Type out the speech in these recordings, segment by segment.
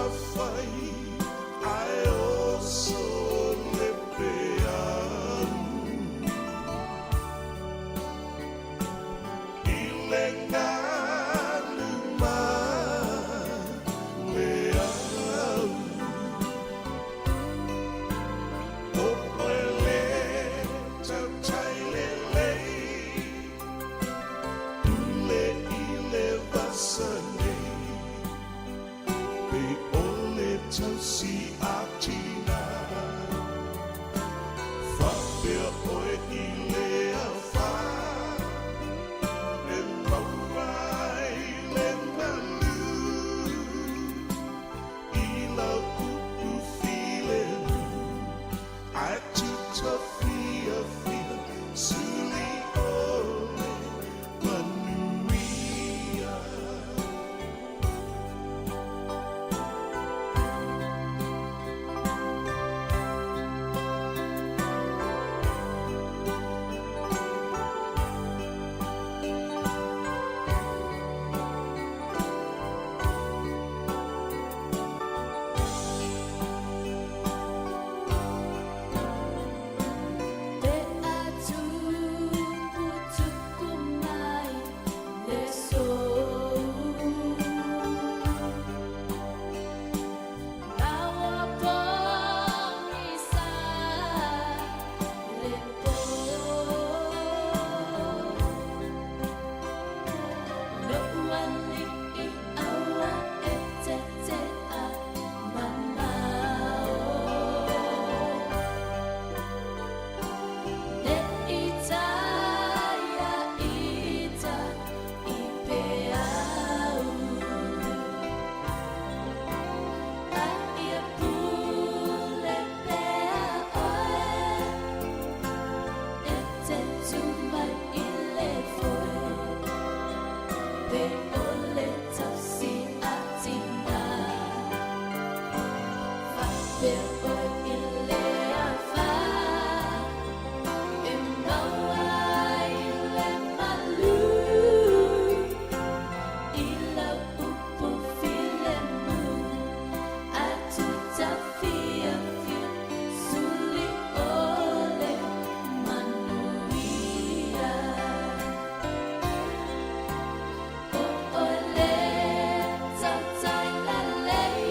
Tafai ae oso le peau I le galu ma le au O oe le tautai lelei Pule i le vasa nei Pe o le tausi a tina Faapea oe i le afa E maua ai le malu I lau upu filemu Ae tuta fiafia Suli o le manuia. Pe a tuputupu mai le sou, Ma ua pogisa le po. Lo'u alii aua e te tea mamao, Ne i taia ita i peau, A ia pule pea oe, E te tu mai i le foe, Pe o le tausi a tina. Faapea oe i le afa, E maua ai le malu I lau upu filemu, Ae tuta fiafia suli o le manuia. O oe le tautai lelei,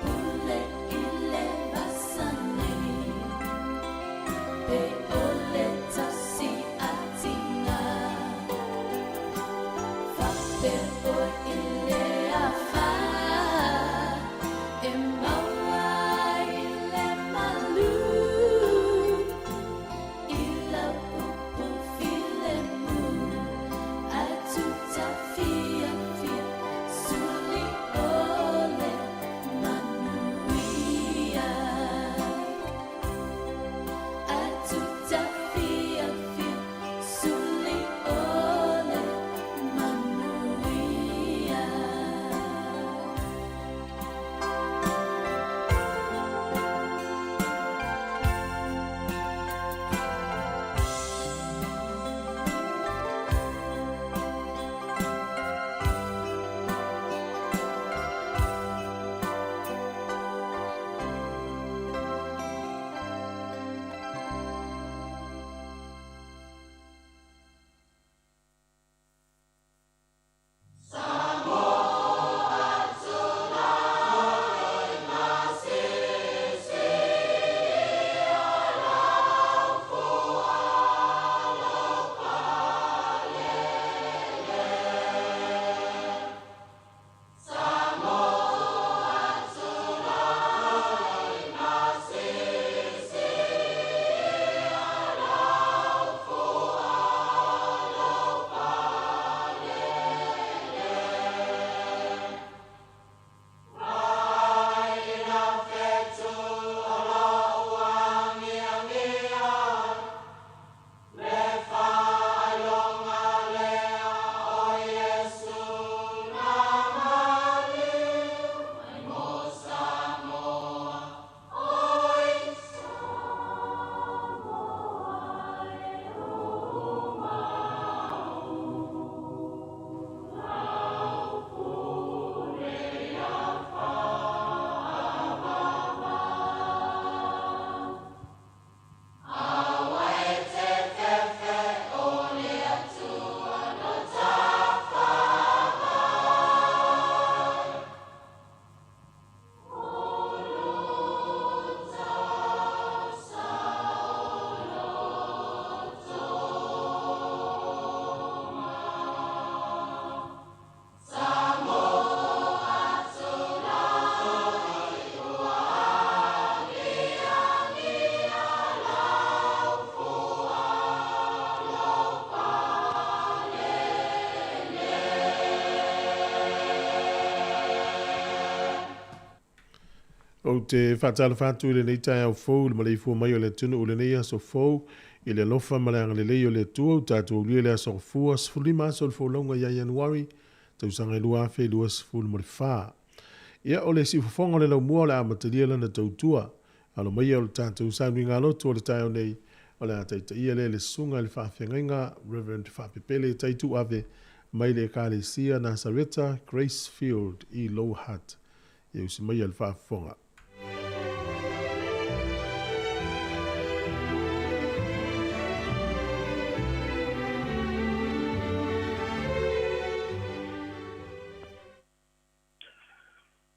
Pule i le vasa nei, Pe o le tausi a tina. Faapea oe i le afa, E maua ai le malu I lau upu filemu, Ae tuta fiafia suli o le manuia. Ae tuta fiafia suli o le manuia. Ou te faatalofa atu i lenei taeao fou i le maleifua mai o le atunuu i lenei aso fou i le alofa ma le agalelei o le Atua ua tatou aulia le aso Gafua 15 aso o le folauga ia Ianuari tausaga e 2024. Ia o le siufofoga o le laumua o le a amatalia lana tautua. Alo maia o le tatou sauniga lotu o le taeao nei o le a taitaia lea e le Susuga i le Faafeagaiga Reverend Faapepele Taituave mai le Ekalesia Nasareta Grace Field i Lower Hutt. Ia usi maia le faafofoga.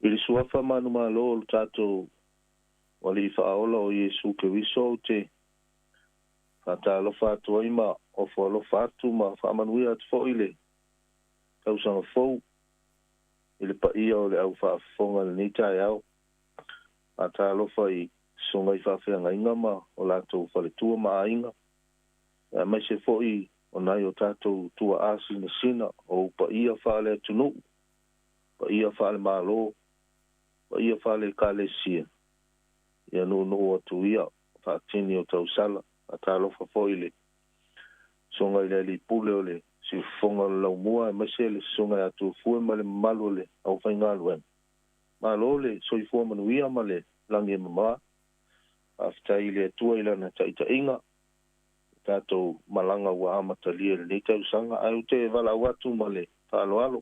I le suafa manumalo o lo tatou Alii Faaola o Iesu Keriso ou te faatalofa atu ai ma ofo alofa atu ma faamanuia atu foi i le tausaga fou i le paia o le au faafofoga i lenei taeao. Faatalofa i susuga i faafeagaiga ma o latou faletua ma aiga, aemaise foi o nai o tatou tuaa sinasina o ou paia faale-atunuu, paia faale-Malo, paia faale-Ekalesia, ia nuunuu atu ia faatini o tausala. Faatalofa foi i le Susuga i le Alii Pule o le Siufofoga o le Laumua aemaise le Susuga ia Tuafue ma le mamalu o le aufaigaluega. Malo le soifua manuia ma le lagi e mama. Faafetai i le Atua i Lana taitaiga i tatou malaga ua amatalia i lenei tausaga, ae ou te valaau atu ma le faaaloalo,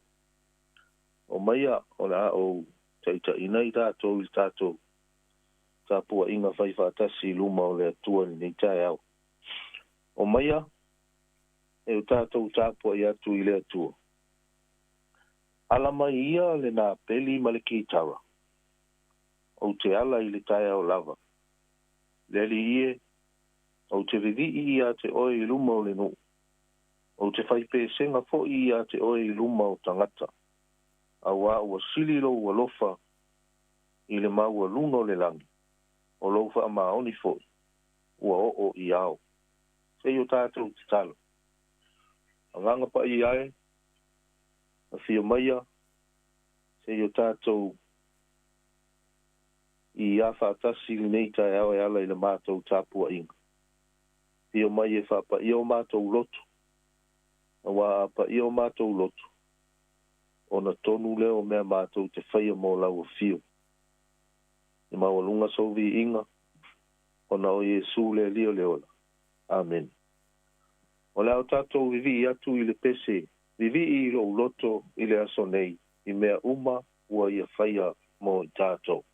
omaia o le a ou taitaiina i tatou i le tatou tapuaiga faifaatasi i luma o le Atua i lenei taeao. Omaia e o tatou tapuai atu i le Atua. Ala mai ia le napeli ma le kitara, ou te ala i le taeao lava. Le Alii e, ou te vivii ia te oe i luma o le nuu, ou te fai pesega foi ia te oe i luma o tagata, auā ua sili lou alofa i le maualuga o le lagi, o lou faamaoni foi ua oo i ao. Se i o tatou tatalo. Agaga Paia e, afio maia, se i o tatou iā faatasi i lenei taeao e ala i le matou tapuaiga. Afio mai e faapaia o matou loto, auā a paia o matou loto, ona tonu lea o mea matou te faia mo lau afio. I maualuga sou viiga, ona o Iesu le Alii o le ola. Amene. O le a o tatou vivii atu i le pese, Vivii i lou loto i le aso nei i mea uma ua ia faia mo i tatou.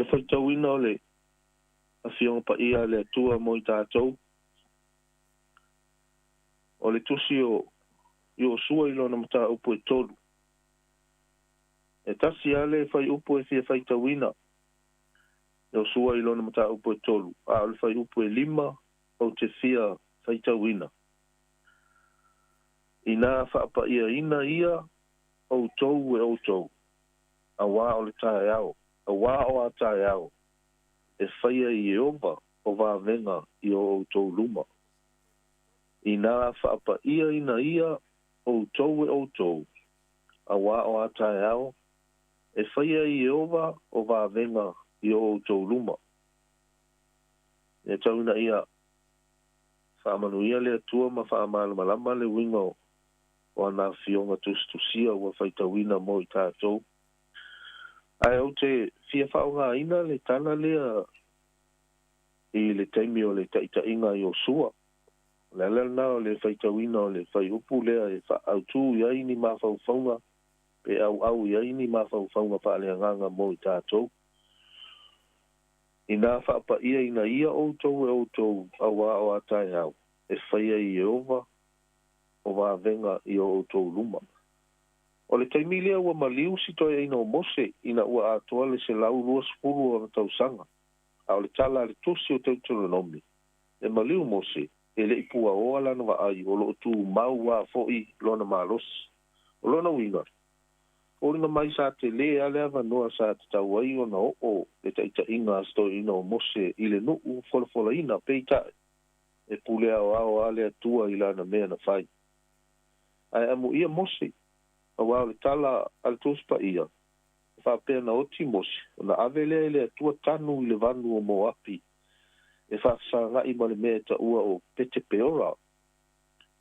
Faitauina o le Afioga Paia a le Atua mo i tatou. O le tusi o Iosua i lona mataupu e 3. E tasi lava le fuaiupu e fia faitauina. Iosua i lona mataupu e 3, a o le fuaiupu e 5 ou te fia faitauina. Inā faapaiaina ia outou e outou, auā o le taeao, auā o a taeao, e faia e Ieova o vavega i o outou luma. Inā faapaiaina ia outou e outou, auā o a taeao, e faia e Ieova o vavega i o outou luma. Ia tau ina ia faamanuia le Atua ma faamalamalama le uiga o ana afioga tusitusia ua faitauina mo i tatou. Ae ou te fia faaaogaina le tala lea i le taimi o le taitaiga a Iosua. O le ala lena o le faitauina o le fuaiupu lea e faaautu i ai ni mafaufauga pe auau i ai ni mafaufauga faaleagaga mo i tatou. Inā faapaiaina ia outou e outou, auā o a taeao, e faia e Ieova o vavega i o outou luma. O le taimi lea ua maliu si toeaina o Mose ina ua atoa le 120 o ona tausaga, a o le tala a le tusi o Teuteronomi, e maliu Mose, e le i puaoa lana vaai, o lo o tumau lava foi lona malosi. O lona uiga, foliga mai sa telē lava le avanoa sa tatau ai ona oo le taitaiga a si toeaina o Mose i le nuu folafolaina, peitai, e pule aoao lava le Atua i lana mea na fai. Ae amuia Mose, auā o le tala a le Tusi Paia, e faapea na oti Mose, ona ave lea e le Atua tanu i le vanu o Moapi, e faafesaga'i ma le mea e taua o Petepeora.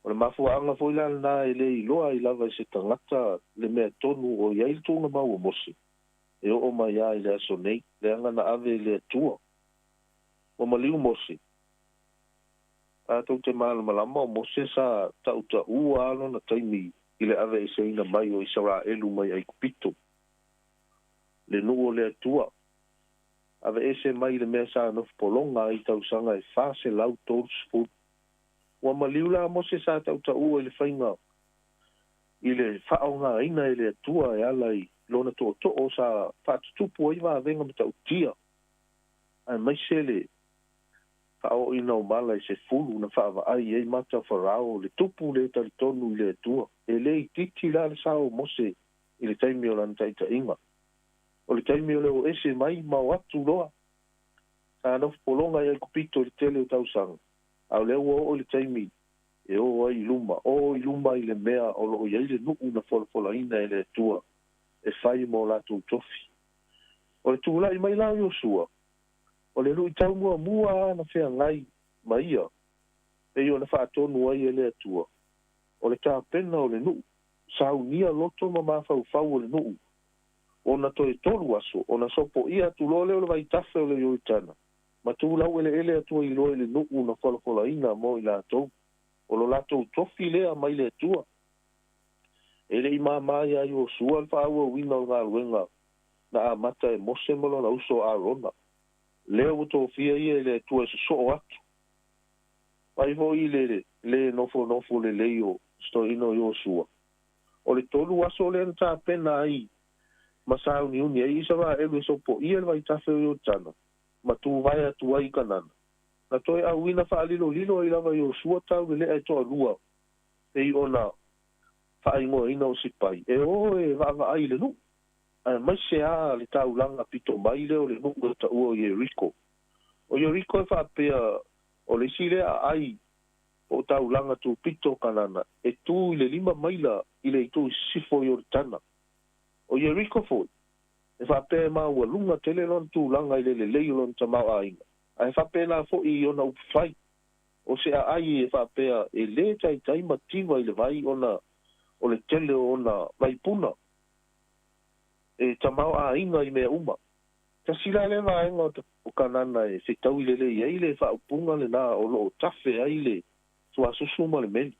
O le mafuaaga foi la lena e le iloa ai lava e se tagata le mea tonu o i ai le tuugamau o Mose, e oo mai lava i le aso nei, leaga na ave e le Atua. Ua maliu Mose. Tatou te malamalama o Mose sa tautaua lava lona taimi i le aveeseina mai o Isaraelu mai Aikupito, le nuu o le Atua, aveese mai le mea sa nofo pologa ai i tausaga e 430. Ua maliu la Mose sa tautaua i le faiga i le faaaogaina e le Atua e ala i lona tootoo sa faatutupu ai vavega matautia, aemaise le faaooina o mala e 10 na faavaai ai mata o Farao, le tupu le talitonu i le Atua. E le itiiti la le sao o Mose i le taimi o lana taitaiga. O le taimi o le o ese mai ma o atu loa, sa nofo pologa i Aikupito i le tele o tausaga, a o lea ua oo i le taimi e o ai i luma, o i luma i le mea o lo o i ai le nuu na folafolaina e le Atua e fai mo latou tofi. O le tulai mai la o Iosua, o le luitau muamua lava na feagai ma ia, pei ona faatonu ai e le Atua, o le tapena o le nuu, saunia loto ma mafaufau o le nuu, ona toe 3 aso, ona sopoia atu loa lea o le vaitafe o le Ioritana, ma tulau eleele atu ai loa i le nuu na folafolaina mo i latou. O lo latou tofi lea mai le Atua. E le i māmā iā Iosua le faaauauina o le galuega na amata e Mose ma lona uso Arona. Lea ua tofia ia e le Atua e sosoo atu. Mai foi le le nofonofo lelei o si toeaina o Iosua. O le 3 aso lea na tapena ai ma sauniuni ai Isaraelu e sopoia le vaitafe o Ioritana ma tuvae atu ai i Kanana. Na toe auina faalilolilo ai lava Iosua taulelea e toalua pei ona faaigoaina o sipai e o e vaavaai i le nuu, aemaise lava le taulaga pito mai lea o le nuu e taua o Ieriko. O Ieriko e faapea o le isi lea aai po o taulaga tupito o Kanana e tu i le 5 maila i le itu i sisifo o Ioritana. O Ieriko foi, e faapea e maualuga tele lona tulaga i le lelei o lona tamaoaiga, ae faapena foi i ona upufai. O se aai e faapea e lē taitai mativa i le vai ona o le tele o ona vaipuna e tamaoaiga i mea uma. Tasi la lea vaega o Kanana e fetaui lelei ai le faaupuga lena o lo o tafe ai le tuasusu ma le meli.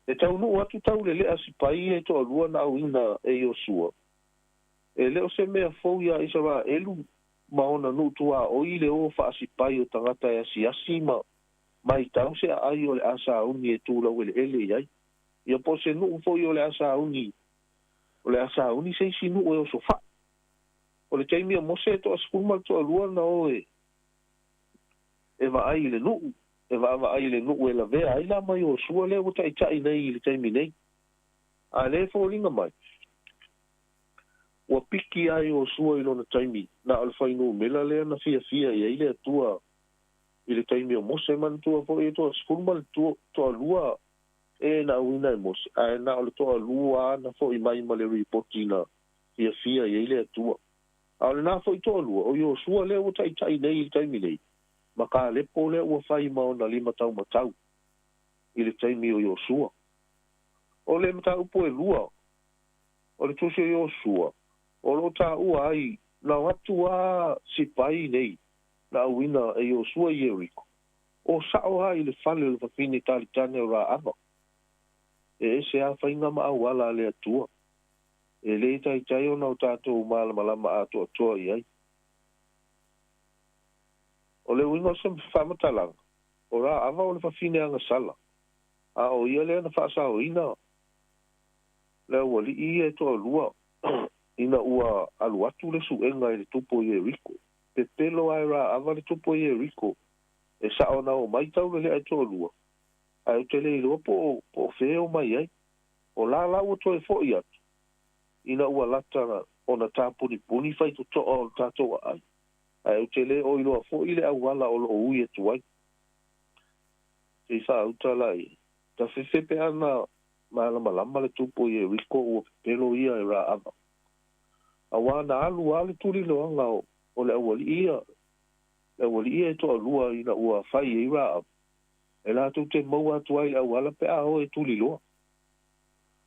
E taunuu atu taulelea sipai ia e toalua na auina e Iosua. E le o se mea fou iā Isaraelu Ma ona nuu tuaoi le o faasipai o tagata e asiasi ma maitau se aai o le a sauni e tulau eleele i ai. Ia po o se nuu foi o le a sauni o le a sauni se isi nuu e osofai. O le taimi o Mose e 12 na o e vaai i le nuu, e vaavaai i le nuu e lavea ai la mai Iosua lea ua taitai nei i le taimi nei. A lea e foliga mai, ua piki ai Iosua i lona taimi, na o le fuainumera lea na fiafia i ai le Atua i le taimi o Mose. Manatua foi e 12 e na auina e Mose, ae na o le 2 ana foi mai ma le ripoti na fiafia i ai le Atua. A o lena foi 2, o Iosua lea ua taitai nei i le taimi nei, ma Kalepo lea ua fai ma ona lima taumatau i le taimi o Iosua. O le mataupu e 2, o le tusi o Iosua, o loo taua ai na o atu a sipai nei na auina e Iosua i Ieriko, o sao ai le fale o le fafine talitane o Raava. E ese a faiga ma auala a le Atua, e le taitai ona o tatou malamalama atoatoa i ai. O le uiga o se faamatalaga, o Raava o le fafine agasala, a o ia lea na faasaoina le aualii ia e 2 ina ua alu atu le suega i le tupu o Ieriko. Pepelo ae Raava le tupu o Ieriko, e sao na o mai taulelea e 2, ae ou te le iloa po o fea o mai ai. O la la ua toe foi atu, ina ua lata ona tapunipuni faitotoa o le tatou aai, ae ou te le o iloa foi le auala o loo ui atu ai. Sei faauta la ia. Tafefe pe ana malamalama le tupu o Ieriko ua pepelo ia e Raava. Auā na alu a le tuliloaga o le aualii ia, le aualii ia e 2 ina ua fai ai Raava, e latou te maua atu ai le auala pe a o e tuliloa.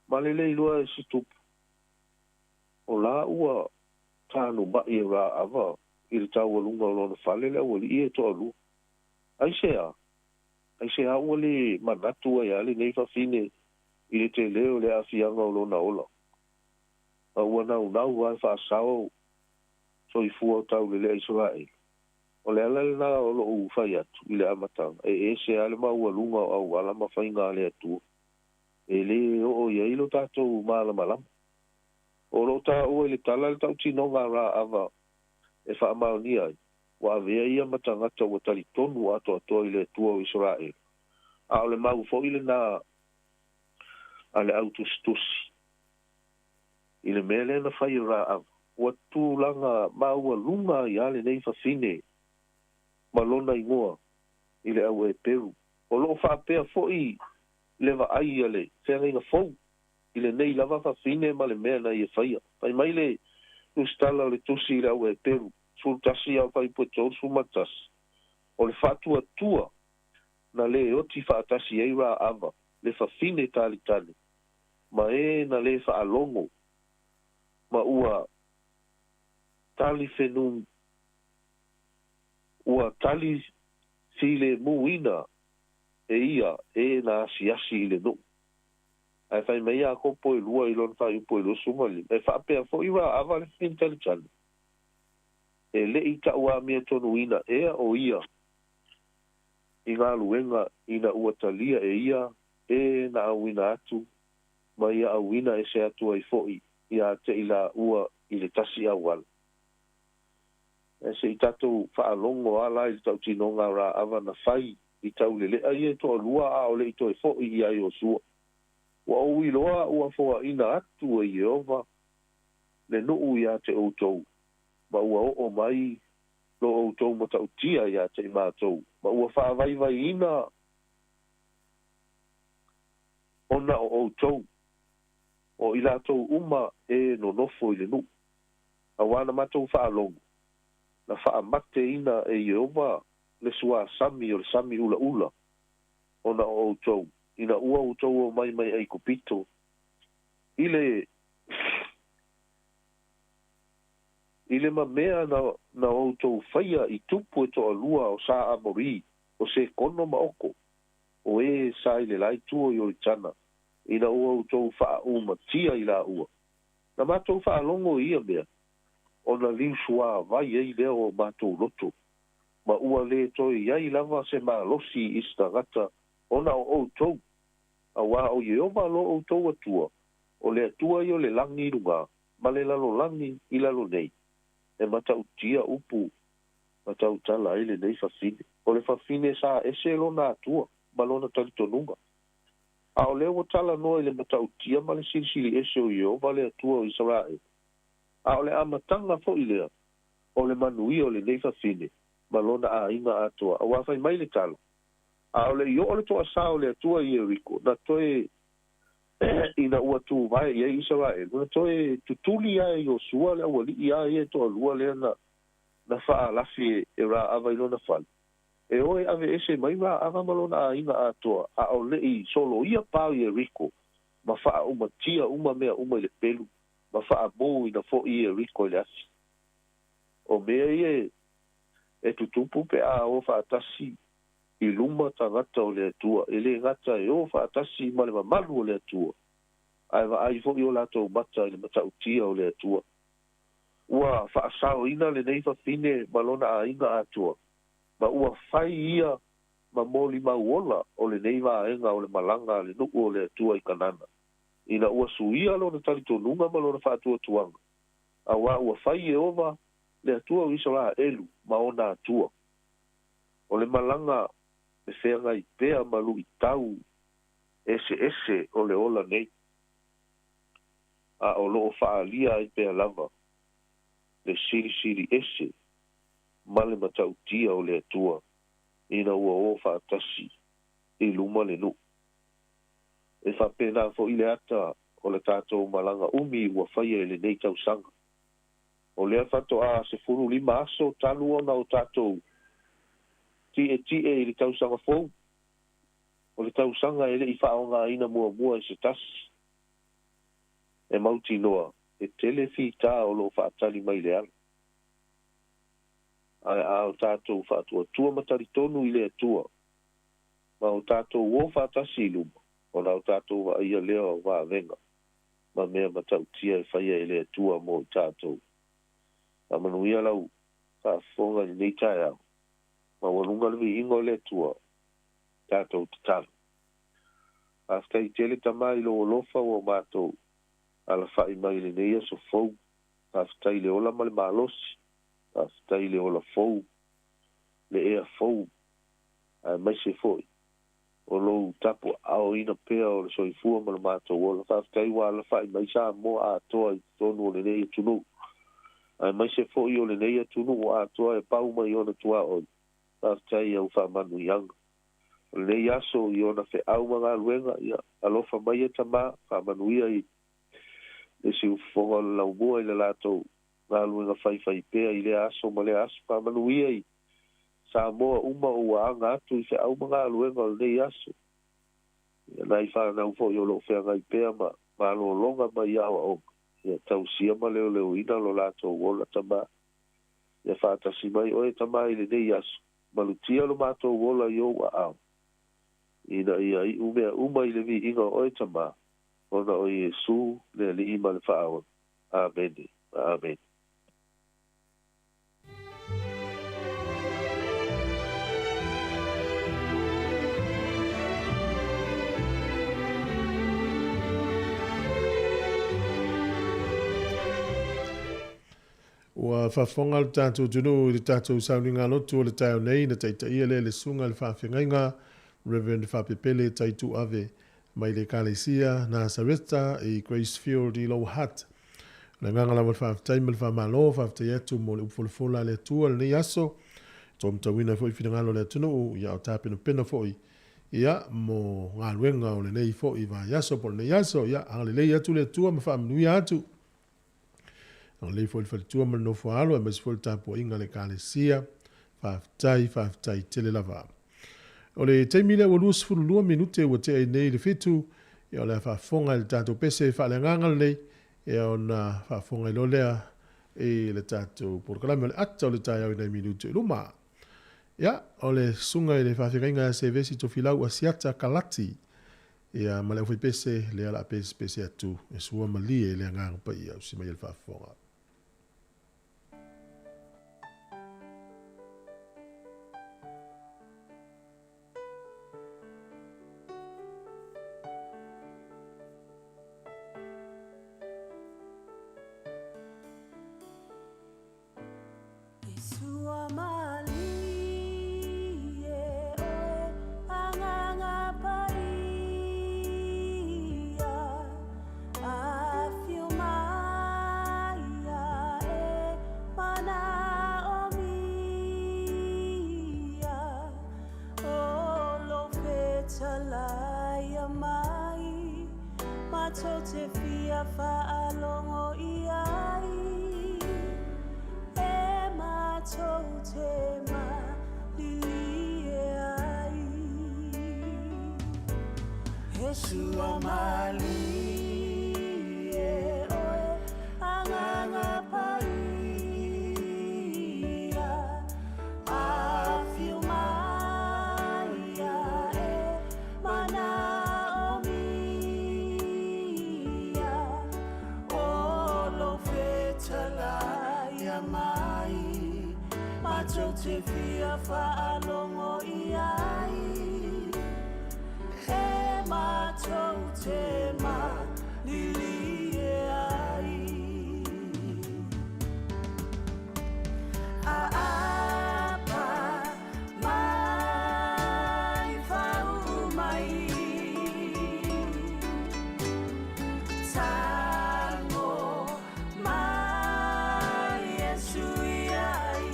Ma le le iloa e se tupu, o la ua tanumai e Raava i le taualuga o lona fale le aualii ia e 2. Aisea ua le manatu ai a lenei fafine i le tele o le aafiaga o lona ola. A ua naunau ai faasao soifua o taulelea Isaraelu. O le ala lena o lou fai atu i le amataga, e ese a le maualuga o auala ma faiga a le Atua. E le oo i ai lo tatou malamalama. O loo taua i le tala le tautinoga a Raava e faamaonia ai, ua avea ia ma tagata ua talitonu atoatoa i le Atua o Isaraelu. A o le mau foi lena a le autusitusi i le mea lea na fai e Raava, ua tulaga maualuga ai a lenei fafine ma lona igoa i le au Eperu. O loo faapea foi le vaai a le feagaiga fou i lenei lava fafine ma le mea na ia faia. Fai mai le tusitala o le tusi i le au Eperu 11 au faipu e 31, o le faatuatua na le oti faatasi ai Raava le fafine talitali ma e na le faalogo ma ua tali fenu ua tali filemuina e ia e na asiasi i le nuu. Ae fai mai Iakopo e 2 i lona fuaiupu e 25, e faapea foi Raava le fafine talitali, e lei tauamiatonuina ea o ia i galuega ina ua talia e ia e na auina atu ma ia auina e se atu ai foi ia te i la ua i le tasi auala. E se i tatou faalogo ala i le tautinoga Raava na fai i taulelea ia e 2 a o le i toe foi ia Iosua. Ua ou iloa ua foaina atu e Ieova le nuu ia te outou, ma ua oo mai lo outou matautia ia te i matou, ma ua faavaivaiina ona o outou, o i latou uma e nonofo i le nuu. Auā na matou faalogo, na faamateina e Ieova le suasami o le sami ulaula ona o outou, ina ua outou o mai mai Aikupito, i le mamea na outou faia i tupu e 2 o sa Amori, o se kono ma oko, o e sa i le lai tua i Ioritana, ina ua outou faaumatia i la ua. Na matou faalogo i ia mea, Ona liusuāvai ai lea o matou loto, ma ua lē toe i ai lava se malosi i se tagata ona o ʻoutou, auā ʻo Ieova lo ʻoutou Atua, o le Atua ia o le lagi i lugā ma le lalolagi i lalo nei, e mataʻutia upu ma tautala ai lenei fafine. O le fafine sa ese lona Atua ma lona talitonuga. A o lea ua talanoa i le mataʻutia ma le silisili ese o Ieova le Atua o Isaraelu, a o le amataga foi lea o le manuia o lenei fafine ma lona aiga atoa. Auā fai mai le tala, A o le i oo le toasā o le Atua i Ieriko, na toe ina ua tuvae i ai Isaraelu, na toe tutuli lava e Iosua le aualii a ia e toalua lea na na faalafi e Raava i lona fale, e o e aveese mai Raava ma lona aiga atoa, a o le i soloia pa o Ieriko, ma faaumatia uma mea uma i le pelu, ma faamūina foi Ieriko i le afi. O mea ia e tutupu pe a o faatasi i luma tagata o le Atua, e lē gata e o faatasi ma le mamalu o le Atua, ae vaai foi o latou mata i le mataʻutia o le Atua. Ua faasaoina lenei fafine ma lona aiga atoa, ma ua fai ia ma molimau ola o lenei vaega o le malaga a le nuu o le Atua i Kanana, ina ua suia lona talitonuga ma lona faatuatuaga, auā ua fai Ieova le Atua o Isaraelu ma ona Atua. O le malaga e feagai pea ma luitau eseese o le ola nei, a o lo o faaalia ai pea lava le silisili ese ma le matautia o le Atua ina ua o faatasi i luma le nuu. E faapena foi le ata o le tatou malaga umi ua faia i lenei tausaga. O lea faatoa 15 aso talu ona o tatou ti'eti'e i le tausaga fou, o le tausaga e le i faaaogaina muamua e se tasi. E mautinoa, e tele fitā o lo o faatali mai i le ala. Ae a o tatou faatuatua ma talitonu i le Atua, ma o tatou o faatasi i luma, ona o tatou vaaia lea o vavega ma mea matautia e faia e le Atua mo i tatou. Faamanuia lau faafofoga i lenei taeao. Maualuga le viiga o le Atua, tatou tatalo. Faafetai tele Tama i lou alofa ua matou alafa'i mai i lenei aso fou. Faafetai i le ola ma le malosi. Faafetai i le ola fou, le ea fou, aemaise foi o lou tapuaaoina pea o le soifua ma le matou ola. Faafetai ua alafa'i mai Samoa atoa i totonu o lenei atunuu, aemaise foi o lenei atunuu atoa e pau mai ona tuaoi. Faafetai i au faamanuiaga. O lenei aso i ona feau ma galuega, ia alofa mai e Tama, faamanuia i le siufofoga o le laumua i le latou galuega faifai pea i lea aso ma lea aso. Faamanuia i Samoa uma ua aga atu i feau ma galuega o lenei aso. Ia nai fanau foi o lo o feagai pea ma malologa mai aoaoga, ia tausia ma leoleoina lo latou ola, Tama. Ia faatasi mai oe, Tama, i lenei aso. Malutia lo matou ola i ou aao, ina ia iu mea uma i le viiga o oe, Tama, ona o Iesu le Alii ma le Faaola. Amene. Amene. Ua faafofoga le tatou atunuu i le tatou sauniga lotu o le taeao nei na taitaia lea e le Susuga i le Faafeagaiga Reverend Faapepele Taituave mai le Ekalesia Nasareta i Gracefield i Lower Hutt. O le agaga lava o le faafetai ma le faamalo, faafetai atu mo le upu folafola a le Atua i lenei aso. Ua matauina ai foi finagalo o le atunuu, ia o tapenapena foi ia mo galuega o lenei foi vaiaso po o lenei aso. Ia agalelei atu le Atua ma faamanuia atu. Agalelei foi le faletua ma le nofo a alo aemaise foi le tapuaiga a le Ekalesia. Faafetai, faafetai tele lava. O le taimi lea ua 22 minute ua tea ai nei le fitu, ia o le a faafofoga i le tatou pese faaleagaga lenei, ia ona faafofoga ai loa lea i le tatou polokalame o le ata o le taeao i nai minute i luma. Ia, o le susuga i le faafeagaiga ia Sevesi Tofilau Asiata Kalati, ia ma le aufaipese lea o le a pesepese atu e sua malie le agaga paia o si mai le faafofoga. matou te fia faalogo i ai, e matou te malilie ai. He sua malie oe, Agaga Paia, afio mai ae manaomia, o lou fetalaia mai, matou te fia faalogo i ai, e matou te malilie ai. Aapa mai fau mai, tago mai Iesu i ai.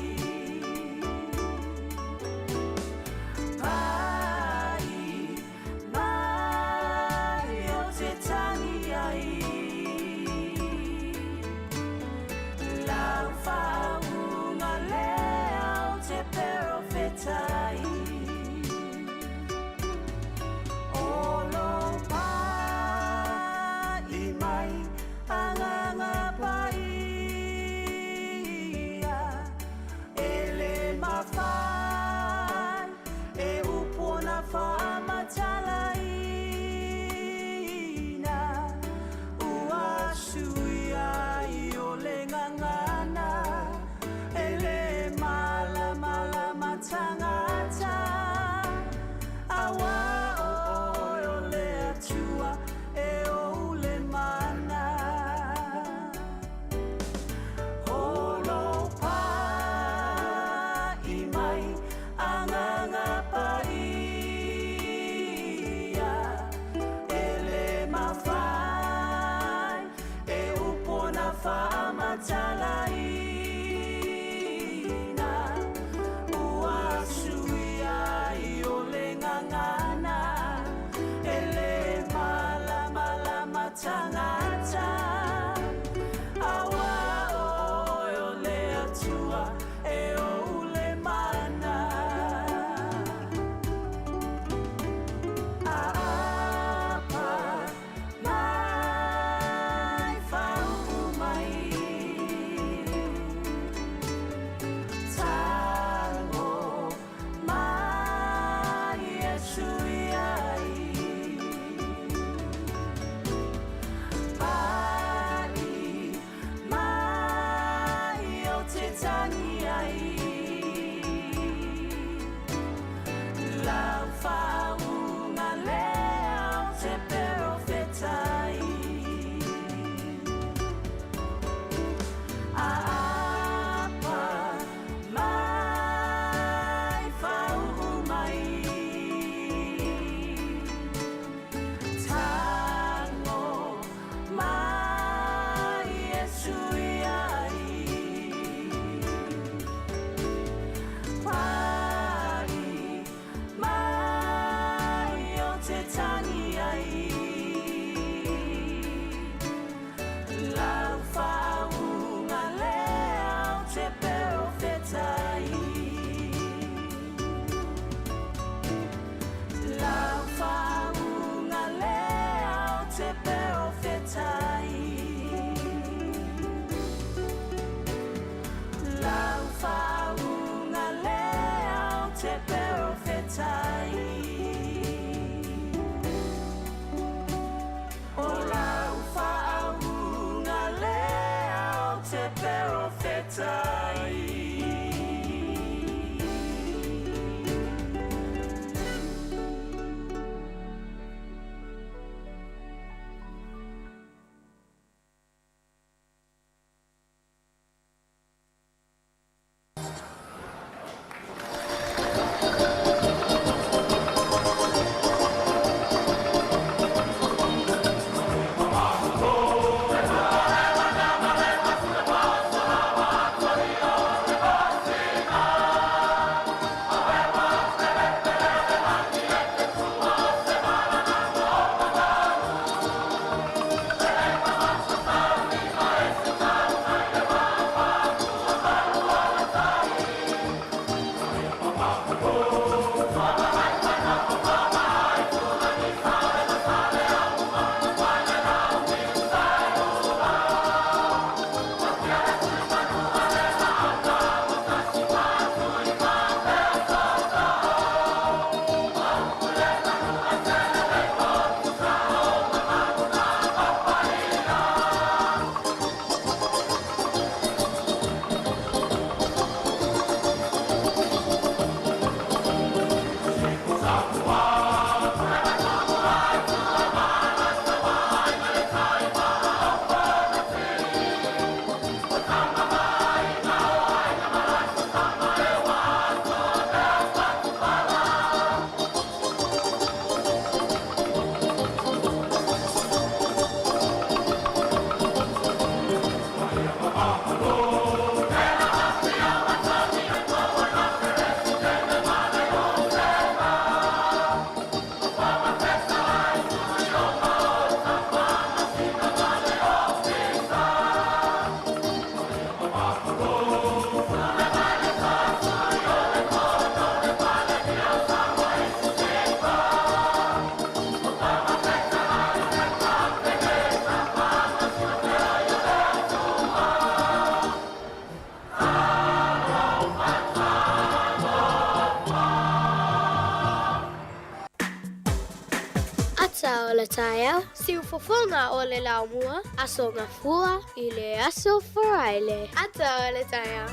Ata o le taeao, siufofoga o le laumua, Aso Gafua i le Aso Faraile. Ata o le taeao.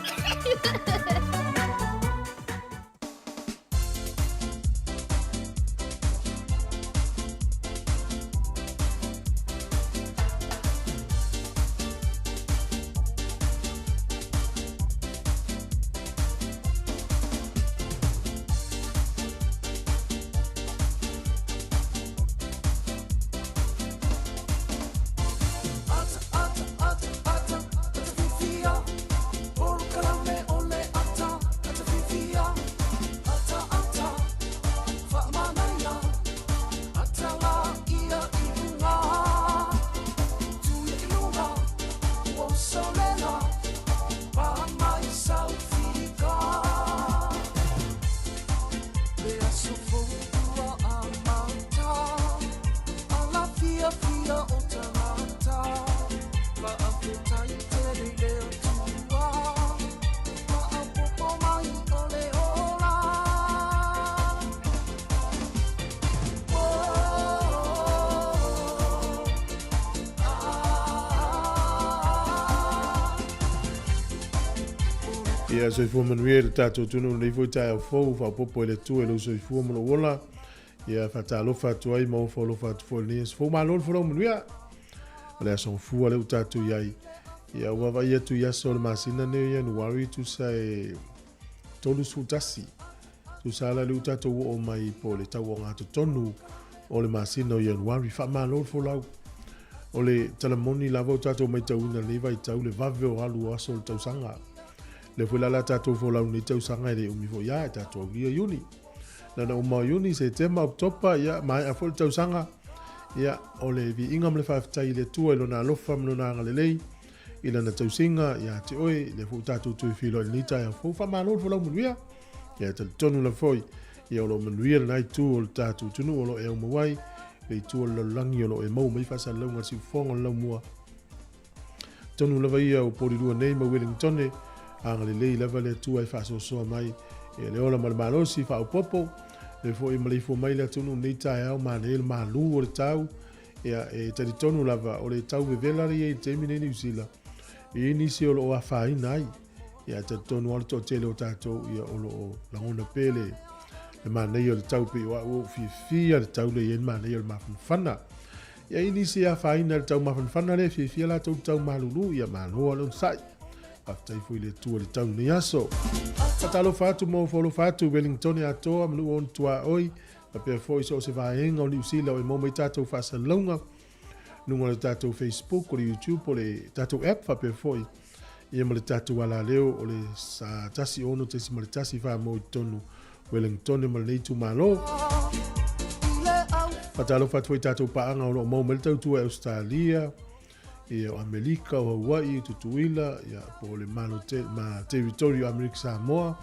Ia soifua manuia i le tatou atunuu i lenei foi taeao fou, faaopoopo e le Atua i lou soifua ma lou ola. Ia faatalofa atu ai ma ofo alofa atu foi i lenei aso fou. Malo le folau manuia. O le aso gafua lea ua tatou i ai. Ia ua vaavaai atu i aso o le masina nei o Ianuari tusa e 31. Tusa la lea ua tatou oo mai po o le tauogatotonu o le masina o Ianuari. Faamalo le folau. O le tala moni lava ua tatou maitauina i lenei vaitau le vave o alu o aso o le tausaga. Lea foi la la tatou folau i lenei tausaga e le umi foi a e tatou aulia Iuni. Na ona uma o Iuni, Setema, Oketopa, ia maea foi le tausaga. Ia o le viiga ma le faafetai i le Atua i lona alofa ma lona agalelei i lana tausiga ia te oe, lea foi ua tatou toe feiloai i lenei taeao fou. Faamalo le folau manuia. Ia talitonu lava foi ia o lo o manuia lena itu o le tatou atunuu o lo o e aumau ai, le itu o le lalolagi o lo o e maua mai faasalalauga a le siufofoga o le laumua. Tonu lava ia o Polilua nei ma Wellingtone, agalelei lava le Atua e faasoasoa mai ia le ola ma le malosi faaopoopo. Le foi maleifua mai le atunuu nei taeao manaia le malu o le tau. Ia e talitonu lava o le tau vevela le i ai i le taimi nei Niu Sila. E i ai nisi o lo o afaina ai. Ia e talitonu lava le toatele o tatou ia o lo o lagona pea le le manaia o le tau pei o au ou fiafia le tau lea i ai le manaia o le mafanafana. Ia i nisi e afaina i le tau mafanafana lea e fiafia latou i le tau malulu, ia malo lava le onosai. Faafetai foi i le Atua i le tau i lenei aso. Faatalofa atu ma ofo alofa atu Wellingtone atoa ma nuu ona tuaoi, faapea foi so o se vaega o Niu Sila o e maua mai tatou faasalalauga luga o le tatou Facebook, o le YouTube, o le tatou app faapea foi ia ma le tatou alaleo o le 16.1 whamau i totonu Wellingtone ma lenei itumalo. Faatalofa atu foi i tatou paaga o lo o maua mai le tautua i Ausetalia, ia o Amelika, o Hawaii, Tutuila, ia po o le Malo te, ma Territory o Amerika Samoa,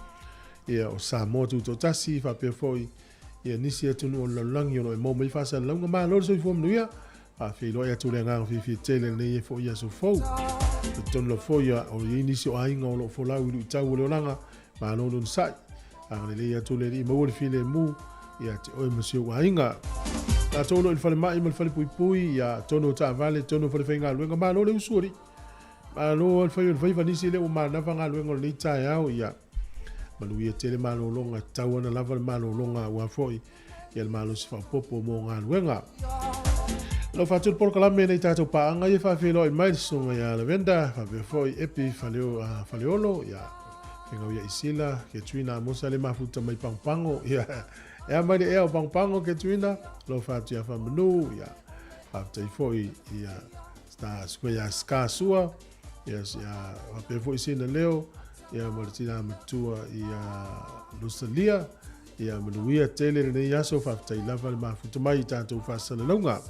ia o Samoa Tutoatasi, faapea foi ia nisi atunuu o le lalolagi o lo o e maua mai faasalalauga. Malo le soifua manuia. Faafeiloai atu le agaga fiafia tele lenei e foi aso fou. Talitonu lava foi o i ai nisi o aiga o lo o folau i luitau o le olaga, malo le onosai. Agalelei atu le Alii maua le filemu ia te oe ma si ou aiga. Tatou o lo o i le falemai ma le falepuipui, ia tonu o taavale, tonu o falefaigaluega, malo le usu alii. Malo le fai o le faiva nisi lea ua manava galuega o lenei taeao, ia manuia tele malologa, e tatau ana lava le malologa aua foi ia le malosi faaopoopo mo galuega. Lau faatu le polokalame nei tatou paaga ia faafeiloai mai le susuga ia Lavenda, faapea foi Epi Faleo, Faleolo, ia Fegau ia Isila, Ketuina Amosa le mafuta mai Pagopago, ia e a mai le ea o Pagopago Ketuina, lau faatu ia Faamanu, ia faafetai foi ia sta susuga ia Ska Sua, ia ia faapea foi Sina Leo, ia ma le tina matua ia Lusalia, Ia manuia tele lenei aso, faafetai lava le mafuta mai i tatou faasalalauga.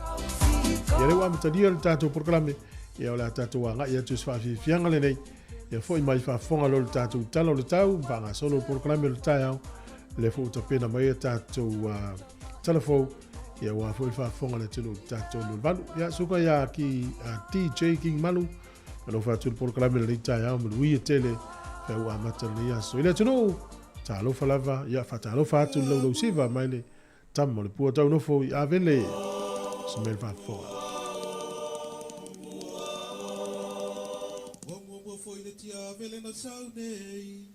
Ia lea ua amatalia le tatou polokalame, ia o le a tatou agai atu i se faafiafiaga lenei. Ia foi mai faafofoga loa le tatou tala o le tau, ma faagasolo le polokalame o le taeao. Lea foi ua tapena mai a tatou tala fou, ia aua foi le faafofoga a le atunuu i le tatou 28. Ia suka ia ki DJ King Malu, alofa atu le polokalame lenei taeao, manuia tele, fe ua amata lenei aso. I le atunuu, Talofa lava, ia faatalofa atu le laulausiva mai le tama o le pua taunofo i Avele. Se mea le faafofoga. Ua muamua foi le tiavele na sau nei.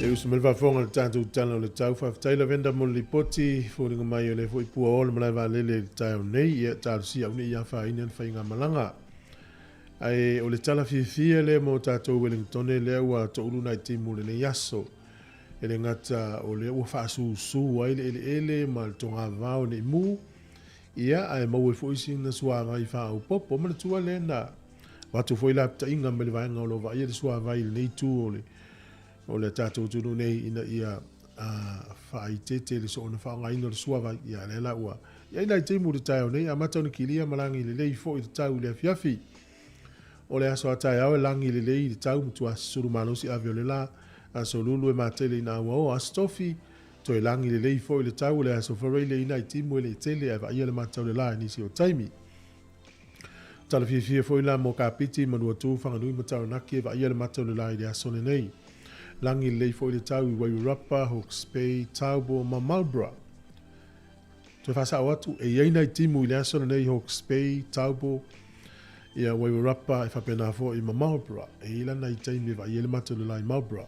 E uso mai le faafofoga i le tatou Tala o le Tau. Faafetai Lavenda mo le lipoti, foliga mai o lea foi pua o le malae vaalele i le taeao nei, ia talosia au ne i afaina le faigamalaga. Ae o le tala fiafia lea mo tatou Wellingtone lea ua toulu nai timu i lenei aso. E le gata o lea ua faasusu ai le eleele ma le togavao nei mu, ia ae maua ai foi sina suavai faaopoopo. Manatua lea na avatu foi lapataiga mai le vaega o lo o vaaia le suavai i lenei itu o le o le tatou atunuu nei ina ia faaeteete i le soona faaaogaina o le suavai. Ia lea la ua i ai nai timu i le taeao nei, amata ona kilia ma lagi lelei foi i le tau i le afiafi. O le aso a taeao e lagi lelei i le tau matua susulu malosi ave o le la, aso lulu e matele ina auaoa, aso tofi toe lagi lelei foi i le tau o le aso Faraile i nai timu e le tele ae vaaia le mata o le la i nisi o taimi. Tala fiafia foi la mo Kapiti, Manuatu, Whanganui ma Taranaki e vaaia le mata o le la i le aso lenei. Lagi lelei foi le tau i Wairarapa, Hawke's Bay, Taupo ma Marlborough. Toe faasao atu, e i ai nai timu i le aso lenei Hawke's Bay, Taupo, ia Wairarapa e faapena foi ma Marlborough. E i ai la nai taimi e vaai ai le mata o le la i Marlborough.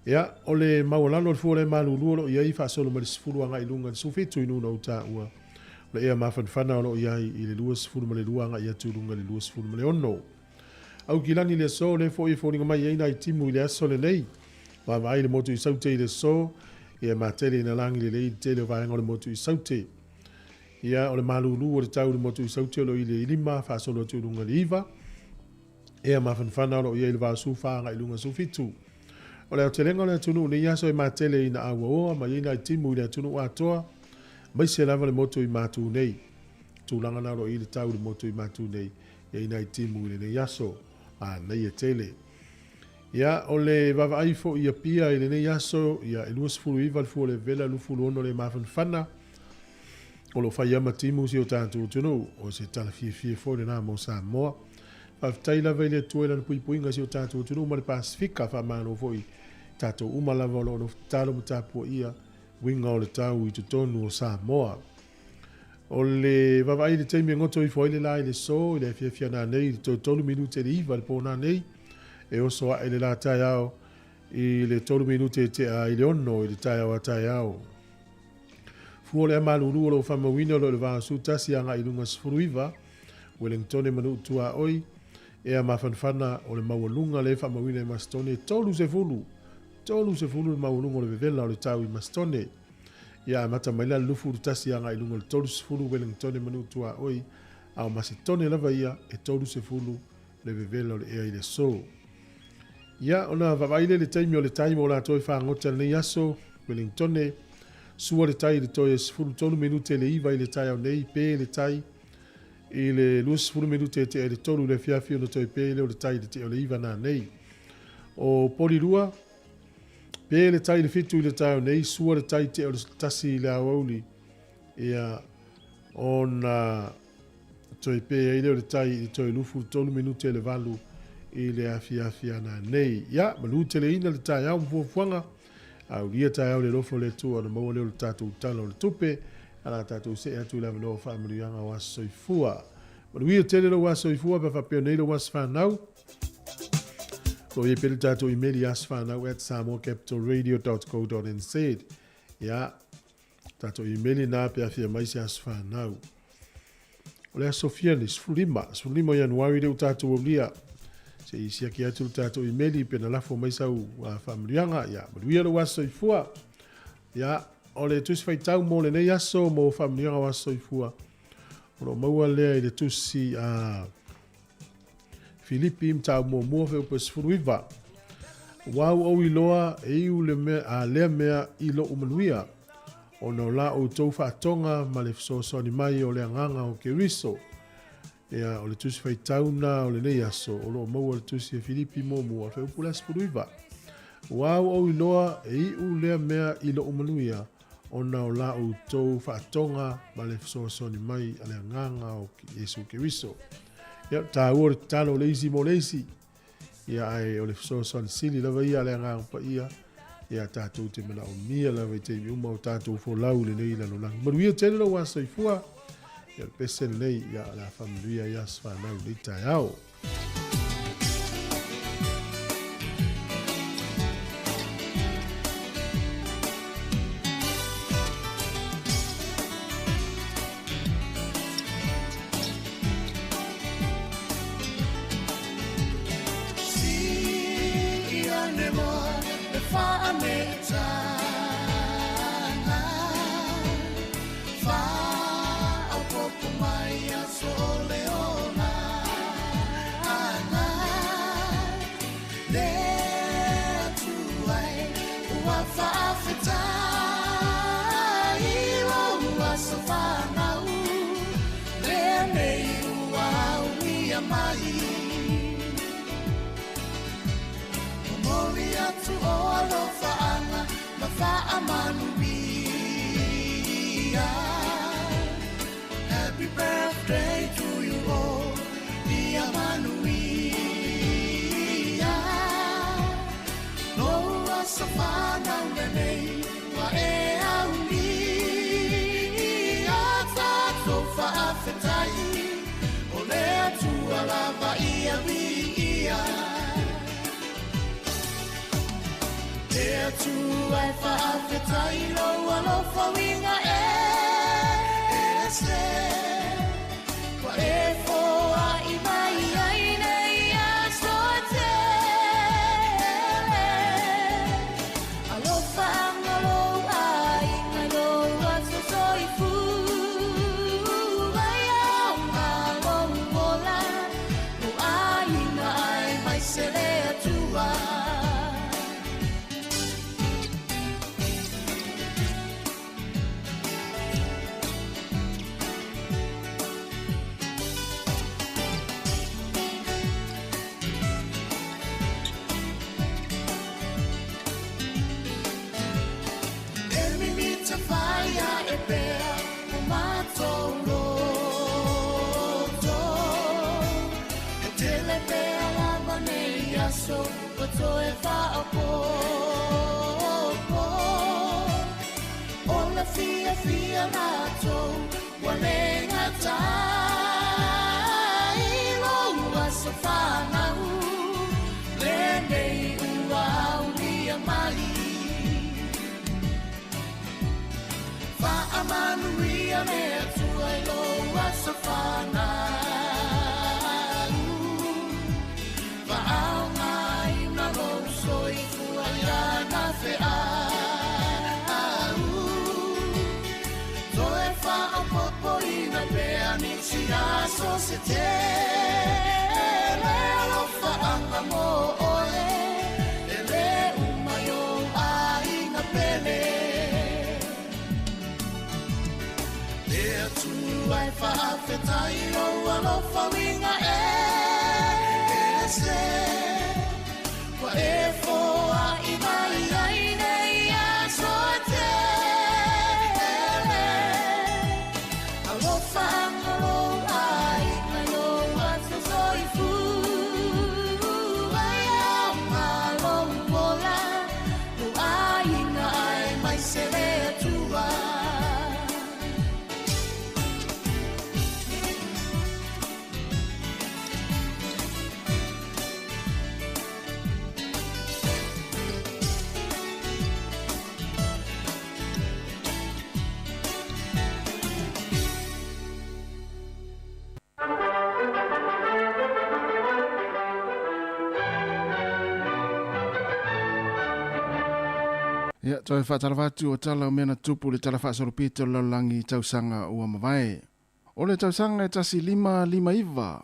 Ia, o le maualalo o le fua o le malulu o lo o i ai faasolo mai le 10 agai i luga i le 17 i nuu na utaua. O le ea mafanafana o lo o i ai i le 22 agai atu i luga i le 26. Aukilani i le aso, lea foi e foliga mai ai nai timu i le aso lenei. Vaavaai i le motu i Saute i le aso, ia matele ina lagi lelei le tele o vaega o le motu i Saute. Ia, o le malulu o le tau i le motu i Saute o lo o i le 5 faasolo atu i luga i le 9. Ea mafanafana o lo o i ai le vaosu 4 agai i luga 17. O le aotelega o le atunuu nei aso e matele ina auaoa mai ai nai timu i le atunuu atoa, maise lava le motu i Matu nei. Tulaga na o lo o i ai le tau i le motu i Matu nei, i ai nai timu i lenei aso, manaia tele. Ia, o le vaavaai foi i Apia i lenei aso, ia, e 29 le fua o le vela, 26 le mafanafana, o lo o fai ama timu si o tatou atunuu. O se tala fiafia foi lena mo Samoa. Faafetai lava i le Atua i lana puipuiga si o tatou atunuu ma le Pasefika. Faamalo foi i tatou uma lava o lo o nofo tatalo ma tapuaia uiga o le tau i totonu o Samoa. O le vaavaai i le taimi e goto ifo ai le la i le so i le afiafi ana nei i le toe 3 minute i le 9 i le pō nanei, e oso ae le la taeao i le 3 minute e tea i le 6 i le taeao a taeao. Fua o le amalulu o lo o faamauina o lo o le va 11 agai i luga 19, Wellingtone ma Nuutuaoi, ea mafanafana o le maualuga le faamauina i Masitone e 30, 30 le maualuga o le vevela o le tau i Masitone. Ia amata mai la le 21 agai i luga o le 30 Wellingtone ma Nuutuaoi, a o Masitone lava ia e 30 le vevela o le ea i le aso. Ia, ona vaavaai lea i le taimi o le tai mo latou e fagota i lenei aso, Wellingtone, sua le tai i le toe 13 minute i le 9 i le taeao nei, pe le tai i le 20 minute e tea i le 3 i le afiafi ona toe pe lea o le tai i le tea o le 9 nanei. O Polirua, pe le tai i le 7 i le taeao nei, sua le tai tea o le 1 i le aoauli, ia, ona toe pē ai lea o le tai i le toe 23 minute i le 8 i le afiafi ana nei. Ia, malu teleina le taeao ma fuafuaga, a ulia taeao le alofa o le Atua ona maua lea o le tatou tala o le tupe, a la tatou see atu i le avanoa o faamanuiaga o aso soifua. Manuia tele lou aso soifua pe faapea nei lou aso whanau. Lo i ai pea le tatou email i asofanau@samoacapitalradio.co.nz. Ia, tatou email na pe afia mai se aso whanau. O le aso fia nei, 15, 15 o Ianuari lea ua tatou aulia. Se i siaki atu le tatou email pe na lafo mai sau faamanuiaga. Ia, manuia lou aso soifua. Ia, o le tusi faitau mo lenei aso mo faamanuiaga o aso soifua. O lo o maua lea i le tusi a Filipi mataupu muamua fuaiupu e 19. Ua au ou iloa e iu le mea, a lea mea i lou manuia, ona o la outou faatoga ma le fesoasoani mai o le agaga o Keriso. Ia, o le tusi faitau na o lenei aso, o lo o maua le tusi e Filipi muamua, fuaiupu le 19. Ua au ou iloa e iu lea mea i lou manuia, ona o la outou faatoga ma le fesoasoani mai a le agaga o Iesu Keriso. Ia, taua le tatalo o le isi mo le isi. Ia, ae o le fesoasoani sili lava ia a le agaga paia, ia tatou te manaomia lava i taimi uma o tatou folau i lenei lalolagi. Manuia tele lou aso soifua. Ia, o le pese lenei, ia, o le a faamanuia i aso fanau i lenei taeao. atu o alofa anga ma faamanuia. Happy birthday to you all, ia manuia. Lou aso fanau lenei ua e aulia. Tatou faafetai o le Atua lava ia viia. Le Atua e faafetai lou alofa uiga e ese. Ua e foai mai ai nei aso e tele. Alofa anga lou aiga lou aso soifua. Ia lou ola, lou aiga ai mai se le Atua. E mimita whaia e pea o mātou loto. E tele pea lava nei aso ua toe whaopopo. O le fia fia mātou ua le ngatai. Lou aso whanau lenei ua aulia mai. Faamanuia le Atua i lou aso fanau. Faaaogaina lou soifua i lana feau. Toe faaopoopoina pea nisi aso se tele. Alofa anga mo oe, e le uma i ou aiga pele. Le Atua e faafetai lou alofa uiga e ese. Ua e foai mai ai nei aso e tele. Alofa anga lou aiga lou aso soifua. Ia lou ola, lou aiga ai mai se le Atua. Ia, toe whaatalafa atu o tala o mea na tupu le tala faasolopito o le lalolagi i tausaga ua mavae. O le tausaga e 1559,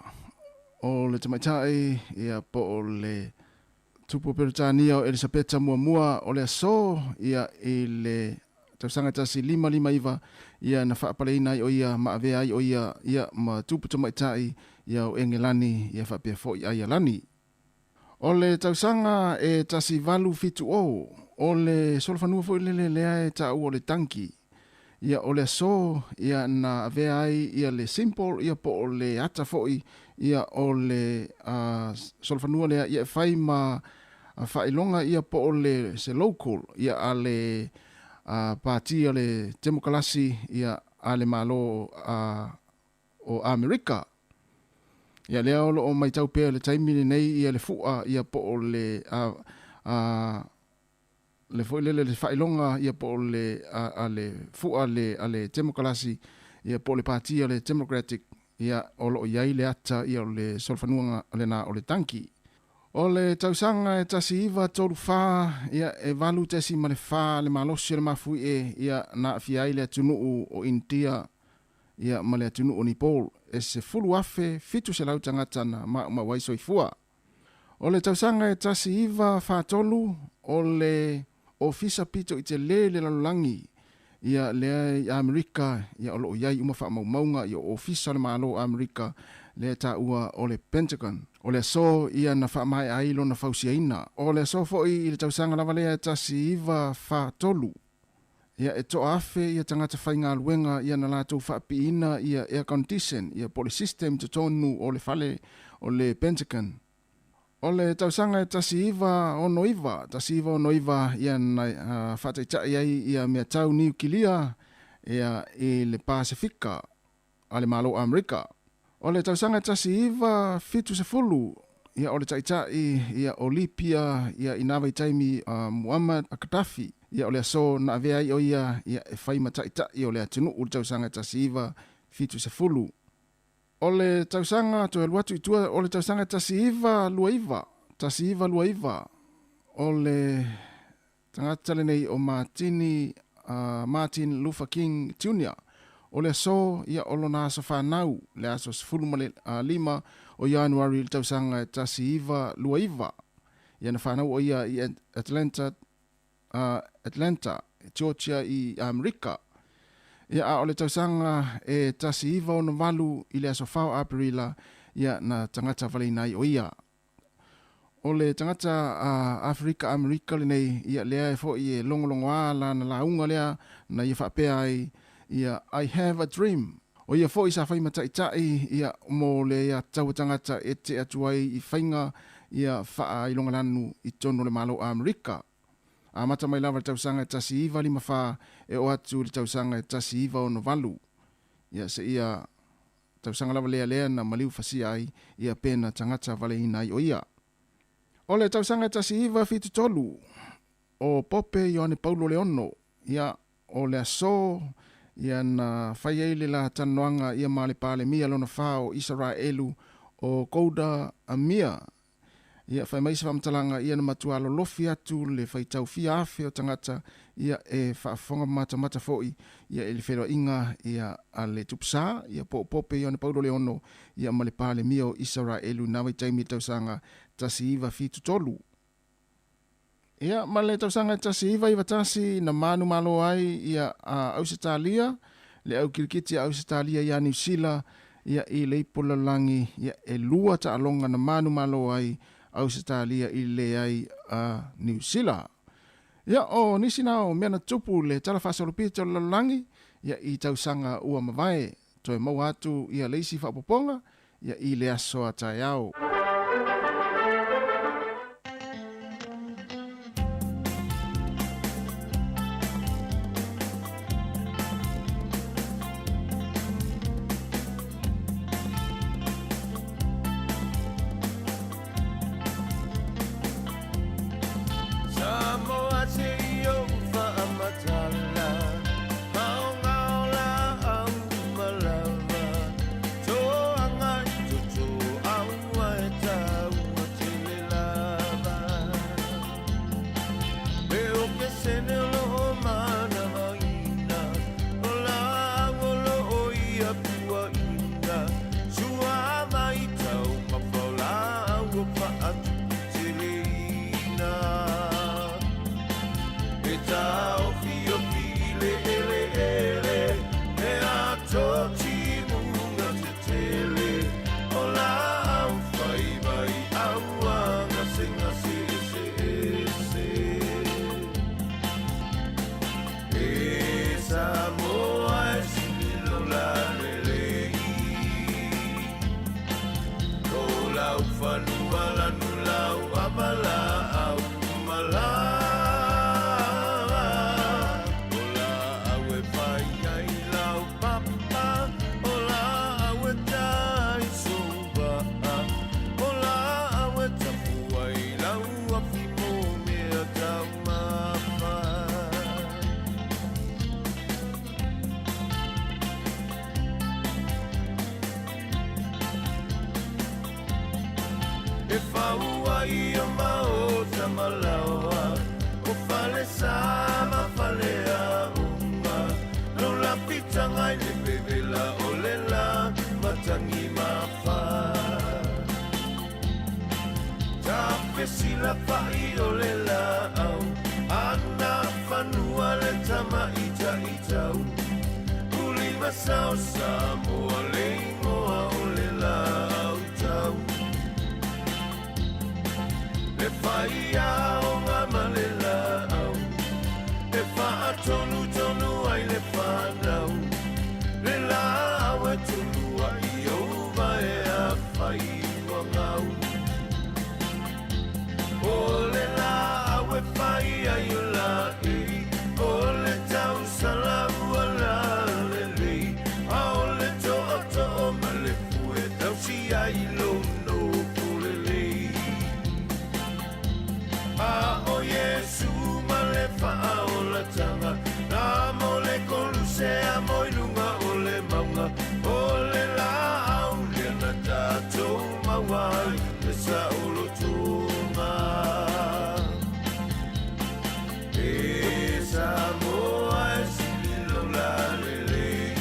o le tamaitai, ia, po o le tupu o Peretania o Elisapeta muamua o le aso, ia, i le tausaga e 1559, ia, na faapaleina ai o ia, ma avea ai o ia, ia, ma tupu tamaitai, ia, o Engelani, ia, faapea foi Aialani. O le tausaga e 1870, o le solofanua foi lele lea e taua o le tanki. Ia, o le aso, ia, na avea ai, ia, le simple, ia, po o le ata foi, ia, o le solofanua lea, ia, e fai ma faailoga, ia, po o le se local, ia, a le pati a le Temokalasi, ia, a le Malo o Amerika. Ia, lea o loo maitau pea le taimi lenei, ia, le fua, ia, po o le le foi lele le faailoga, ia, po o le a le fua a le Temokalasi, ia, po o le pati a le Democratic, ia, o loo iai le ata, ia, o le solofanuaga lena o le tanki. O le tausaga e 1934, ia, e 8.4 le malosi o le mafuie, ia, na aafia ai le atunuu o India, ia, ma le atunuu o Nepal, e 10,700 tagata na maumau ai soifua. O le tausaga e 1943, o le ofisa pito i te lē le lalolagi, ia, lea i Amerika, ia, o loo iai uma faamaumauga, ia, o ofisa o le Malo o Amerika, lea e taua o le Pentagon. O le aso ia na faamaea ai lona fausiaina. O le aso foi i le tausaga lava lea e 1943, ia e toaafe ia tagata faigaluega ia na latou faapiiina ia air condition ia po o le system i totonu o le fale o le Pentagon. O le tausaga e 1969, 1969 ia na faataitai ai ia mea tau niukilia ia i le Pasefika a le Malo o Amerika. O le tausaga e 1970, ia o le taitai ia o Lipia ia i na vaitaimi a Muammar Gaddafi, ia o le aso na avea ai o ia ia e fai ma taitai o le atunuu i le tausaga e 1970. O le tausaga toe alu atu i tua o le tausaga e 1929, 1929, o le tagata lenei o Martini, Martin Luther King Jr. O le aso ia o lona aso fanau, le aso 15 o Ianuari i le tausaga e 1929. Ia na fanau o ia i Atlanta, Atlanta, Georgia i Amerika. Ia a o le tausaga e 1968 i le aso 4 o Aperila, ia na tagata valeina ai o ia. O le tagata a Aferika Amerika lenei, ia lea e foi e logologoā lana lauga lea na ia faapea ai, ia I have a dream. O ia foi sa fai ma taitai ia mo le aiatatau a tagata e tetee atu ai i faiga ia faailogalanu i totonu o le Malo o Amerika. Amata mai lava i le tausaga e 1954 e oo atu i le tausaga e 1968. Ia seia tausaga lava lea lea na maliu fasia ai ia pe na tagata valeina ai o ia. O le tausaga e 1973, o Pope Ioane Paulo le Ono, ia o le aso ia na fai ai le la talanoaga ia ma le Palemia lona fa o Isaraelu o Golda Meir. Ia fai mai se faamatalaga ia na matua lolofi atu le faitau fia afe o tagata ia e faafofoga ma matamata foi ia i le feiloaiga ia a le Tupusa ia po o Pope Ioane Paulo le Ono ia ma le Palemia o Isaraelu i na vaitaimi i le tausaga 1973. Ia ma le tausaga e 1991 na manumalo ai ia a Ausetalia, le au kirikiti a Ausetalia iā Niu Sila ia i le ipu lalolagi ia e lua taaloga na manumalo ai Ausetalia i le leai a Niu Sila. Ia o nisi na o mea na tupu le Tala Faasolopito o le Lalolagi ia i tausaga ua mavae. Toe maua atu ia le isi faaopoopoga ia i le aso a taeao. Samoa se i ou faamatala, maongao laau uma lava, toaga i toto aua e taua tele lava. E o ke sene o loo manavaina, o laau o loo ia puaina, sua mai tau mafa o laau o faatupu teleina. E taofiofi i le eleele, e ato timuga tetele, o laau fai mai aua gasegase eseese. E Samoa e sili lou lalelei, Ko lau fanua lanu lau ama laau malā. O laau e fai ai lau papa, o laau e tai sou va'a, o laau e tapu ai lau afi mo mea taumafa. E fau ai o maota ma laoa, o falesa ma faleaoga, lau lafitaga i le vevela o le la matagi mafa. Tafesilafa'i o le laau, ana fanua le tamaʻitaʻitau, Ulimasao Samoa le igoa o le laau. Fai aoga ma le laau E faatonutonu ai le fanau Le laau e tulua i ou vae afai ua gau O le laau e fai ai o laei O le tausala ua lalelei A o le tootoo ma le fue tausi ai lou nofo lelei A o Iesu ma le faaolataga Na mo le kolusea mo i luga o le mauga O le laau lea na tatou maua ai le saolotoga E Samoa e sili lou lalelei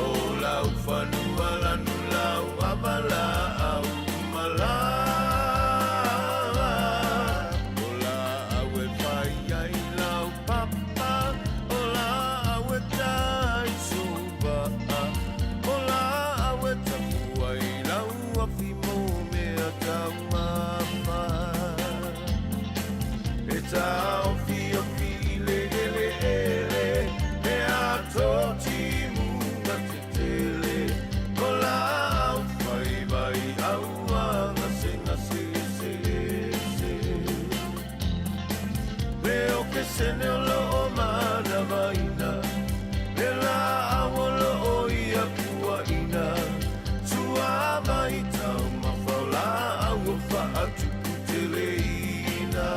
O lau fanua lanu lau ava laau malā O laau e fai ai lau papa O laau e tā i sou vaa O laau e tapu ai lau afi mo mea taumafa E taofiofi i le eleele E ato timuga tetele O laau fai vaiau gasegase eseese Le okesene o loo manavaina Le laau o loo ia puaina Sua mai taumafa o laau o faatuputeleina.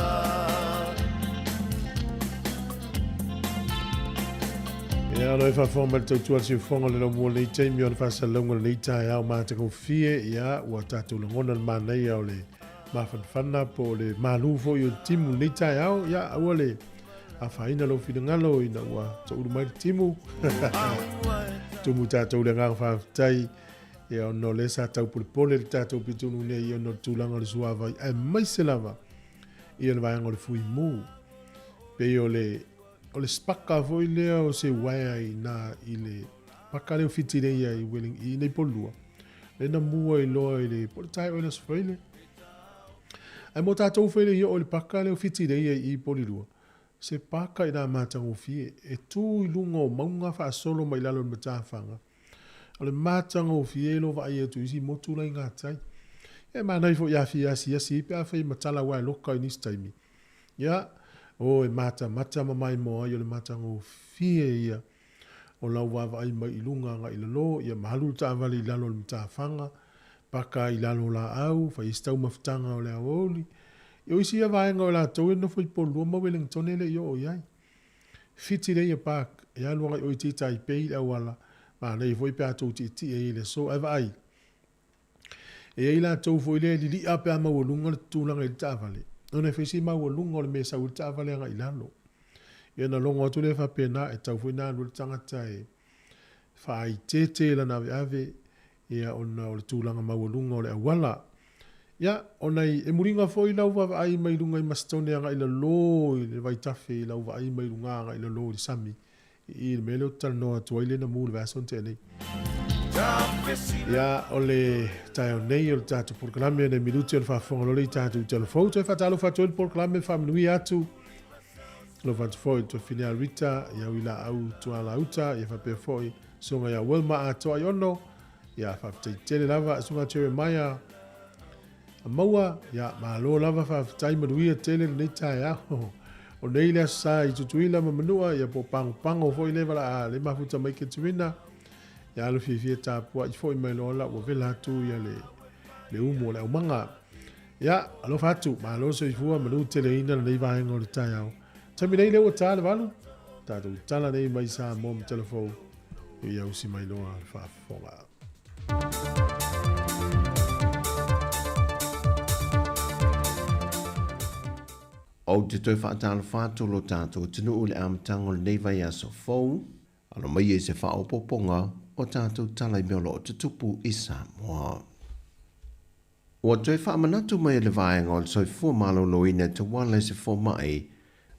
Ia, o lo e faafofoga mai le tautua a le siufofoga o le laumua o lenei taimi o le faasalalauga o lenei taeao matagofie, ia, ua tatou lagona le manaia o le mafanafana po o le malu foi o le timu i lenei taeao. Ia, aua le afaina lou finagalo ina ua toulu mai le timu. Tumu tatou le agaga faafetai, ia, ona o lea sa taupolepole le tatou pitonuu nei ona o le tulaga o le suavai, aemaise lava ia le vaega o le fuimu. Pei o le O le spaka foi lea o se uaea i ina i le paka lea o Whitireia i Welling i inei Polua. Lea na mua i loa i le po o le tae oe le Aso Faraile. Ae mo tatou foi le i oo i le paka lea o Whitireia i i Polilua, se paka ina matagofie e tu i luga o mauga faasolo mai lalo i le matafaga. O le matagofie lo vaai atu i isi motu la i gatai. E manaia foi a fia asiasi ai pe afai e matala aua e loka i nisi taimi. Ia, o e matamata ma maimoa ai o le matagofie ia o lau vaavaai mai i luga agai i lalo, ia malu le taavale i lalo o le matafaga, paka i lalo o laau, fai ai se taumafataga o le aoauli. Ia o isi ia vaega o i latou e nofo i Polua ma Wellingtone e le i oo i ai. Whitireia Park, e alu agai oi i Taipei i le auala, manaia foi pe a tou tietie ai i le aso. Ae vaai, E i ai latou foi lea e lili'a pe a maualuga le tulaga i le taavale, ona e fai si maualuga o le mea e sau ai le taavale agai i lalo. Ia ona logo atu lea faapena, e tatau foi ona alu ai le tagata e faaiteete lana aveave, ia ona o le tulaga maualuga o le auala. Ia, ona e muliga foi lau vaavaai mai luga i Masitone agai i lalo i le vaitafe i lau vaai mai luga agai i lalo i le sami, i le mea lea ou te talanoa atu ai lea na mu i le vaiaso na tea nei. Ia, o le taeao nei o le tatou polokalame nei minuti o le faafofoga loa lea i tatou telefou. Toe faatalofa atu ai le polokalame faamanuia atu. Alofa atu foi i le tuafafine ia Rita, ia Uilaau Tualauta, ia faapea foi susuga ia Wilma Atoa Iono, ia faafetai tele lava susuga Jeremiah Maua, ia malo lava faafetai manuia tele lenei taeao. O nei le aso sa i Tutuila ma Manua, ia po o Pagopago foi le vala a le mafuta mai Keturina. Ia alu fiafia tapuai foi mai loa la ua vela atu ia le, le umu o le aumaga. Ia, alofa atu, malo soifua manu teleina lenei vaega o le taeao. Taimi nei lea ua ta le 8, tatou tala nei mai Samoa ma Telefou, ia usi mai loa le faafofoga. Ou te toe faatalofa atu lo tatou atunuu i le amataga o lenei vaiaso fou, alo mai ai se faaopoopoga o tatou tala i mea o lo o tutupu i Samoa. Ua toe faamanatu mai e le Vaega o le Soifua Maloloina e tauala i se fomai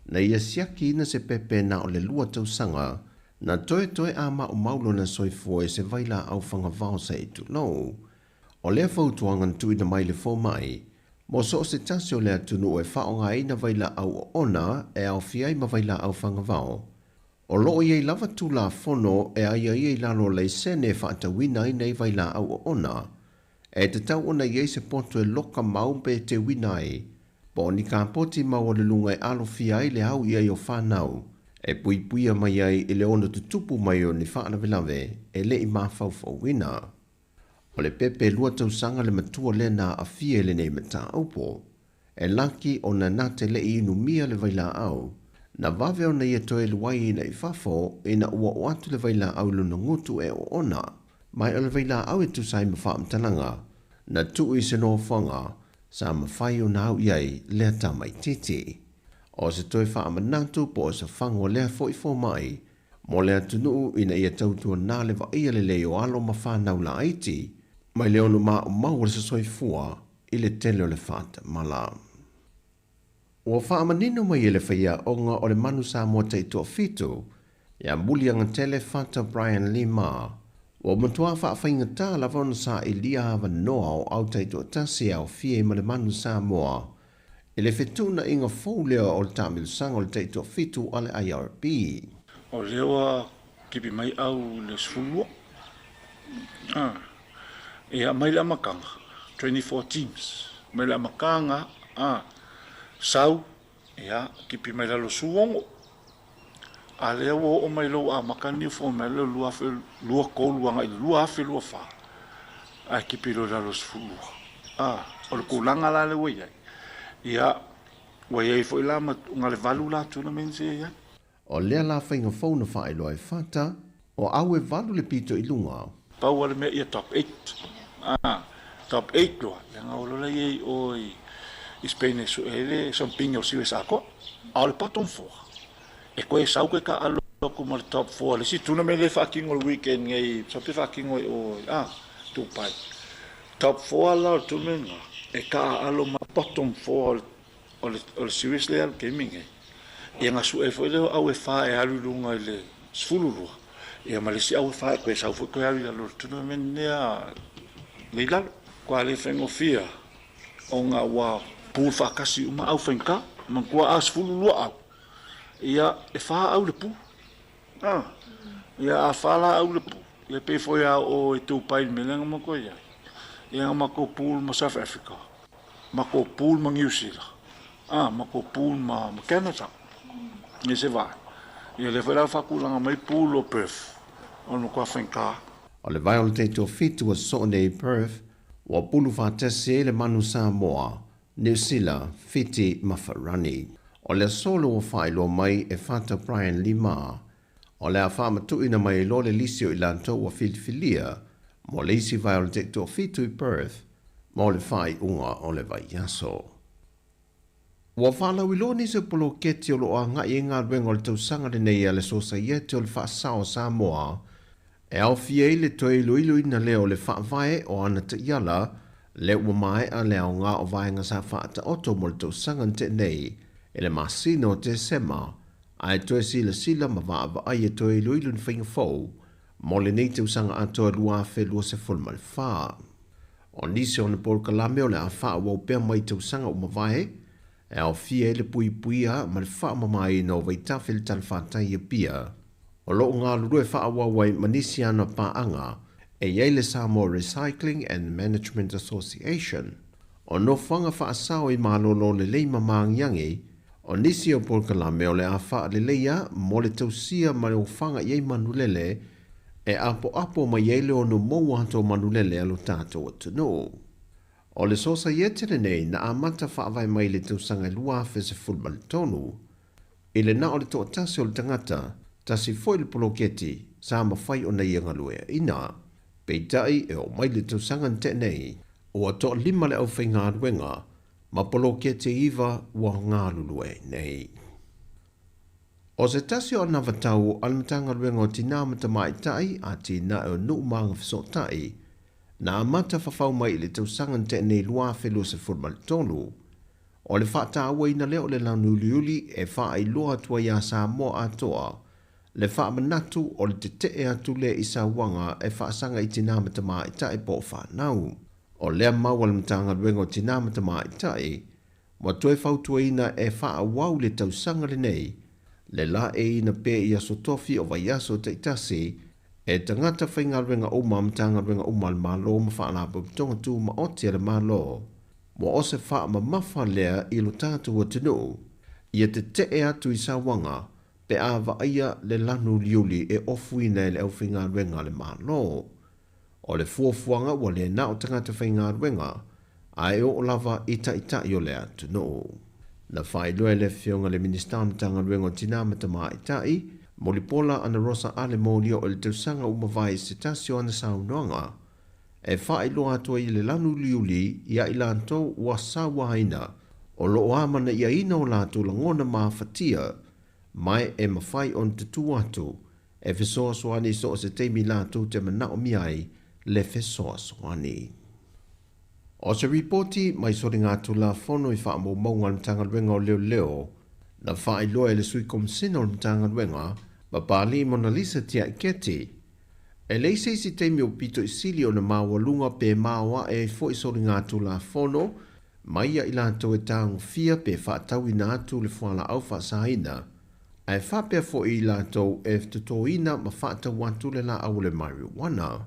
na ia siakiina se pepe na o le 2 tausaga na toetoe a maumau lona soifua i se vailaau fagavao se i tulou. O lea fautuaga na tuuina mai le fomai, mo so o se tasi o le atunuu e faaaogaina vailaau oona e aofia ai ma vailaau fagavao, o lo o i ai lava Tulafono e aiaia i lalo o laisene e faatauina ai nei vailaau oona, e tatau ona i ai se poto e loka mau pe teuina ai, po o ni kapoti maualuluga e alofia ai le au i ai o fanau, e puipuia mai ai i le ono tutupu mai o ni faalavelave e le i mafaufauina. O le pepe 2 tausaga le matua lea na aafia i lenei mataupu. E laki ona na te le i inumia le vailaau. Na vave ona ia toe luaiina i fafo ina ua oo atu le vailaau i lona gutu e oona. Ma o le vailaau e tusa ai ma faamatalaga na tuu i se nofoaga sa mafai ona au i ai lea tamaitiiti. O se toe faamanatu po o se fagu a lea foi fomai mo le atunuu ina ia tautuana le vaaia lelei o alo ma fanau laiti mai le ono maumau o le soifua i le tele o le faatamala. Ua faamanino mai e le faiaoga o le Manu Samoa Taitoafitu ia Muliagatele Fata Brian Lima, ua matua faafaigata lava ona sailia avanoa o au taitoatasi e aofia ai ma le Manu Samoa i le fetuunaiga fou lea o le taamilosaga o le Taitoafitu a le IRB. O lea ua kipi mai au i le 12. Ah. Ia mai le amataga, 24 teams. Mai le amataga, ah, sau, ia, kipi mai lalo 16. A lea ua oo mai lou amata ni format le 2023 agai i le 2024. Ae kipi loa i lalo 12. Ah, o le tulaga la lea ua i ai. Ia, ua i ai foi la ma na le 8 la tournaments e i ai. O lea la faiga fou na faailoa e Fata, o au e 8 le pito i luga. Pau o le mea ia top 8. Ah, top 8 loa. Leaga o lola i o i Spain e sue le something o siwe sa ko. A o le bottom 4. E koe sau koe ka alo aku ma le top 4. Le si tournament le whaakingo le weekend ngai. Sa pe whaakingo i o ah, Dubai. Top 4 la o le tournament nga. E ka alo ma bottom 4 o le series le alu gaming e. Ia nga sue foi leo au e wha e alu lunga i le 12. Ia ma le si au e wha e koe sau foi koe alu i lalo le tournament nea le i lalo. Kua le whaingofia o ngā wā pool whakasi uma au whainga, ma kua a 12 au. Ia e wha au le pu. Ah. Ia a wha la au le pu. Ia pe foi a o e tū pai me lenga ma koe ia. Ia nga mako pool ma South Africa. Mako pool ma New Zealand. Ah, mako pool ma Canada. Ia se vai. Ia le foi la whakulanga mai pool o Perth. O no kua whainga. O le vae o le Taitoafitu ua sosoo nei i Perth, ua pulu faatasi ai le Manu Samoa, Niu Sila, Fiti ma Farani. O le aso lea ua faailoa mai e Fata Brian Lima, o le a faamatuuina mai ai loa le lisi o i latou ua filifilia mo le isi vae o le Taitoafitu i Perth mo le faaiuga o le vaiaso. Ua faalauiloa nisi o poloketi o loo agai ai galuega o le tausaga lenei a le Sosaiete o le Faasao o Samoa, e aofia ai le toe iloiloina lea o le faavae o ana taiala lea ua maea le aoga o vaega sa faataoto mo le tausaga na tea nei i le masina o Tesema, ae toe silasila ma vaavaai e toe iloilo ni faiga fou mo lenei tausaga atoa 2024. O nisi o ana polokalame o le a faaauau pea mai tausaga ua mavae, e aofia ai le puipuia ma le faamamaina o vaitafe i le talafatai i Apia, o loo galulue faaauau ai ma nisi ana paaga e i ai le Samoa Recycling and Management Association, o nofoaga faasao i malolo lelei ma magiagi. O nisi o polokalame o le a faaleleia mo le tausia ma le ofaga i ai manulele e apoapo mai ai le ono mou atu o manulele a lo tatou atunuu. O le Sosaiete lenei na amata faavae mai i le tausaga 2013, i le na o le toatasi o le tagata, tasi foi le poloketi sa mafai ona ia galueaina. Peitai e oo mai le tausaga na tea nei, ua 5 le aufaigaluega ma poloketi e 9 ua galulue ai nei. O se tasi o anavatau a le Matagaluega o Tinā ma Tamaitai, Atinae o Nuu ma Agafesootai, na amata fafau mai i le tausaga na tea nei 2023, o le faatauaina lea o le lanuliuli e faailoa atu ai iā Samoa atoa le faamanatu o le tetee atu lea i sauaga e faasaga i tinā ma tamaitai po o fanau. O lea mau a le Matagaluega o Tinā ma Tamaitai, ua toe fautuaina e faaauau le tausaga lenei le laeiina pea i aso tofi o vaiaso taitasi e tagata faigaluega uma a Matagaluega uma a le Malo ma Faalapotopotoga Tumaoti a le Malo. Ua o se faamamafa lea i lo tatou atunuu ia tetee atu i sauaga pe a vaaia le lanu uliuli e ofuina e le aufaigaluega a le Malo. O le fuafuaga ua le na o tagata faigaluega ae oo lava i taitai o le atunuu. Na faailoa e le Afioga i le Minisita o le Matagaluega o Tinā ma Tamaitai, Mulipola Anarosa Ale Molioo i le tausaga ua mavae i se tasi o ana saunoaga e faailoa atu ai i le lanu uliuli ia i latou ua sauaina o lo o amanaiaina o latou lagona mafatia ma e mafai ona tutū atu e fesoasoani i so o se taimi latou te manaomia ai le fesoasoani. O se ripoti mai soligatulafono i faamaumauga a le Matagaluega o Leoleo na faailoa e le Sui Komesina o le Matagaluega, Papalii Monalisa Tiaiketi, e leai se isi taimi o pito i sili ona maualuga pe maoae ai foi soligatulafono mai ia i latou e tagofia pe faatauina atu le fualaau faasaina, ae faapea foi i latou e totoina ma faatau atu le laau o le marijuana.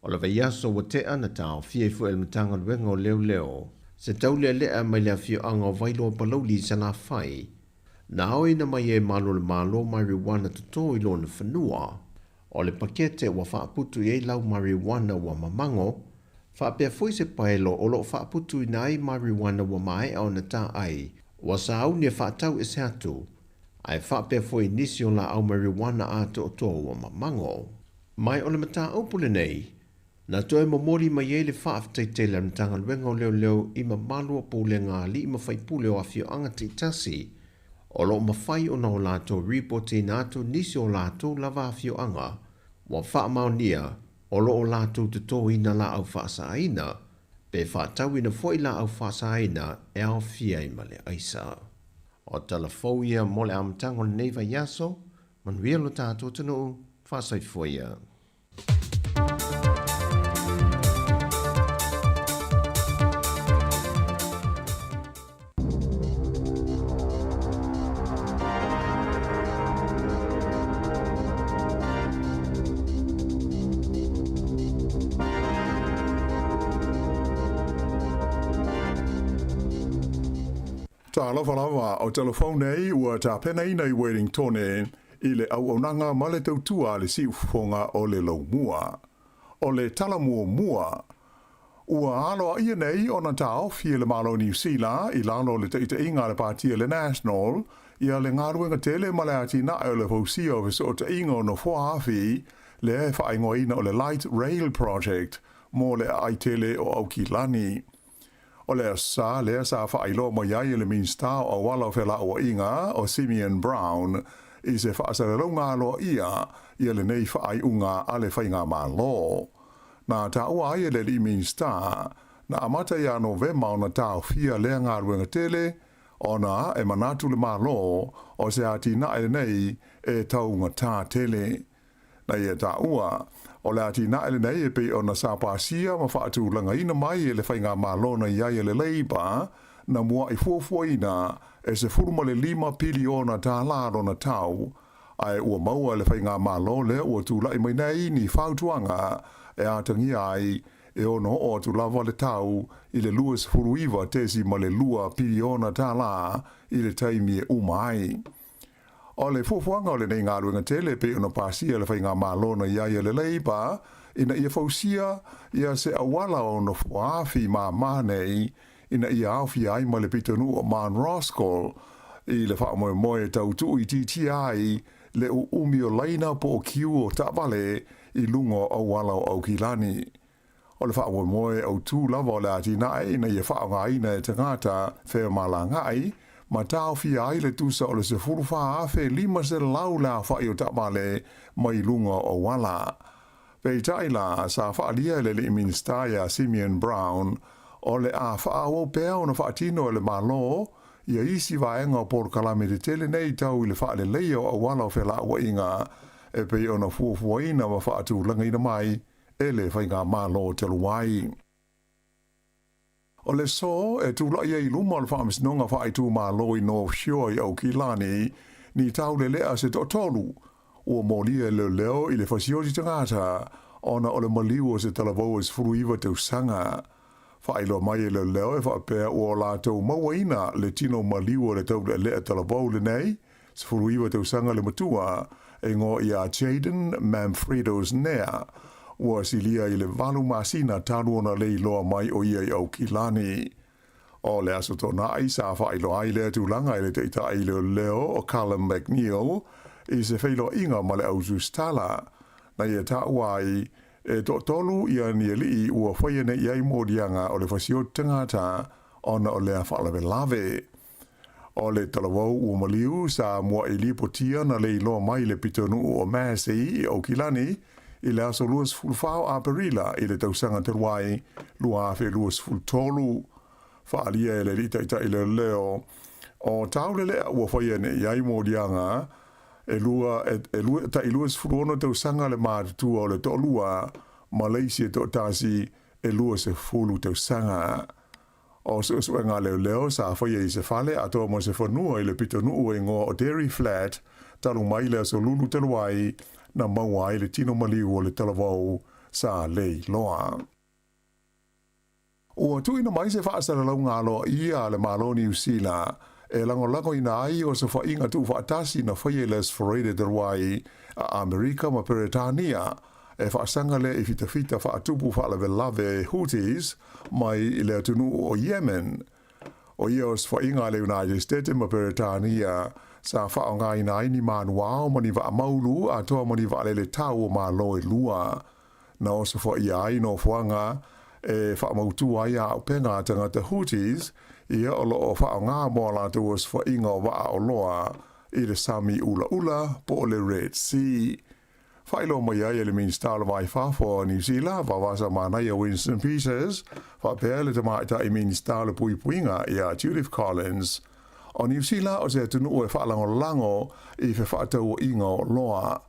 O le vaiaso ua tea na taofia ai foi e le Matagaluega o Leoleo se taulealea mai le afioaga o Vailoa Palauli i Salafai, na aoina mai ai malo o le Malo marijuana toto i lona fanua. O le pakete ua faaputu i ai lau marijuana ua mamago, faapea foi se paelo o lo o faaputuina ai marijuana ua maea ona taai, ua sauni e faatau ese atu, ae faapea foi nisi o laau marijuana atoatoa ua mamago. Ma o le mataupu lenei, na toe momoli mai ai le faafetai tele a le Matagaluega o Leoleo i mamalu o pulega a alii ma faipule o afioaga taitasi o lo o mafai ona o latou ripotiina atu nisi o latou lava afioaga ua faamaonia o lo o latou totoina laau faasaaina pe faatauina foi laau faasaaina e aofia ai ma le aisa. O tala fou ia mo le amataga o lenei vaiaso, manuia lo tatou atunuu, faasoifua ia. Talofa lava, o tala fou nei ua tapenaina i Wellingtone i le auaunaga ma le tautua a le Siufofoga o le Laumua. O le tala muamua, ua aloaia nei ona taofi e le Malo o Niu Sila i lalo o le taitaiga a le Pati a le National ia le galuega tele ma le atinae o le fausia o fesootaiga o nofoa afi lea e faaigoaina o le Light Rail Project mo le aai tele o Aukilani. O le aso Sa lea sa faailoa mai ai e le Minisita o Auala o Felauaiga o Simeon Brown i se faasalalauga aloaia ia lenei faaiuga a le Faigamalo. Na taua ai e le alii Minisita na amata ia Novema ona taofia lea galuega tele ona e manatu le Malo o se atinae lenei e taugatā tele. Na ia taua, o le atinae lenei e pei ona sa pasia ma faatulagaina mai e le Faigamalo na i ai e le Labour na mua'i fuafuaina e $15 piliona tālā lona tau, ae ua maua e le Faigamalo lea ua tula'i mai nei ni fautuaga e atagia ai e ono oo atu lava le tau i le $29.2 piliona tālā i le taimi e uma ai. O le fuafuaga o lenei galuega tele e pei ona pasia e le Faigamalo na i ai e le Labour ina ia fausia ia se auala o nofoa-afi māmā nei ina ia aofia ai ma le pitonuu o Mount Roskill i le faamoemoe e tau tuuitiitia ai le uumi o laina po o kiu o taavale i luga o auala o Aukilani. O le faamoemoe autū lava o le atinae ina ia faaaogaina e tagata femalagaai ma taofia ai le tusa o le 14,500 le aofai o taavale mai luga o auala. Peitai la, sa faaalia e le alii Minisita ia Simeon Brown, o le a faaauau pea ona faatino e le Malo ia isi vaega o polokalame tetele nei tau i le faaleleia o auala o felauaiga e pei ona fuafuaina ma faatulagaina mai e le Faigamalo talu ai. O le aso e tula'i ai i luma o le Faamasinoga Faaitumalo i North Shore i Aukilani ni taulelea se toatolu ua molia e leoleo i le fasioti tagata ona o le maliu o se talavou e 19 tausaga. Faailoa mai e leoleo e faapea ua latou mauaina le tino maliu o le taulealea talavou lenei, 19 tausaga le matua, e igoa ia Jayden Manfredos Nea, ua silia i le 8 masina talu ona leiloa mai o ia i Aukilani. O le Aso Toonai sa faailoa ai lea tulaga e le taitai leoleo o Callum McNeil i se feiloaiga ma le autusitala, na ia taua ai e toatolu ia ni alii ua faia nei i ai moliaga o le fasioti tagata ona o lea faalavelave. O le talavou ua maliu sa mua'i lipotia na leiloa mai le pitonuu o Massey i Aukilani i le aso 24 o Aperila i le tausaga talu ai 2023. Faaalia e le alii taitai leoleo o Taulelea ua faia nei i ai moliaga e lua e lua ta'i 26 tausaga le matutua o le toalua ma le isi e toatasi e 20 tausaga. O suesuega a leoleo sa faia i se fale atoa ma se fanua i le pitonuu e igoa o Dairy Flat talu mai le aso Lulu talu ai na maua ai le tino maliu o le talavou sa leiloa. Ua tuuina mai se faasalalauga aloaia a le Malo o Niu Sila e lagolagoina ai osofaiga tuufaatasi na faia i le Aso Faraile talu ai a Amerika ma Peretania e faasaga lea i fitafita faatupu faalavelave Houthis mai i le atunuu o Yemen. O ia osofaiga a le United States ma Peretania sa faaaogaina ai ni manuao ma ni vaa maulu atoa ma ni vaalele tau o Malo e lua. Na osofaia ai nofoaga e faamautu ai auupega a tagata Houthis ia o lo o faaaoga mo a latou osofaiga o vaa oloa i le sami ulaula po o le Red Sea. Faailoa mai ai e le Minisita o le Va i Fafo o Niu Sila, Vavasa Manaia Winston Peters, faapea le Tamaitai Minisita o le Puipuiga ia Judith Collins, o Niu Sila o se atunuu e faalagolago i fefaatauaiga o oloa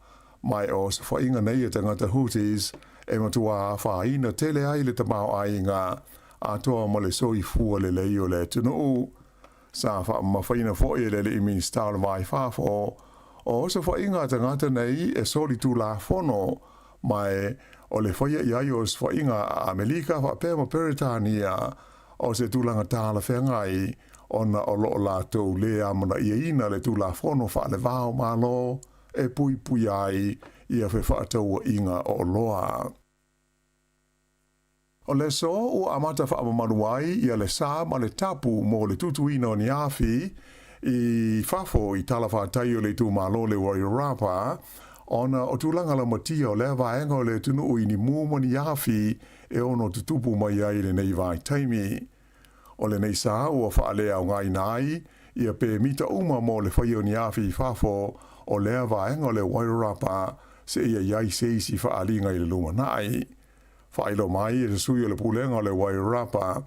mai o osofaiga nei e tagata Houthis e matuā afaina tele ai le tamaoaiga atoa ma le soifua lelei o le atunuu. Sa faamamafaina foi e le alii Minisita o le Va i Fafo o osofaiga a tagata nei e solitulafono mai o le faia i ai o osofaiga a Amelika faapea ma Peretania o se tulaga talafeagai ona o lo o latou lē amanaiaina le Tulafono Faalevao Malo e puipuia ai ia fefaatauaiga o oloa. O le aso ua amata faamamalu ai ia le sa ma le tapu mo le tutuina o ni afi i fafo i talafatai o le itumalo le Wairarapa ona o tulaga laumatia o lea vaega o le atunuu i ni mu ma ni afi e ono tutupu mai ai i lenei vaitaimi. O lenei sa ua faaleaogaina ai ia pemita uma mo le faia o ni afi i fafo o lea vaega o le Wairarapa seia i ai se isi faaaliga i le lumanai. Faailoa mai e se sui o le Pulega o le Wairarapa,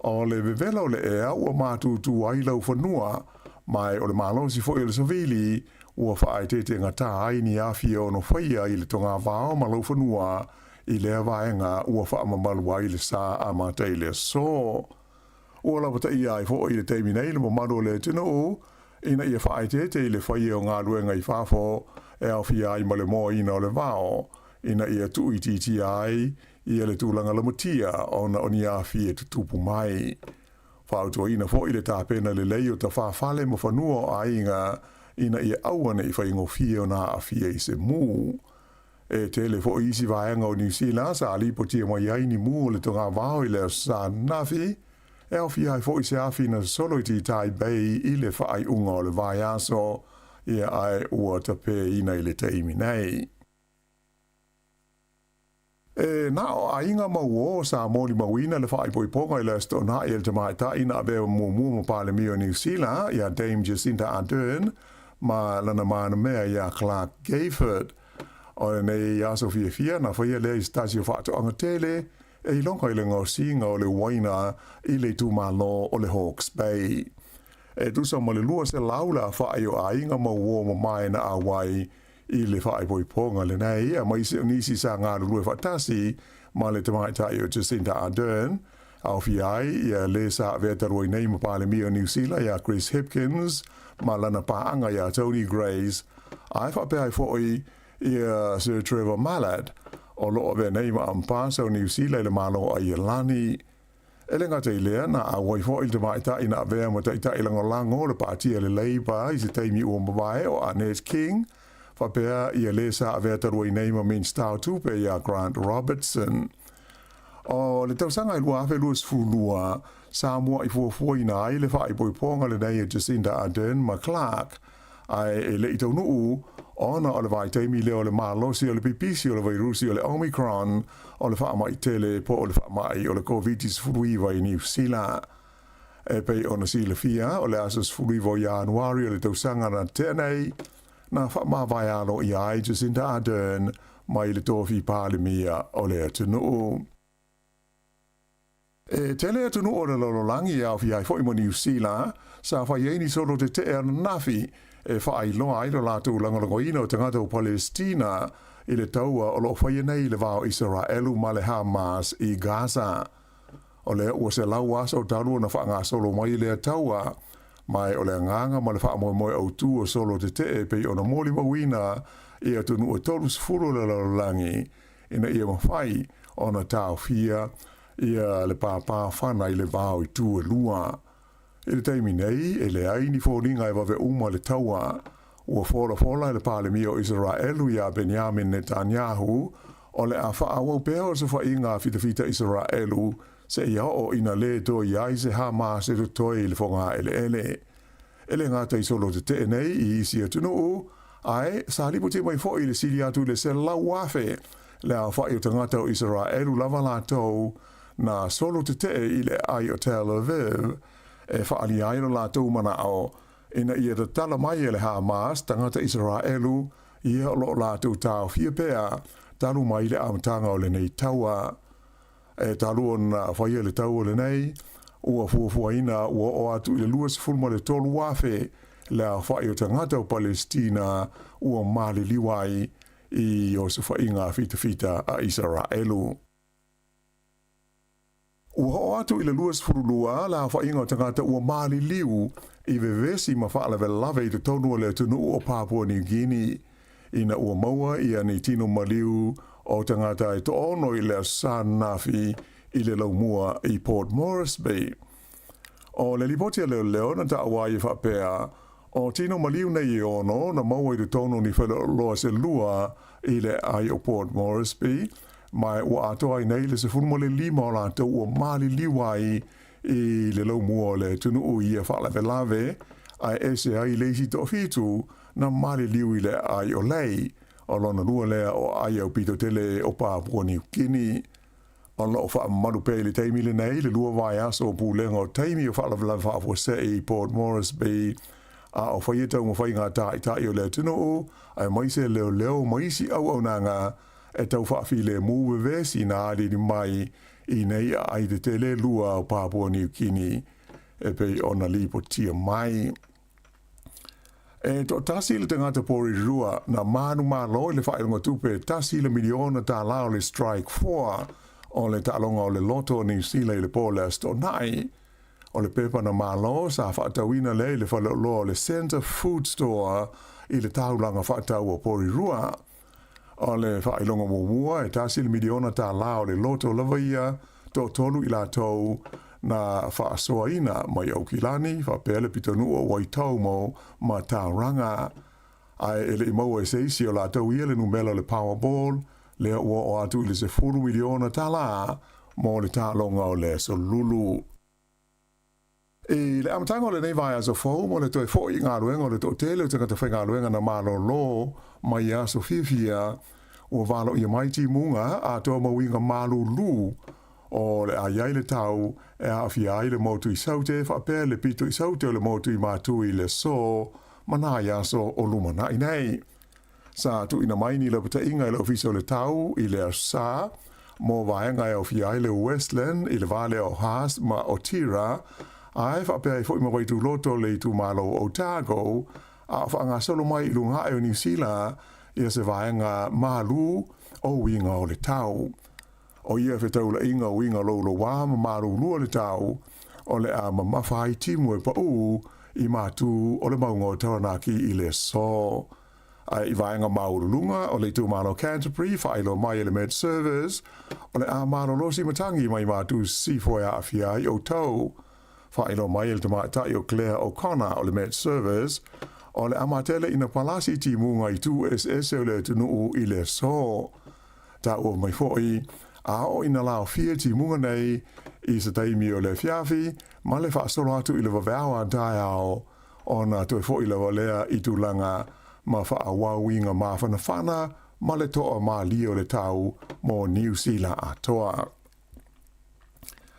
o le vevela o le ea ua matutu ai laufanua, ma o le malosi foi o le savili ua faaeteetegatā ai ni afi e ono faia i le togavao ma laufanua i lea vaega ua faamamalu ai le sa amata i le aso. Ua lapataia ai foi i le taimi nei le mamalu o le atunuu ina ia faaeteete i le faia o galuega i fafo e aofia ai ma le moaina o le vao ina ia tuuitiitia ai ia le tulaga lamatia ona o ni afi e tutupu mai. Fautuaina foi le tapena lelei o tafafale ma fanua o aiga ina ia aua ne i faigofie ona aafia i se mu. E tele foi isi vaega o Niu Sila sa lipotia mai ai ni mu o le togavao i le Aso Sa ananafi, e aofia ai foi se afi na sosolo i Titai Bay i le faaiuga o le vaiaso, ia ae ua tapeina i le taimi nei. E na o aiga mauō sa molimauina le faaipoipoga i le Aso Toonai e le tamaitai na avea muamua ma Palemia o Niu Sila ia Dame Jacinda Ardern ma lana manamea ia Clark Gayford. O lenei aso fiafia na faia lea i se tasi o faatoaga tele e iloga i le gaosiga o le uaina i le itumalo o le Hawke's Bay. E tusa ma le 200 le afa'i o aiga mauō mamae na auai i le faaipoipoga lenei, aemaise o nisi sa galulue faatasi ma le tamaitai o Jacinda Ardern. Aofia ai ia lē sa avea talu ai nei ma Palemia o Niu Sila iā Chris Hipkins ma lana paaga iā Tony Grace, ae faapea ai foʻi ia Sir Trevor Mallard o loo avea nei ma Amepasa o Niu Sila i le Malo o Aielani. E le gata i lea, na auai foʻi le tamaitai na avea ma taitai lagolago o le Pātia le Labour i se taimi ua mavae o Annette King, faapea ia lē sa avea talu ai nei ma Minista o Tupe iā Grant Robertson. O le tausaga e 2022, sa muaʻi fuafuaina ai le faaipoipoga lenei e Jacinda Ardern ma Clark, ae e le i taunuu ona o le vaitaimi lea o le malosi o le pipisi o le vairusi o le Omicron o le faamai tele po o le faamai o le Koviti-19 i Niu Sila. E pei ona silafia, o le aso 19 o Ianuari o le tausaga na tea nei, na faamavae aloaia ai Jacinda Ardern mai le tofi Palemia o le atunuu. E tele atunuu o le lalolagi e aofia ai foi ma Niu Sila, sa fai ai ni solo tetee ananafi e faailoa ai lo latou lagolagoina o tagata o Palestina i le taua o loo faia nei i le va o Isaraelu ma le Hamas i Gaza. O lea ua 100 aso talu ona faagasolo mai lea taua, ma o le agaga ma le faamoemoe autū o solo tetee e pei ona molimauina i atunuu e 30 o le lalolagi ina ia mafai ona taofia ia le pāpā fana i le va o itu e lua. I le taimi nei, e leai ni foliga e vave uma le taua. Ua folafola e le Palemia o Isaraelu iā Benjamin Netanyahu o le a faaauau pea osofaiga a fitafita Isaraelu seia oo ina lē toe i ai se Hamas e totoe i le fogaeleele. E le gata i solo tetee nei i isi atunuu, ae sa lipoti mai foʻi i le sili atu i le 100,000 le aofai o tagata o Isaraelu lava latou na solo tetee i le aai o Tel Aviv e faaalia ai lo latou manao ina ia tatala mai e le Hamas tagata Isaraelu ia o loo latou taofia pea talu mai le amataga o lenei taua. E talu ona faia le taua lenei, ua fuafuaina ua oo atu i le 23,000 le aofai o tagata o Palesitina ua maliliu ai i osofaiga fitafita a Isaraelu. Ua oo atu i le 22 le aofaiga o tagata ua maliliu i vevesi ma faalavelave i totonu o le atunuu o Papua New Guinea ina ua maua ia ni tino maliu o tagata e 6 i le Aso Sa ananafi i le laumua i Port Moresby. O le lipoti a leoleo na taua ai e faapea, o tino maliu nei e 6 na maua i totonu o ni faleoloa se lua i le aai o Port Moresby, ma ua atoa ai nei le 15 o latou ua maliliu ai i le laumua o le atunuu i ia faalavelave, ae ese ai le isi 7 na maliliu i le aai o Lae, o lona lua lea o aai aupito tele o Papua Niu Kini. O loo faamamalu pea i le taimi lenei le lua vaiaso o pulega o taimi o faalavelave faafuasei i Port Moresby, a o faia taumafaiga a taitai o le atunuu aemaise leoleo ma isi auaunaga e tau faafilemu vevesi na aliali mai i nei aai tetele e lua o Papua Niu Kini e pei ona lipotia mai. E toatasi le tagata Porirua na manumalo i le faailoga tupe e tasi le miliona tālā o le Strike 4 o le taaloga o le Loto o Niu Sila i le po o le Aso Toonai. O le pepa na malo sa faatauina lea i le faleoloa o le Centre Food Store i le taulaga faatau o Porirua. O le faailoga muamua e tasi le miliona tālā o le loto lava ia, toatolu i latou na faasoaina mai Aukilani faapea le pitonuu o Waitomo ma Tauranga. Ae e le i maua e se isi o latou ia le numela o le Powerball, lea ua oo atu i le 10 miliona tālā mo le taaloga o le aso Lulu. I le amataga o lenei vaiaso fou mo le toe foʻi i galuega o le toatele o tagata faigaluega na malōlō mai aso fiafia, ua valoia mai timuga atoa ma uiga malūlū o le a i ai le tau e aafia ai le motu i Saute faapea le pito i Saute o le motu i Matu i le aso ma nai aso o lumanai nei. Sa tuuina mai ni lapataiga i le Ofisa o le Tau i le Aso Sa mo vaega e aofia ai le Westland i le va lea o Haast ma Otira, ae faapea ai foi ma Vaituloto le itumalo o Otago, a o faagasolo mai i luga ae o Niu Sila ia se vaega malū o uiga o le tau. O ia fetaulaiga uiga loulouā ma malulua le tau, o le a mamafa ai timu e paʻū i matū o le mauga o Taranaki i le aso. Ae i vaega maualuluga o le itumalo Canterbury, faailoa mai e le Met Service, o le a malolosi matagi mai matu sisifo e aafia ai outou. Faailoa mai e le tamaitai o Claire O'Connor o le Met Service, o le a matele ina palasi timuga i itu eseese o le atunuu i le aso. Taua mai foi, a oo ina laofia timuga nei i se taimi o le afiafi ma le faasolo atu i le vaveao a taeao, ona toe foi lava lea i tulaga ma faaauauiga mafanafana ma le toa malie o le tau mo Niu Sila atoa.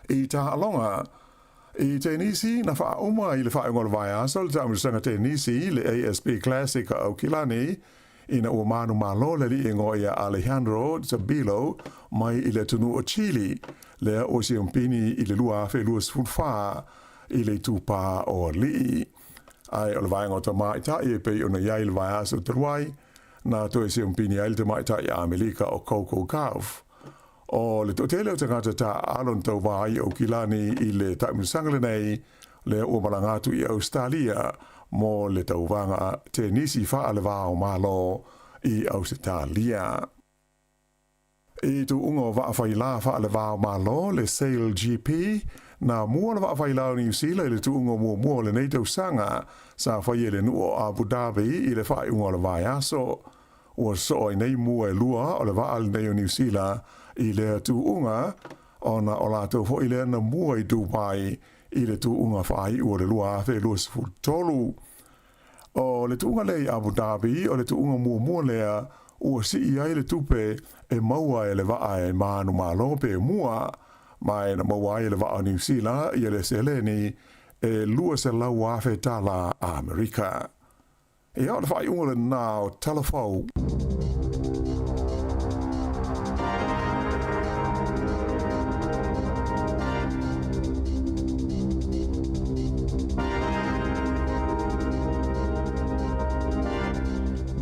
I taaloga i tenisi, na faauma i le faaiuga o le vaiaso le taamilosaga tenisi le ASB Classic a Aukilani ina ua manumalo le alii igoa ia Alejandro Tabilo mai i le atunuu o Chile, lea ua siumpini i le 2024 i le itupa o alii. Ae o le vaega o tamaitai e pei ona i ai le vaiaso talu ai, na toe siumpini ai le tamaitai Amelika o Coco Gauff. O le toatele o tagata taaalo na tauva ai i Aukilani i le taamilosaga lenei, lea ua malaga atu i Ausetalia mo le tauvaga tenisi faale-va-o-Malo i Ausetalia. I tuuga o vaa failā faale-va-o-Malo, le Sail GP, na mua le vaa failā o Niu Sila i le tuuga muamua o lenei tausaga, sa faia i le nuu o Abu Dhabi i le faaiuga o le vaiaso. Ua sosoo ai nei mua e lua o le vaa lenei o Niu Sila i lea tuuga, ona o latou foi lea na mua i Dubai i le tuuga faaiu o le 2023. O le tuuga lea i Abu Dhabi o le tuuga muamua lea ua sii ai le tupe e maua e le vaa e manumalo pe mua, ma e na maua ai e le vaa o Niu Sila ia le seleni e 200,000 tala Amerika. Ia, o le faaiuga lenā o Tala Fou.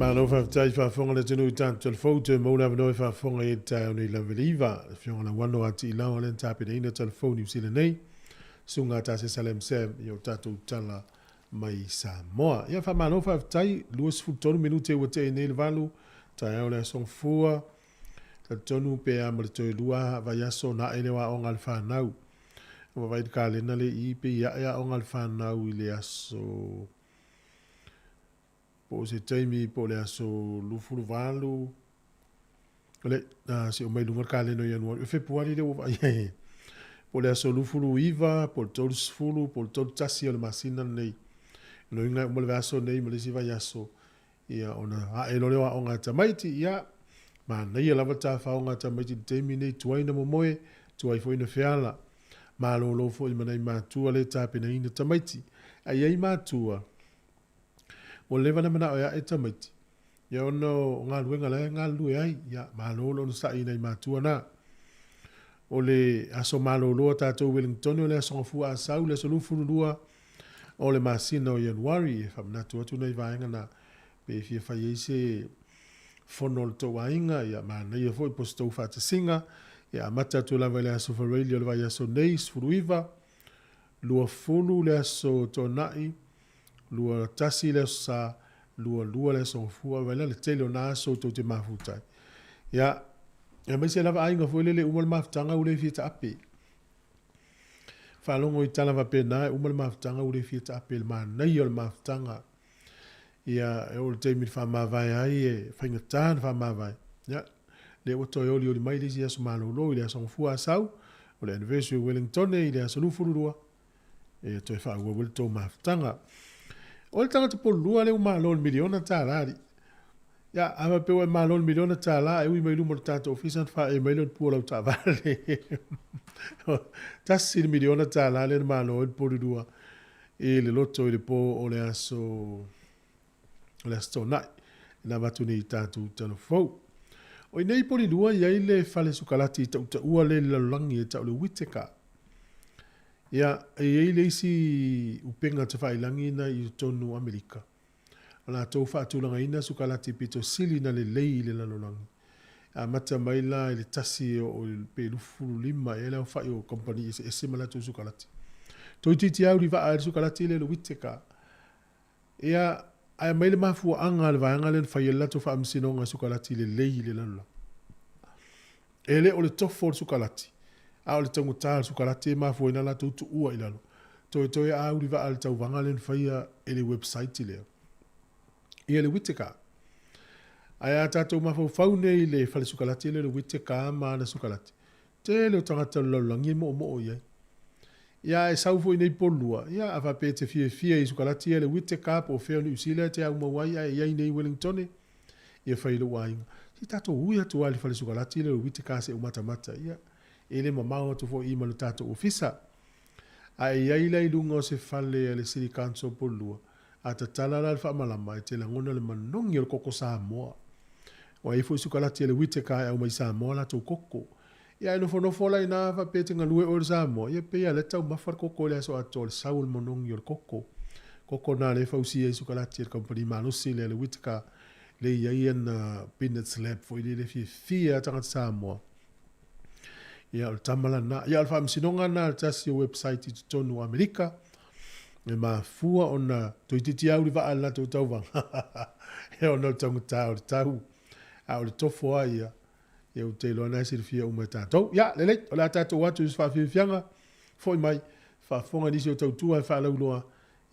Malo faafetai faafofoga le atunuu i tatou telefou toe maua le avanoa e faafofoga i le taeao nei lava le iva. Le afioga Lauano a Tiilao lea na tapenaina telefou Niu Sila nei. Susuga Tasesa Lam Sam i o tatou tala mai Samoa. Ia faamalo faafetai 23 minute ua tea nei le valu taeao le aso Gafua. Talitonu pe a ma le toe lua vaiaso na ae lea o aoga a le fanau. Ua vaai i le kalena le i pe i ae aoga a le fanau i le aso po o se taimi po o le aso 28 le se o mai luga le kalena o Ianuari o Fepuari lea ua vaai ai po o le aso 29 po o le 30 po o le 31 o le masina lenei. Loiga e uma le vaiaso nei ma le isi vaiaso Ia, ona ae loa lea o aoga a tamaiti, ia, manaia lava tafaoga a tamaiti i le taimi nei, tuai na momoe, tuai foi na feala. Malolo foi ma nai matua le tapenaina tamaiti. Ae i ai matua, ua leva na manao e ae tamaiti, ia ona o galuega la e galulue ai, ia, malo le onosai i nai matua na. O le aso malolo a tatou Wellingtone o le aso Gafua Asau, le aso 22 o le masina o Ianuari. E faamanatu atu nai vaega na pe fia fai ai se fono o le tou aiga, ia manaia foi po o se tou faatasiga. Ia amata atu lava i le aso Faraili o le vaiaso nei, 19, 20 le aso Toonai, 21 le aso Sa, 22 le aso Gafua, vaai la le tele o na aso tou te mafuta ai. Ia, aemaise lava aiga foi lele uma le mafutaga ua le fia taape. Faalogo i tala faapena e uma le mafutaga ua le fia taape i le manaia o le mafutaga. Ia, e oo i le taimi e faamavae ai e faigata ona faamavae. Ia, lea ua toe olioli mai le isi aso malolo i le aso Gafua Asau, o le anniversary o Wellingtone i le aso 22, e toe faaauau ai le tou mafutaga. O le tagata polulua lea ua malo i le miliona tala alii. Ia, a faapea ua e malo i le miliona tala, e ui mai luma o le tatou ofisa ona faaee mai lea o le pua o lau taavale. Tasi le miliona tala lea na malo ai le polulua i le loto i le po o le aso o le aso Toonai na avatu nei i tatou talafou. O i nei polilua i ai le fale sukalati i tautaua le i le lalolagi e tau le Whittaker. Ia, e i ai le isi upega tafailagi na i totonu o Amerika. O latou faatulagaina sukalati pito sili na lelei i le lalolagi. Amata mai la i le 1 e oo i pe 25 ea le aofai o kamupani eseese ma latou sukalati. Toeitiiti lava ulivaa ai le sukalati lea i le Whittaker. Ia, ae aumai le mafuaaga a le vaega lea na fai ai le latou faamasinoga sukalati lelei i le lalolagi. E le o le tofo o le sukalati, a o le taugata o le sukalati e mafua ai ona latou tuua i lalo. Toetoe a ulivaa le tauvaga lea na faia e le website lea. Ia le Whittaker. Ae a tatou mafaufau nei i le fale sukalati lea o le Whittaker ma ana sukalati, tele o tagata o le lalolagi e moomoo i ai. Ia ae sau foi nei polua, ia a faapea e te fiafia i sukalati ia le Whittaker po o fea o Niu Sila e te aumau ai ae i ai nei i Wellingtone, ia fai i lou aiga. Se i tatou ui atu lava i le fale sukalati lea o le Whittaker se i ou matamata, ia e le mamao atu foi i i ma le tatou ofisa. Ae i ai la i luga o se fale a le City Council o Polua, A tatala la le faamalama, e te lagona le manogi o le koko Samoa. Ua i ai foi sukalati a le Whittaker e aumai Samoa latou koko. Ia ae nofonofo la ina faapea e te galue oe i le Samoa, ia pei lava lea taumafa le koko i le aso atoa, le sau o le manogi o le koko. Koko na lea e fausia ai sukalati a le kamupani malosi lea a le Whittaker, lea e i ai ana peanut slab foi lele e fiafia lava tagata Samoa. Ia o le tama lana. Ia o le faamasinoga lena a le tasi o website i totonu o Amerika. E mafua ona toeitiiti au le vaa i le latou tauvaga e ona o le taugata o le tau. A o le tofo lava ia, ia ou te iloa na e silafia uma e tatou. Ia, lelei, o le a tatou atu i se faafiafiaga, foi mai, faafofoga i nisi o tautua e faalauiloa,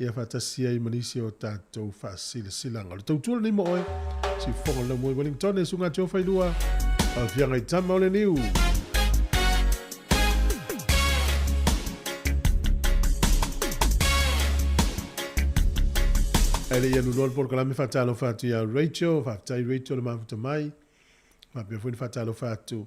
ia faatasi ai ma nisi o tatou faasilasilaga. O le tautua lenei mo oe, Siufofoga o le Laumua i Wellington, e Susuga Tio Failua, Faafiaga i Tama o le Niu. Ae le i alu loa le polokalame faatalofa atu ia Rachel, faafetai Rachel le mafuta mai. Faapea foi na faatalofa atu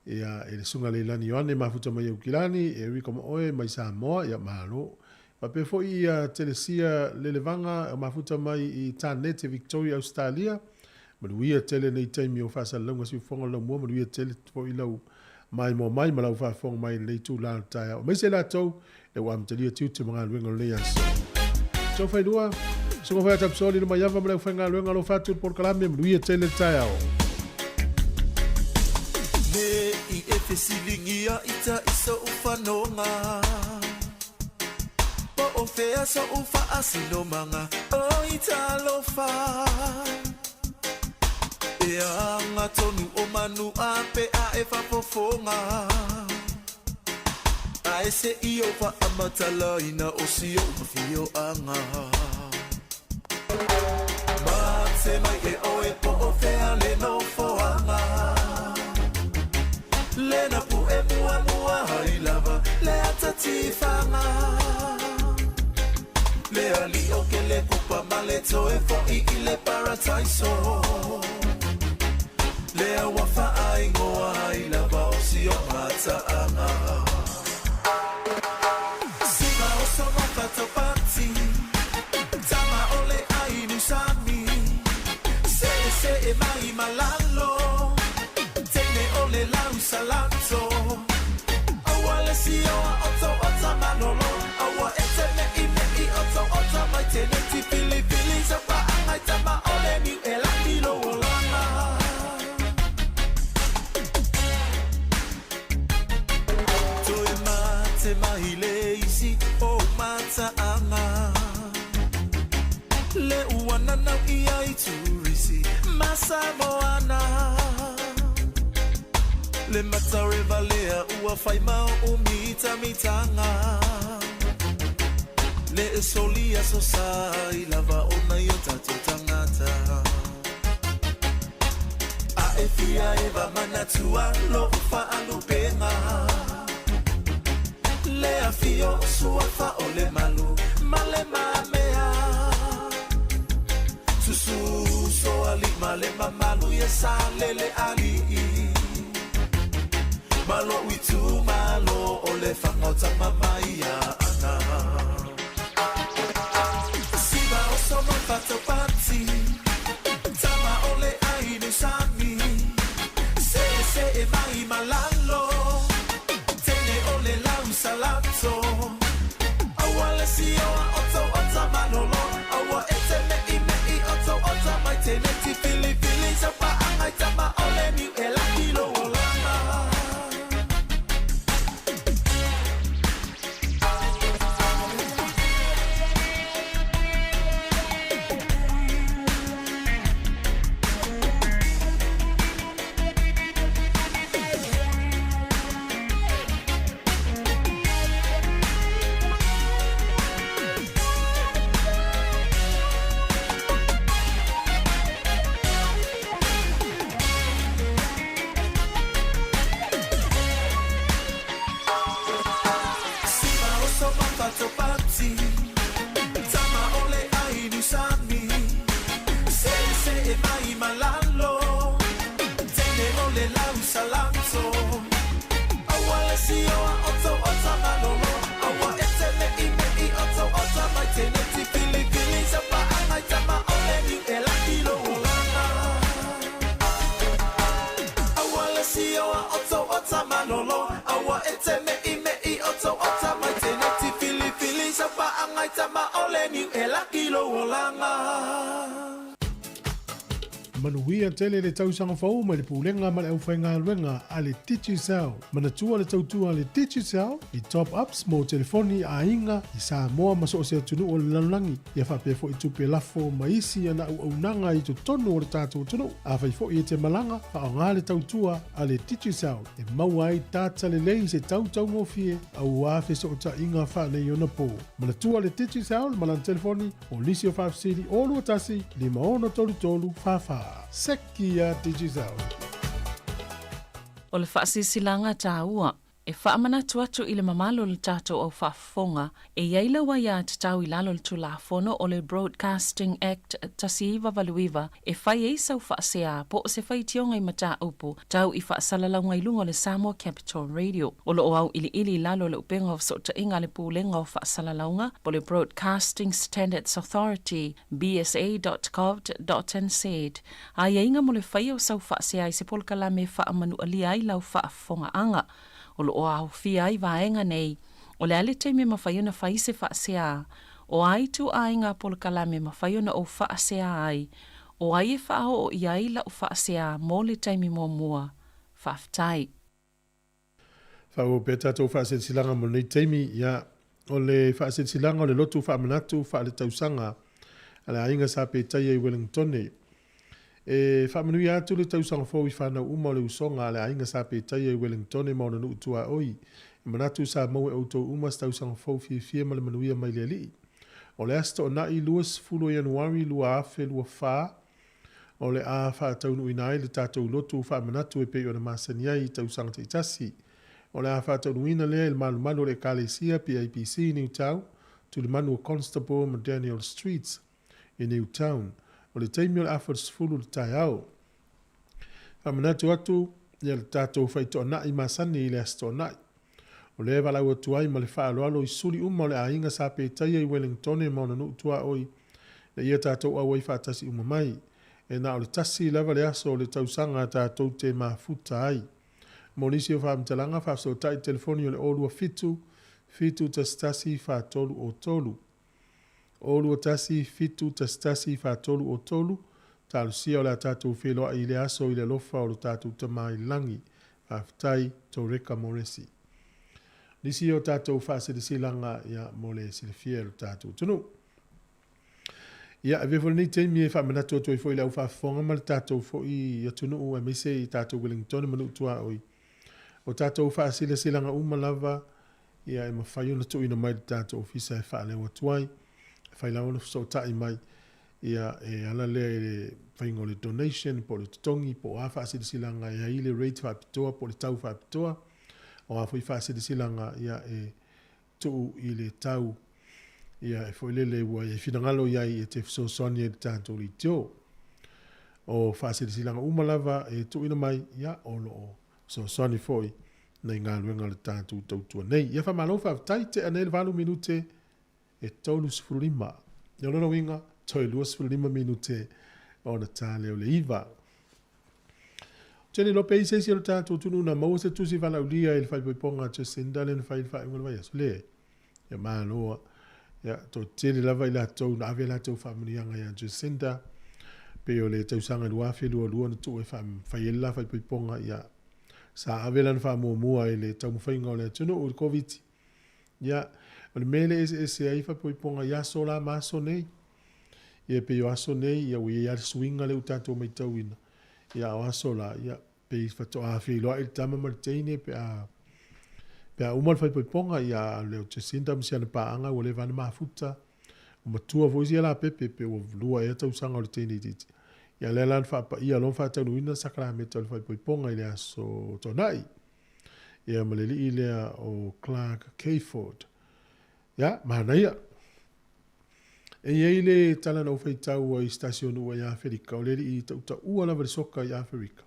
ia i le Susuga Leilani Ioane mafuta mai Aukilani, Eric Omaoe mai Samoa, ia malo. Faapea foi ia Telesia Lelevaga mafuta mai i Tanete Victoria Ausetalia, Manuia tele nei taimi o faasalalauga siufofoga o le laumua, manuia tele foi lau maimoa mai ma lau faafofoga mai i lenei itula o le taeao. Aemaise i latou le ua amatalia tiute ma galuega o lenei aso. Tau Failua, Susuga foi a Tapusoli le Maiava ma le aufaigaluega alofa atu i le polokalame, manuia tele le taeao. Me i e fesiligia i ta i so'u fanoga Po o fea so'u fa'asinomaga o i talofa E aga tonu o manu a pe a e fa'afofoga Ae se'i o fa'amatalaina o si o'u afioaga Mate mai e oe po o fea le nofoaga Lena pu'e muamua ai lava le ata tifaga Le ali'i o ke le kupa ma le toe fo'i i le parataiso Lea ua fa'aigoa ai lava o si o mata'aga Siva o sono fataupati Tama o le ainu sami Se'ese'e mai ma lalo Teine o le lau salato Aua le sioa o tou ota malolo Aua e te me'ime'i o tou ota mai Tenei tifilifili sau pa'aga i tama o le niu e laki lou olaga Toe mate mai le isi o mata'aga Le ua nanau ia i turisi ma Samoana Le matareva lea ua fai ma o'u mitamitaga Le e soli aso sa i lava o nai o tatou tagata A e fia eva manatua lo'u fa'alupega Le afio o suafa o le malu ma le mamea Susu so ali'i ma le mamalu ia sa lele ali'i Ma lo'u itumalo o le faga o tama mai ana Siva o sono fataupati Tama o le ainu sami Se'ese'e mai ma lalo Teine o le lau salato Aua le sioa o tou ota malolo Aua e te me'ime'i o tou ota mai Tenei tifilifili sau pa'aga i tama o le niu e laki Manuia tele le tausaga fou mai le Pulega ma le Aufaigaluega a le Digicel. Manatua le tautua a le Digicel i top ups mo telefoni a aiga i Samoa ma so o se atunuu o le lalolagi, ia faapea foi tupe lafo ma isi ana auaunaga i totonu o le tatou atunuu. Afai foi e te malaga, faaaoga le tautua a le Digicel e maua ai data lelei i se tau taugofie aua fesootaiga faaneionapo. Manatua le Digicel ma lana telefoni o nisi o faafesili 021 5633 44. Sekia Digicel. O le faasilasilaga taua e faamanatu atu i le mamalu o le tatou au faafofoga e i ai lau aiatatau i lalo o le Tulafono o le Broadcasting Act 1989 e fai ai sau faasea po o se faitioga i mataupu tau i faasalalauga i luga o le Samoa Capital Radio. O lo o auiliili i lalo o le Upega o Fesootaiga a le Pulega o Faasalalauga po o le Broadcasting Standards Authority, bsa.govt.nz, aiaiga mo le faia o sau faasea i se polokalame e faamanualia ai lau faafofogaaga. O lo o aofia ai vaega nei, o le a le taimi e mafai ona fai se faasea, o a ituaiga polokalame e mafai ona ou faasea ai, o ai e faaoo i ai lau faasea mo le taimi muamua. Faafetai. Faaauau pea tatou faasilasilaga mo lenei taimi. Ia, o le faasilasilaga o le lotu faamanatu faaletausaga a le aiga Sa Petaia i Wellingtone. E faamanuia atu le tausaga fou i fanau uma o le usoga a le aiga Sa Petaia i Wellingtone ma ona nuu tuaoi. E manatu sa maua e outou uma se tausaga fou fiafia ma le manuia mai le Alii. O le Aso Toonai 20 o Ianuari 2024, o le a faataunuuina ai le tatou lotu faamanatu e pei ona masani ai i tausaga taitasi. O le a faataunuuina lea i le malumalu o le Ekalesia PIPC i Newtown, tulimanu o Constable ma Daniel Streets i Newtown. O le taimi o le afa 10 i le taeao. Faamanatu atu ia le tatou faitoanai masani i le Aso Toonai. O lea e valaau atu ai ma le faaaloalo i suli uma o le aiga Sa Petaia i Wellingtone ma ona nuu tuaoi, ina ia tatou auai faatasi uma mai. E na o le tasi lava le aso o le tausaga tatou te mafuta ai. Mo nisi o faamatalaga, faafesootai i le telefoni o le 027 711 4303. 021 711 4303. Talosia o le a tatou feiloai i lea aso i le alofa o lo tatou Tama i le Lagi. Faafetai, Toreka Moresi. Nisi o tatou faasilasilaga ia mo le silafia e lo tatou atunuu. Ia, avea foi lenei taimi e faamanatu atu ai foi i le au faafofoga ma le tatou foi atunuu aemaise i tatou Wellingtone ma nuu tuaoi. O tatou faasilasilaga uma lava ia e mafai ona tuuina mai i le tatou ofisa e faaleo atu ai, e fai lava ona fesootai mai, ia e ala lea i le faiga o le donation po o le totogi po o a faasilasilaga e i ai le rate faapitoa po o le tau faapitoa, o a foi faasilasilaga ia e tuu i le tau ia e foi lele ua i ai finagalo i ai e te fesoasoani ai i le tatou leitio. O faasilasilaga uma lava e tuuina mai ia o lo o fesoasoani foi nei galuega a le tatou tautua nei. Ia faamalo faafetai, tea nei le 8 minute e 35. O lona uiga, toe 25 minute ona ta lea o le 9. Ou te le iloa pe i ai se isi o le tatou atunuu na maua se tusi valaaulia i le faaipoipoga a Jacinda lea na fai i le faaiuga o le vaiaso. Leai. Ia malo. Ia, toatele lava i latou na ave a latou faamanuiaga ia Jacinda, pei o le tausaga 2022 na tuu e fai ai le la faaipoipoga, ia, sa ave lana faamuamua i le taumafaiga o le atunuu i le Koviti. Ia, o le mea lea e eseese ai faaipoipoga i aso la ma aso nei, ia pei o aso nei, ia ua i ai lava le suiga lea ua tatou matauina, ia a o aso la, ia, pei faatoa feiloai le tama ma le teine pe a pe a uma le faaipoipoga, ia a lea o Jacinda ma si ana paaga ua leva ona mafuta, ua matua foi sia lapepe pe ua lua ea tausaga o le teine itiiti. Ia lea la na faapaia loa ma faataunuuina le sakalameta o le faaipoipoga i le aso Toonai. Ia ma le alii lea o Clark Cayford. Ia, manaia. E i ai le tala na ou faitau ai i se tasi o nuu i Aferika, o le alii tautaua lava i le soka i Aferika.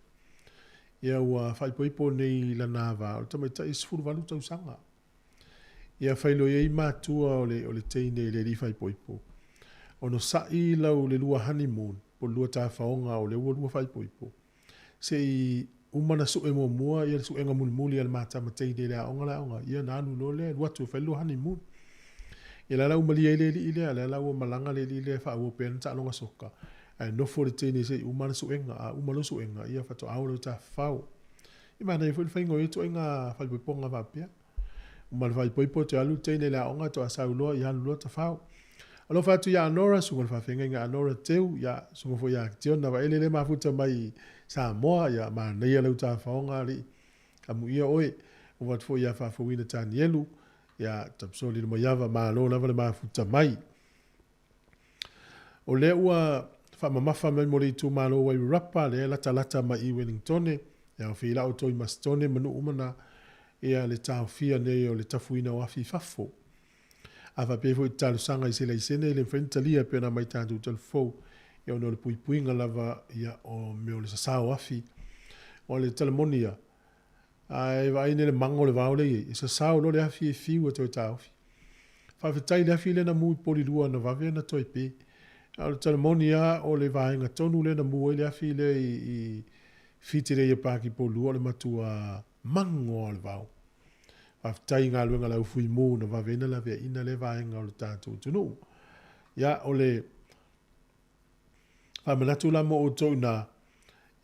Ia ua faaipoipo nei i lana ava, o le tamaitai e 18 tausaga. Ia faailoa ai matua o le, o le teine i le alii faaipoipo. Ono sa'i lau le lua honeymoon, po o le lua tafaoga o lea ua lua faaipoipo. Se i uma ona sue muamua ia le suega mulimuli a le mata ma teine i le aoga le aoga, ia ona alu loa lea alu atu e fai le lua honeymoon. Ia la la ua malie ai le alii lea, lea la ua malaga le alii lea e faaauau pea lana taaloga soka. Ae nofo le teine se i uma ana suega, a uma loa suega, ia faatoa o lea e tafafao. E manaia foi le faiga o ia ituaiga faaipoipoga faapea. Uma le faaipoipo toe alu le teine i le aoga toa sau loa ia alu loa tafao. Alofa atu ia Nora, susuga i le faafeagaiga a Nora Teu, ia susuga foi ia Kitiona Vaele lea e mafuta mai i Samoa, ia manaia lau tafaoga alii. Amuia oe. Ova atu foi ia Faafouina Tanielu, ia Tapisoli Lumaiava, malo lava le mafuta mai. O lea ua faamamafa mai mo le itumalo o Wairarapa, lea e latalata mai i Wellingtone, e aofia ai la outou i Masitone ma nuu uma na, ia le taofia nei o le tafuina o afi i fafo. A faapea foi i te talosaga i se laisene, e le mafai ona talia e pei ona aumai tatou talafou, ia ona o le puipuiga lava ia o mea o le sasa o afi. O le tala moni ia, a e vaai nei i le mago o le vao lea e i ai, e sasao loa le afi e fiu e toe taofi. Faafetai i le afi lea na mu i Polilua na vave ona toe pe. A o le tala moni lava, o le vaega tonu lea na mu ai le afi lea i Whitireia Park i Polilua, o le matua mago lava o le vao. Faafetai i galuega a le au fui mu na vave ai ona laveaiina lea vaega o le tatou atunuu. Ia, o le faamanatu la mo outou i ina,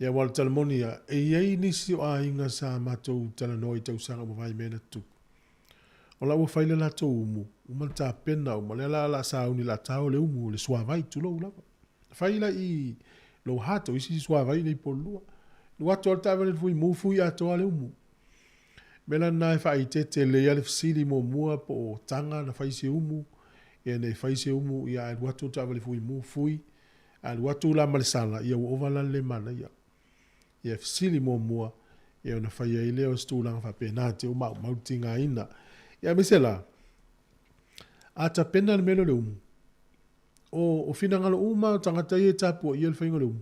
ia aua o le tala moni ia, e i ai nisi o aiga sa matou talanoa i tausaga ua mavae i mea na tutupu. O la ua fai le latou umu, uma ona tapena uma, lea la o le a sauni o le a tao le umu, le suavai, tulou lava. Fai la i Lower Hutt o isi suavai nei i Pololua. Alu atu lava le taavale i le fuimu, fui atoa le umu. Mea la lena e faaeteete lelei lava le fesili muamua po o taga na fai se umu, ia ne i fai se umu, ia ae alu atu le taavale fuimu fui, a alu atu la ma le sala, ia ua ova la le le manaia. Ia fesili muamua, ia ona fai ai lea o se tulaga faapena te i ua maumau le tigaina. Ia aemaise la, a tapena le mea lea o le umu, o finagalo uma o tagata ia e tapuaia le faiga o le umu,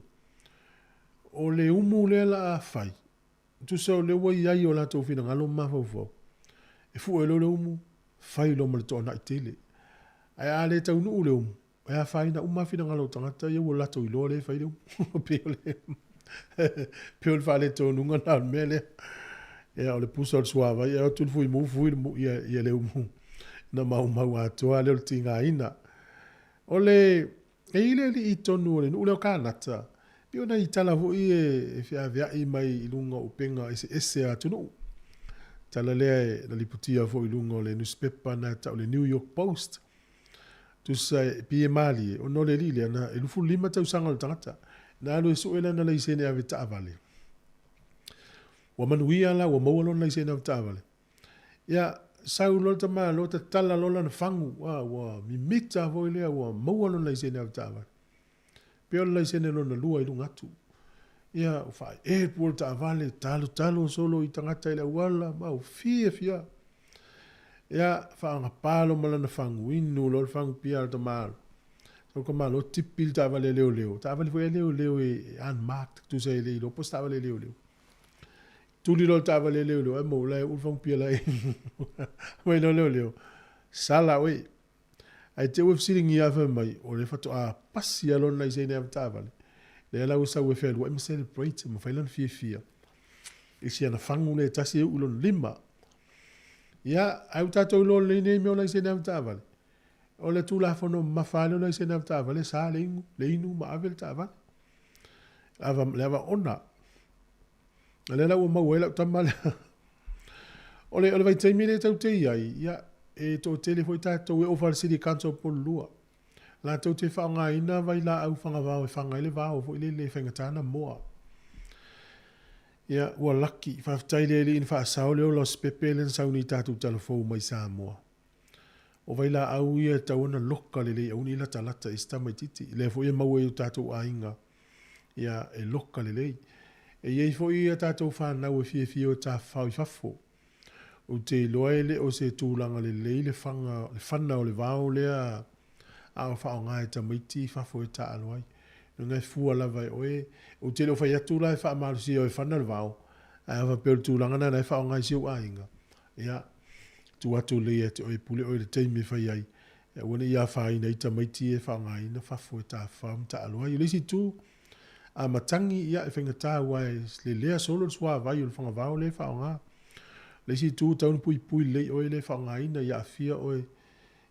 o le umu lea o le a fai, Tusa o lea ua i ai o latou finagalo ma mafaufau, e fue loa le umu, fai loa ma le toanai tele. Ae a le taunuu le umu, e afaina uma lava finagalo o tagata ia ua latou iloa lea e fai le umu. Pei o le pei o le faaletonuga lena o le mea lea. Ia, o le pusa o le suavai, e o atu le fuimu fui le, ia, ia le umu na maumau atoa lea o le tigaina. O le E i ai le alii tonu o le nuu lea o Kanata, pei o nai tala foi e feaveai mai i luga o upega eseese a atunuu. Tala lea e na lipotia foi i luga o le nusipepa na tau le New York Post. Tusa e pei e malie, ona o le alii lea, na e 25 tausaga o le tagata, na alu e sue lana laisene ave taavale. Ua manuia la, ua maua lona laisene ave taavale. Ia, sau loa le tamaloa tatala loa lana fagu, a, ua mimita foi lea ua maua lona laisene avetaavale. Pei o le laisene lona lua i luga atu. Ia, ua faaee le pua o le taavale, talotalo solo i tagata i le auala, ma ua fiafia. Ia, faagapa loa ma lana fagu, inu loa le fagu pia a le tamaloa. Sau le tamaloa tipi le taavale a leoleo, taavale foi a leoleo e unmarked, tusa e le iloa po o se taavale a leoleo. Tuli loa le taavale a leoleo, ae maua la e uu le fagupia la e mai loa leoleo, sala oe. Ae te i ua fesiligia fai mai, o lea faatoa pasi lava lona laisene ave taavale. Lea la ua sau e fealuai ma celebrate ma fai lana fiafia i si ana fagu lea e tasi e uu i lona lima. Ia, ae ua tatou iloa lelei nei mea o laisene ave taavale. O le Tulafono mamafa lava lea o laisene ave taavale, sa le inu, le inu ma ave le taavale. Ava, le ava ona. A lea la ua maua ai lau tama lea. O le, o le vaitaimi lea tatou te i ai, ia, e toatele foi tatou e ofa i le City Council o Upolu. Latou te faaaogaina vailaau fagavao e faga ai le vao foi lele e faigata ona moa. Ia, ua laki, faafetai i le Alii na faasao le ola o se pepe lea na sau nei i tatou talafou mai Samoa. O vailaau ia e tatau ona loka lelei aua ne i latalata i ai se tamaitiiti. Lea foi e maua i o tatou aiga ia e loka lelei. E i ai foi a tatou fanau e fiafia o e tafafao i fafo. Ou te iloa e le o se tulaga lelei le faga, le fana o le vao lea a o faaaoga e tamaiti i fafo e taaalo ai. Leaga e fua lava e oe. Ou te le o fai atu la e faamalosia e fana le vao, ae a faapea o le tulaga lena e faaaoga i si ou aiga, ia, tuu atu lelei ia te oe e pule oe i le taimi e fai ai, e aua ne i afaina ai tamaiti ia e faaaogaina fafo e tafafao ma taaalo ai. O le isi itu, a matagi, ia, e faigata aua e lelea solo le suavai o le fagavao lea e faaaoga. O le isi itu, e tatau ona puipui lelei oe lea e faaaogaina ia aafia oe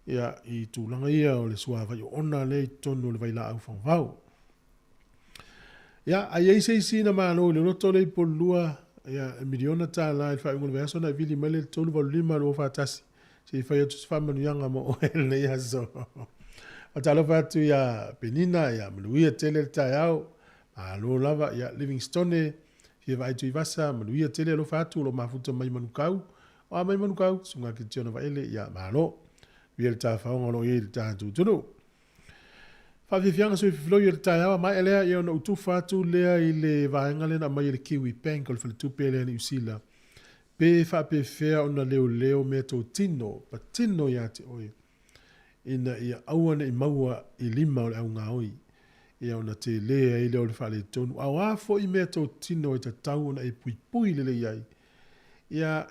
ia, i tulaga ia o le suavai oona lea i totonu o le vailaau fagavao. Ia, a i ai se isi na malo i le loto lea i Upolulua, ia, e miliona tālā i le faaiuga o le vaiaso ona e vili mai lea i le 385 241 se i fai atu se faamanuiaga mo oe i lenei aso. Faatalofa atu iā Penina, ia manuia tele le taeao. Malo lava, ia Livingstone, fia vaai Tuivasa, manuia tele alofa atu o lo o mafuta mai Manukau. O a mai Manukau, Susuga Kitiona Vaele, ia malo. Manuia le tafaoga o lo o i ai i le tatou atunuu. Faafiafiaga sui fifiloi o le taeao a maea lea, ia ona ou tufa atu lea i le vaega lea na aumai e le Kiwi Bank o le faletupe lea Niu Sila. Pe faapefea ona leoleo mea totino, patino ia te oe, ina ia aua ne i maua i lima o le augaoi, ia ona tele ai lea o le faaletonu. A o a foi mea totino e tatau ona e puipui lelei ai, ia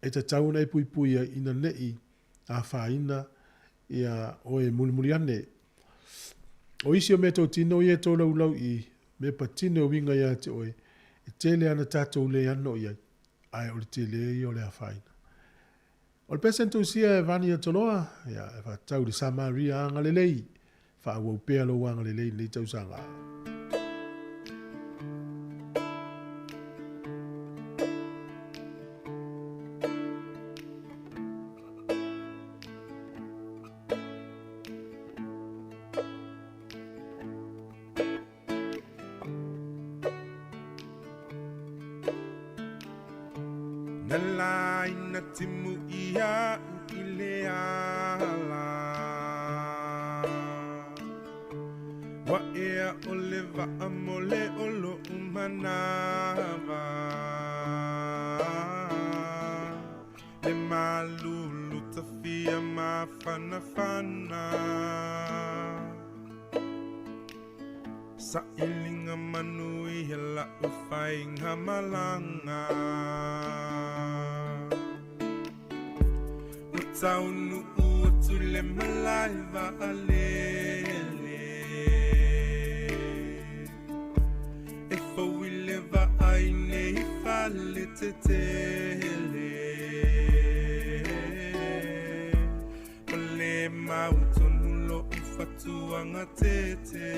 e tatau ona e puipui ai ina ne i afaina ia oe mulimuli ane. O isi o meatotino ia e tolaulau i mea patino e uiga ia te oe, e tele ana tatou le ano i ai, ae o le tele ia o le afaina. O le pese na tusia e Vani Atoloa, ia, e faatatau i le Samaria agalelei, faaauau pea lou agalelei i lenei tausaga. Na laina timu ia i le ala Wa ea o le waa mo le olo umanawa Le malulu tafia mafanafana Sailinga manu i la ufainga malanga O taunu ua tule malai vaalele E fau i le vaai nei fale tetele Ma le mau tonu lo fatuanga tete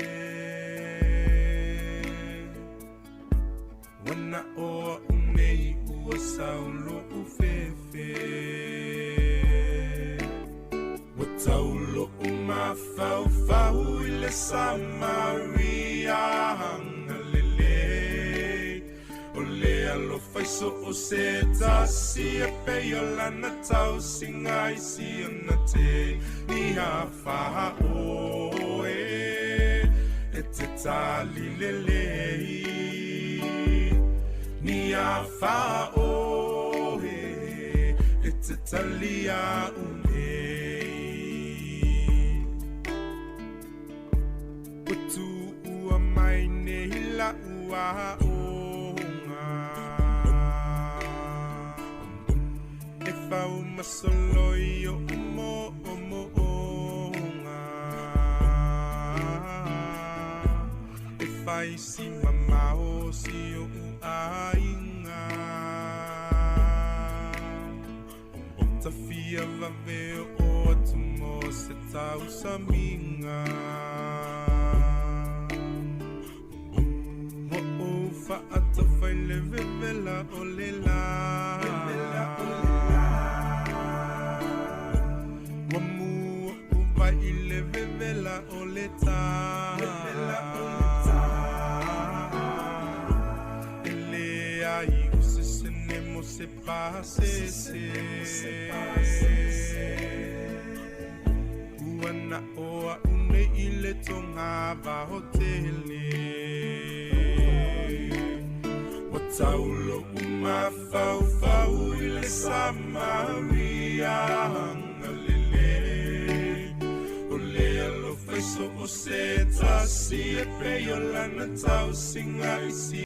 Wana oa unei ua saulo ufefe Wa taulo umafaufau i le Samaria hangalelei O le alofa i so o se tasi e pei o lana tausiga i si ona te ni a whaoe e te tali lelei ni a whaoe e te tali a unei Ua tuua mai nei la ua onga E fau masoloi o mo o mo onga E fai si mamao si o ainga Tafia vave o atu mo se tausaminga Wa o faatafai le vevela o le la Wa mua uva i le vevela o le tā E le ai o se sene mo se pasese Ua na oa une i le tonga vaho tele Wa taulo umafaufau i le Samaria hangalelei O le alofa i so o se tasi e pei o lana tausiga i si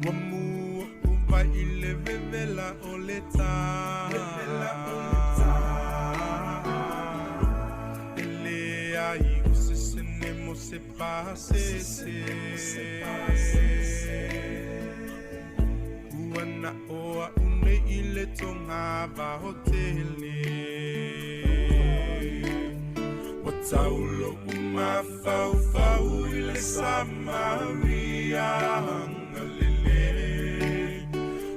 Wa mua uva i le vevela o le tā E le ai o se sene mo se pasese Ua na oa une i le tonga vaho tele taulo umafaufau i le Samaria agalelei.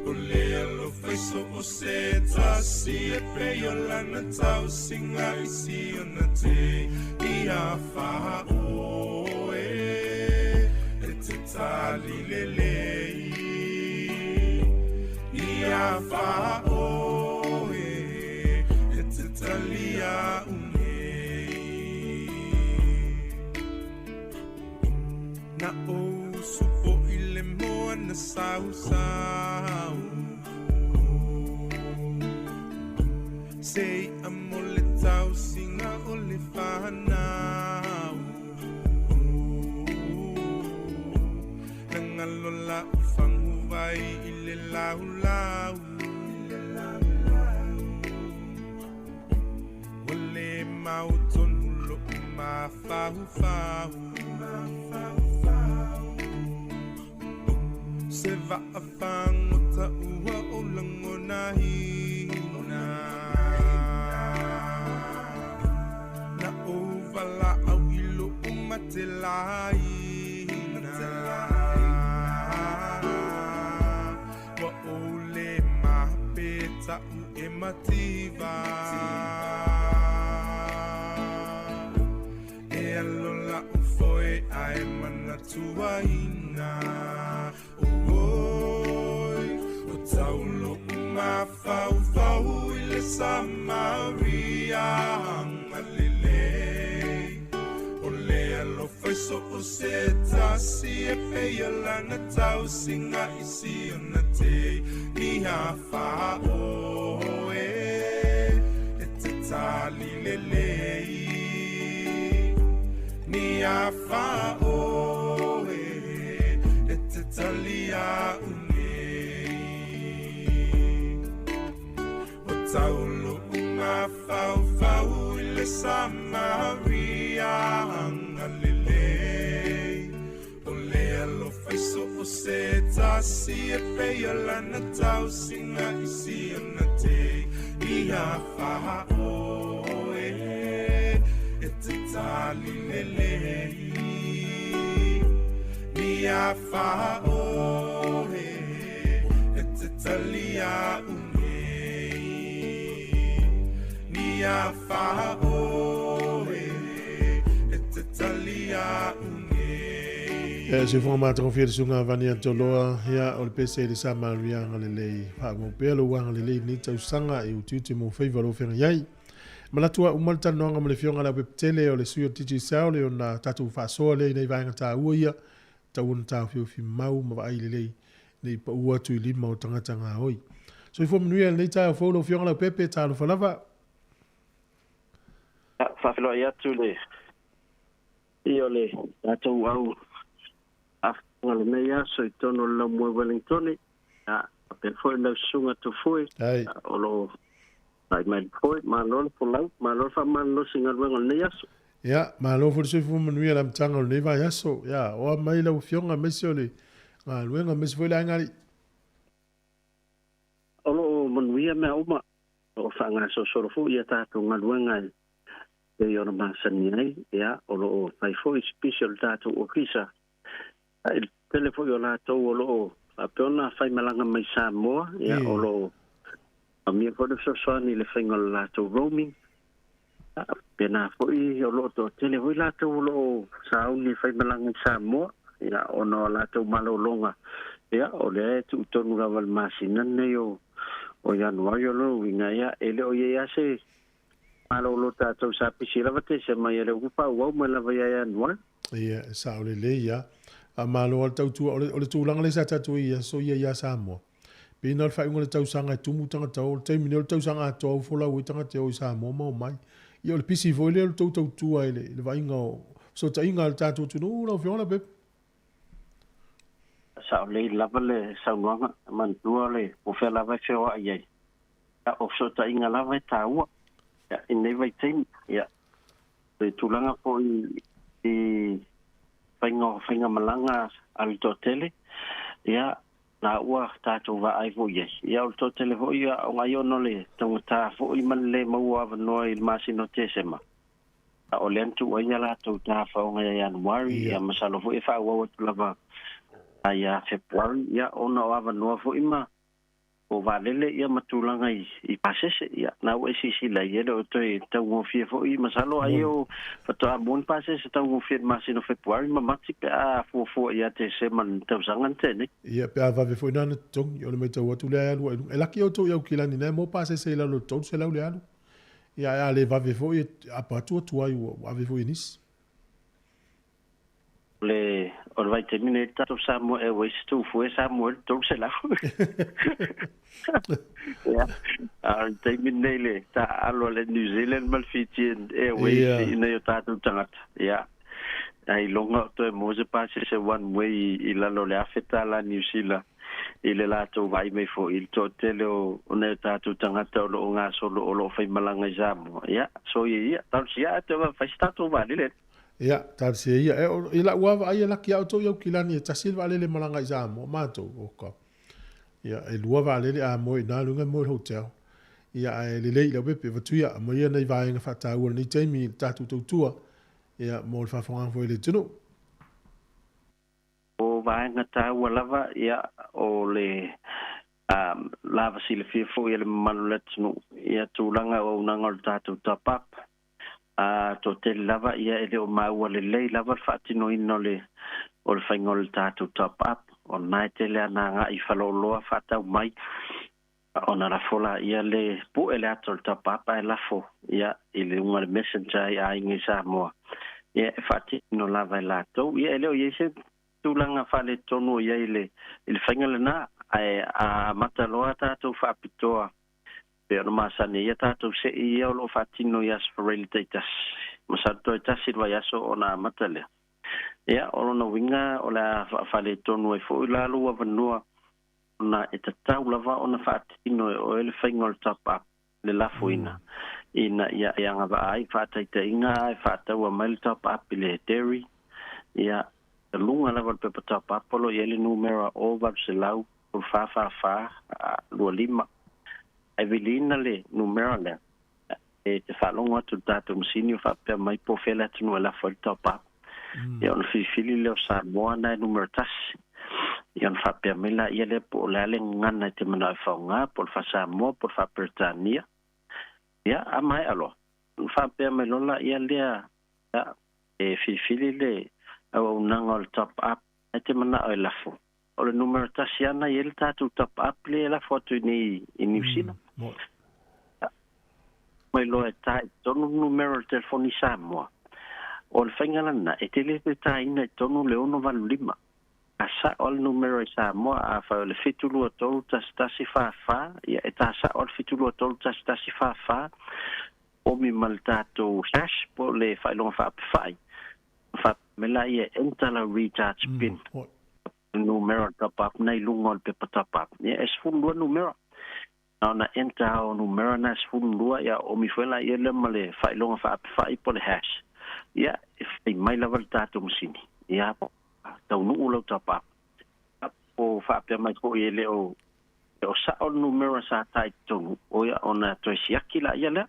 O le alofa i so o se tasi e pei o lana tausiga i siona te ia faaoe e te tali lelei. Ia faaoe e te talia unei. Na o supo i le moa na sausau. Se i amo le tausiga o le fanau. Nangalo la ufanguvai i le laulau. Ua le mau tonu lo'u mafaufau. Se vaafagota ua o lagonahina. Na ou valaau i lo'u matelaina. Ua ou lē mapeta'u e mativa. E alo la'u foe ae manatuaina. Oi, o taulo umafaufau i le Samaria agalelei. O le alofa i so o se tasi e pei o lana tausiga i siona te ia faaoe e te tali lelei. Ni a faaoe e te talia unei. O taulo umafaufau i le Samaria agalelei. O le alofa i so o se tasi e pei o lana tausiga i siona te ia faaoe e te tali lelei. Ni a faaoe e te talia unei. Ni a faaoe e te talia unei. E se fua matagofie le susuga Vani Antoloa, ia o le pese i le Samaria agalelei. Faaauau pea lou agalelei lenei tausaga e utiuti mo faiva o lou feagai ai. Manatu uma le talanoaga ma le afioga i le Aupepetele o le sui o le Digicel le ona tatou faasoa lea i nai vaega taua ia tau ona taofiofi mau ma vaai lelei nei pau atu i lima o tagata gaoi. Soifua manuia lenei taeao fou lau afioga Leaupepe, talofa lava. Faafeiloai atu le ia o le tatou au afoga lenei aso i totonu o le Laumua Wellingtone. Faapea foi lau susuga Tufue o loo tai mai le foe, malo le folau, malo le faamalolosi i galuega o lenei aso. Ia, malo foi le soifua manuia i le amataga o lenei vaiaso. Ia, oa mai lau Afioga aemaise o le galuega aemaise foi le aiga alii. O lo o manuia mea uma, o lo o faagasolosolo foi ia tatou galuega e pei ona masani ai, ia, o lo o fai foi sipisi o le tatou ofisa. I le tele foi o latou o lo o faapea ona faimalaga mai Samoa, ia, o lo o aumia foi le fesoasoani i le faiga o le latou roaming. Pena foi o lo o toatele foi latou o lo o sauni e faimalaga i Samoa, ia, ona o latou malologa, ia, o lea e tuutonu lava i le masina lenei o Ianuari. O lona uiga, ia, e le o i ai lava se malolo tatou sa pisi lava Tesema, ia lea ua faaauau mai lava ia Ianuari. Ia, e sao lelei lava. A malo lava le tautua, o le tulaga lea sa tatou i ai i aso ia ia Samoa. Pei na o le faaiuga o le tausaga e tumu tagata o, o le taimi nei o le tausaga atoa ua folau ai tagata e o i Samoa ma omai. Ia o le pisi foi lea o le tou tautua i le vaaiga o fesootaiga a le tatou atunuu lau Afioga Leaupepe. Sao lelei lava le saunoaga, manatua le po o fea lava e feoai ai. Ia, o fesootaiga lava e taua ia, i lenei vaitaimi. Ia, le tulaga foi i faiga o faigamalaga a le toatele, ia, na ua tatou vaai foi i ai. Ia, o le toatele foi, ia, o ngai ona o le taugata foi ma le lē maua avanoa i le masina o Tesema. O lea na tuu ai ia latou tafaoga ia Ianuari, ia masalo foi e faaauau atu lava ia Fepuari, ia ona o avanoa foi ma o vaalele ia ma tulaga i pasese, ia na ua e silasila i ai e le o toe taugofie foi masalo ai o faatoa mua ni pasese taugofie i le masina o Fepuari ma Mati pe a fuafua ia Tesema i le tausaga na tea nei. Ia pe a vave foi na ana totogi, o le matau atu lea e alu ai i luga. E laki outou i Aukilani na e maua pasese i lalo o le 300 le alu. Ia ae a le vave foi e apa atu atu ai ua ave foi e nisi. O le o le vaitaimi lenei le tatou Samoa Airways tuufua e Samoa i le 300. Ia, a o le taimi lenei le taaalo a le New Zealand ma le Fijian Airways i nai o tatou tagata. Ia, ailoga o toe maua se pasese one way i lalo o le $1,000 Niu Sila i le latou vaai mai foi i le toatele o nai o tatou tagata o lo o gasolo o lo o faimalaga i Samoa. Ia, soia ia, talosia ae toe fai se tatou vaalele. Ia, talosia ia. E, o, i lau lava vaai e laki a outou i Aukilani e tasi le vaalele e malaga i Samoa, matou, oka. Ia, e lua vaalele a moe i ina luga e moe i le hotel. Ia, ae lelei i lau pepe, avatu ia, aumai ia nai vaega faataua o lenei taimi i le tatou tautua, ia, mo le faafofogaaga foi a le atunuu. O vaega taua lava, ia, o le lava silafia foi e le mamalu o le atunuu, ia, tulaga o auaunaga o le tatou top up. A toatele lava ia e le o maua lelei lava le faatinoina o le o le faiga o le tatou top up, ona e tele ana agai i faleoloa faatau mai, ona lafo laia le pue le ata o le top up ae lafo ia i luga o le messenger i aiga i Samoa, ia e faatino lava e latou. Ia e le o i ai se tulaga faaletonu o i ai i le i le faiga lena, ae a amata loa tatou faapitoa pei ona masani ai ia tatou se'i ia o lo o faatino i Aso Faraile taitasi, masalo toe tasi le vaiaso ona amata lea. Ia, o lona uiga o le a faaletonu ai foi la lou avanoa ona e tatau lava ona faatino e oe le faiga o le top up, le lafoina, ina ia e agavaa ai faataitaiga e faataua mai le top up i le dairy, ia, luga lava o le pepa top up o lo o i ai le numera 0800 444 25. Ae viliina le numera lea, e te faalogo atu i le tatou masini o faapea mai po o fea le atunuu e lafo ai le top up. Ia ona filifili lea o Samoa na e numera 1. Ia ona faapea mai laia lea po o le a le gagana e te manao e faaaoga, po o le faa-Samoa po o le faa-Peretania. Ia, a maea loa, ona faapea mai loa laia lea, ia, e filifili le auaunaga o le top up e te manao e lafo. O le numera 1 ana i ai le tatou top up lea e lafo atu i nei i Niu Sila. Mai loa e tā i totonu le numera o le telefoni i Samoa. O le faiga lana, e te le toe tāina i totonu le 685. A sa'o le numera i Samoa, afai o le 723 11 44, ia e tā sa'o le 723 11 44, omi ma le tatou hash po o le faailoga faapefai. Faapea mai laia e enter lau recharge pin. Numera top up na i luga o le pepa top up. Ia e 12 numera. Na ona enter o numera na 12, ia omi foi laia lea ma le faailoga faapefai po o le hash. Ia e fai mai lava le tatou masini. Ia taunuu lau top up. Po faapea mai foi e le o o sa'o le numera sa tā i totonu, o ia ona toe siaki laia lea.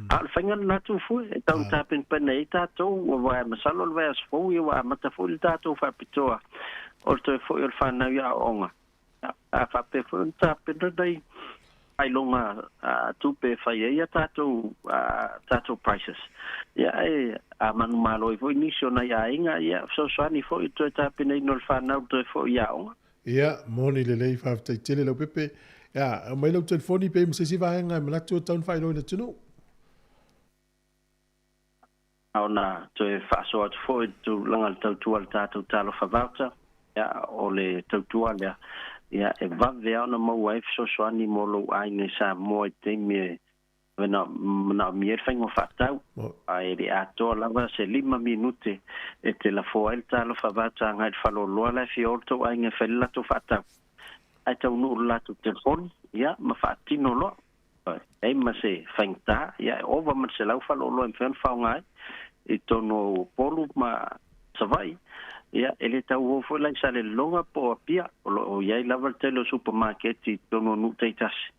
A o le faiga lena Tufue, e tau tapenapena ai tatou, ua vaea masalo le vaiaso fou, ia ua amata foi le tatou faapitoa o le toe foi o le fanau i aoaoga. A faapea foi ona tapena nai faailoga tupe e fai ai a tatou tatou prices. Ia e a manumalo ai foi nisi o nai aiga, ia fesoasoani foi i le toe tapenaina o le fanau toe foi i aoga. Ia, moni lelei, faafetai tele Leaupepe. Ia, aumai lau telefoni pe i ma se isi vaega e manatu e tatau ona faailoa i le atunuu. A ona toe faasoa atu foi i le tulaga o le tautua a le tatou Talofa Voucher, ia, o le tautua lea, ia, e vave lava ona maua ai fesoasoani mo lou aiga i Samoa i le taimi e manaomia ai le faiga o faatau, ae le atoa lava se 5 minute e te lafoa ai le Talofa Voucher agai i le faleoloa la e fia o le tou aiga e fai le latou faatau. Ae taunuu le latou telefoni, ia, ma faatino loa. E ai ma se faigata, ia, e ova ma le 100 faleoloa e mafai ona faaaoga ai i totonu o Upolu ma Savaii. Ia, e le tau o foi la i Salelologa po o Apia, o lo o i ai lava le tele o supamaketi i totonu o nuu taitasi,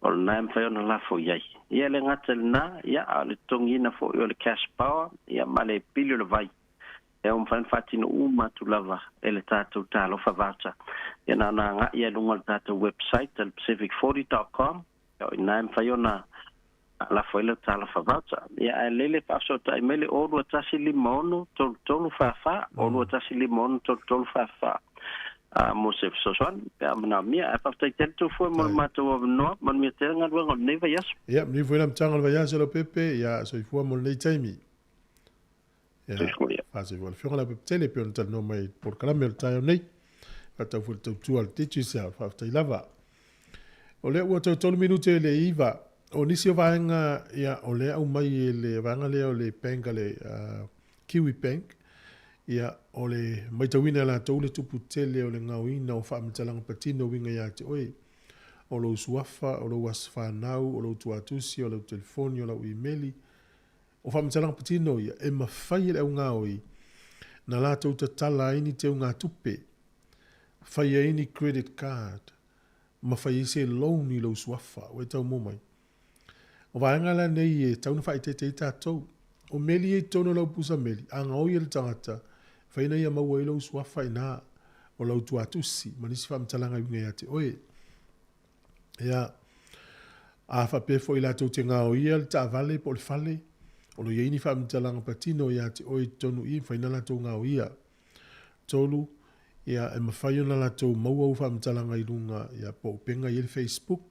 o lena e mafai ona lafo i ai. Ia, e le gata i lena, ia, a o le totogiina foi o le cash power, ia, ma le pili o le vai, e ua mafai ona faatino uma atu lava e le tatou Talofa Voucher. Ia, na ona agai lava i luga o le tatou website, le pacific40.com, ia, o i ina e mafai ona lafo ai lau talofa voucher. Ia, ae lele faafesootai mai le 021 56 33 44, 021 56 33 44 mo se fesoasoani pe a manaomia. Ae faafetai tele Tufue mo le matou avanoa. Manuia tele galuega o lenei vaiaso. Ia, manuia foi le amataga o le vaiaso Leaupepe. Ia, soifua mo lenei taimi. Ia, faasoifua le Afioga Leaupepe tele pei ona talanoa mai i le polokalame o le taeao nei. Faatau foi le tautua a le Digicel, faafetai lava. O lea ua toe 3 minute i le 9. O nisi o vaega ia, o lea aumai e le vaega lea o le bank a le Kiwi Bank, ia, o le maitauina e latou le tupu tele o le gaoina o faamatalaga patino uiga ia te oe, o lou suafa, o lou aso fanau, o lou tuatusi, o lau telefoni, o lau imeli. O faamatalaga patino ia e mafai e le augaoi na latou tatala ai ni teugatupe, fai ai ni credit card, ma fai ai se loan i lou suafa. Ua e tau mo mai. O vaega la nei e tau na faaeteete ai tatou. O meli ia i totonu o lau pusa meli, a gaoi e le tagata, fai na ia maua ai lou suafa ina o lau tuatusi ma nisi faamatalaga e uiga ia te oe. Ia, a faapea foi latou te gaoia le taavale po o le fale, o lo o i ai ni faamatalaga patino ia te oe i totonu i i, mafai ona latou gaoia. 3, ia, e mafai ona latou maua au faamatalaga i luga, ia, po o upega i ai le Facebook,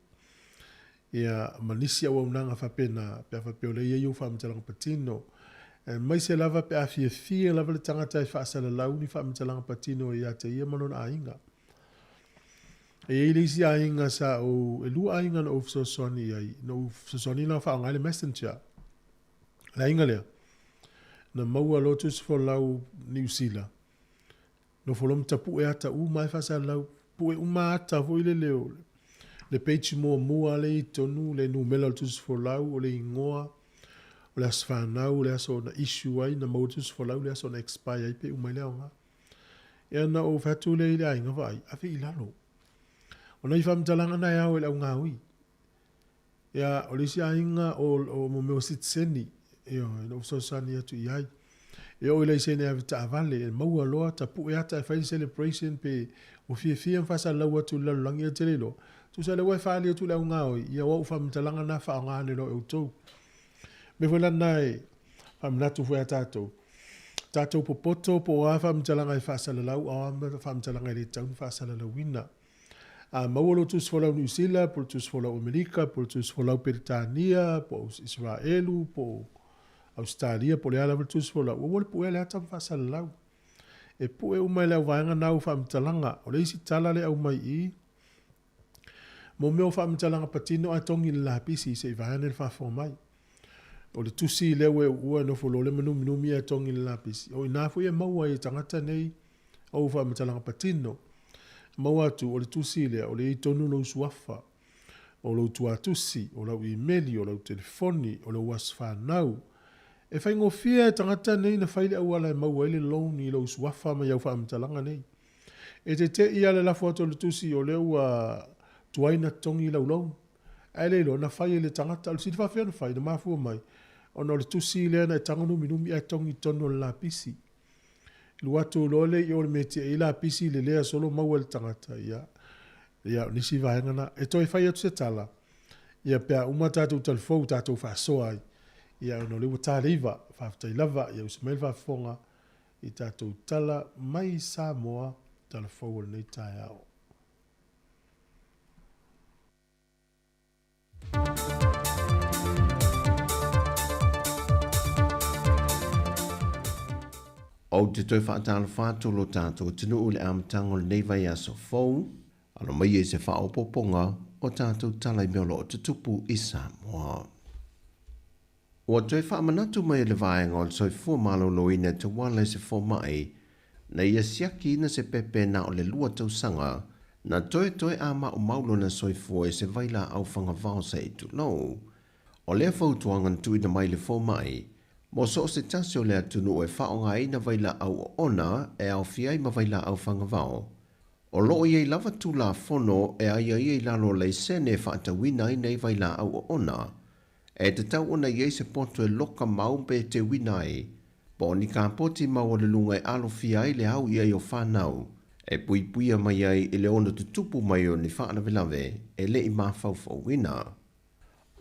ia, ma nisi auaunaga faapena, pe a faapea o lea e i ai ou faamatalaga patino. Aemaise lava pe a fiafia lava le tagata e faasalalau ni faamatalaga patino ia te ia ma lona aiga. E i ai le isi aiga sa ou, e lua aiga na ou fesoasoani i ai, na ou fesoasoani la faaaoga ai le Messenger. Le aiga lea, na maua loa tusi folau Niu Sila, nofo loa ma tapue ata uma e faasalalau, pue uma ata foi lele o le page muamua lea i totonu, le numera o le tusi folau, o le igoa, o le aso fanau, o le aso na issue ai, na maua le tusi folau, le aso na expire ai pe uma ai le aoga. Ia na ou fai atu lea i le aiga, vaai, ave i lalo. O nai faamatalaga na e ao e le augaoi. Ia, o le isi aiga o, o mo mea o sitiseni, ioe, na ou fesoasoani atu i ai. E oo i laisene ave taavale, e maua loa, tapue ata e fai le celebration pe ua fiafia ma faasalalau atu i le lalolagi, ia te le iloa. Tusa lea ua e faali atu i le augaoi, ia o au faamatalaga na faaaoga ane loa e outou. Mea foi la lena e faamanatu foi ia tatou, tatou popoto po o a faamatalaga e faasalalau, a o a faamatalaga e le tatau ona faasalalauina. A maua lou tusi folau Niu Sila, po o le tusi folau Amerika, po o le tusi folau Peretania, po o Iseraelu, po o Ausetalia, po o le a lava le tusi folau, ua le puea le ata ma faasalalau. E pue uma e le auvaega na au faamatalaga. O le isi tala le aumai i i, mo mea o faamatalaga patino ae togi i le lapisi se i vaeane le faafofoga mai. O le tusi lea ua e uua e nofo loa le manuminumi ae togi i le lapisi, o i ina foi e maua ai e tagata nei ou faamatalaga patino. Maua atu, o le tusi lea, o lea e i tonu lou suafa, o lou tuatusi, o lau imeli, o lau telefoni, o lou aso fanau. E faigofie e tagata nei na fai le auala e maua ai le loan i lou suafa mai au faamatalaga nei. E tete'i lava le lafo atu o le tusi o lea ua tuai na totogi lau loan. Ae le iloa, na fai e le tagata. O le fesili faafefea ona fai, na mafua mai ona o le tusi lea na e tago numinumi ae togi i totonu o le lapisi. Alu atu loa lea i o i le mea e tiai ai lapisi lelea solo maua e le tagata, ia, ia, o nisi vaega na. E toe fai atu se tala, ia, pe a uma tatou talifou tatou faasoa ai, ia, ona o lea ua ta le 9, faafetai lava, ia usi mai le faafofoga i tatou tala mai Samoa, tala fou o lenei taeao. Ou te toe faatalofa atu lo tatou atunuu i le amataga o lenei vaiaso fou, alo mai i se faaopoopoga o tatou tala i mea o lo o tutupu i Samoa. Ua toe faamanatu mai e le Vaega o le Soifua Maloloina e tauala i se fomai na ia siakiina se pepe na o le 2 tausaga na toetoe a maumau lona soifua i se vailaau fagavao se i tulou. O lea fautuaga na tuuina mai i le fomai, mo so o se tasi o le atunuu e faaaogaina vailaau oona e aofia ai ma vailaau fagavao. O lo o i ai lava Tulafono e aiaia i lalo o laisene e faatauina ai nei vailaau oona. E tatau ona i ai se poto e loka mau pe e teuina ai, po o ni kapoti maualuluga e alofia ai le au i ai o fanau, e puipuia mai ai i le ono tutupu mai o ni faalavelave e le i mafaufauina.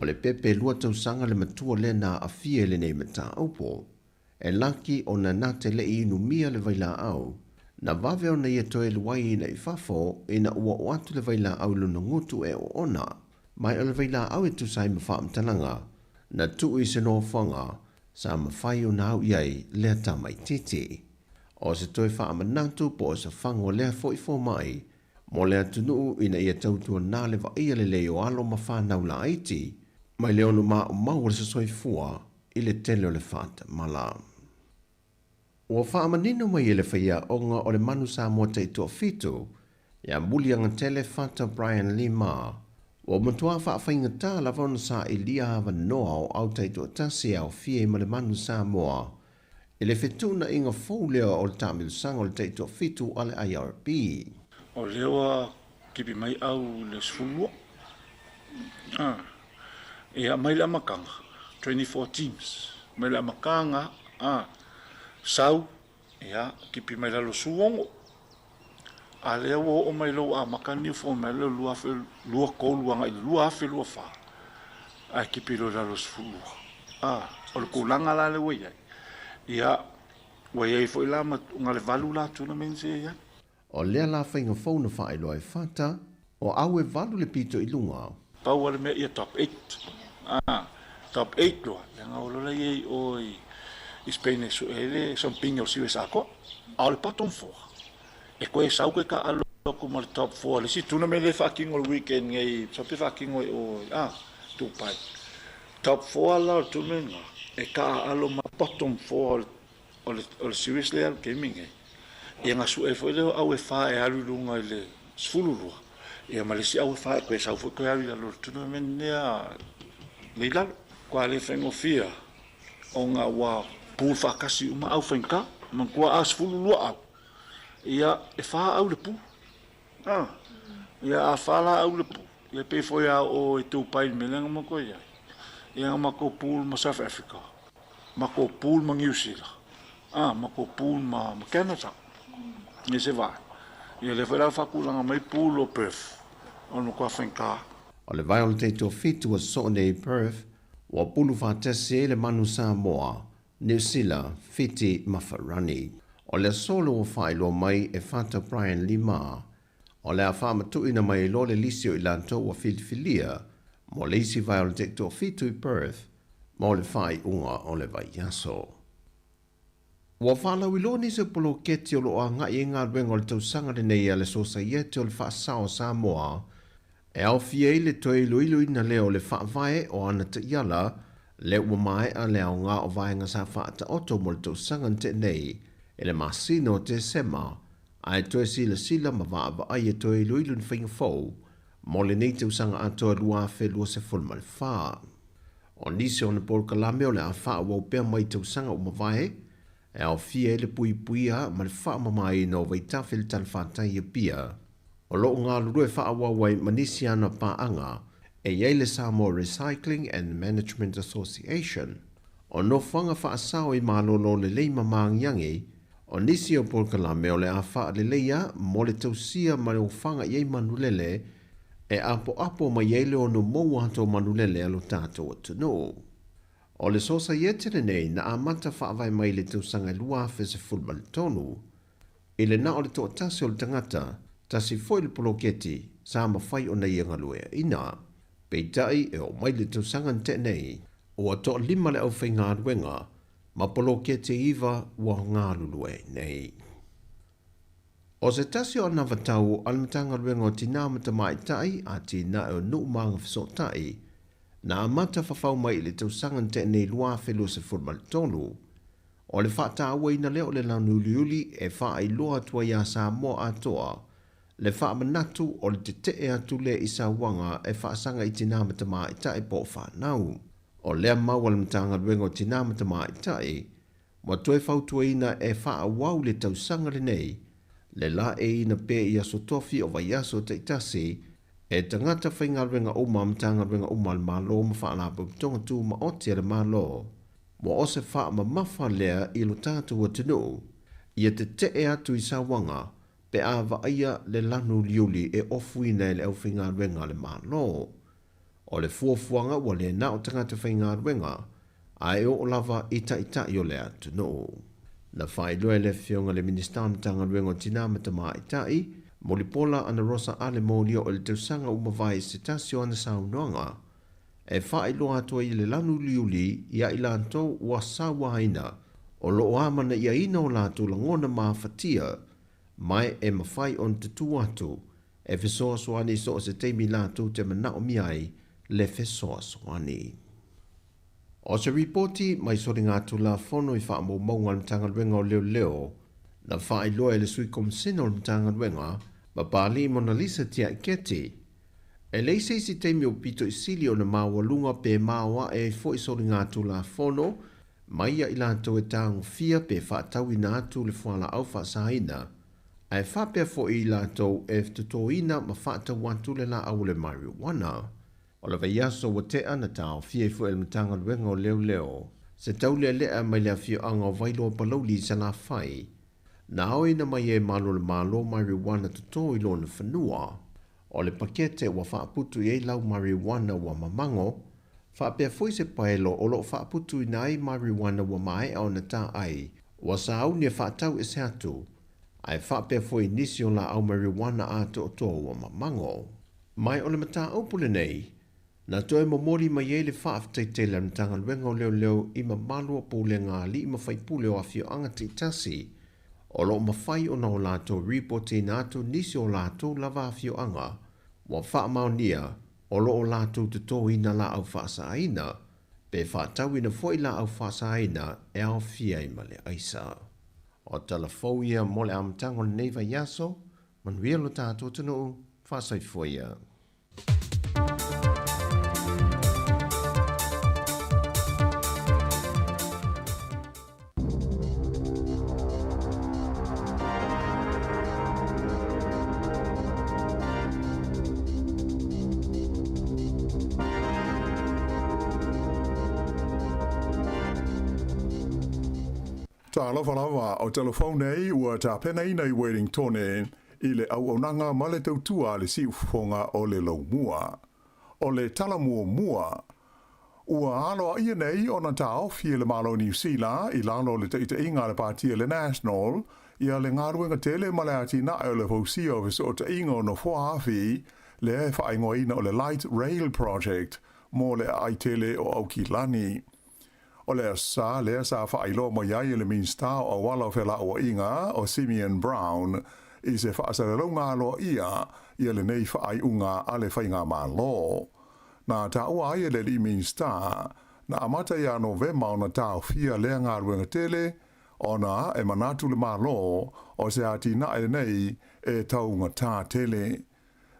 O le pepe lua tausaga le matua lea na aafia i lenei mataupu. E laki ona na te le i inumia le vailaau. Na vave ona ia toe luaiina i fafo ina ua oo atu le vailaau i lona gutu e oona. Mai o le vailaau e tusa ai ma faamatalaga na tuu i se nofoaga sa mafai ona au i ai lea tamaitiiti. O se toe faamanatu po o se fago lea foi fomai mo le atunuu ina ia tautuanā le vaaia lelei o alo ma fanau laiti mai le ono maumau o le soifua i le tele o le faatamala. Ua faamanino mai e le faiaoga o le Manu Samoa taitoafitu ia Muliagatele Fata Brian Lima, ua matuā faafaigatā lava ona sailia avanoa o au taitoatasi e aofia ai ma le Manu Samoa i le fetuunaiga fou lea o le taamilosaga o le taitoafitu a le IRB. O lea ua kipi mai au i le 12. Ia, mai le amataga, 24 teams, mai le amataga, sau, ia, kipi mai lalo 16. A lea ua oo mai lou amata ni fo mai le 2023 agai i le 2024, ae kipi loa i lalo 12. O le tulaga la lea ua i ai, ia, ua i ai foi la ma na le valu la tournaments e i ai. O lea la faiga fou na faailoa e Fata, o au e valu le pito i luga. Pau lava le mea ia top eight. Top eight loa, leaga o lola ia i o i Spain e sue ai le something o le series atoa. A o le bottom four, e toe sau koe taaalo atu ma le top four i le isi tournament lea e faatino i le weekend nei, masalo pe faatino i o i Dubai. Top four la o le tournament lena, e taaalo ma bottom four o le series lea i le taimi lenei, ia na sue foi lea o au e fa e alu i luga i le 12, ia ma le isi au e fa e toe sau foi toe alu i lalo o le tournament lea le i lalo. Kua le faigofie ona ua pool faatasi uma au faigata, manatua a 12 au, ia e fa au le pool. Ia a fa la au le pool, ia pei foi a oo i Dubai i le mea lea na matou i ai, ia na matou pool ma South Africa. Matou pool ma Niu Sila, matou pool ma Canada, i se vaega. Ia lea foi la ua faatulaga mai pool o Perth, o le matua faigata. O le vae o le taitoafitu ua sosoo nei i Perth, ua pulu faatasi ai le manu Samoa, Niu Sila, Fiti ma Farani. O le aso lea ua faailoa mai e Fata Brian Lima, o le a faamatuuina mai ai loa le lisi o i latou ua filifilia mo le isi vae o le taitoafitu i Perth mo le faaiuga o le vaiaso. Ua faalauiloa nisi o poloketi o lo o agai ai galuega o le tausaga lenei a le Sosaiete o le Faasao o Samoa e aofia ai le toe iloiloina lea o le faavae o ana taiala lea ua maea le aoga o vaega sa faataoto mo le tausaga na tea nei i le masina o Tesema ae toe silasila ma vaavaai e toe iloilo ni faiga fou mo lenei tausaga atoa 2024. O nisi o ona polokalame o le a faaauau pea mai tausaga ua mavae, e aofia ai le puipuia ma le faamamaina o vaitafe i le talafatai i Apia. O lo o galulue faaauau ai ma nisi ana paaga e i ai le Samoa Recycling and Management Association. O nofoaga faasao i malolo lelei ma maagiagi, o nisi o polokalame o le a faaleleia mo le tausia ma le ofaga i ai manulele e apoapo mai ai le ono maua atu o manulele a lo tatou atunuu. O le Sosaiete lenei na amata faavae mai i le tausaga e 2013, i le na o le toatasi o le tagata, tasi foi le poloketi sa mafai ona ia galueaina. Peitai e oo mai le tausaga na tea nei, ua toalima le aufaigaluega ma poloketi e iva ua galulue ai nei. O se tasi o anavatau a le Matagaluega o Tinā ma Tamaitai, Atinae o Nuu ma Agafesootai, na amata fafau mai i le tausaga na tea nei 2023, o le faatauaina lea o le launuuliuli e faailoa atu ai iā Samoa atoa le faamanatu o le tetee atu lea i sauaga e faasaga i tinā ma tamaitai po o fanau. O lea mau a le Matagaluega o Tinā ma Tamaitai, ua toe fautuaina e faaauau le tausaga lenei le laeiina pea i aso tofi o vaiaso taitasi e tagata faigaluega uma a Matagaluega uma a le Malo ma Faalapotopotoga Tumaoti a le Malo. Ua o se faamamafa lea i lo tatou atunuu ia tetee atu i sauaga pe a vaaia le lanu uliuli e ofuina e le aufaigaluega a le Malo. O le fuafuaga ua le na o tagata faigaluega ae oo lava i taitai o le atunuu. Na faailoa e le Afioga i le Minisita o le Matagaluega o Tinā ma Tamaitai, Mulipola Anarosa Ale Molioo i le tausaga ua mavae i se tasi o ana saunoaga e faailoa atu ai le lanu uliuli ia i latou ua sauaina o lo o amanaiaina o latou lagona mafatia ma e mafai ona tutū atu e fesoasoani i so o se taimi latou te manaomia ai le fesoasoani. O se ripoti mai soligatulafono i faamaumauga a le Matagaluega o Leoleo na faailoa e le Sui Komasina o le Matagaluega Papali'i Monalisa Tiaiketi, e leai se isi taimi o pito i sili ona maualuga pe maoae ai foi soligatulafono mai ia i latou e tagofia pe faatauina atu le fualaau faasaina, ae faapea foi i latou e totoina ma faatau atu le laau o le marijuana. O le vaiaso ua tea na taofia ai foi e le Matagaluega o Leoleo se taulealea mai le afioaga o Vailoa Palauli i Salafai, na aoina mai ai e malu o le Malo marijuana toto i lona fanua. O le pakete ua faaputu i ai lau marijuana ua mamago, faapea foi se paelo o lo o faaputuina ai marijuana ua maea ona taai, ua sauni e faatau ese atu, ae faapea foi i nisi o laau marijuana atoatoa ua mamago. Ma o le mataupu lenei, na toe momoli mai ai le faafetai tele a le Matagaluega o Leoleo i mamalu o pulega a alii ma faipule o afioaga taitasi o lo o mafai ona o latou ripotiina atu nisi o latou lava afioaga ua faamaonia o lo o latou totoina laau faasaaina pe faatauina foi laau faasaaina e aofia ai ma le aisa. O tala fou ia mo le amataga o lenei vaiaso, manuia lo tatou atunuu, faasoifua ia. Talofa lava, o telefone nei ua tapenaina i Wellingtone i le auaunaga ma le tautua a le siufofoga o le Laumua. O le tala muamua, ua aloaia nei ona taofi e le Malo o Niu Sila i lalo o le taitaiga a le Pāti a le National ia le galuega tele ma le atinae o le fausia o fesootaiga o nofoa afi lea e faaigoaina o le Light Rail Project mo le aai tele o Aukilani. O le aso Sa lea sa faailoa mai ai e le Minisita o Auala o Felauaiga o Simeon Brown i se faasalalauga aloaia ia lenei faaiuga a le Faigamalo. Na taua ai e le alii Minisita, na amata ia Novema ona taofia lea galuega tele ona e manatu le Malo o se atinae lenei e taugatā tele.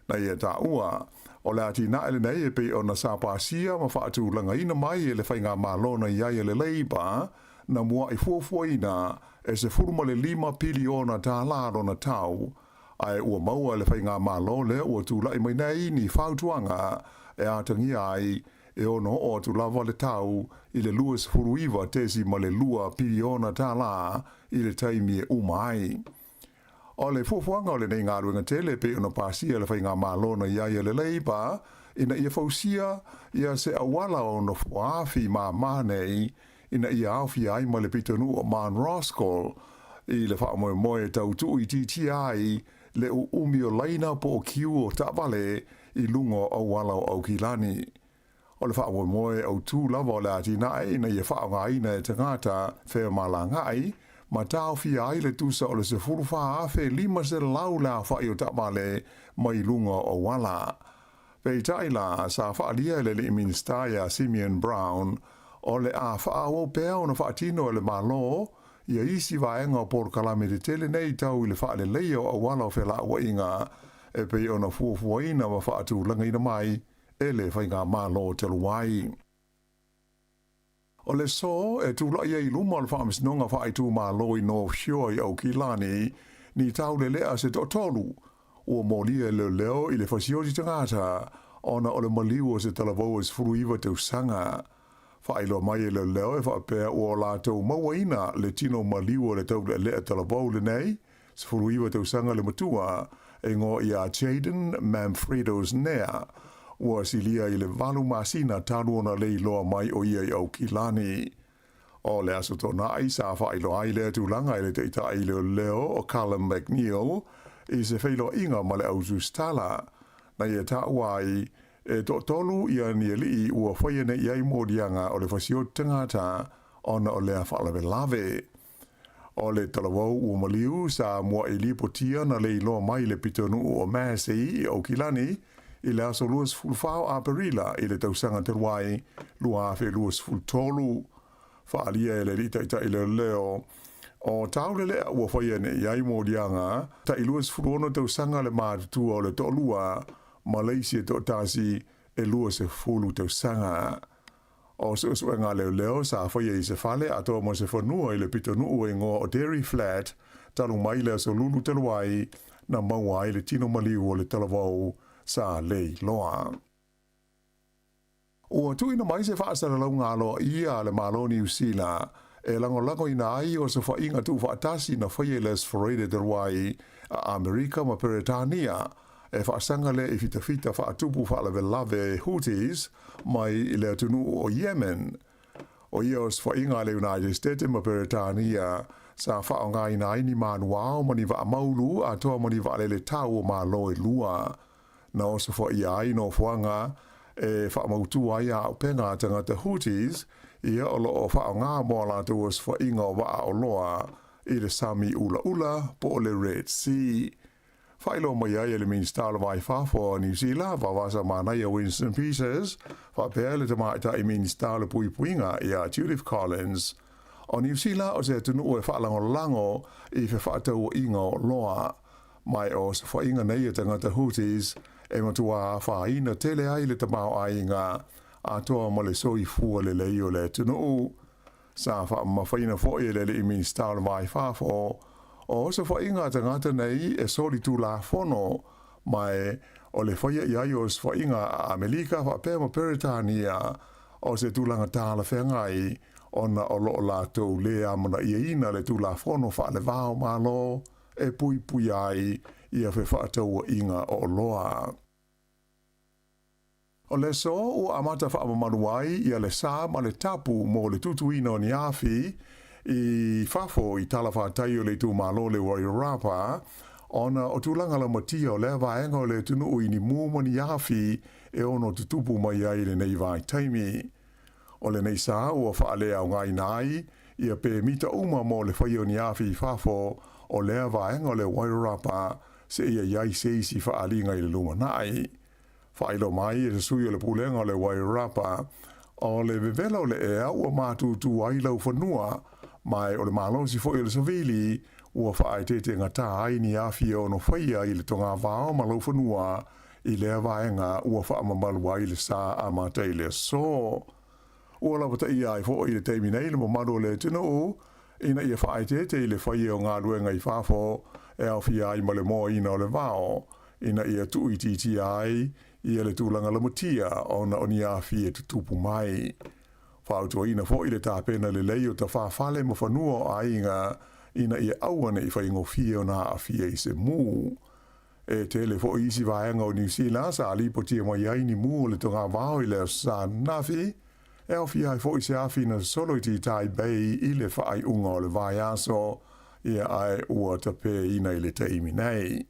Na ia taua, o le atinae lenei e pei ona sa pasia ma faatulagaina mai e le Faigamalo na i ai e le Labour, na mua'i fuafuaina e $15 piliona tālā lona tau, ae ua maua e le Faigamalo lea ua tula'i mai nei ni fautuaga e atagia ai e ono oo atu lava le tau i le $29.2 piliona tālā i le taimi e uma ai. O le fuafuaga o lenei galuega tele pei ona pasia e le Faigamalo na i ai e le Labour ina ia fausia ia se auala o nofoaafi māmā nei ina ia aofia ai ma le pitonuu o Mount Roskill i le faamoemoe e tau tuuitiitia ai le uumi o laina po o kiu o taavale i luga o auala o Aukilani. O le faamoemoe autū lava o le atinae ina ia faaaogaina e tagata femalagaai ma taofia ai le tusa o le 14,500 le aofai o taavale mai luga o auala. Peitai la, sa faaalia e le alii Minisita ia Simeon Brown, o le a faaauau pea ona faatino e le Malo ia isi vaega o polokalame tetele nei tau i le faaleleia o auala o felauaiga e pei ona fuafuaina ma faatulagaina mai e le Faigamalo talu ai. O le aso e tula'i ai i luma o le Faamasinoga Faaitumalo i North Shore i Aukilani ni taulelea se toatolu ua molia e leoleo i le fasioti tagata ona o le maliu o se talavou e 19 tausaga. Faailoa mai e leoleo e faapea ua latou mauaina le tino maliu o le taulealea talavou lenei, 19 tausaga le matua, e igoa ia Jayden Manfredos Nea, ua silia i le 8 masina talu ona le iloa mai o ia i Aukilani. O le Aso Toonai sa faailoa ai lea tulaga e le taitai leoleo o Callum McNeil i se feiloaiga ma le autusitala. Na ia taua ai, e toatolu ia ni alii ua faia nei i ai moliaga o le fasioti tagata ona o lea faalavelave. O le talavou ua maliu sa mua'i lipotia na le iloa mai le pitonuu o Massey i Aukilani i le aso 24 o Aperila i le tausaga talu ai 2023. Faaalia e le alii taitai leoleo o Taulelea ua faia nei i ai moliaga tai 26 tausaga le matutua o le toalua ma le isi e toatasi e 20 tausaga. O suesuega a leoleo sa faia i se fale atoa ma se fanua i le pitonuu e igoa o Dairy Flat talu mai le aso Lulu talu ai na maua ai le tino maliu o le talavou sa le iloa. Ua tuuina mai se faasalalauga aloaia a le Malo o Niu Sila e lagolagoina ai osofaiga tuufaatasi na faia i le Aso Faraile talu ai a Amerika ma Peretania e faasaga lea i fitafita faatupu faalavelave Houthis mai i le atunuu o Yemen. O ia osofaiga a le United States ma Peretania sa faaaogaina ai ni manuao ma ni vaamaulu atoa ma ni vaalele tau o Malo e lua. Na osofaia ai nofoaga e faamautu ai auupega a tagata Houthis ia o lo o faaaoga mo a latou osofaiga o vaa oloa i le sami ulaula po o le Red Sea. Faailoa mai ai e le Minisita o le Va i Fafo o Niu Sila, Vavasa Manaia Winston Peters, faapea le Tamaitai Minisita o le Puipuiga ia Judith Collins, o Niu Sila o se atunuu e faalagolago i fefaatauaiga o oloa mai o osofaiga nei e tagata Houthis e matuā afaina tele ai le tamaoaiga atoa ma le soifua lelei o le atunuu. Sa faamamafaina foi e le alii Minisita o le Va i Fafo o osofaiga a tagata nei e soli tulafono ma o le faia i ai o osofaiga a Amelika faapea ma Peretania o se tulaga talafeagai ona o lo o latou lē amanaiaina le tulafono faalevao Malo e puipuia ai ia fefaatauaiga o oloa. O le aso ua amata faamamalu ai ia le sa ma le tapu mo le tutuina o ni afi i fafo i talafatai o le itumalo o le Wairarapa, ona o tulaga laumatia o lea vaega o le atunuu i ni mu ma ni afi e ono tutupu mai ai i lenei vaitaimi. O lenei sa ua faaleaogaina ai ia pemita uma mo le faia o ni afi i fafo o lea vaega o le Wairarapa seia i ai se isi faaaliga i le lumanai. Faailoa mai e se sui o le Pulega o le Wairarapa, o le vevela o le ea ua matutu ai laufanua, ma o le malosi foi o le savili ua faaeteetegatā ai ni afi e ono faia i le togavao ma laufanua i lea vaega ua faamamalu ai le sa amata i le aso. Ua lapataia ai foi i le taimi nei le mamalu o le atunuu ina ia faaeteete i le faia o galuega i fafo e aofia ai ma le moaina o le vao ina ia tuuitiitia ai ia le tulaga lamatia ona o ni afi e tutupu mai. Fautuaina foi le tapena lelei o tafafale ma fanua o aiga ina ia aua ne i faigofie ona aafia i se mu. E tele foi isi vaega o Niu Sila sa lipotia mai ai ni mu o le togavao i le Aso Sa ananafi, e aofia ai foi se afi na sosolo i Titai Bay i le faaiuga o le vaiaso, ia ae ua tapeina i le taimi nei.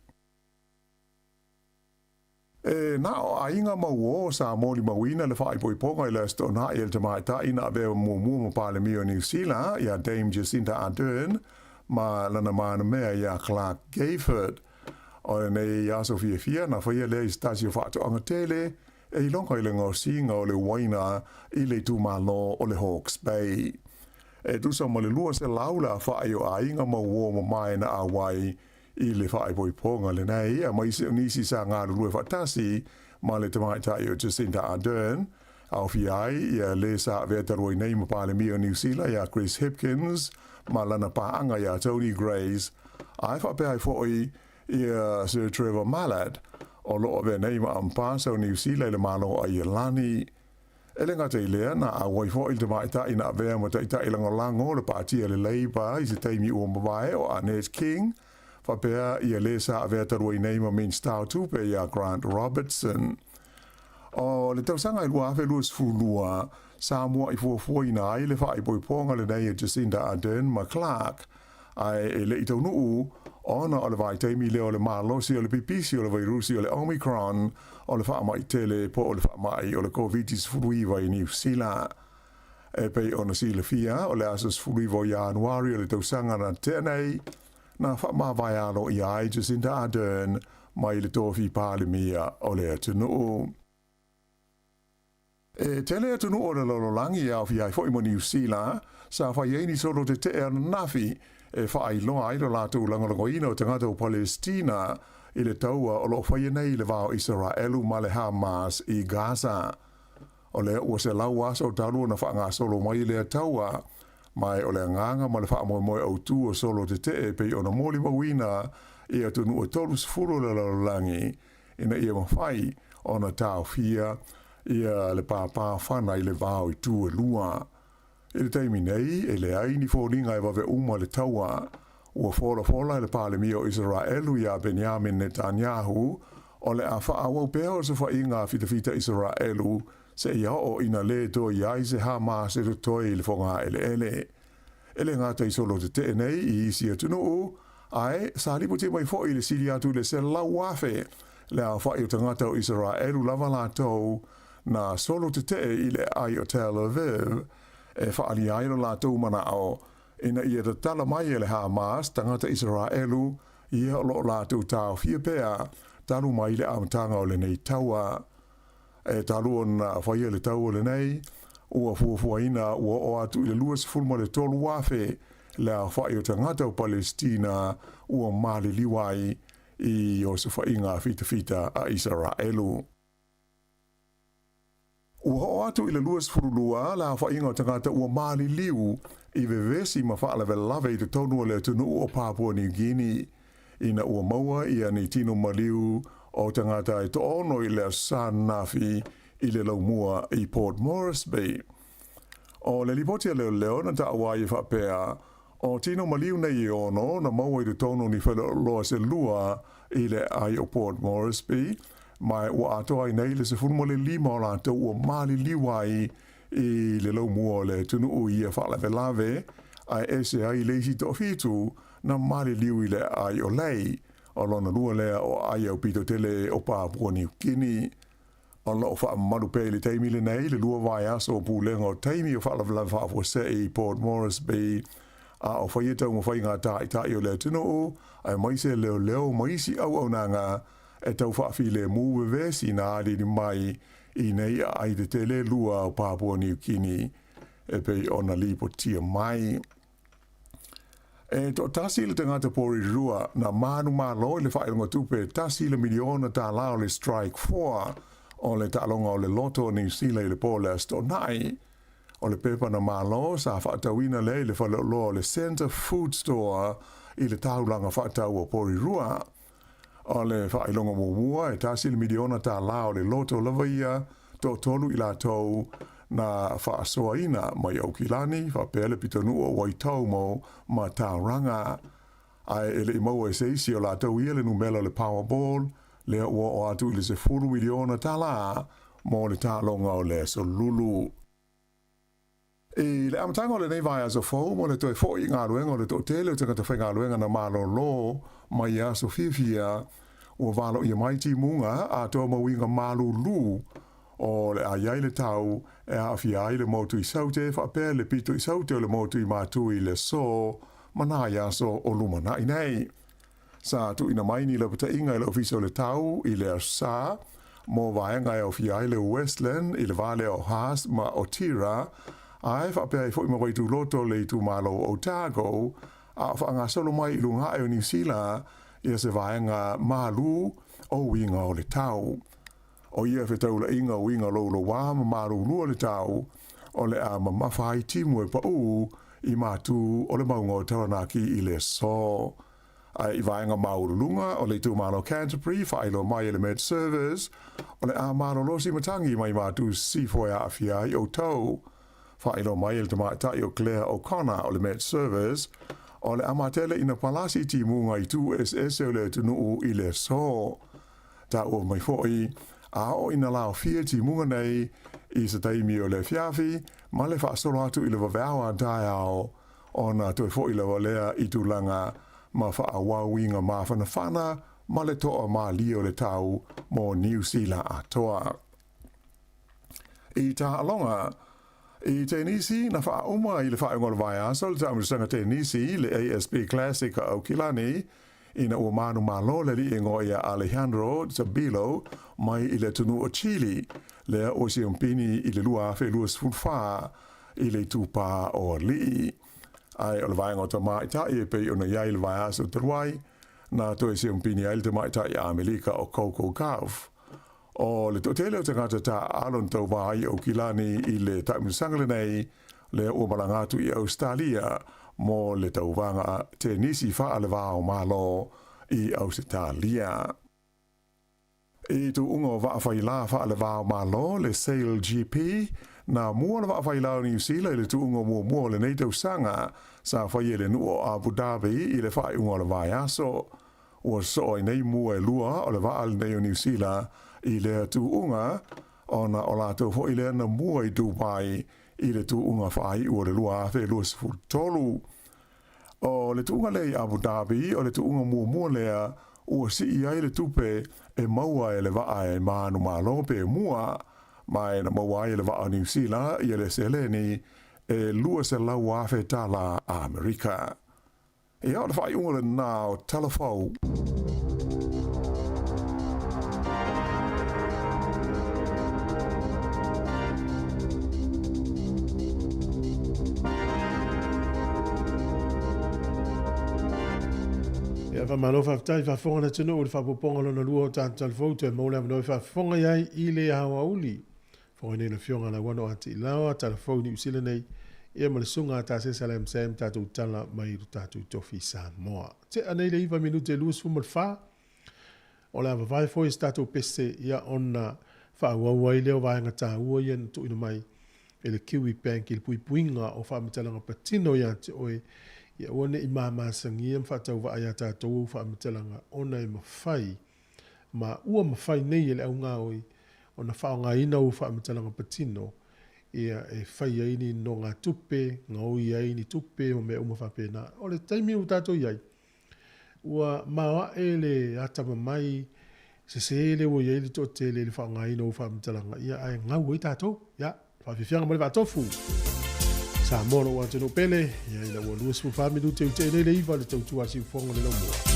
E na o aiga mauō sa molimauina le faaipoipoga i le Aso Toonai e le tamaitai na avea muamua ma Palemia o Niu Sila ia Dame Jacinda Ardern ma lana manamea ia Clark Gayford. O lenei aso fiafia na faia lea i se tasi o faatoaga tele e iloga i le gaosiga o le uaina i le itumalo o le Hawke's Bay. E tusa ma le 200 le afa'i o aiga mauō mamae na auai i le faaipoipoga lenei, aemaise o nisi sa galulue faatasi ma le tamaitai o Jacinda Ardern. Aofia ai ia lē sa avea talu ai nei ma Palemia o Niu Sila iā Chris Hipkins ma lana paaga iā Tony Grace, ae faapea ai foʻi ia Sir Trevor Mallard o loo avea nei ma Amepasa o Niu Sila i le Malo o Aielani. E le gata i lea, na auai foʻi le tamaitai na avea ma taitai lagolago o le Pātia a le Labour i se taimi ua mavae o Annette King, faapea ia lē sa avea talu ai nei ma Minista o Tupe iā Grant Robertson. O le tausaga e 2022, sa muaʻi fuafuaina ai le faaipoipoga lenei e Jacinda Ardern ma Clark, ae e le i taunuu ona o le vaitaimi lea o le malosi o le pipisi o le vairusi o le Omicron o le faamai tele po o le faamai o le Koviti-19 i Niu Sila. E pei ona silafia, o le aso 19 o Ianuari o le tausaga na tea nei, na faamavae aloaia ai Jacinda Ardern mai le tofi Palemia o le atunuu. E tele atunuu o le lalolagi e aofia ai foi ma Niu Sila, sa fai ai ni solo tetee ananafi e faailoa ai lo latou lagolagoina o tagata o Palestina i le taua o lo o faia nei i le va o Isaraelu ma le Hamas i Gaza. O lea ua 100 aso talu ona faagasolo mai lea taua, ma o le agaga ma le faamoemoe autū o solo tetee e pei ona molimauina i atunuu e 30 o le lalolagi ina ia mafai ona taofia ia le pāpā fana i le va o itu e lua. I le taimi nei, e leai ni foliga e vave uma le taua. Ua folafola e le Palemia o Isaraelu iā Benjamin Netanyahu o le a faaauau pea osofaiga a fitafita Isaraelu seia oo ina lē toe i ai se Hamas e totoe i le fogaeleele. E le gata i solo tetee nei i isi atunuu, ae sa lipoti mai foʻi le sili atu i le 100,000 le aofaʻi o tagata o Isaraelu lava latou na solo tetee i le aai o Tel Aviv e faaalia ai lo latou manaʻo ina ia tatala mai e le Hamas tagata Isaraelu ia o loo latou taofia pea talu mai le amataga o lenei taua. E talu ona faia le taua lenei, ua fuafuaina ua oo atu i le 23,000 le aofaʻi o tagata o Palesitina ua maliliu ai i osofaiga fitafita a Isaraelu. Ua oo atu i le 22 le aofaʻiga o tagata ua maliliu i vevesi ma faalavelave i totonu o le atunuu o Papua New Guinea ina ua maua ia ni tino maliu o tagata e 6 i le Aso Sa ananafi i le laumua i Port Moresby. O le lipoti a leoleo na taua ai e faapea, o tino maliu nei e 6 na maua i totonu o ni faleoloa se lua i le aai o Port Moresby, ma ua atoa ai nei le 15 o latou ua maliliu ai i le laumua o le atunuu i ia faalavelave, ae ese ai le isi 7 na maliliu i le aai o Lae, o lona lua lea o aai aupito tele o Papua Niu Kini. O loo faamamalu pea i le taimi lenei le lua vaiaso o pulega o taimi o faalavelave faafuasei i Port Moresby, a o faia taumafaiga a taitai o le atunuu aemaise leoleo ma isi auaunaga e tau faafilemu vevesi na aliali mai i nei aai tetele lua o Papua Niu Kini e pei ona lipotia mai. E toatasi le tagata Porirua na manumalo i le faailoga tupe e tasi le miliona tālā o le Strike 4 o le taaloga o le Loto o Niu Sila i le po o le Aso Toonai. O le pepa na malo sa faatauina lea i le faleoloa o le Centre Food Store i le taulaga faatau o Porirua. O le faailoga muamua e tasi le miliona tālā o le loto lava ia, toatolu i latou na faasoaina mai Aukilani, faapea le pitonuu o Waitomo ma Tauranga. Ae e le i maua e se isi o latou ia le numera o le Powerball, lea ua oo atu i le 10 miliona tālā mo le taaloga o le aso Lulu. I le amataga o lenei vaiaso fou mo le toe foʻi i galuega o le toatele o tagata faigaluega na malōlō mai i aso fiafia, ua valoia mai timuga atoa ma uiga malūlū o le a i ai le tau e aafia ai le motu i Saute faapea le pito i Saute o le motu i Matu i le aso ma nai aso o lumanaʻi nei. Sa tuuina mai ni lapataiga i le Ofisa o le Tau i le Aso Sa mo vaega e aofia ai le Westland i le va lea o Haast ma Otira, ae faapea ai foi ma Vaituloto le itumalo o Otago, a o faagasolo mai i luga ae o Niu Sila ia se vaega malū o uiga o le tau. O ia fetaulaiga uiga loulouā ma malūlua o le tau, o le a mamafa ai timu e paʻū i matū o le mauga o Taranaki i le aso. Ae i vaega maualuluga o le itumalo Canterbury, faailoa mai e le Met Service, o le a malolosi matagi mai matu sisifo e aafia ai outou. Faailoa mai e le tamaitai o Claire O'Connor o le Met Service, o le a matele ina palasi timuga i itu eseese o le atunuu i le aso. Taua mai foi, a oo ina laofia timuga nei i se taimi o le afiafi ma le faasolo atu i le vaveao a taeao, ona toe foi lava lea i tulaga ma faaauauiga mafanafana ma le toa malie o le tau mo Niu Sila atoa. I taaloga i tenisi, na faauma i le faaiuga o le vaiaso le taamilosaga tenisi le ASB Classic a Aukilani ina ua manumalo le alii igoa ia Alejandro Tabilo mai i le atunuu o Chile, lea ua siompini i le 2024 i le itupa o alii. Ae o le vaega o tamaitai e pei ona i ai le vaiaso talu ai, na toe siompini ai le tamaitai Amelika o Coco Gauff. O le toatele o tagata taaalo na tauva ai i Aukilani i le taamilosaga lenei, lea ua malaga atu i Ausetalia mo le tauvaga tenisi faale-va-o-Malo i Ausetalia. I tuuga o vaa failā faale-va-o-Malo, le Sail GP, na mua le vaa failā o Niu Sila i le tuuga muamua o lenei tausaga, sa faia i le nuu o Abu Dhabi i le faaiuga o le vaiaso. Ua sosoo ai nei mua e lua o le vaa lenei o Niu Sila i lea tuuga, ona o latou foi lea na mua i Dubai i le tuuga faaiu o le 2023. O le tuuga lea i Abu Dhabi, o le tuuga muamua lea ua sii ai le tupe e maua e le vaa e manumalo pe mua, ma e na maua ai e le vaa o Niu Sila ia le seleni e 200,000 tala Amerika. Ia, o le faaiuga lena o Tala Fou. Ia, faamalo faafetai faafofoga le atunuu i le faaopoopoga lona lua o tatou talafou toe maua le avanoa e faafofoga i ai i le aoauli. Fofoga nei le afioga Lauano a Tiilaoa, talafou i Niu Sila nei, ia ma le susuga a Tasesa Lam Sam tatou tala mai i lo tatou tofi Samoa. Tea nei le 9 minute 24, o le a vavae foi se tatou pese ia ona faaauau ai lea o vaega taua ia na tuuina mai e le Kiwi Bank i le puipuiga o faamatalaga patino ia te oe, ia aua ne i mamasagia ma faatauvaa ia tatou ou faamatalaga ona e mafai ma ua mafai nei e le augaoi ona faaaogaina ou faamatalaga patino ia e fai ai ni nogatupe, gaoi ai ni tupe ma mea uma faapena. O le taimi ua tatou i ai, ua maoae le atamamai sese lea ua i ai le toatele i le faaaogaina o ou faamatalaga, ia ae gau ai tatou. Ia, faafiafiaga ma le vaatofu. Samoa lou atunuu pele, ia ina ua 24 minute ua tea nei le 9 le tautua a Siufogo le Laumua.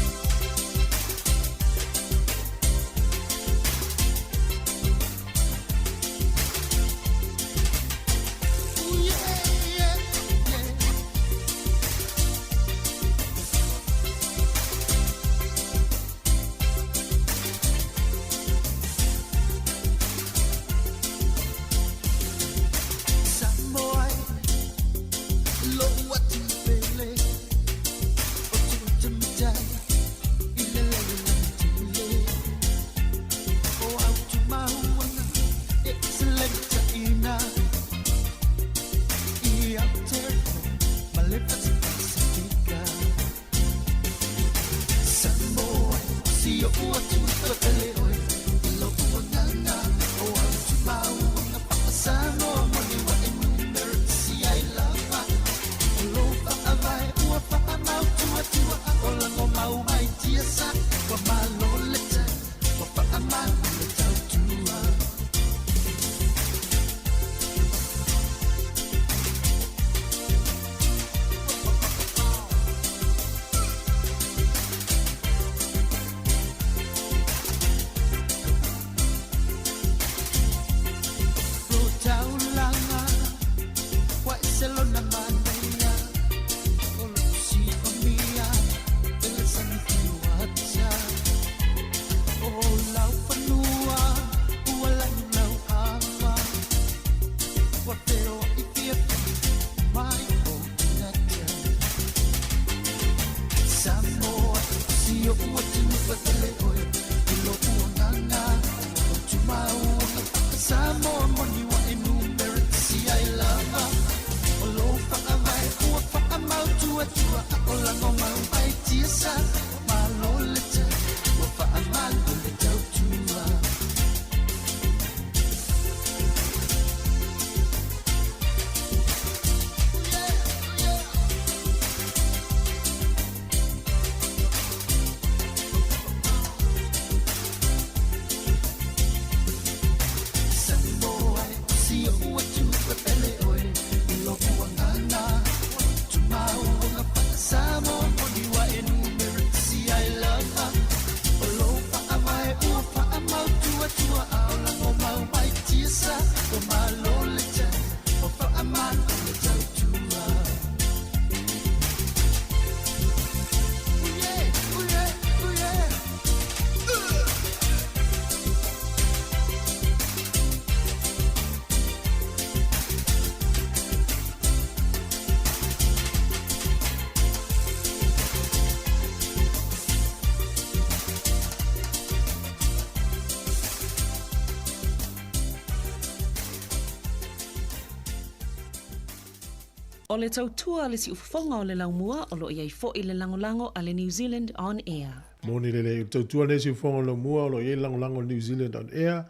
O le tautua a le siufofoga o le laumua o lo o i ai foi le lagolago a le New Zealand On Air. Moni lelei, o le tautua lenei siufofoga o le laumua o lo o i ai le lagolago a le New Zealand On Air,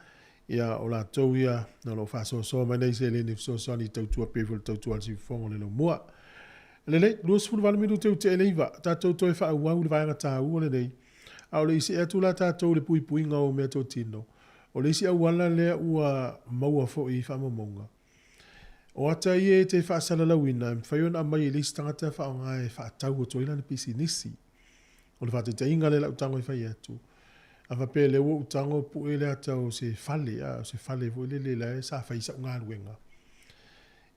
ia o latou ia o lo o faasoasoa mai nei seleni fesoasoani i tautua pei foi o le tautua a le siufofoga o le laumua. Lelei, 28 minute ua tea i le 9, tatou toe faaauau le vaega taua lenei. A o le i see atu la tatou i le puipuiga o meatotino, o le isi auala lea ua maua foi i faamaumauga, O ata ia e te faasalalauina e mafai ona aumai e le isi tagata e faaaoga e faatau atu ai lana pisinisi. O le faataitaiga lea o lau tago e fai atu, a faapea o lea ua ou tago pue le ata o se fale, a o se fale foi lele la e sa fai ai sau galuega,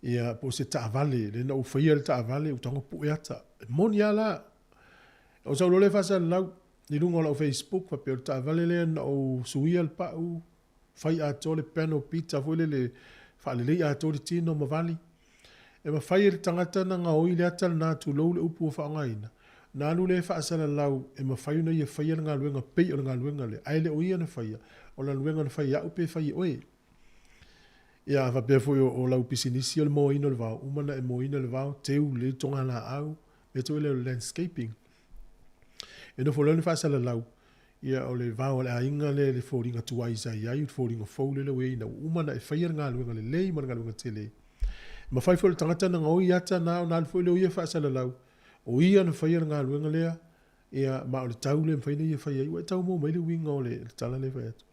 ia po o se taavale, lea na ou faia le taavale ou tago pue ata. E moni lava la, o sau loa lea faasalalau i luga o lau Facebook faapea o le taavale lea na ou suia le pau, fai atoa le panel pita foi lele faalelei atoa le tino ma vali. E mafai e le tagata ona gaoi le ata lena tulou le upu ua faaaogaina, ona alu lea e faasalalau e mafai ona ia faia le galuega pei o le galuega lea, ae le o ia na faia, o le galuega na fai e au pe fai e oe. Ia a faapea foi o lau pisinisi o le moaina o le vao, uma ona e moaina le vao, teu lelei le togalaau, mea foi lea o le landscaping. E nofo loa le faasalalau, Ia, o le vao a le aiga lea i le foliga tuai sa i ai, o le foliga fou lea ua i ai ina ua uma ona e faia le galuega lelei ma le galuega tele. E mafai foi e le tagata ona gaoi ata na ona alu foi lea o ia faasalalau, o ia na faia le galuega lea, ia, ma o le tau lea e mafai ona ia faia ai. Ua e tau maua mai le uiga o le tala lea e fai atu.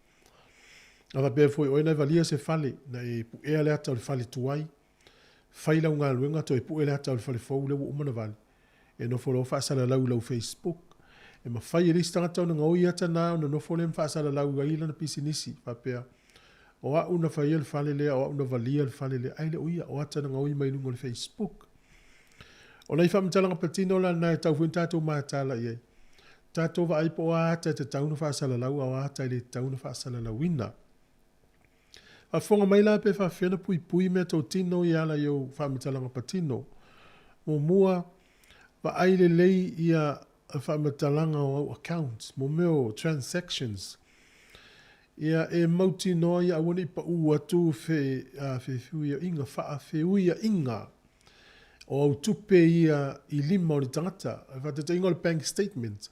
A faapea foi o oe na e valia se fale, na e puea le ata o le fale tuai, fai lau galuega toe pue le ata o le fale fou lea ua uma ona vali, E nofo loa faasalalau i lau Facebook. E mafai e le isi tagata ona gaoi ata na ona nofo lea ma faasalalau ai lana pisinisi, faapea, O au na faia le fale lea, o au na valia le fale lea, ae le o ia, o ata na gaoi mai luga o le Facebook. O nai faamatalaga patino la na e tatau foi ona tatou mataala i ai. Tatou vaai po o a ata e tatau ona faasalalau a o a ata e le tatau ona faasalalauina. Faafofoga mai la pe faafefea ona puipui meatotino ia ala i ou faamatalaga patino. Muamua, vaai lelei ia faamatalaga o au accounts, mo mea o transactions. Ia e mautinoa ia aua ne i pau atu fe, fefeuiaiga, faafeuiaiga o au tupe ia i lima o le tagata. Faataitaiga o le bank statement.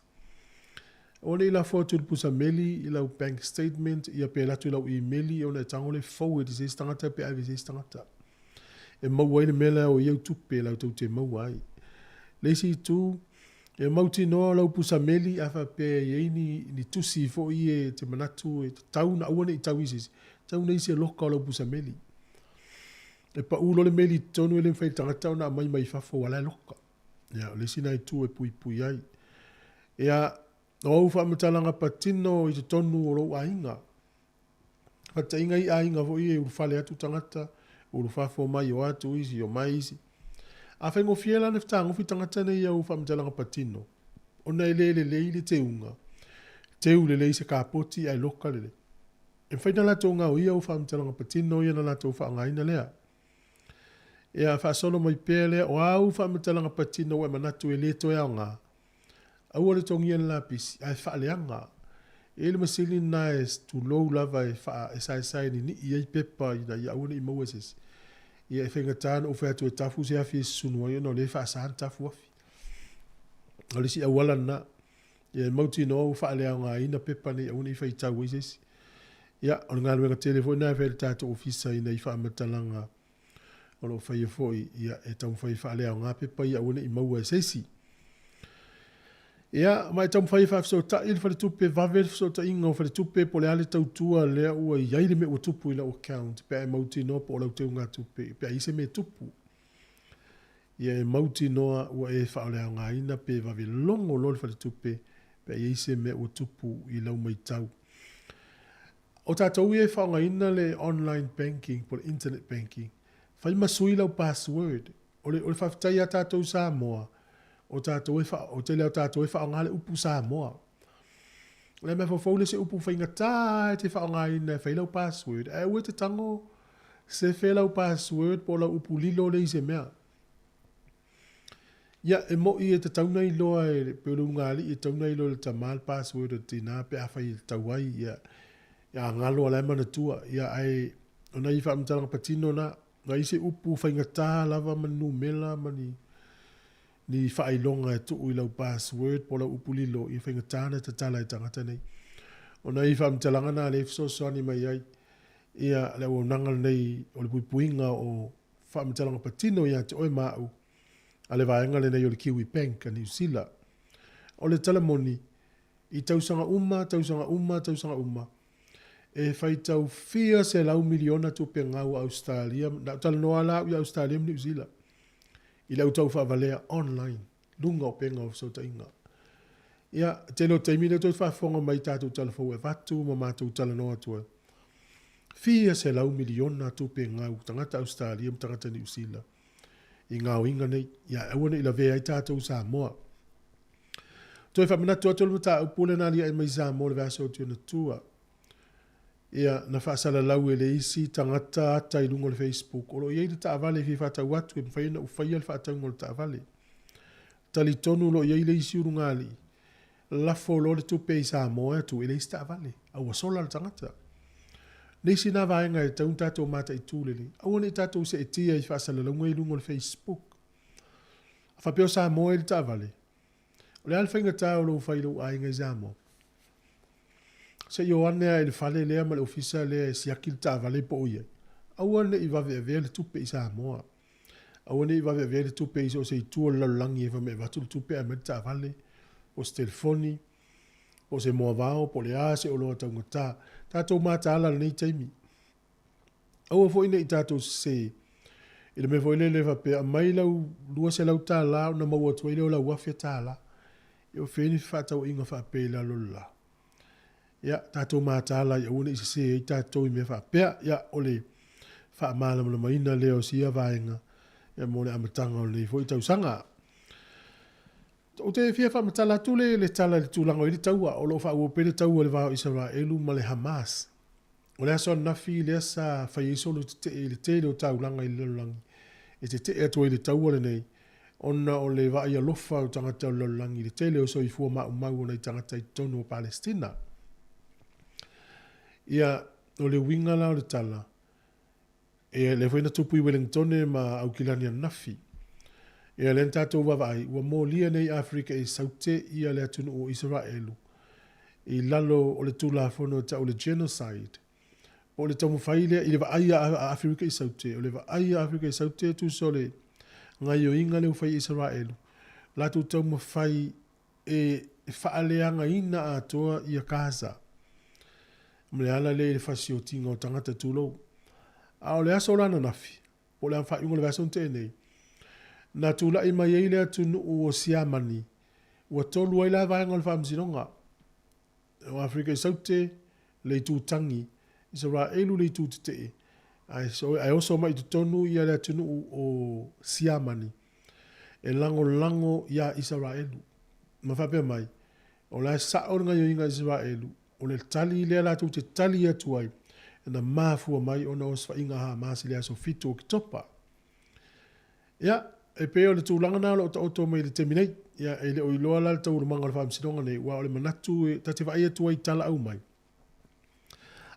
Aua ne i lafo atu i le pusa meli i lau bank statement ia pe alu atu i lau imeli ona e tago lea forward i se isi tagata pe ave i se isi tagata. E maua ai le mea lea o i au tupe latou te maua ai. Le isi itu, e mautinoa lau pusa meli a faapea e i ai ni, ni tusi foi e te manatu e tatau ona aua ne i tau i se isi, tau ona i se loka o lau pusa meli. E pau loa le meli i totonu e le mafai e le tagata ona aumai mai fafo aua o la e loka. Ia, o le isi lena itu e puipui ai. Ia, o au faamatalaga patino i totonu o lou aiga. Faataitaiga i aiga foi e ulufale atu tagata, ulufafo mai, o atu isi, o mai isi. A faigofie la ona fetagofi tagata nei i au faamatalaga patino, ona e le lelei le teuga, teu lelei se kapoti ae loka lelei. E mafai ona latou gaoia au faamatalaga patino ia na latou faaaogaina lea. Ia, faasolo mai pea lea, o a au faamatalaga patino ua e manatu e le toe aoga? Aua le togia le lapisi, ae faaleaga. E i ai le masini lena e tulou lava e faa, e saesae ninii ai pepa ina ia aua ne i maua e se isi. Ia e faigata ona ou fai atu e tafu se afi e susunu ai ona o lea e faasa ona tafu afi. O le isi auala lena. Ia e mautinoa ua faaleaogaina pepa nei aua ne i faitau ai se isi. Ia, o le galuega tele foi lena e fai e le tatou Ofisa ina i faamatalaga o lo o faia foi, ia, e taumafai e faaleaoga pepa ia aua ne i maua e se isi. Ia, ma e taumafai e faafesootai le faletupe, vave le fesootaiga o faletupe po o le a le tautua lea ua i ai le mea ua tupu i lau account pe a e mautinoa po o lau teugatupe pe a i ai se mea e tupu. Ia e mautinoa ua e faaoleaogaina pe vave logo loa le faletupe pe a i ai se mea ua tupu i lau maitau. O tatou ia e faaaogaina le online banking po o le internet banking, fai ma sui lau password. O le, o le faafetai ia tatou Samoa, o tatou e fa, o tele o tatou e faaaoga le upu Samoa. O le mea foufou le se upu faigata e te faaaogaina e fai lau password, ae aua e te tago sefe lau password po o lau upu lilo lea i se mea. Ia, e moni e tatau ona iloa e pei o le ulugalii e tatau ona iloa e le tama le password o le tina pe afai e tatau ai, ia, a galo a la e manatua. Ia, ae o nai faamatalaga patino na, na i se upu faigata lava ma ni numera ma ni, ni faailoga e tuu i lau password po o lau upu lilo, ia faigata ona tatala e tagata nei. O nai faamatalaga na lea e fesoasoani mai ai ia le auaunaga lenei o le puipuiga o faamatalaga patino ia te oe ma au a le vaega lenei o le Kiwi Bank a Niu Sila. O le tala moni, i tausaga uma, tausaga uma, tausaga uma, e faitau fia selau miliona tupe gau a Ausetalia, na ou talanoa la au i Ausetalia ma Niu Sila, i le au tau faavalea online, luga o upega o fesootaiga. Ia, tele o taimi lea tou te faafofoga mai i tatou tala fou e avatu ma matou talanoa atu ai. Fia selau miliona tupe gau tagata Ausetalia ma tagata Niu Sila i gaoiga nei, ia aua ne i lavea ai tatou Samoa. Toe faamanatu atu le mataupu lea na aliae mai Samoa i le vaiaso atu i ona tua. Ia, na faasalalau e le isi tagata ata i luga o le Facebook, o lo o i ai le taavale e fia faatau atu e mafai ona ufaia le faatauga o le taavale. Talitonu o lo o i ai le isi ulugalii, lafo loa le tupe i Samoa e atu e leai se taavale, a ua sola le tagata. Nisi na vaega e tatau ona tatou mataitu lelei, aua ne i tatou seetia i faasalalauga i luga o le Facebook. A faapea o Samoa e i le taavale, o le a le faigata o lou fai i lou aiga i Samoa? Se i o ane lava i le fale lea ma le ofisa lea e siaki le taavale po o i ai. Aua ne i vave avea le tupe i Samoa. Aua ne i vave avea le tupe i so o se itu o le lalolagi e fai mai e avatu le tupe ae aumai le taavale, po o se telefoni, po o se moavao, po o le a se oloa taugata. Tatou mataala i lenei taimi. Aua foi ne i tatou sese i le mea foi lele faapea aumai lau $200 ona maua atu ai lea o lau $1,000. Ia o fea ni fefaatauaiga faapea i lalo o le la? Ia, tatou mataala ia aua ne i sese ai tatou i mea faapea. Ia, o le faamalamalamaina lea o sia vaega ia mo le amataga o lenei foi tausaga. Ou te fia faamatala atu le, le tala i le tulaga o i le taua, o lo o faaauau pea le taua i le va o Isaraelu ma le Hamas. O le aso ananafi lea sa fai ai solo tetee i le tele o taulaga i le lalolagi e tetee atu ai i le taua lenei ona o le vaai alofa o tagata o le lalolagi i le tele o soifua maumau o nai tagata i totonu o Palestina. Ia, o le uiga la o le tala, e lea foi na tupu i Welengtone ma Aukilani ananafi. Ia, lea na tatou vaavaai, ua molia nei Aferika i Saute ia le atunuu o Isaraelu i lalo o le Tulafono e tau o le Genocide, po o le taumafai lea i le vaai a Aferika i Saute, o le vaai a Aferika i Saute tusa o le gaioiga lea ua fai e Isaraelu, latou taumafai e faaleagaina atoa ia Gaza. Ma le ala lea i le fasiotiga o tagata tulou. A o le aso la ananafi, po o le faaiuga o le vaiaso na tea nei, na tulai mai ai le atunuu o Siamani, ua tolu ai la vaega o le faamasinoga, o Aferika i Saute, le itu tagi, Isaraelu le itu tetee, ae oso mai i totonu ia le atunuu o Siamani e lagolago iā Isaraelu, ma faapea mai, o la e sao le gaioiga a Isaraelu, O le tali lea latou te tali atu ai, na mafua mai ona o osofaiga a Hamas i le aso 7 o Oketopa. Ia, e pei o le tulaga lena o lo o taoto mai i le taimi nei. Ia, e le o iloa la le taualumaga o le faamasinoga nei, aua o le manatu e ta te vaai atu ai i tala aumai,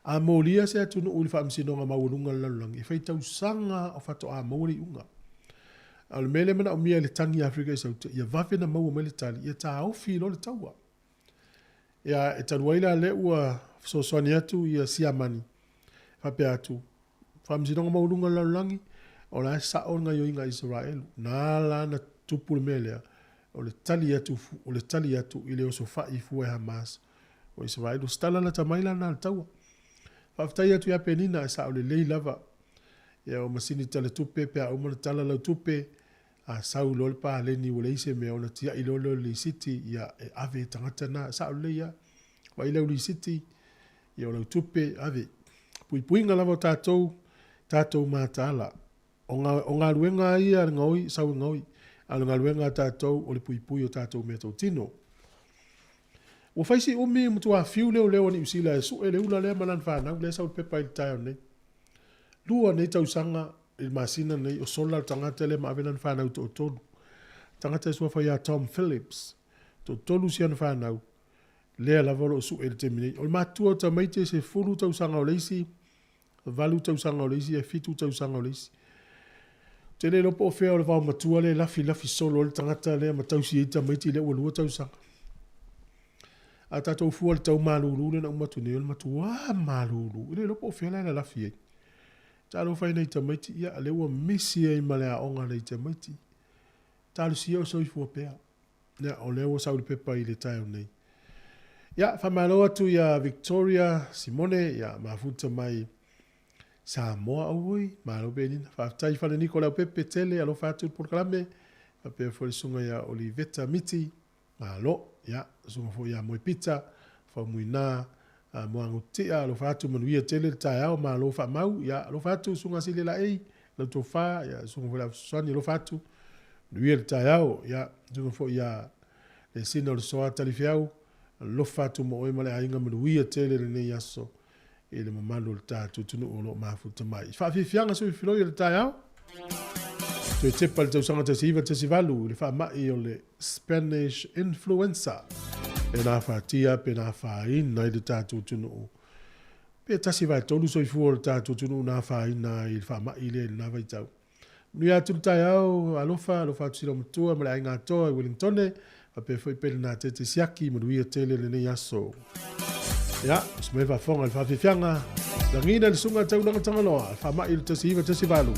a molia se atunuu i le faamasinoga maualuga a le lalolagi, e fai tausaga o faatoa maua le iuga. A o le mea lea e manaomia e le tagi a Afrika i Saute, ia vave ona maua mai le tali, ia taofi loa le taua. Ia, e talu ai la lea ua fesoasoani atu ia Siamani, faapea atu, Faamasinoga Maualuga o le Lalolagi, o la e sao le gaioiga a Isaraelu. Na ala ona tupu le mea lea, o le tali atu, o le tali atu i le osofai fua e Hamas o Isaraelu. O se tala lata mai la lena a le taua. Faafetai atu ia Penina, e sao lelei lava. Ia o masini tala tupe, pe a uma ona tala lau tupe, a sau loa le paleni ua leai se mea, ona tiai loa lea o le lisiti, ia e ave e tagata na. E sao lelei lava. Vaai lau lisiti, ia o lau tupe, ave. Puipuiga lava o tatou, tatou mataala. O, o galuega ia a le gaoi, sau e gaoi. A o le galuega a tatou, o le puipui o tatou mea tautino. Ua fai si umi ua matua fiu leoleo a Niu Sila e sue le ula lea ma lana fanau, lea e sau le pepa i le taeao nei. Lua nei tausaga i le masina nei o sola le tagata lea ma ave lana fanau toatolu. Tagata e suafa ia Tom Phillips. Toatolu si ana fanau, lea lava o lo o sue i le taimi nei. O le matua o tamaiti e 10 tausaga o le isi, 8 tausaga o le isi, e 7 tausaga o le isi. Ou te le iloa po o fea o le vaomatua lea e lafilafi solo ai le tagata lea ma tausi ai tamaiti lea ua 2 tausaga. A tatou fua i le tau malulu lea na uma atu nei, o le matuā malulu. E le iloa po o fea la e lalafi ai. Talofa i nai tamaiti, ia, lea ua misi ai ma le aoga a nai tamaiti. Talosia o soifua pea. Ia, o lea ua sau le pepa i le taeao nei. Ia, faamalo atu ia Victoria Simone, ia, mafuta mai Samoa, auoi, malo Penina. Faafetai Faleniko Leaupepe tele, alofa atu i le polokalame. Faapea foi le susuga ia Oliveta Miti, malo. Ia, susuga foi ia Moe Pita, Faumuina, Moagutia, alofa atu, manuia tele le taeao, malo faamau. Ia, alofa atu susuga Sile Laei, lau tofa, ia, susuga foi le Fesoasoani, alofa atu, manuia le taeao. Ia, susuga foi ia le Sina o le Soa Talifeau, alofa atu mo oe ma le aiga, manuia tele lenei aso i le mamalu o le tatou atunuu o lo o mafuta mai. Faafiafiaga soifiloi o le taeao. Toe tepa le tausaga 1918 i le faamai o le Spanish Influenza e nafatia pe nafaina ai le tatou atunuu. Pe 1/3 soifua o le tatou atunuu na afaina ai i le faamai lea i lena vaitau. Manuia atu le taeao, alofa, alofa atu sila matua ma le aiga atoa i Wellingtone, faapea foi pele nā tete siaki, manuia tele lenei aso. Ia, uso mai faafofoga i le faafiafiaga, lagina le susuga Taulaga Tagaloa, le faamai i le 1918.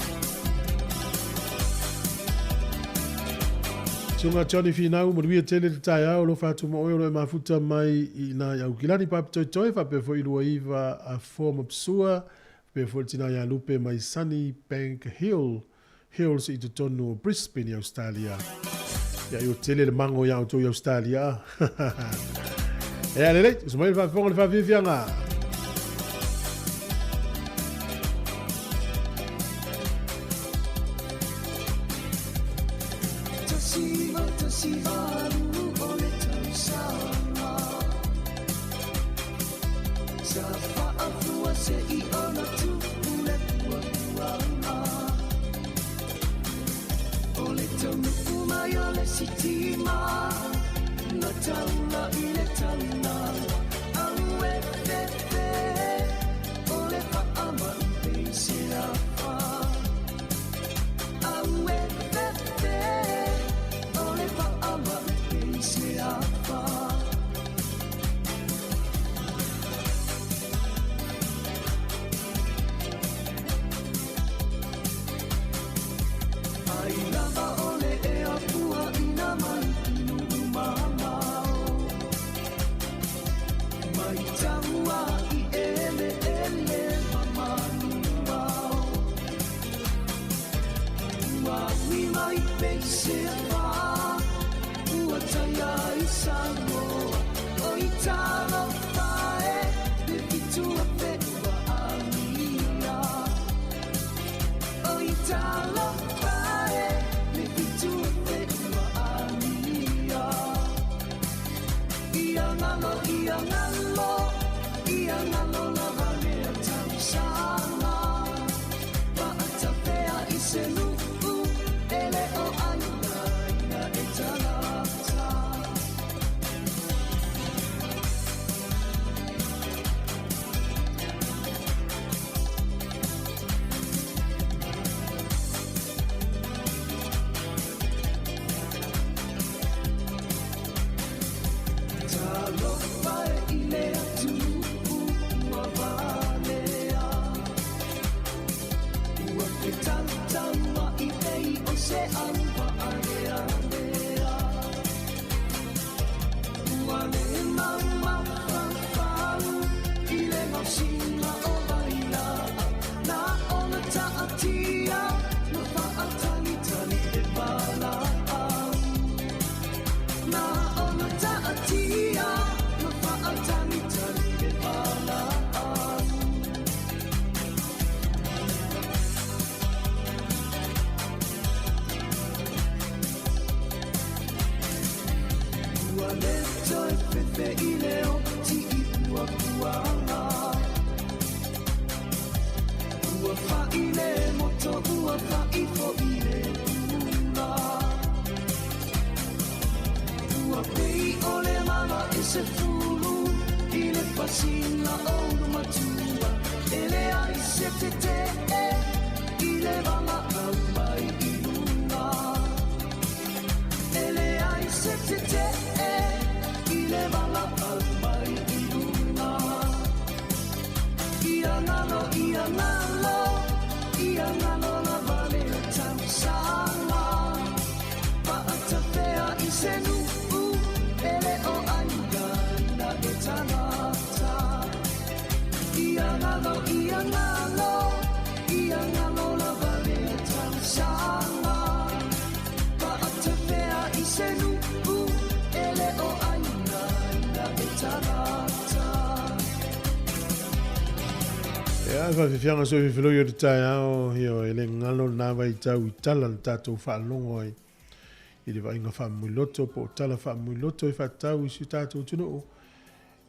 Susuga Johnny Finau, manuia tele le taeao, alofa atu mo oe o lo e mafuta mai i nā i Aukilani, Papatoetoe, faapea foi 29 a Four Mapsua, faapea foi le tina ia Lupe mai Sunny Bank Hill, Hills i totonu o Brisbane i Australia. Ia, io tele le mango ia outou i Australia. Ea lelei, uso mai le faafofoga le faafiafiaga. toe fefe i le oti i puapuaga. Ua fa'i le moto, ua fa'i fo'i le pula. Ua pei o le mala e se fulu i le pasina o ulumatua. E leai se tete'e i le valaau mai i luga. E leai se tete'e i le valaau mai i luga. Ia galo, ia galo, ia galo lava le tausaga. Paatafea i se nu'u e le o aiga e tagata. Ia galo, ia galo, ia galo lava le tausaga. Paatafea i se nu'u e le o aiga e tagata. Ia, e faafiafiaga soi fefiloi o le taeao, ioe, e le galo lena vaitau i tala na tatou faalogo ai i le vaaiga faamoemoeloto po o tala faamoemoeloto e faatatau i si o tatou atunuu,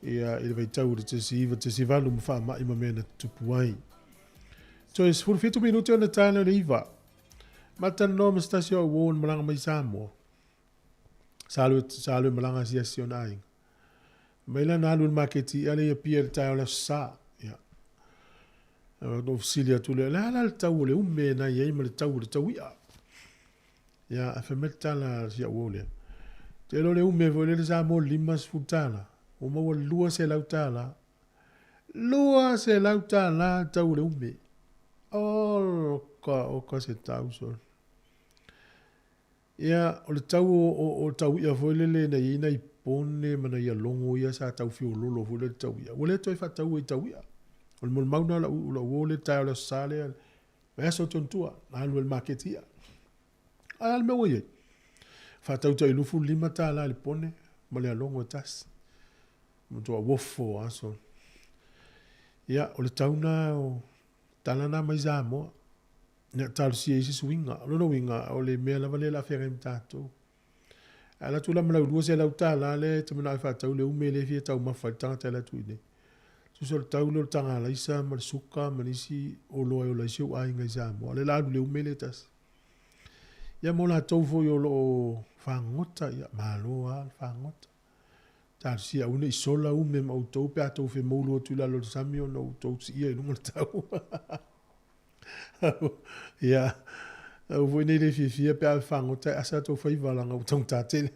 ia, i le vaitau o le 19.8 ma faamai ma mea na tutupu ai. Toe 17 minute ona tae lea o le 9. Matalanoa ma se tasi o au uo na malaga mai i Samoa. Sa alu, sa alu e malaga asiasi i ona aiga. Mai la na alu i le maketi i'a lea i Apia i le taeao o le Aso Sa. Ia. Na ou fesili atu lea, o le a la le tau o le ume na i ai ma le tau o le tau i'a? Ia, ae fai mai le tala a si au uo lea, te iloa o le ume foi lele sa mo le $50, ua maua le $200. $200 le tau o le ume. Oka, oka se tau sole. Ia, o le tau o le tau i'a foi lele na i ai nai pone ma nai alogo ia sa tau fiololo foi lele i le tau i'a, ua le toe faataua i tau i'a. O le molimau lena o lau, lau uo lea i le taeao o le Aso Sa lea, vaiaso atu ona tua, na alu ai i le maketi i'a. Ae a le mea ua i ai? Faatau tai $25 i le pone ma le alogo e tasi. Matua uofo lava sole. Ia, o le tau lena o tala na mai Samoa. Ia talosia ai se suiga. O lona uiga, o le mea lava lea o le a feagai ma tatou. Ae alu atu la ma lau $200 lea e te manao e faatau le ume lea e fia taumafa ai le tagata e alu atu i inei. Tusa o le tau lea o le taga alaisa ma le suka ma nisi oloa e ola ai si ou aiga i Samoa, o lea o le a alu i le ume lea e tasi. Ia mo latou foi o lo o fagogota, ia malo lava le fagogota. Talosia aua ne i sola ume ma outou pe a tou femoulu atu i lalo o le sami ona ua outou siia i luga le tau. Ia, aua foi ne i le fiafia pe a fagota e asa tou faiva leaga ua taugata tele.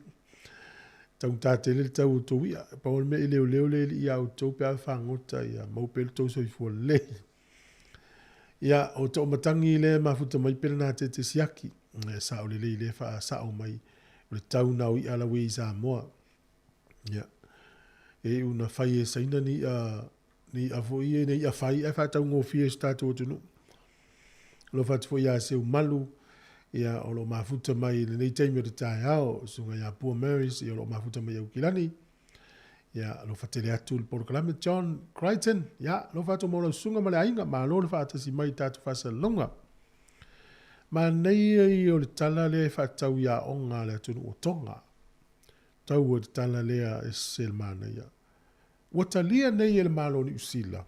Taugata tele le tau o tou i'a. Pau o le mea i leoleo le alii ia outou pe a fagota ia maua pea lo outou soifua lelei. Ia, o toamatagi lea e mafuta mai pe lena tete siaki. E sao lelei lea faasao mai o le tau na o i'a la ua i Samoa. Ia, e iu na fai e Saina ni i'a, ni i'a foi ia, ni i'a fai ae faataugofie i so tatou atunuu. Alofa atu foi ia Seumalu, ia, o lo o mafuta mai i lenei taimi o le taeao, susuga ia Pua Marys, ia o lo o mafuta mai i Aukilani. Ia, alofa tele atu le polokalame John Crichton, ia, alofa atu mo lau susuga ma le aiga, malo le faatasi mai i tatou faasalalauga. Manaia ia o le tala lea e faatatau i aoga a le atunuu o Tonga. Tau o le tala lea e sese le manaia. Ua talia nei e le Malo o Niu Sila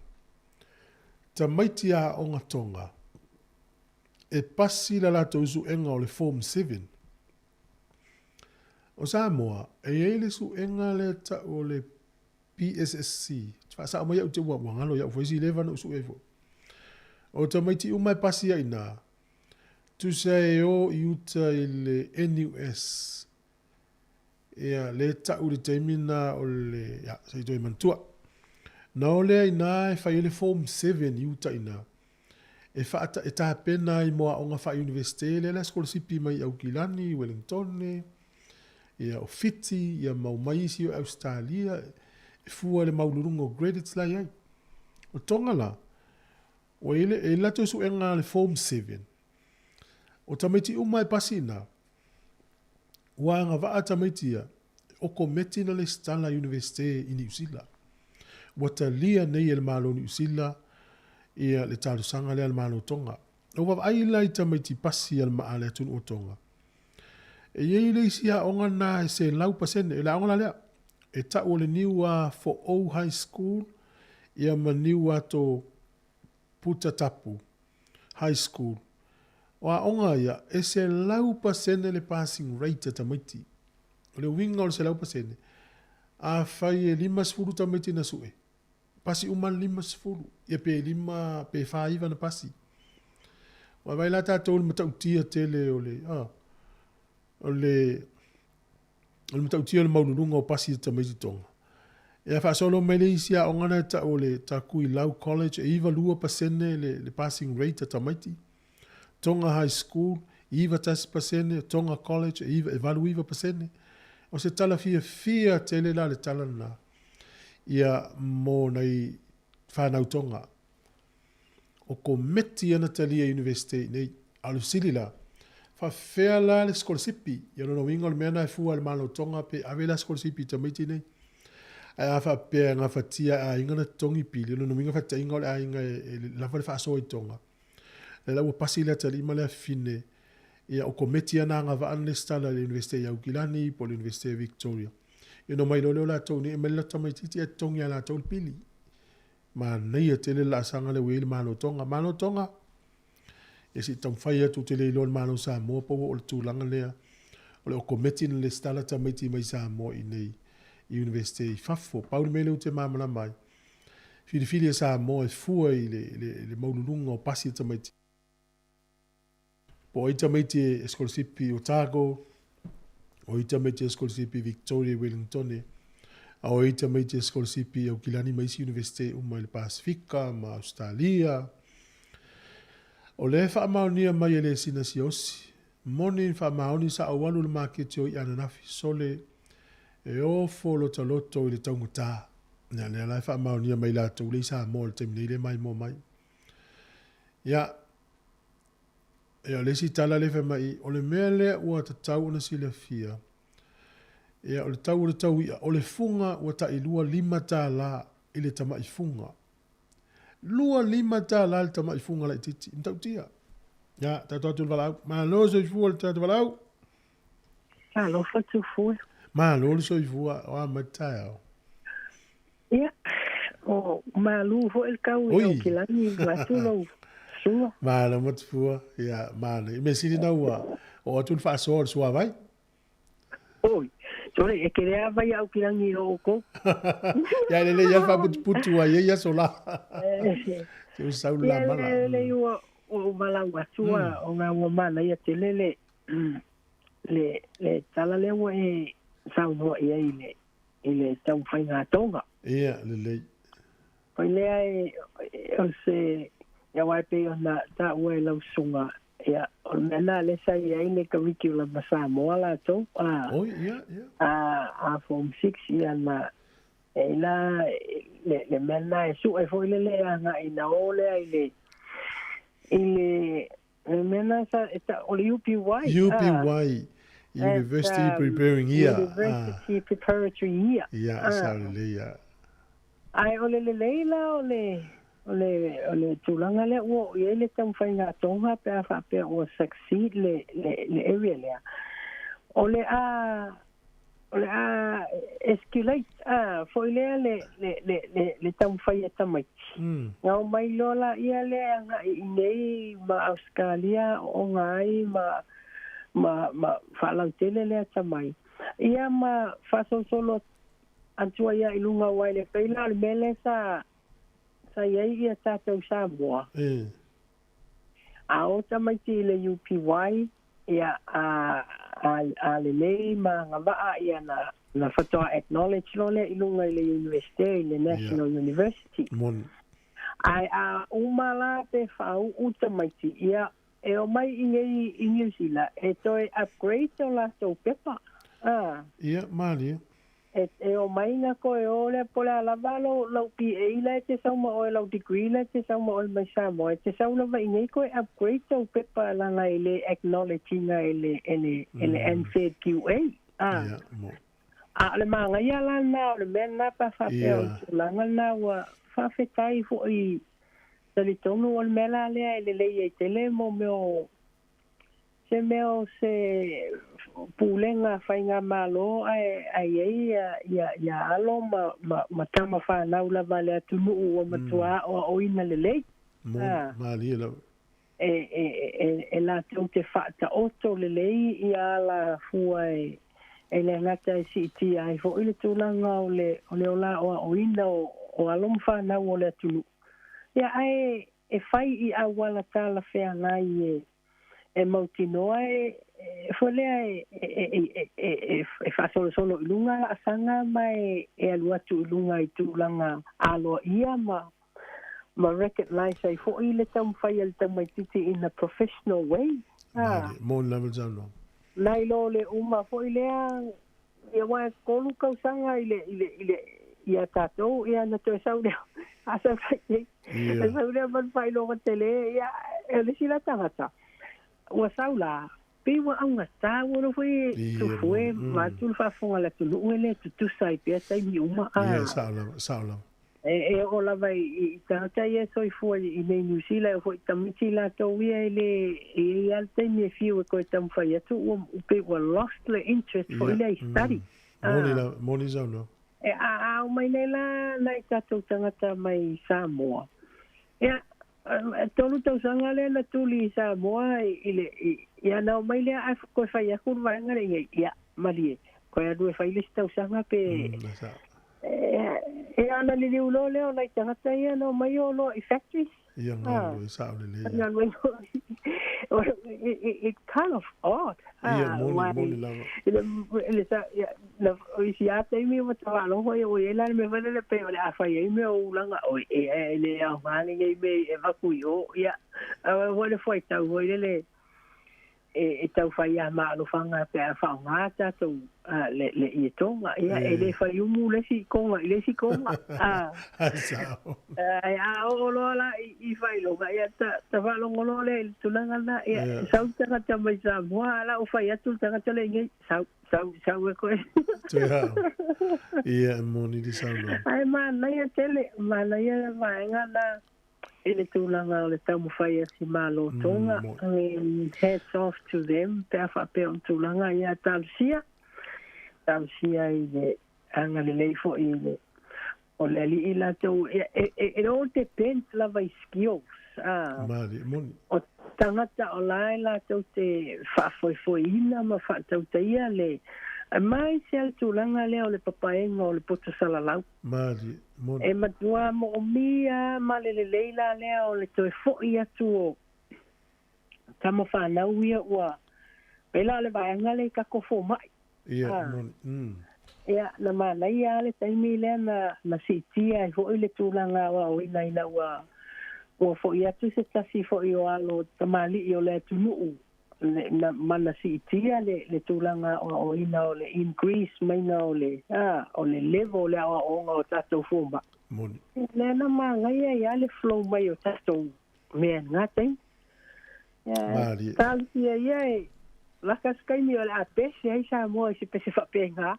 tamaiti aoga Tonga e pasi la latou suega o le Form Seven. O Samoa, e i ai le suega lea tau o le PSSC. Faasao mai au te ua, ua galo ia'u foi isi leva na ou sue ai foi. O tamaiti uma e pasi ai ina, tusa e o i uta i le NUS. Ia, le tau i le taimi lena o le, ia, se i toe manatua. Na o lea ina e fai ai le Form 7 i uta ina, e faata, e tapena ai mo aoga faa-Iunivesite, lea la e sikolasipi mai i Aukilani, Wellingtone, ia, o Fiti, ia ma omai isi o Ausetalia, e fua i le maualuluga o credits la e i ai. O Tonga la, ua i ai le, e i ai le latou suega le Form 7, o tamaiti uma e pasi ina, Ua agavaa tamaiti ia, e okometi na lesitala Iunivesite i Niu Sila. Ua talia nei e le Malo o Niu Sila ia le talosaga lea a le Malo o Tonga. Na ou vaavaai la i tamaiti pasi a le a le atunuu o Tonga, e i ai le isi aoga lena e 100%, o le aoga la lea, E ta'u o le Niu a Fo'ou High School ia ma Niu Ato Putatapu High School. O aoga ia, e 100% le passing rate a tamaiti. O le uiga o le 100%, afai e 50 tamaiti na su'e, pasi uma le 50, ia pe lima pe 49 na pasi. Ua vaai la tatou i le matautia tele o le, o le o le matautia o le maualuluga o pasi a tamaiti Tonga. Ia faasolo mai le isi aoga na e ta'u o le Takuilau College, e 92% le passing rate a tamaiti. Tonga High School, 91%, Tonga College, e 89%. O se tala fiafia tele la le tala lena ia mo nai whanau Tonga. O kometi ana talia University nei, a o le fesili la, faafefea la le sikolasipi? Ia lona uiga o le mea lena e fua e le Malo Tonga pe ave la sikolasipi i tamaiti nei. Ae a faapea e gafatia e aiga ona totogi pili, o lona uiga faataitaiga o le aiga e lava le faasoa i Tonga, lea la ua pasi le atalii ma le afafine, ia o kometi ana agavaa na lesitala i le Universite i Aukilani po o le Universite i Victoria. Ia ona omai loa lea o latou nei e aumai le latou tamaitiiti ae totogi e latou le pili. Manaia tele le laasaga lea ua i ai le Malo Tonga. Malo Tonga, ia se i taumafai atu, ou te le iloa i le Malo Samoa po ua oo i le tulaga lea o le okometi na lesitala tamaiti mai Samoa i inei i Universite i fafo. Pau le mea lea ou te malamalama ai, filifili e Samoa e fua i le maualuluga o pasi a tamaiti. Po o ai tamaiti e sikolasipi i Otago, o ai tamaiti e sikolasipi i Victoria i Wellingtone, a o ai tamaiti e sikolasipi i Aukilani ma isi Universite uma i le Pasefika ma Ausetalia. O lea e faamaonia mai e le sina siaosi, moni na faamaoni sa ou alu i le maketi o i'a ananafi, sole e ofo lota loto i le taugata. Ia lea la e faamaonia mai latou lea i Samoa i le taimi nei lea e maimoa mai. Ia, ia o le isi tala lea fai mai, o le mea lea ua tatau ona silafia, ia o le tau o le tau i'a, o le fuga ua tai $25 i le tamai fuga. $25 le tamai fuga laitiiti, matautia. Ia, tatou atu i le valaau. Malo le soifua i le tagata valaau. Talofa Tufue. Malo le soifua, o a mai le taeao? Ia, o malu foi le tau i Aukilani vaeatu lou sua. Malo ma Tufua, ia, manaia. Mea sili na ua oo atu le faasoa o le suavai. Oi, sole, e kele a vai Aukilani i o oukou. Ia, e lelei lava le faaputuputu ai i aso la. Se ua sau le lamala. Ia, lelei ua ou valaau atu ona ua manaia tele le le tala lea ua e saunoa i ai i le i le taumafaiga a Tonga. Ia, lelei. Foi lea e, o se, ia aua e pei ona taua e lau susuga, ia, o le mea lena lea sa i ai le curriculum a Samoa latou, a, Oi, ia, ia. a, a Form 6, ia na, e i la, le, le mea lena e sue foi lele e agai ina o lea i le, i le, Le mea lena sa, e ta, o le UPY. UPY, University Preparing Year. University Preparatory Year. Ia, e sao lelei ia. Ae o le lelei la o le, o le, o le tulaga lea ua oo i ai le taumafaiga a Tonga pe a faapea ua succeed le, le, le area lea, o le a o le a escalate a foi lea le le le le le taumafai a tamaiti. Na omai loa laia lea e agai i inei ma Ausetalia aooga ai ma ma ma faalautele le atamai. Ia ma faasolosolo atu ai lava i luga aua e le pei la o le mea lea sa sa i ai ia tatou Samoa. A o tamaiti i le UPY Ia, a, a, a lelei ma agavaa, ia, na, na faatoa acknowledge loa lea i luga i le Universite, i le National yeah. University. Moni. Ae a uma la pe faauu tamaiti, ia, e omai i nei i New Zealand, e toe upgrade o latou pepa. Ah. Ia, malie. E omai na koe o lea po o le a lava lou lau BA la e te sau ma oe lau degree la e te sau ma oe mai Samoa e te sau lava i nei koe upgrade tou pepa leaga e le acknowledge ina e le e le e le NZQA a a o le magaia la lena o le mea lena pe a faapea o le tulaga lena ua faafetai foi talitonu o le mea la lea e lelei ai tele mo mea o Se mea o se pulega faigamālō ae ae ai ia ia ia alo ma ma ma tama fanau lava a le atunuu ua matuā aoaoina lelei. Mo malie lava. E e e e latou te faataoto lelei ia ala fua e e le gata e siitia ai foʻi le tulaga o le o le ola aoaoina o o alo ma fanau o le atunuu. Ia ae e fai i auala talafeagai e e mautinoa e foi lea e e e e faasolosolo i luga laasaga ma e e alu atu i luga i tulaga aloaia ma ma recognize ai foʻi le taumafai a le tamaititi in a professional way. A. Mo le lava le saunoaga. Nai lo le uma foʻi lea ia aua e 3 tausaga i le i le i le ia tatou ia na toe sau lea a sau nei e sau lea ma le faailoga tele ia e le isi la tagata ua sau la pei ua augatā ua iloa foi tufue vaeatu le faafofoga a le atunuu e le tutusa ai pea taimi uma a. Ia sao lava sao lava. E oo lava i tagata ia e soifua i nei New Zealand e oo foi i tamaiti latou ia e le e i ai lava le taimi e fiu e toe taumafai atu ua pei ua lost le interest foi lea i study. Moni lava, moni saunoa. E a ao mai nei la nai tatou tagata mai Samoa. Ia, e 3 tausaga lea na tuli i Samoa i le ia na omai lea ae toe fai atu le vaega lea i ai, ia, malie, toe alu e fai le isi tausaga pe E ana liliu loa lea o nai tagata ia na omai o loa i factories. Ia galue sao lelei. Galue it kind of odd. Ia moni moni lava. Le sa ia na isi a taimi ua faalogo ia ua i ai la le mea foi lele pei o le a fai ai mea o ulaga oi e le aoga lenei mea e avatu i o ia aua foi le fuaitau foi lele e tau fai a maalofaga pe a faaaoga tatou le le ietoga ia e le fai umu le isi koga i le isi koga a ae a oo loa la i faailoga ia ta faalogo loa lea i le tulaga lena ia sau le tagata mai Samoa a la ua fai atu le tagata lea i nei sau sau sau e koe toe hao ia e moni le saunoaga ae manaia tele manaia le vaega lena i le tulaga o le taumafai a si Malo Tonga, I mean, hats off to them pe a faapea o le tulaga ia talosia, talosia i le agalelei foi i le o le alii latou, it all depends lava i skills, a Malie, moni. O tagata o la e latou te faafoefoeina ma faatautaia le mai se le tulaga lea o le papaega o le poto salalau. Malie, moni. E matua moomia ma le lelei la lea o le toe foʻi atu o tama fanau ia ua pei la o le vaega lea i tatou fomai. Ia, moni. Ia, na manaia lava le taimi lea na na siitia ai foʻi le tulaga aoaoina ina ua ua foʻi atu se tasi foʻi o alo tamalii o le atunuu le na ma na siitia le le tulaga aoaoina o le increase maiga o le a o le level o le aoaoga o tatou fomai. Moni. Lea na manaia ai lava le flow mai o tatou mea i lena taimi. Malie. Talosia ia e laka se taimi o le a pese ai Samoa i se pese faapena.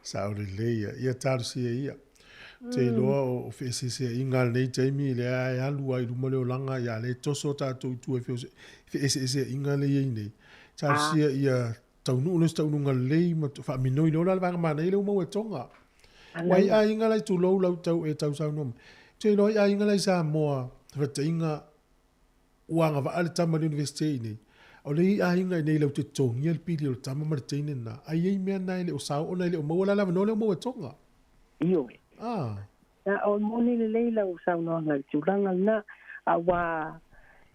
Sao lelei ia. Ia talosia ia. Te iloa o feeseeseaiga lenei taimi lea e alu ai i luma le olaga ia lea e toso tatou i tua i feeseeseaiga lea e i ai nei. Talosia ia taunuu loa se taunuuga lelei ma faaminoi loa la le vaega manaia lea ua maua e Tonga. Ua i aiga la i tulou lau tau e tausaunoa mai. Te iloa i aiga la i Samoa, faataitaiga ua agavaa le tama i le Universite i inei. O le i aiga i inei latou te totogia le pili o le tama ma le teine lena. Ai i ai mea na e le o sao ona e le o maua la le avanoa lea ua maua e Tonga. Ioe. Ah. Na o moni lelei lau saunoaga i le tulaga lena, aua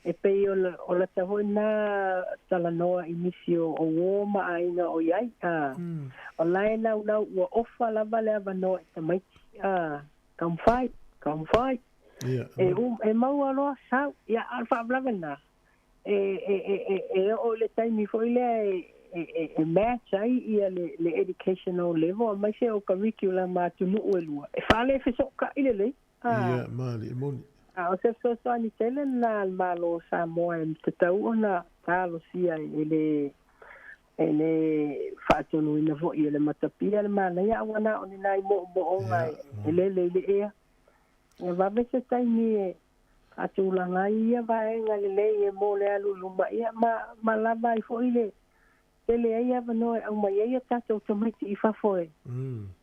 e pei o o lata foi lena talanoa i nisi o uō ma aiga o i ai, a o la e naunau ua ofa lava le avanoa i tamaiti, a taumafai, taumafai. Ia, E um, e maua loa sau, ia, a o le faalavelave lena, e e e e oo i le taimi foi lea e e e e match ai ia le le educational level aemaise o curriculum a atunuu e lua, e faalefesootaʻi lelei. A Ia, malie, e moni. A o se fesoasoani tele lena a le Malo o Samoa e tatau ona talosia e le e le faatonuina foʻi e le matapia le manaia aua na o ni nai moomooga e lele i le ea. E vave se taimi e Faatulaga ai ia vaega lelei e mo le alu i luma ia ma lava ai foʻi le tele ai avanoa e aumai ai a tatou tamaiti i fafo e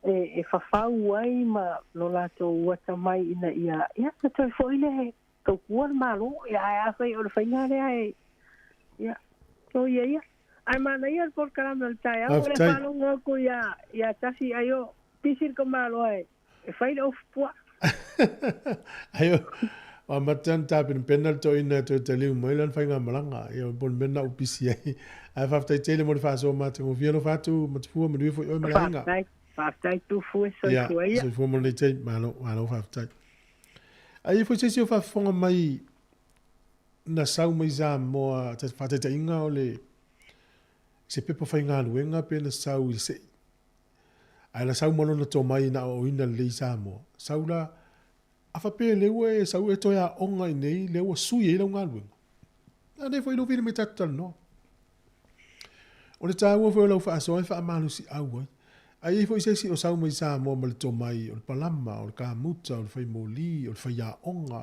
e fafau ai ma lo latou atamai ina ia ia na toe foʻi le tautua le Malo ia ae afai o le faiga lea e ia to ia ia ae manaia le polokalame o le taeao o le faalogo atu ia ia tasi ai o pisi le tamaloa e fai le ofu puaa. Aio, o amata na tapenapena le toeaina e toe taliu mai lana faigamalaga. Ia po o le mea lena ua pisi ai. Ae faafetai tele mo le faasoa matagofie. Alofa atu Matafua, manuia foi oe ma le aiga. Faafetai, faafetai Tufu e soifua ia. Soifua mo lenei taimi. Malo, malo faafetai. Ae i ai foi se isi o faafofoga mai na sau mai Samoa, faataitaiga o le se pepa faigaluega pe na sau i le se'i. Ae na sau ma lona tomai na aoaoina lelei i Samoa. Sau la, a faapea lea ua e sau e toe aoga i inei, lea ua sui ai lau galuega. A nei foi lou vili mai tatou talanoa. O le taua foi o lau faasoa e faamalosiau ai. A i ai foi se isi o sau mai Samoa ma le tomai o le palama, o le kamuta, o le fai moli, o le faiaoga,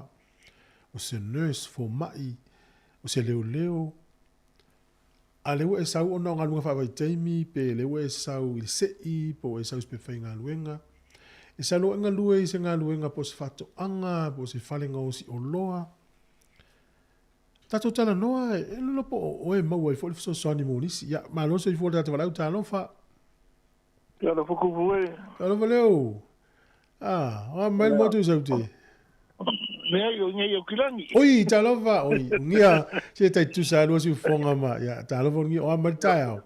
o se nurse, fomai, o se leoleo, A lea ua e sau ona o galuega faavaitaimi, pe lea ua e sau i le se'i, po ua e sau i se pepa faigaluega. E sau loa e galue i se galuega po o se faatoaga, po o se fale gaosi oloa. Tatou talanoa, e lilo po o oe e maua ai foi le fesoasoani mo nisi. Ia, malo le soifua le tagata valaau, talofa. Talofa kupu e. Talofa leo. Ah, o a mai le motu i Saute. Leai, o inga i Okilangi. Oi, talofa, oi, ungia, se tai tusa alua si ufonga ma, ia, talofa ungia, o a mai le taeao.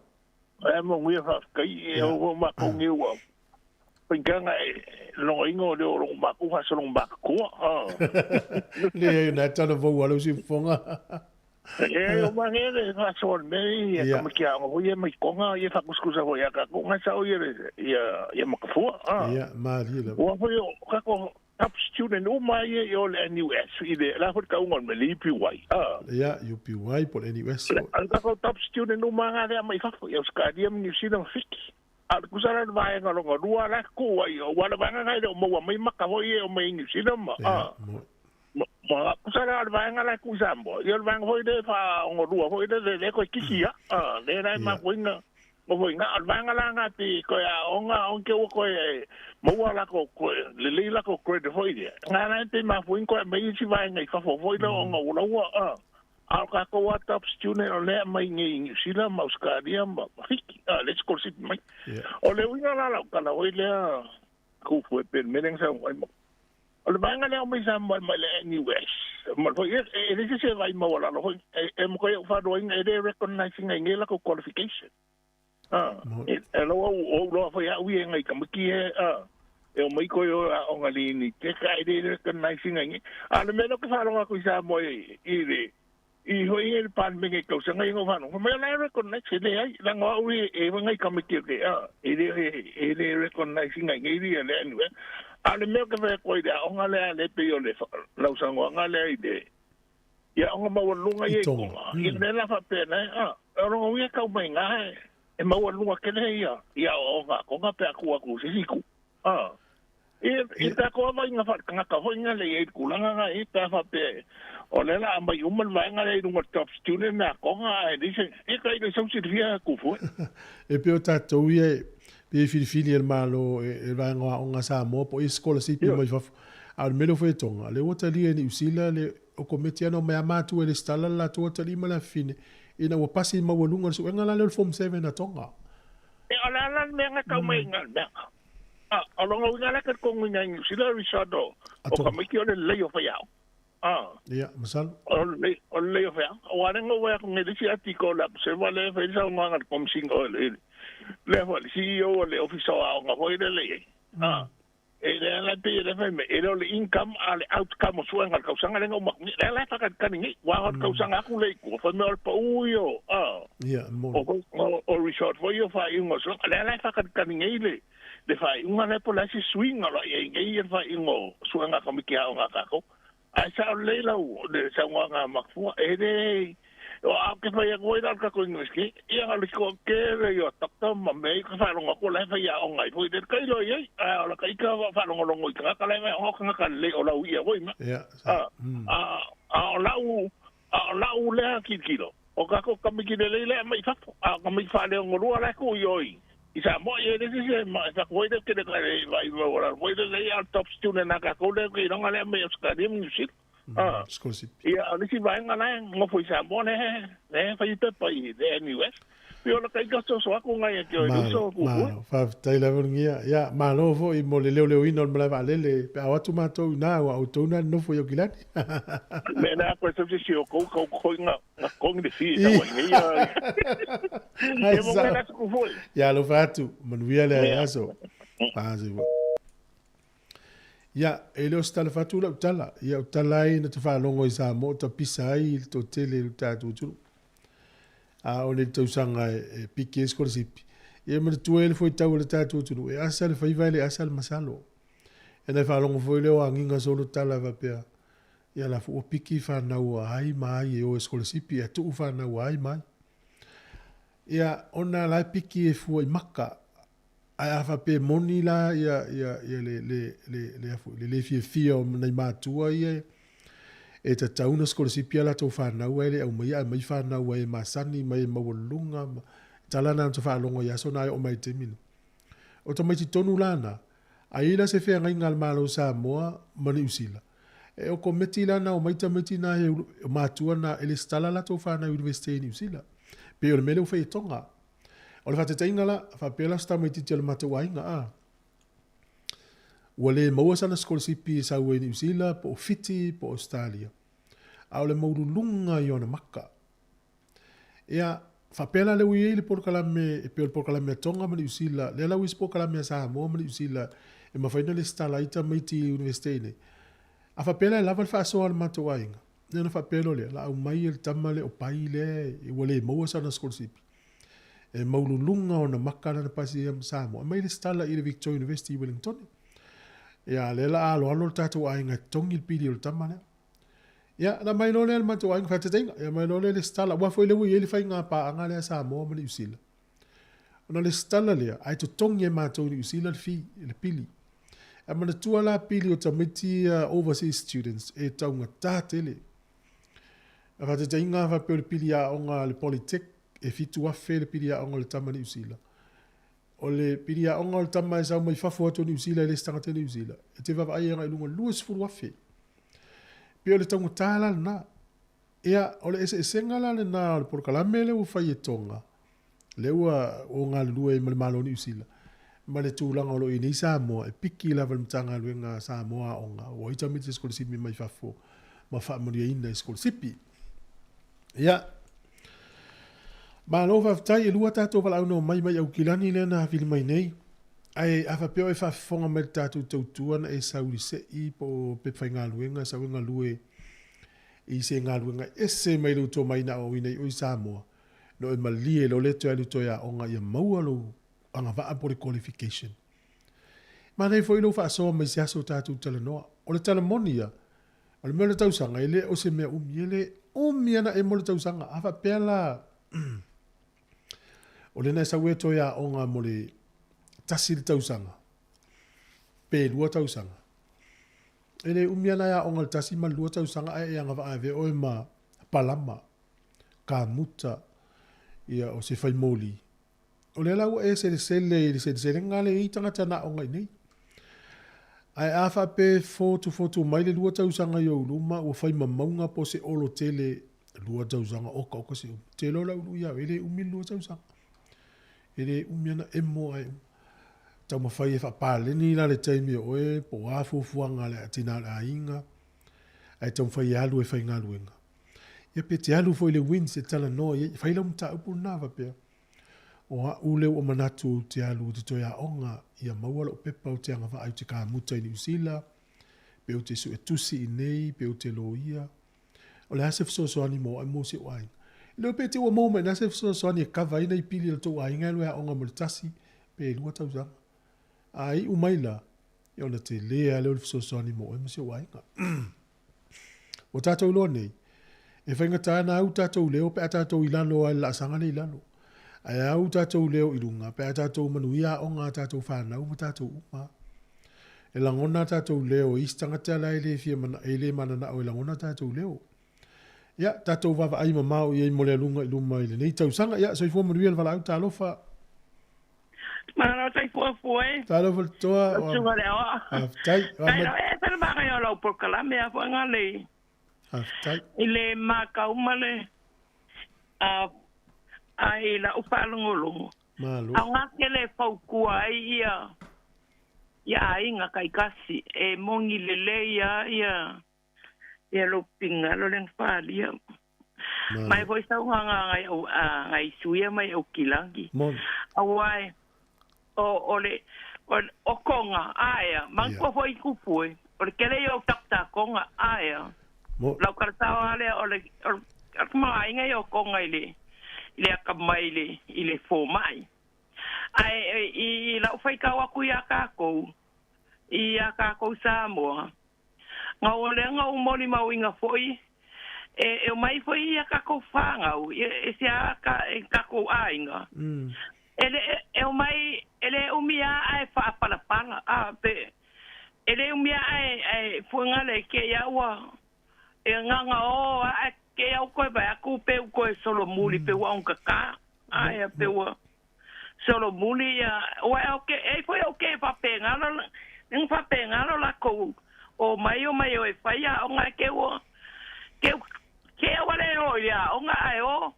E mo ngia whawhikai, e o ma kou ngi ua. Painganga e longa inga o leo o longo makou ha longo makakua. Le, na tana vau alo si ufonga. E o mangere whasoa me ia ka maki a ngo ia mai konga ia whakuskusa ho ia ka ko ngasa o ia ia ia makafua. Ia, malie lava. Ua foi o kako top student uma ia i o le NUS i le la foi ka unga me le UPY. Ia, UPY po le NUS. Al kako top student uma nga le mai fafo ia Australia New Zealand fiki. A le kusa la vaenga longa rua la ku ai o wala vaenga ngai le o maua mai maka hoi e o mai New Zealand ma. Ma kusa la le vaenga la ku Samoa. Ia le vaenga hoi le fa o rua hoi le le koe kiki ia. Le la ma koinga. O hoi nga le vaenga la nga ti koe a onga on ke o koe maua la ko koe le le la ko credit hoi le. Nga la te ma fuin koe mai si vaenga i fafo hoi le onga ula ua. A ka ko wa top student o lea mai ngi New Zealand ma Australia ma Fiji. Let's go sit mai. O le uiga la lau kala hoi lea kufu e pen meneng sa ngai mo. O le vaenga lea o mai sa mai mai le NUS. Ma foi e le se vai mo la hoi e mo koe o whanua inga e le recognizing ngai ngai la ko qualification. E lo o lo foi a ui ngai ka maki e e o mai koe o a onga li ni te ka e le recognizing ngai. A le meno ke whanonga kui sa mo i le i hoi e le pan menge kau sa ngai ngo whanau. Mai la recognize le ai la ngo ui e ngai ka maki ke a e le recognize ngai ngai le le anyway. A le mea ke whea koe le onga le le pe o le lausango nga le ai le ia onga maua lunga i e konga. I le la whapena a rongo ia kau mai ngā e maua lunga kene ia ia onga konga pe aku aku sisiku. E tā koa mai ngā whatkangaka hoi ngā le e kulanga ngā e tā whape o le la mai umal vaenga le runga top student nā konga e dise e kai le sausi ria kufu. E peo tātou ia pe e filifili e le malo e vaenga o ngā Samoa po e scholarship i mai fafo. A le mele foi e tonga le ua talia e New Zealand le o kometi ana o mea mātua e le stala le latou atali ma le afine ina ua pasi i maualuga le suega la leo le form 7 a Tonga. E o le ala le mea ngā kau mai ngā mea. A longa uinga la ka kongu inga New Zealand resort o ka maiki o le lei o whaiao. Ia, masalo. O le lei o whaiao. O ane ngā wea konge lisi atiko la sewa le whaisa o ngā komisinga o le le wha le CEO o le office o ngā hoi le lei. E le ala pe le whai me e le o le income a le outcome o sua ngā kausanga le ngā umakungi. Le ala whakakani ngi. Wā hot kausanga aku le iku. Whai me o le pa ui o. Ia, mo. O resort whai o whai unga sua. Le ala whakakani ngi le. Le whai unga le po la si swing alo ia inga ia whai ingo sua ngā kamiki hao ngā kako. Ai sa o le lau le sa ngā ngā makfua. E le o au ke whai ngoi rau kako English ke. Ia ngā liko ke re i o takta ma me ka whalonga ko le whai a o ngai. Foi te kai lo ia. A o la kai ka whalonga longo i ka ka le whai o ka ngā ka le o lau ia hoi ma. Ia. A o lau a o lau lea kilokilo o kākou tamaiti lelei lea e aumai i fafo, a o tamaiti faaleogolua la e tuu i o i i Samoa ia e le se se ma e tatou ai lea tele ka le vaai maualalo foi lelei a o le top student a kākou lea ou te iloga lea e aumai Ausetalia ma Niu Sila. Scholarship. Ia, o le isi vaega la e nofo i Samoa lea e fai pepa i le NUS. Pei o lata ita soso atu nai ia te oe uso o. Malo, faafetai lava Ulugia. Ia, malo foi mo le leoleoina o le malae vaalele pe a o atu matou i ina, aua o outou na e nonofo i Aukilani. Mea lea koe sau se isi o kou kau koi nga kongi le fi e tau ai nei. Ia mo mea la tuku foi. Ia alofa atu, manuia le aso. Faa Ia, e le o se tala fatu lau tala. Ia, o tala ai na te faalogo i Samoa o tapisa ai le toatele i lo tatou atunuu. A o le tausaga e piki ai sikolasipi. Ia, e manatua ai le fuaitau a le tatou atunuu, e asa le faiva e le asa le masalo. Ia na e faalogo foi lea o agiga solo tala faapea, ia la foi ua piki fanau a ai ma ai e o e sikolasipi, ae tuu fanau a ai ma ai. Ia, ona la e piki e fua i maka. Ae a faapea e moni la ia, ia, ia le, le, le, le, a foi, le le fiafia o nai matua ia e tatau ona sikolasipi a latou fanau ae le aumaia, ae aumai fanau a e masani ma e maualuluga ma tala na ta faalogo i aso na e oo mai i le taimi nei. O tamaiti tonu la na, a i ai la se feagaiga a le Malo o Samoa ma Niu Sila, e okometi la na omai tamaiti na he matua na e lesitala latou fanau i Universite i Niu Sila. Pei o le mea lea ua fai e Tonga. O le faataitaiga la, faapea la se tamaitiiti o le matou aiga, a, ua le maua sana sikolasipi e sau ai i Niu Sila, po o Fiti, po o Ausetalia, a o le maululuga i ona maka. Ia, faapea la lea ua i ai le polokalame, e pei o le polokalame a Tonga ma Niu Sila, lea la ua i ai se polokalame a Samoa ma Niu Sila e mafai ona lesitala ai tamaiti i Iunivesite i nei. A faapea la e lava le faasoa a le matou aiga, ia ona faapea loa lea, o le a aumai e le tama lea o Pai lea ua le maua sana sikolasipi, e maululuga ona maka lana pasi ia ma Samoa, aumai lesitala i le Victoria University i Wellingtone. Ia, lea la a aloalo le tatou aiga e totogi le pili o le tama lea. Ia, na aumai loa lea e le matou aiga, faataitaiga, ia aumai loa lea lesitala, aua foi lea ua i ai le faiga paaga lea a Samoa ma Niu Sila. Ona lesitala lea, ae totogi e matou i Niu Sila le fee, le pili. Ae manatua la pili o tamaiti ia overseas students e taugata tele. A faataitaiga a faapea o le pili aoga a le Polytech e $7,000 le pili aoga o le tama Niu Sila. O le pili aoga o le tama e sau mai fafo atu o Niu Sila e le o se tagata Niu Sila, e te vaavaai agai i luga $20,000. Pei o le taugata la lena. Ia, o le eseesega la lena o le polokalame lea ua fai e Tonga, lea ua o galulue ai ma le Malo o Niu Sila, ma le tulaga o lo o i ai nei Samoa, e piki lava i le Matagaluega a Samoa Aoga, ua ai tamaiti sikolasipi mai fafo ma faamanuiaina i sikolasipi. Ia, malo faafetai, e lua tatou valaau na omai mai Aukilani lea na vili mai nei. Ae a faapea o e faafofoga mai i le tatou tautua na e sau i le sei po o pepa faigaluega, sau e galue i se galuega ese mai lou tomai na aoaoina ai oe i Samoa, no e malie loa le toe alu toe aoga ia maua lou agavaa po o le qualification. Manaia foi lou faasoa mai se aso tatou talanoa. O le tala moni ia, o le mea o le tausaga e le o se mea umi, e le umi ana emo le tausaga. A faapea la o lena e sau e toe aoga mo le tasi le tausaga, pe lua tausaga, E le umi ana e aoga i le tasi ma le lua tausaga ae e agavaa e avea oe ma palama, kamuta, ia o se fai moli. O lea la ua e selesele i le seleselega lea e i ai tagata na aoga i inei. Ae a faapea e fotufotu mai le lua tausaga i ou luma ua fai ma mauga po o se olo tele lua tausaga oka oka se umi. Te iloa la ulu ia e le umi le lua tausaga. E le umi ana emo ae taumafai e faapaleni la le taimi o oe po o a fuafuaga a le tina o le aiga, ae taumafai e alu e faigaluega. Ia pe te alu foi i le WINZ e talanoa i ai, fai lau mataupu lena faapea, o au lea ua manatu ou te alu ou te toe aoga ia maua lou pepa ou te agavaa ai ou te kamuta i Niu Sila, pe ou te suetusi i inei, pe ou te loia. O le a se fesoasoani mo au mo si ou aiga? E le o pe te ua maua mai i ina se fesoasoani e kava ai nai pili a le tou aiga e alu e aoga mo le tasi pe lua tausaga. A iu mai la, ia ona tele lava lea o le fesoasoani mo oe ma si ou aiga. Ua tatou iloa nei, e faigata ona au tatou leo pe a tatou i lalo lava i le laasaga lea i lalo. Ae au tatou leo i luga pe a tatou manuia aoga a tatou fanau ma tatou uma. E lagona tatou leo e isi tagata la e le fia e le mananao e lagona tatou leo. Ia, tatou vaavaai mamao i ai mo le aluga i luma i lenei tausaga. Ia, soifua manuia le valaau, talofa. Malo soifua e. Talofa le toa. Lau susuga le aoao. Faafetai. Tai lau e fai le makai o lau polokalame a foi nga le. Faafetai. I le makau ma le a ai lau faalogologo. Malo. Aoga tele e fautua ai ia ia aiga taitasi e moni lelei lava ia ia lou pigalo lea na faaalia. Mai foi sau ngai au ngai suia mai Aukilagi. Aua e o o le o konga aea manatua foi i tupu e o le tele ia o doctor konga aea. Lau talatao lava lea o le o le tamaoaiga ia o konga i le i le akamai i le i le fomai. Ae i lau faitau atu iā tatou iā tatou Samoa, na ua lea na ou molimauina foi e omai foi ia tatou fanau e se a ka e tatou aiga. E le e omai e le umi lava ae faapalapala a pe e le umi lava ae ae fuaga le ke ia ua e gaga o ae ke au koe vae atu pe u koe solomuli pe ua ongata ae pe ua solomuli ia ua e ke e foi o ke faapegalo le faapegalo lakou o mai o mai o e fai aoga ke ua ke ke ua le o i aoga ae o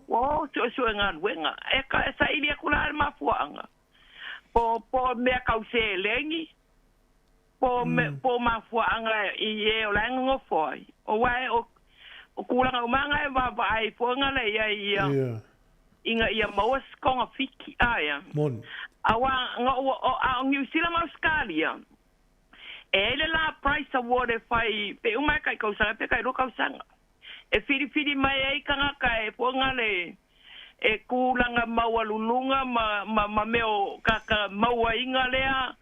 ua o suesue galuega e ka e saili aku la le mafuaaga po po mea kau seleni po me po mafuaaga i e o la e nonofo ai o wa e o o kulaga umaga e vaavaai fuaga le ia ia ina ia maua se togafiti aea. Moni. Auā na ua o a o Niu Sila ma Ausetalia, e ai le la Price Award e fai pe uma e kai kausaga pe kai lua kausaga. E filifili mai ai tagata e fuaga le e kulaga maualuluga ma ma ma mea o ka ka mauaina lea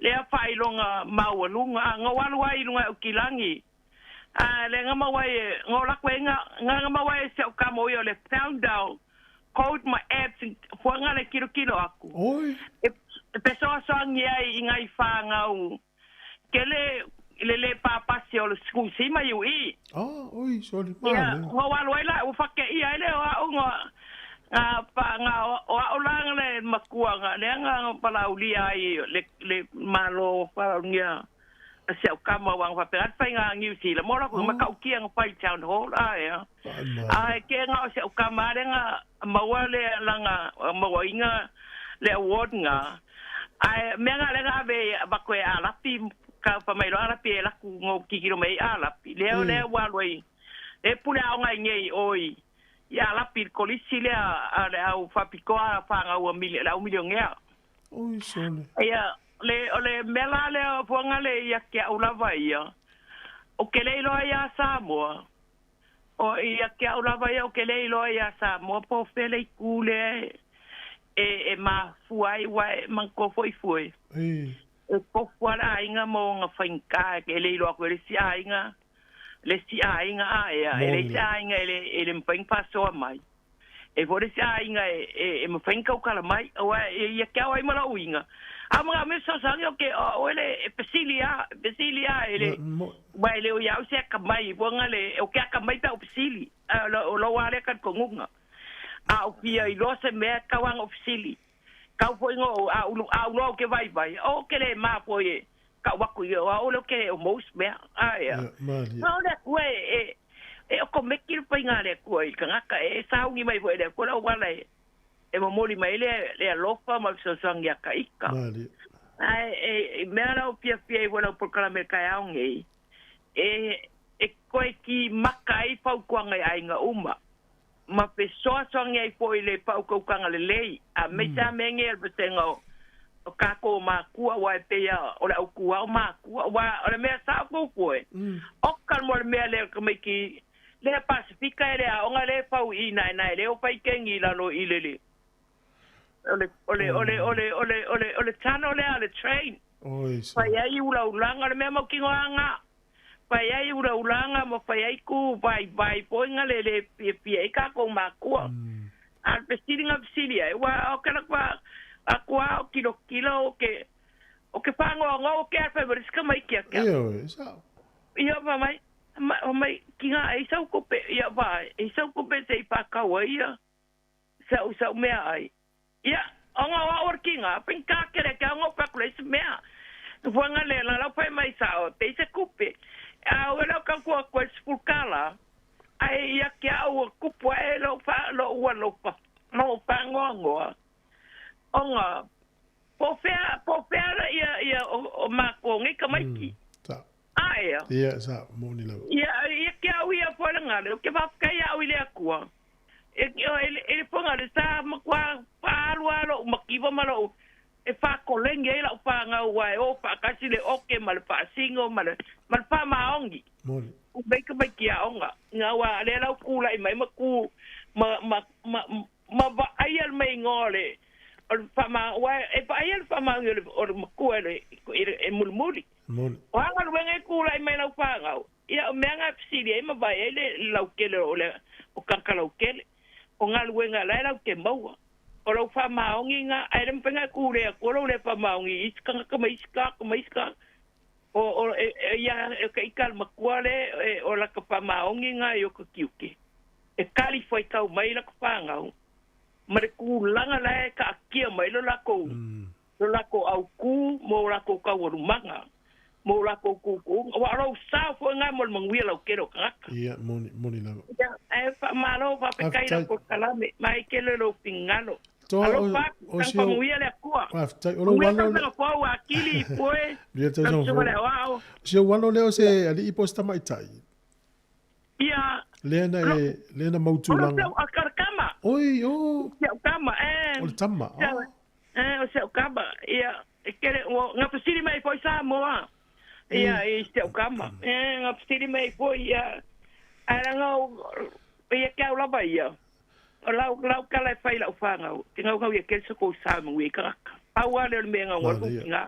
lea faailoga maualuga. A na ou alu ai i luga e Aukilagi a le nga maua ai e nga o lako ai nga nga maua ai e si au kama o ia o le founder o Code ma Apps fuaga le kilokilo aku. Oi. E fesoasoani ai i ngai fanau kele le le papasi o le sikusi ma UE. Ah, oi, sorry, Ia, male. ua alu ai la, ua fakeia ai le o au nga nga pa nga o au la nga le makua nga lea nga palaulia ai le le malo palaulia si au kama wa nga faapea atu faiga New Zealand mo la ma kau kia nga fai town hall ae ae ke nga o si au kama le nga maua le langa maua inga le award nga ae mea nga le nga ave va koe alapi ka fa mai lo alapi e laku ngo kikilo mai alapi le o le wa loi e pule aoga i nei oi i alapi kolisi le a le au faapitoa fagau a le au milionea. Oi sole. Ia le o le mea la lea fuaga le ia ke au lava ia o ke le iloa iā Samoa o ia ke au lava ia o ke le iloa iā Samoa po o fea le itu lea e e mafua ai ua e manatua foi fue e tofu lava le aiga ma ona faigata e le iloa atu e le isi aiga le isi aiga aea e leai se aiga e le e le mafai ona faasoa mai e foi le isi aiga e e e mafai ona tautala mai aua e ia te ao ai ma lou uiga a o mea fesoasoani o ke o oe le e fesili lava e fesili lava e le aua e le o ia au se akamai fuaga le o ke akamai pe a ou fesili a o lou lava lea talitonuga a ou fia iloa se mea e tatau lava ona ou fesili tau foi ona ou a ou a ou iloa ou te vaivai o ou te le ma foi e tau atu i o au le ou te le o maua se mea ae a o le Atua e e okomeki le faiga a le Atua i le tagata e sauni mai foi e le Atua le auala e e momoli mai ai le le alofa ma le fesoasoani ia ka ika. Ae e i mea la ou fiafia ai foi lau polokalame i le taeao nei, e e toe timata ai fautuaga i aiga uma ma fesoasoani ai foi i le faautautaga lelei a aemaise lava mea nei o le vasega o o tatou matua aua e pei lava o le autu lava o matua aua o le mea sao tou e oka mo le mea lea o le tamaiti lea Pasifika e le aoga lea e fau i i naenae lea o fai kegi i lalo i le le o le o le o le o le o le o le o le tunnel lea le train fai ai ulaulaga o le mea mautinoa lena fai ai ulaulaga ma fai ai ku vaivai foi na le le fiafia ai tatou matua. A o le fesili na fesili ai, ua o ke la atu a o kilokilo o ke o ke faanoanoa o ke a fai mai le si tamaiti ia te au. Ioe, e sao. Ia fai mai, Ma o mai ki ngā e sau kope ia va e sau kope te i pākau ai ia sa u sa mea ai. Ia o ngā wa or ki ngā pin ka kere ka ngā pa kule se mea. Fuanga le la lau pai mai sa o te se kupe. A o lau ka kua kua spulkala. Ai ia kia au kupu e lo fa lo ua lo pa lo pa ngoa ngoa. Onga po fea po fea ia ia o, o mako ngi ka maiki. Sa. Ai. Ia, sa, moni lava. Ia ia kia au ia po nga le ke fa ka ia au ile akua. E e e ponga le sa ma kwa pa alu alo makiva ma lo e fa kolenge e la pa nga wa e o fa kasi le oke ma le fa singo ma le ma le fa maongi. Moni. U mai ka mai kia onga. Nga wa le lau kula i mai ma ku ma ma ma ma va ai al mai ngole. O le fa ma wa e pa ai al fa ma o le o le makua le e mulmuli. Moni. O hanga luenga e kula i mai lau whangau. Ia o mea ngā pisiri e ma vai e le lau kele o le o kaka lau kele. O ngā luenga lai lau ke maua. O lau wha maongi ngā ai le mpenga kure a kua lau le wha maongi iska ka mai iska ka mai iska. O o e, e, ia e ka ika le makua le e, o la ka wha maongi ngā i o ka kiuke. E kali whai tau mai la ka whangau. Ma le kūlanga lai ka akia mai lo lako. Lo lako au ku mo lako kauarumanga. Mo lako ku ku. Wa rau sa fo ngā mo le manguia lau kero kaka. Ia, moni, moni lava. Ia, e fa malo fa pe kai la ko kalame mai kele lo pingalo. Toa, Alo o- fa o tang si o- pamuia le akua. Faafetai. O lou Muia alo tau sanga fou a kili poe. Ia tau Tau sanga sanga fou. le wao. Si o alo lea o se alii po se tamaitai. Ia. Lea na e, lea na O lo mautulaga. seu akarkama. Oi, o. Seu kama, eh. O le tama. Seu, eh, o seu kama. Ia, e kere, o, ngā pasiri mai foi Samoa. Ia, i seu kama. Eh, ngā pasiri mai foi, ia. Ara ngau, ia kia au lava ia. O lau, lau kala e whai lau whangau. Te ngau ngau ia kere sa kou sa mangu i karaka. Pau ale o le mea ngau ngau Manaia. ki ngā.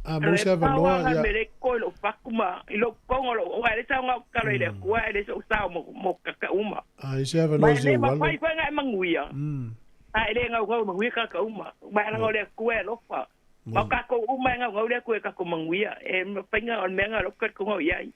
A mo se avanoa, ia. ia. Mere ko lo fakuma, i lo kongo lo, wa le sa ngau kala i le kua, le sa sa mo mo kaka uma. A i se avanoa Mai si le o ma alo. whai whai ngai manguia. A le ngau ngau manguia kaka uma. Mai ngau le kua lo fa. Ma ka ko uma ngau ngau le kua ka ko manguia. E ma painga o me ngau lo ka ko ngau iai.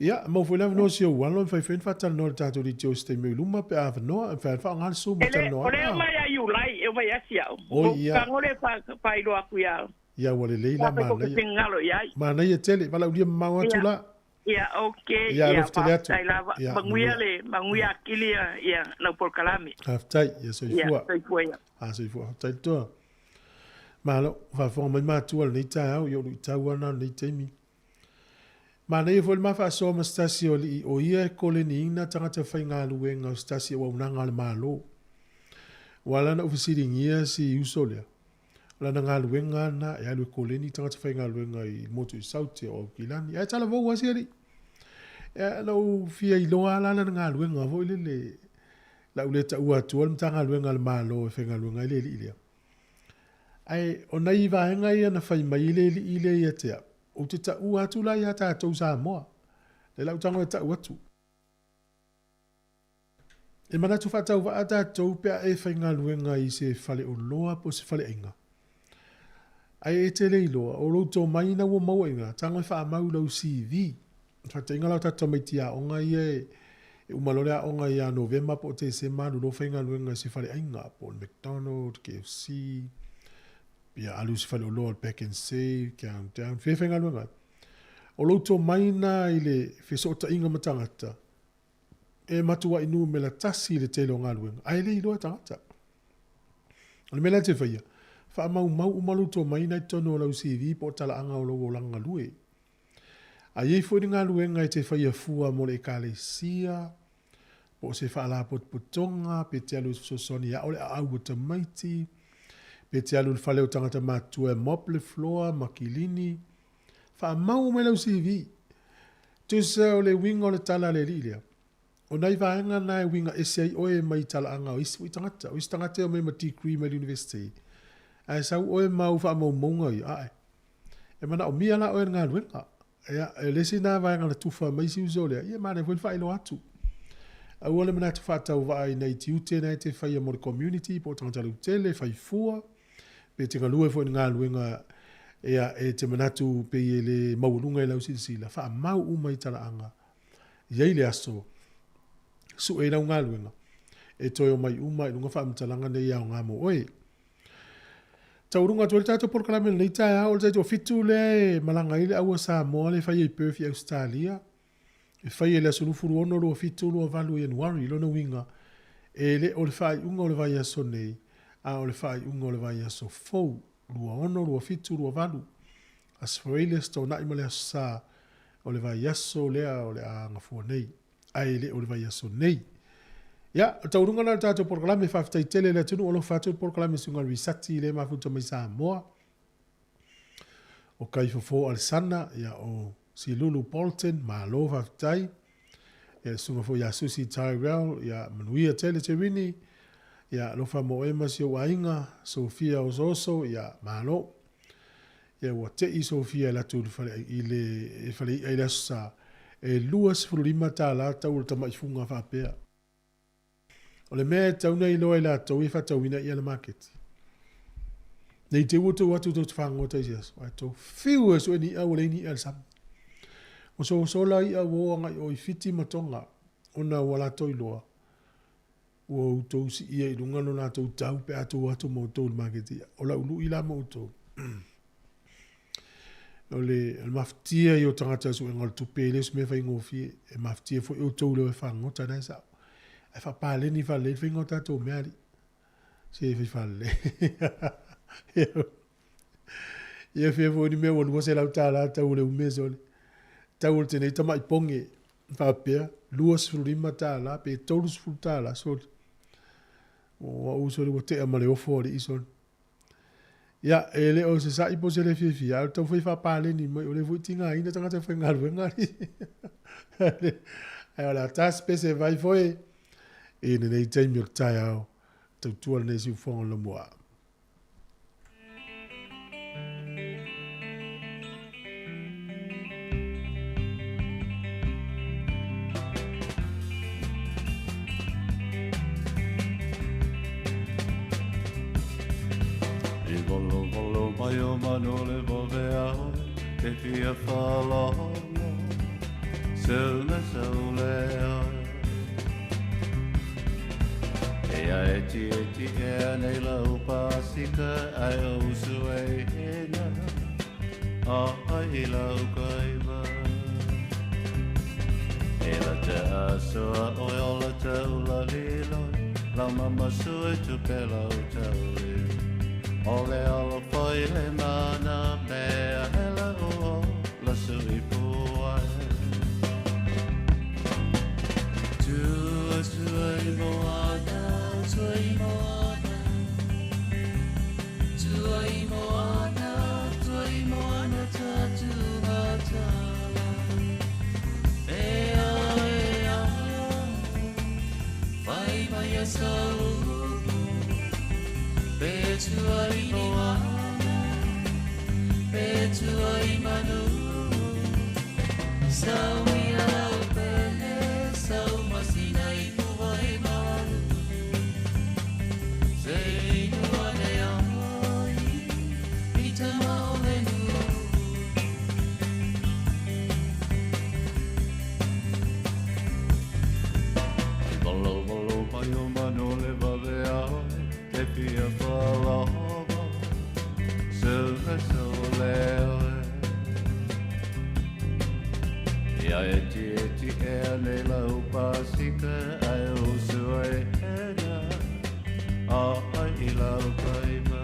Ia, mo foi lava no si o alo, fai fai fatalanoa le tatou leitio i se taimi o i luma pe avanoa, fai faaaogā le ma Ele talanoa o le ai. mai a iulai e mai asia. Oi, ia. Ka ngole fa fa ilo aku ia. Ia, ua lelei la Fa ko manaia. pingalo iai. Manaia tele, valaulia mamao atu Ia. la. Ia, okay. Ia, alofa tele atu. faafetai lava. Ia, Manguia manuia. le, manguia akili ia, ia, lau polokalame. Faafetai, ia Ia, soifua. soifua ia. A soifua, faafetai le toa. Malo, faafofoga mai matua lenei taeao, ia o luitau ana lenei taimi. Manaia foi le mafaasoa ma se tasi o alii o ia e koleniina tagata faigaluega o se tasi auaunaga a le mālō. Ua lana ufesiligia si uso lea. O lana galuega ana e alu e koleni tagata faigaluega i motu i Saute o Aukilani. Ae talavou asi alii. E lau fia iloa la lana galuega foi lele. Lau le taua atua le matagaluega a le mālō e faigaluega ai le alii lea. Ae o nai vaega ia na fai mai le alii lea ia te au. Ou te taua atu la ia tātou Samoa. Le lau tago e tau atu. E manatu faatauvaa tātou pe a e faigaluega i se faleoloa po o se faleaiga. Ae e te le iloa, o lou tomai ina ua maua iga, tago e faamau lau CV. Faataiga lau tatou tamaiti aoga ia e, e uma loa le aoga ia Novema po o Tesema alu loa faigaluega i se faleaiga po o le McDonald, KFC, ia alu i se faleoloa o le Pack and Save, Countdown, fea faigaluega ai. O lou tomai na i le fesootaiga ma tagata, e matuai numera tasi i le tele o galuega, ae le iloa e tagata. O le mea lea e te faia, faamaumau uma lou tomai na i totonu o lau CV po o talaaga o lou olaga galue. A iai foi ni galuega e te faia fua mo le ekalesia, po o se faalapotopotoga, pe te alu e fesoasoani ia ao le aau o tamaiti, pe te alu i le fale o tagata matutua e mop le floor ma kilini. Faamau mai lau CV. Tusa o le uiga o le tala a le alii lea. O nai vaega na e uiga ese ai oe mai talaaga o isi foi tagata. O isi tagata e omai ma degree mai le university. Ae sau oe ma au faamaumauga ia, ae. E manaomia la oe i le galuega. Ia, e le isi na vaega na tufa mai isi uso lea, ia manaia foi le faailoa atu. Aua le manatu faatauvaa i nai tiute na e te faia mo le community po o tagata lautele, fai fua, pe te galue foi i le galuega ia e te manatu pei e le maualuga i lau silasila, faamau uma i talaaga. I ai le aso suʻe i lau galuega e toe omai uma i luga faamatalaga nei e aogā mo oe. Taualuga atu ai le tatou polokalame i lenei taeao, o le taitoafitu lea e malaga ai le ʻAua Samoa lea e faia i Perth i Ausetalia, e faia i le aso 26, 27, 28 o Ianuari. Lona uiga, e le o le faaiuga o le vaiaso nei, a o le faaiuga o le vaiaso fou, 26, 27, 28, Aso Faraile, Aso Toonai ma le Aso Sa o le vaiaso lea o le a gafua nei. Ae le o le vaiaso nei. Ia, o le taualuga lena o le tatou polokalame, faafetai tele i le atunuu alofa atu i le polokalame Susuga Risati lea e mafuta mai Samoa, o Kaifofo Alesana, ia o Silulu Bolton, malo faafetai. Ia le susuga foi ia Susi Tyrell, ia manuia tele Terini, ia alofa mo oe ma si ou aiga, Sofia Osooso, ia malo. Ia ua te'i Sofia e alu atu i le fale i le fale i'a i le Aso Sa, e $25 tau o le tama'i fuga faapea. O le mea e tatau ona iloa e latou e faatauina i'a i le maketi. Ne i te i ua tou o atu tou te fagogota i se aso, ae tou fiu e sue ni i'a ua leai ni i'a i le sami. Ua sosola i'a ua o agai o i Fiti ma Tonga ona ua latou iloa ua outou siia i luga lo latou tau pe a tou o atu ma outou i le maketi i'a. O lau lu'i la ma outou. O le mafatia ia o tagata i suega o le tupe, e le o se mea faigofie. E mafatia foi outou i le o e fagogota, na e sao. Ae faapaleni faalelei le faiga o tatou mea alii. Se fai faalelei. Ia fia foi ni mea ua $200 tau o le ume sole. Tau o le tenei tamai poge faapea $25 pe $30 sole. O au sole ua tea ma le ofo alii sole. Ia, e le o se sa'i po o se le fiafia, a o le taumafai e faapaleni mai, o lea foi e tigaina tagata faigaluega alii. Ae o le a tasi pese vai foi i lenei taimi o le taeao, tautua lenei siufofoga o le Laumua. I volovolo mai o manu le vave a oe Te fia whalono Seu me seu le oe E a e ti e ti e a nei lau pasika Ai o usu e hina A ai i lau kaiva E la te asoa oe o la te ula liloi Lau mama sui tu pe lau tauli O le alo foi le mana mea he lau o la sui puai Tua tua i moana, tua i moana Tua i moana, tua i moana ta tu matala E a e a, fai mai a sau Pe tua i moana, pe tua i manu Sau ia lau pele, sau masina i puai malu Se inu ane ai, i tama o le nu I valo valo mai o manu le vave a oe Te fia whalogo Seu me seu le oe Ia e ti e ti e a nei lau pasika Ai o usu e hena A ai i lau kaiva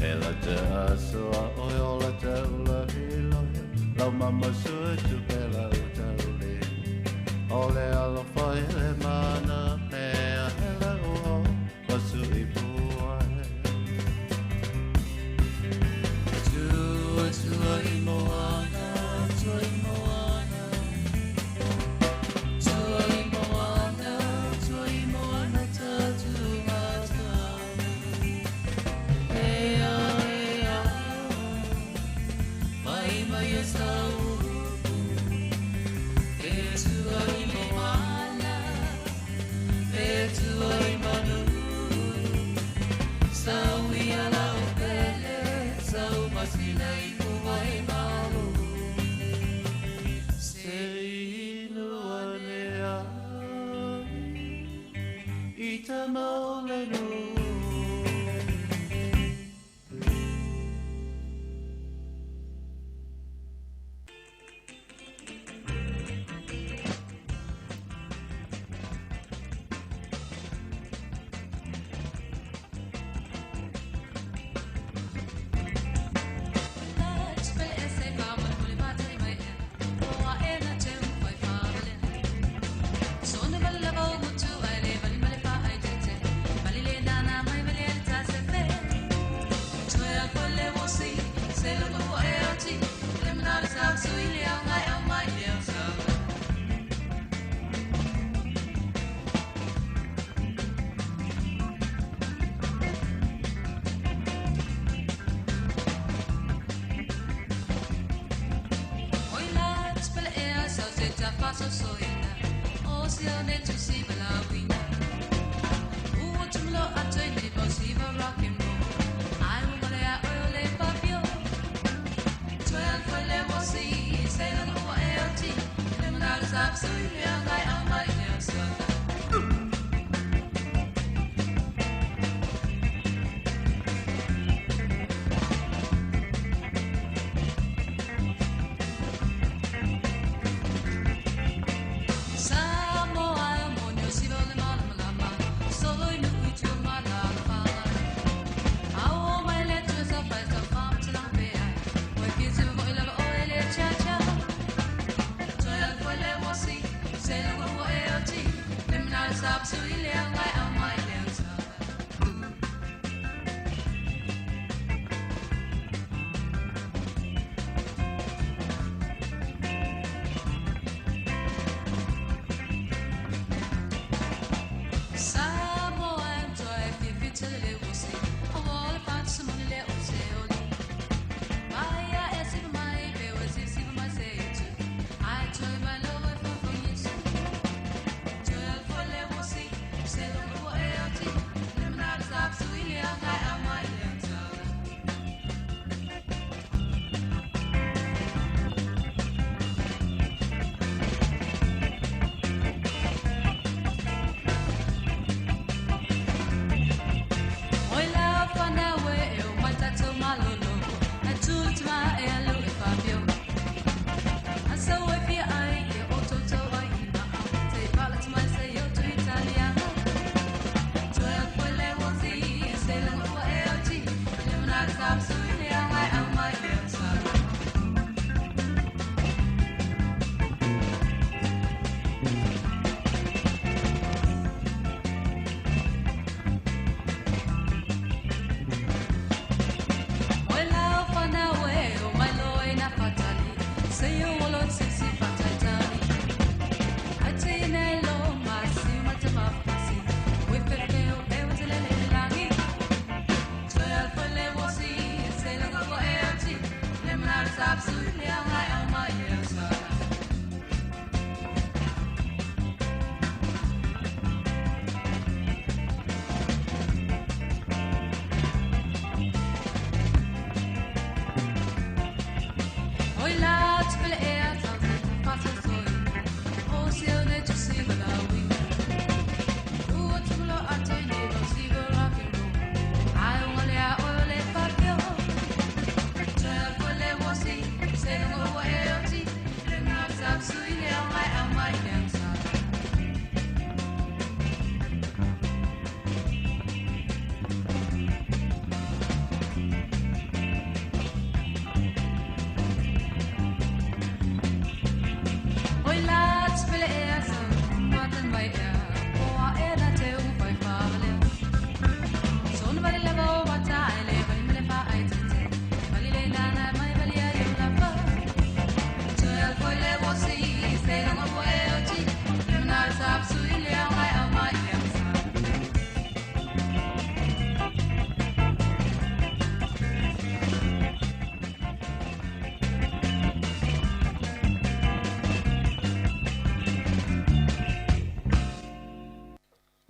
E la te asoa oe o la te ula iloi Lau mama sui tu pe lau tauli O le alofa i le mana mea he lau o pasu i puai Tua tua i moana, tua i moana Tua i moana, tua i moana ta tu matala E a e a, mai mai e sau E tua i moana, e tua i manu Sau ia lau pele, sau masina i puai malu Se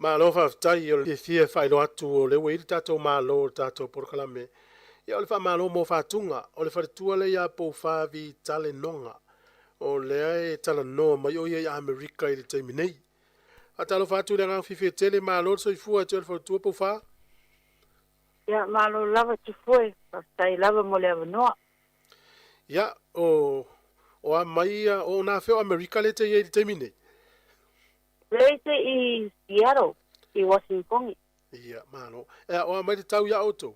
Malo faafetai o le fiafia e faailoa atu o lea ua i ai le tatou Malo o le tatou polokalame. Ia o le faamalo mo faatuga o le faletua lea ia Poufavi Talenoga o lea e talanoa mai o ia i Amerika i le taimi nei. Faatalofa atu i le agaga fiafia tele, malo le soifua e te o le faletua Poufā. Ia, malo lava Tufue, faafetai lava mo le avanoa. Ia, o o a mai ia, o nā feo Amerika le te i ai i le taimi nei? Lea te i Seattle, i Washington. Ia, malo. E o a mai le tau ia outou?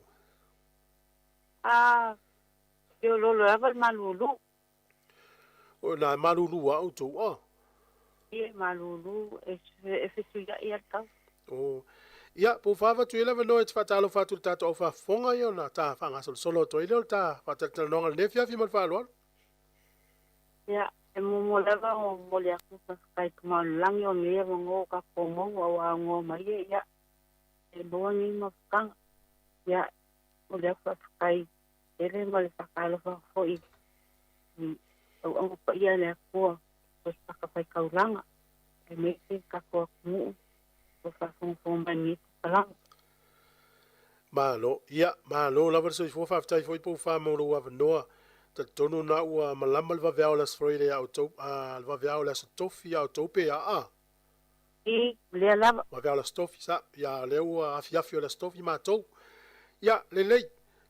A, feoloolo lava le malulu. O nā malulu a outou, a? Ia, malulu, e, e fesuia'i a le tau. O, ia, po o whaavatu e lava noa e te whaatalofa atu le tātou au whaafofoga ia ona tā whaangasolosolo atu ai lea o le tā whaatalatalanoaga lenei afiafi ma le faaaloalo. Ia, e muamua lava ona momoli atu faafetai i Tamaoalelagi o lenei avanoa ua tatou maua aua aunoa mai e ia e maua nei mafutaga. Ia, momoli atu faafetai tele ma le faatalofa atu foi i auauna paia a le Atua o se fatafaitaulaga aemaise tatou atunuu o faafogafoga mai i lenei takalanga. Malo, ia, malo lava le soifua, faafetai foi po ua fa mo lou avanoa. Talitonu na ua malama le vaveao o le Aso Faraile ia outou, a, le vaveao o le Aso Tofi ia outou pe a, a? I, lea lava. Vaveao o le Aso Tofi, sa, ia, lea ua afiafi o le Aso Tofi matou. Ia, lelei.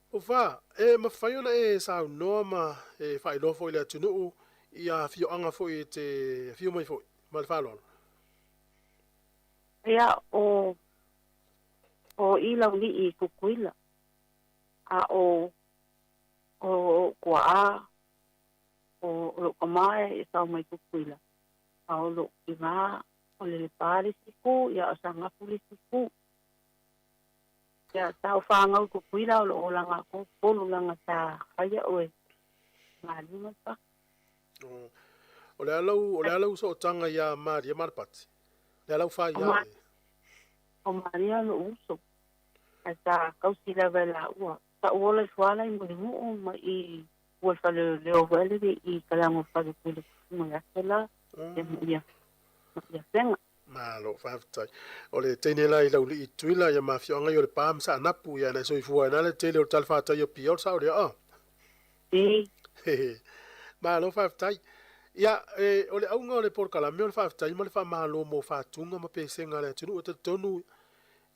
Po fa, e mafai ona e saunoa ma e faailoa foi i le atunuu ia afioaga foi e te afio mai foi. Ma le faaaloalo. Ia, o o i Laulii i Tutuila, a o o o'u tua'a o lo'u tamā e sao mai Tutuila, a o lo'u tinā o le Lepā le isi itu, ia o Saanapu le isi itu. Ia sa ou fanau i Tutuila o lo'u olaga atoa Upolu leaga sa fai a'u e Malie ma le Pasi. O le a lau o le a lau sootaga iā Malie ma le Pati? Le a lau fai O iā e? O Malia lo'u uso, ae sa tausi lava e lāua. Sa ou ola i Fuala i Mulinuu ma i ua le fale leoleo foi lele i Kalaga o Fale Pule ma le aso la, ia ma ia ma ia Afega. Malo, faafetai. O le teine la i Laulii i Tutuila ia ma afioaga ia o Lepa ma Saanapu ia na e soifua ai na le tele o le talafatai o Apia o le sao lea a? Ī. Malo faafetai. Ia, e, o le auga o le polokalame o le faafetai ma le faamalo mo faatuga ma pesega a le atunuu. E talitonu,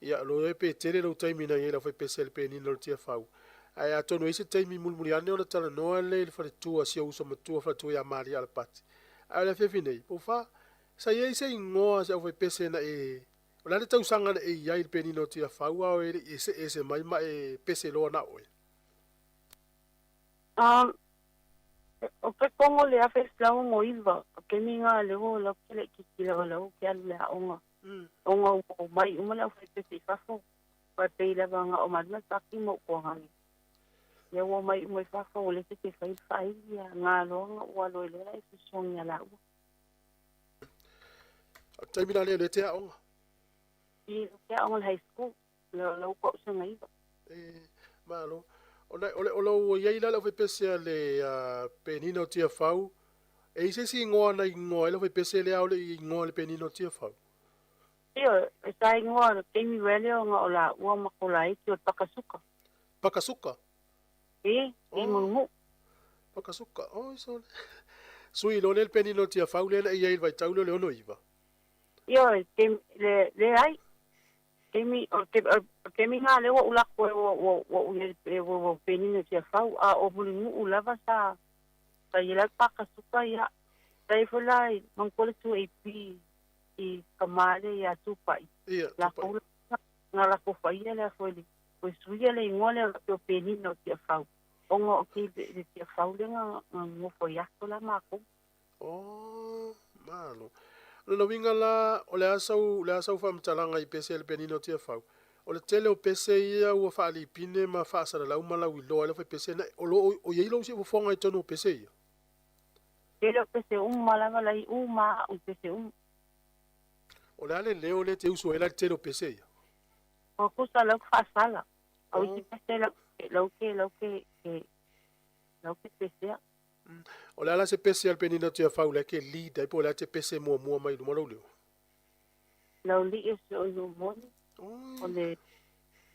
ia, lo e pe tele lou taimi na i ai lau faipese le penina o le Tiafau. Ae atonu e i ai se taimi mulimuli ane ona talanoa lea i le faletua, si ou uso matua faletua ia Maria Alapati. Ae o le afiafi nei, po o fa, sa i ai se igoa se aufaipese na e, o le a le tausaga na e i ai i le penina o Tiafau a o e le i eseese mai ma e pese loa na oe? Um, o ke kongo le 1969, o ke mi ngā leo lau ke le kiki lau lau ke alu le aonga. Onga ua o mai uma le aufaipese i fafo, pa pei lava nga o malima paki mo kuangani. Ia ua mai uma i fafo o le se te fai fai ia ngā loanga ua loe loa e fesoasoani ia lāua. O le taimi la lea o lea te aoga? I te aoga le high school, lau lau tausaga iva. E, malo. O le, o le, o lou i ai la le aufaipese a le uh, Penina o Tiafau, e i se isi igoa na igoa ai le aufaipese lea o le i igoa le Penina o Tiafau? Ioe, e sa igoa le taimi wele o nga o la ua ma ko laiti o le Pakasuka. Pakasuka? I, i Mulimu'u. Pakasuka, oi sole. Sui loa lea le Penina o Tiafau lea na i ai i le vaitau lea o le 69. Ioe, te, le, leai. Taimi, o te, o taimi na lea ua ou lako ai ua, ua, ua ou i ai ua, ua penina Tiafau, a o Mulinu'u lava sa, sa i ai la le Pakasuka, ia, sa i ai foi la i manatua le 2AP i tama lea ia Tupai. Ia, Tupai. Lakou la, na lakou faia lea foi le, toe suia le igoa lea o penina o Tiafau, ona o ke le Tiafau lea na, na nonofo ai aso la makou. Oh, malo. O lona uiga la, o le a sau, o le a sau faamatalaga i pese a le penina o Tiafau? O le tele o pese ia ua faalipine ma faasalalau ma lauiloa ai le aufaipese na, o lo o i ai lou siufofoga i totonu o pese ia? Tele o pese uma lava la i uma a'u i pese uma. O le a le leo lea e te usu ai la i le tele o pese ia? Ua tusa lau faasala, au isi pese lau lau ke lau ke ke lau ke pesea. O le a la se pese a le penina Tiafau la ke lead ai po o le a te pese muamua mai luma lou leo? Lau li'i o si o Iomoni, o le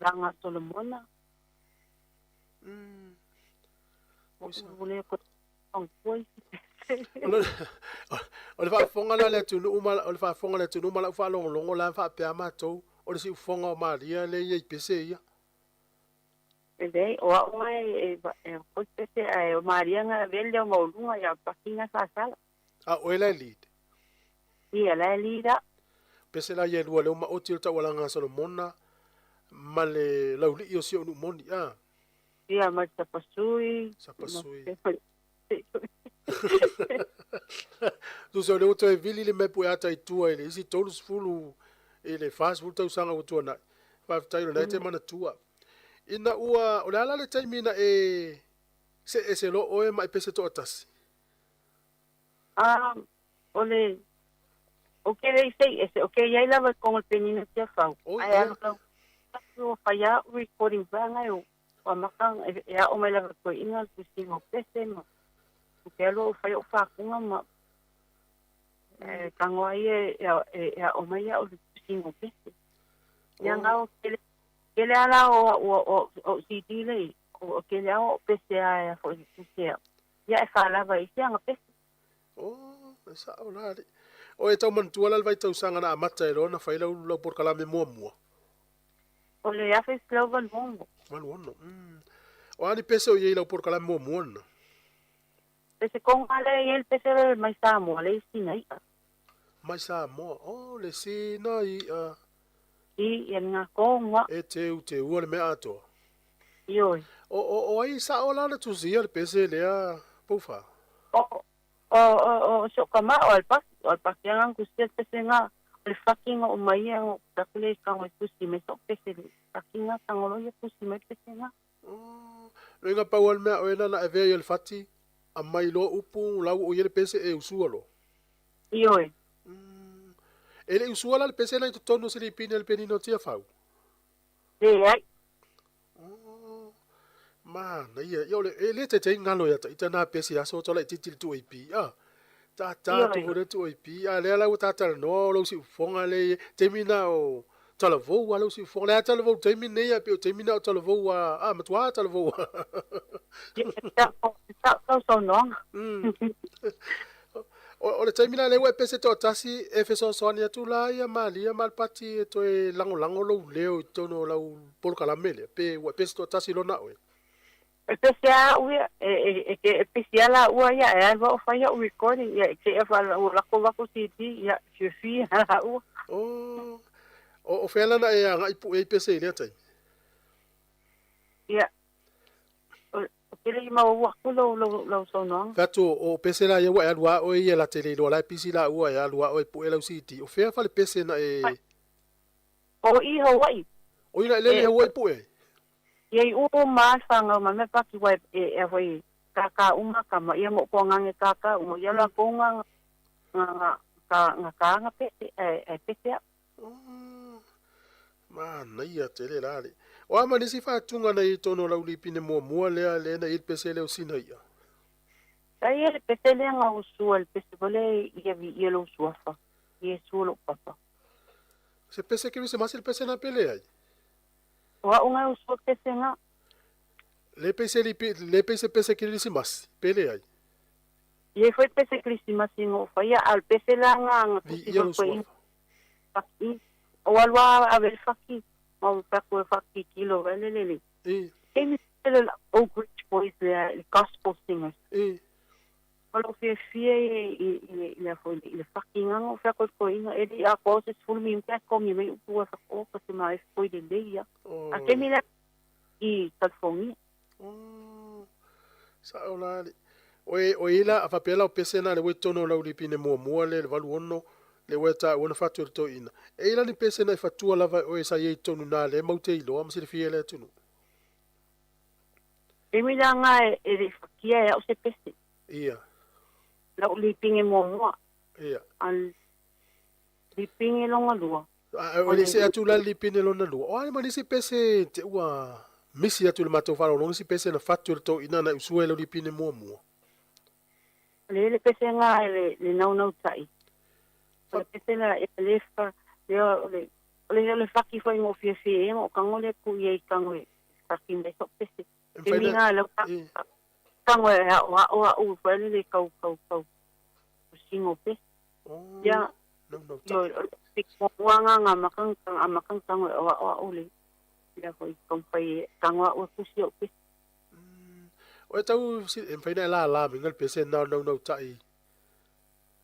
Laga Solomona. O ulu lea koe manatua isi pese. O le faafofoga la a le atunuu ma o le faafofoga a le atunuu ma lau faalogologo la faapea matou o le siufofoga o Malia lea e i ai i pese ia. E leai, o a'u ga e e foi pese ae o Malia na avea le leo maualuga ia o Paki na sasala. A o oe la e lead? Ia la e lead a'u. Pese la ia e lua lea ua maoti o le taualaga a Solomona ma le laulii o si ou nuu moni a. Ia ma le sapasui. Sapasui. Tusa o lea ua toe vili le mea pueata i tua i le isi 30 i le 40 tausaga ua tuanai. Faafetai o lena e te manatua. Ina ua, o le a la le taimi na e see ese loa oe ma e pese toatasi? A, o le, o ke le i sei ese, o ke iai lava i koga o le penina Tiafau, ae alu lau ua fai a'u recording vaega e ua amata e a'o mai lava i toeaiina le tusiga o pese ma ou te alu au e fai o'u fakuga ma e tago ai e a'o mai a'u i le tusiga o pese. Ia gao tele tele a la o a'u o'u CD lea o tele a o'u pese a foi tusi a'u ia e fa'alava ai isi aga pese. Oh, e sa'o la alii. O e tau manatua la le vaitausaga na amata ai loa ona fai lau lau polokalame muamua? O le 1986. 86, mm. O a ni pese o i ai i lau polokalame muamua lena? Pese koga lea e i ai le pese lea mai Samoa le isi na i'a. Mai Samoa, oh, le sina i'a. I, ia nga koga. E teuteua le mea atoa. Ioe. O, o, o ai sa'o la na tusia le pese lea, Poufa? O, o, o, o si o kama'o a le paki, o le paki aga na tusia le pese nga, o le faki nga o mai ia o taku le tago e tusi mai so'o pese le faki nga tago loa ia tusi mai le pese nga. O, loiga pau a le mea oe na na avea ia le fati, aumai loa upu lau o i ai le pese e usua loa. Ioe. E le i usua la le pese la i totonu o Silipine a le Penina o Tiafau? Leai. Oh, manaia. Ia o le, e le taitai galo ia taita na pese aso tola itiiti le 2AP. Ah, tata atu foi le 2AP. A lea la ua ta talanoa o lou siufofoga le i taimi na o talavou a lou siufofoga. Le a talavou taimi nei a pe o taimi na o talavou a, a matua talavou a. Sa tau saunoaga. O le taimi la lea ua e pese toatasi e fesoasoani atu la ia Malia ma Alipati e toe lagolago lou leo i totonu o lau polokalame lea, pe ua e pese toatasi loa na oe? E pese a au ia, e e pese a laua ia, e alu au fai au recording, ia e te ua lako lako CD, ia fiafia laua. Oh, o fea la na e agai pue ai pese i lea taimi? Ia, Ou te le i maua atu lau saunoaga. Fai atu, o pese la ia ua e alu a oe ia la te le iloa la e pisi laua e alu a oe pue lau CD. O fea fale pese na e. O i Hawaii. O i na elele i Hawaii pue ai? Ia i uma a le fanau mai mea paki ua e e hoi kaka uma ka ma ia mo ko ngange kaka uma ia la ko nga nga ka nga ka nga pese e e pese a. Manaia tele la le. O a ma nisi faatuga na i tonu o lau lipine muamua lea le na i le pese lea o sina ia. Ka ia le pese lea nga usua le pese vale ia vi ia lou suafa Iesu o lou papa. Se pese kerisimasi le pese na pele ai. O a'u nga usua pese nga. Le pese lipi le pese pese kerisimasi pele ai. Ia foi pese kerisimasi nga o faia a le pese la nga nga Vi ia lou suafa. Faki o alu a ave le faki ma o fai faki kilo vale le le. E. Kemi le Oak Ridge Boys le gospel singers. E. O lou fiafia i le foi i le fakigaga o feakoikoiga e le i atoa o se 10 minute ae togi mai upu e fako ka se ma e foi lelei ia. A taimi lea i California. Sa'o la alii. Oe, o i la, a faapea la o pese na le ua i totonu o lau lipine muamua lea i le 86, le ua e taua na fatu e le toeaina. E i la ni pese na e fatua lava e oe sa i ai i totonu na lea mau te iloa ma silafia e le atunuu? Taimi la nga e le i fakia e a'u se pese. Ia. Lau lipine muamua. Ia. A lipine lona lua. A o le se atu la lipine lona lua. O a ma nisi pese te ua misi atu le matou faalogologo nisi pese na fatu e le toeaina na usua e lau lipine muamua. Le le pese nga e le le naunau ta'i. O le pese la e le fa le o le o le o le faki foi ngo fiafia e ngo kango le ku i ai kango e faki mai so pese. E mi nga lau tango e a'o a'o a'u foi le kau kau kau. mixing o pese. Ia, ioe, o le pese muamua ga ga amata ona amata ona tago e o a'u le le foi taumafai e tago a'u e tusi o'u pese. O e tau e mafai ona e lālā mai le pese lena o le naunautai.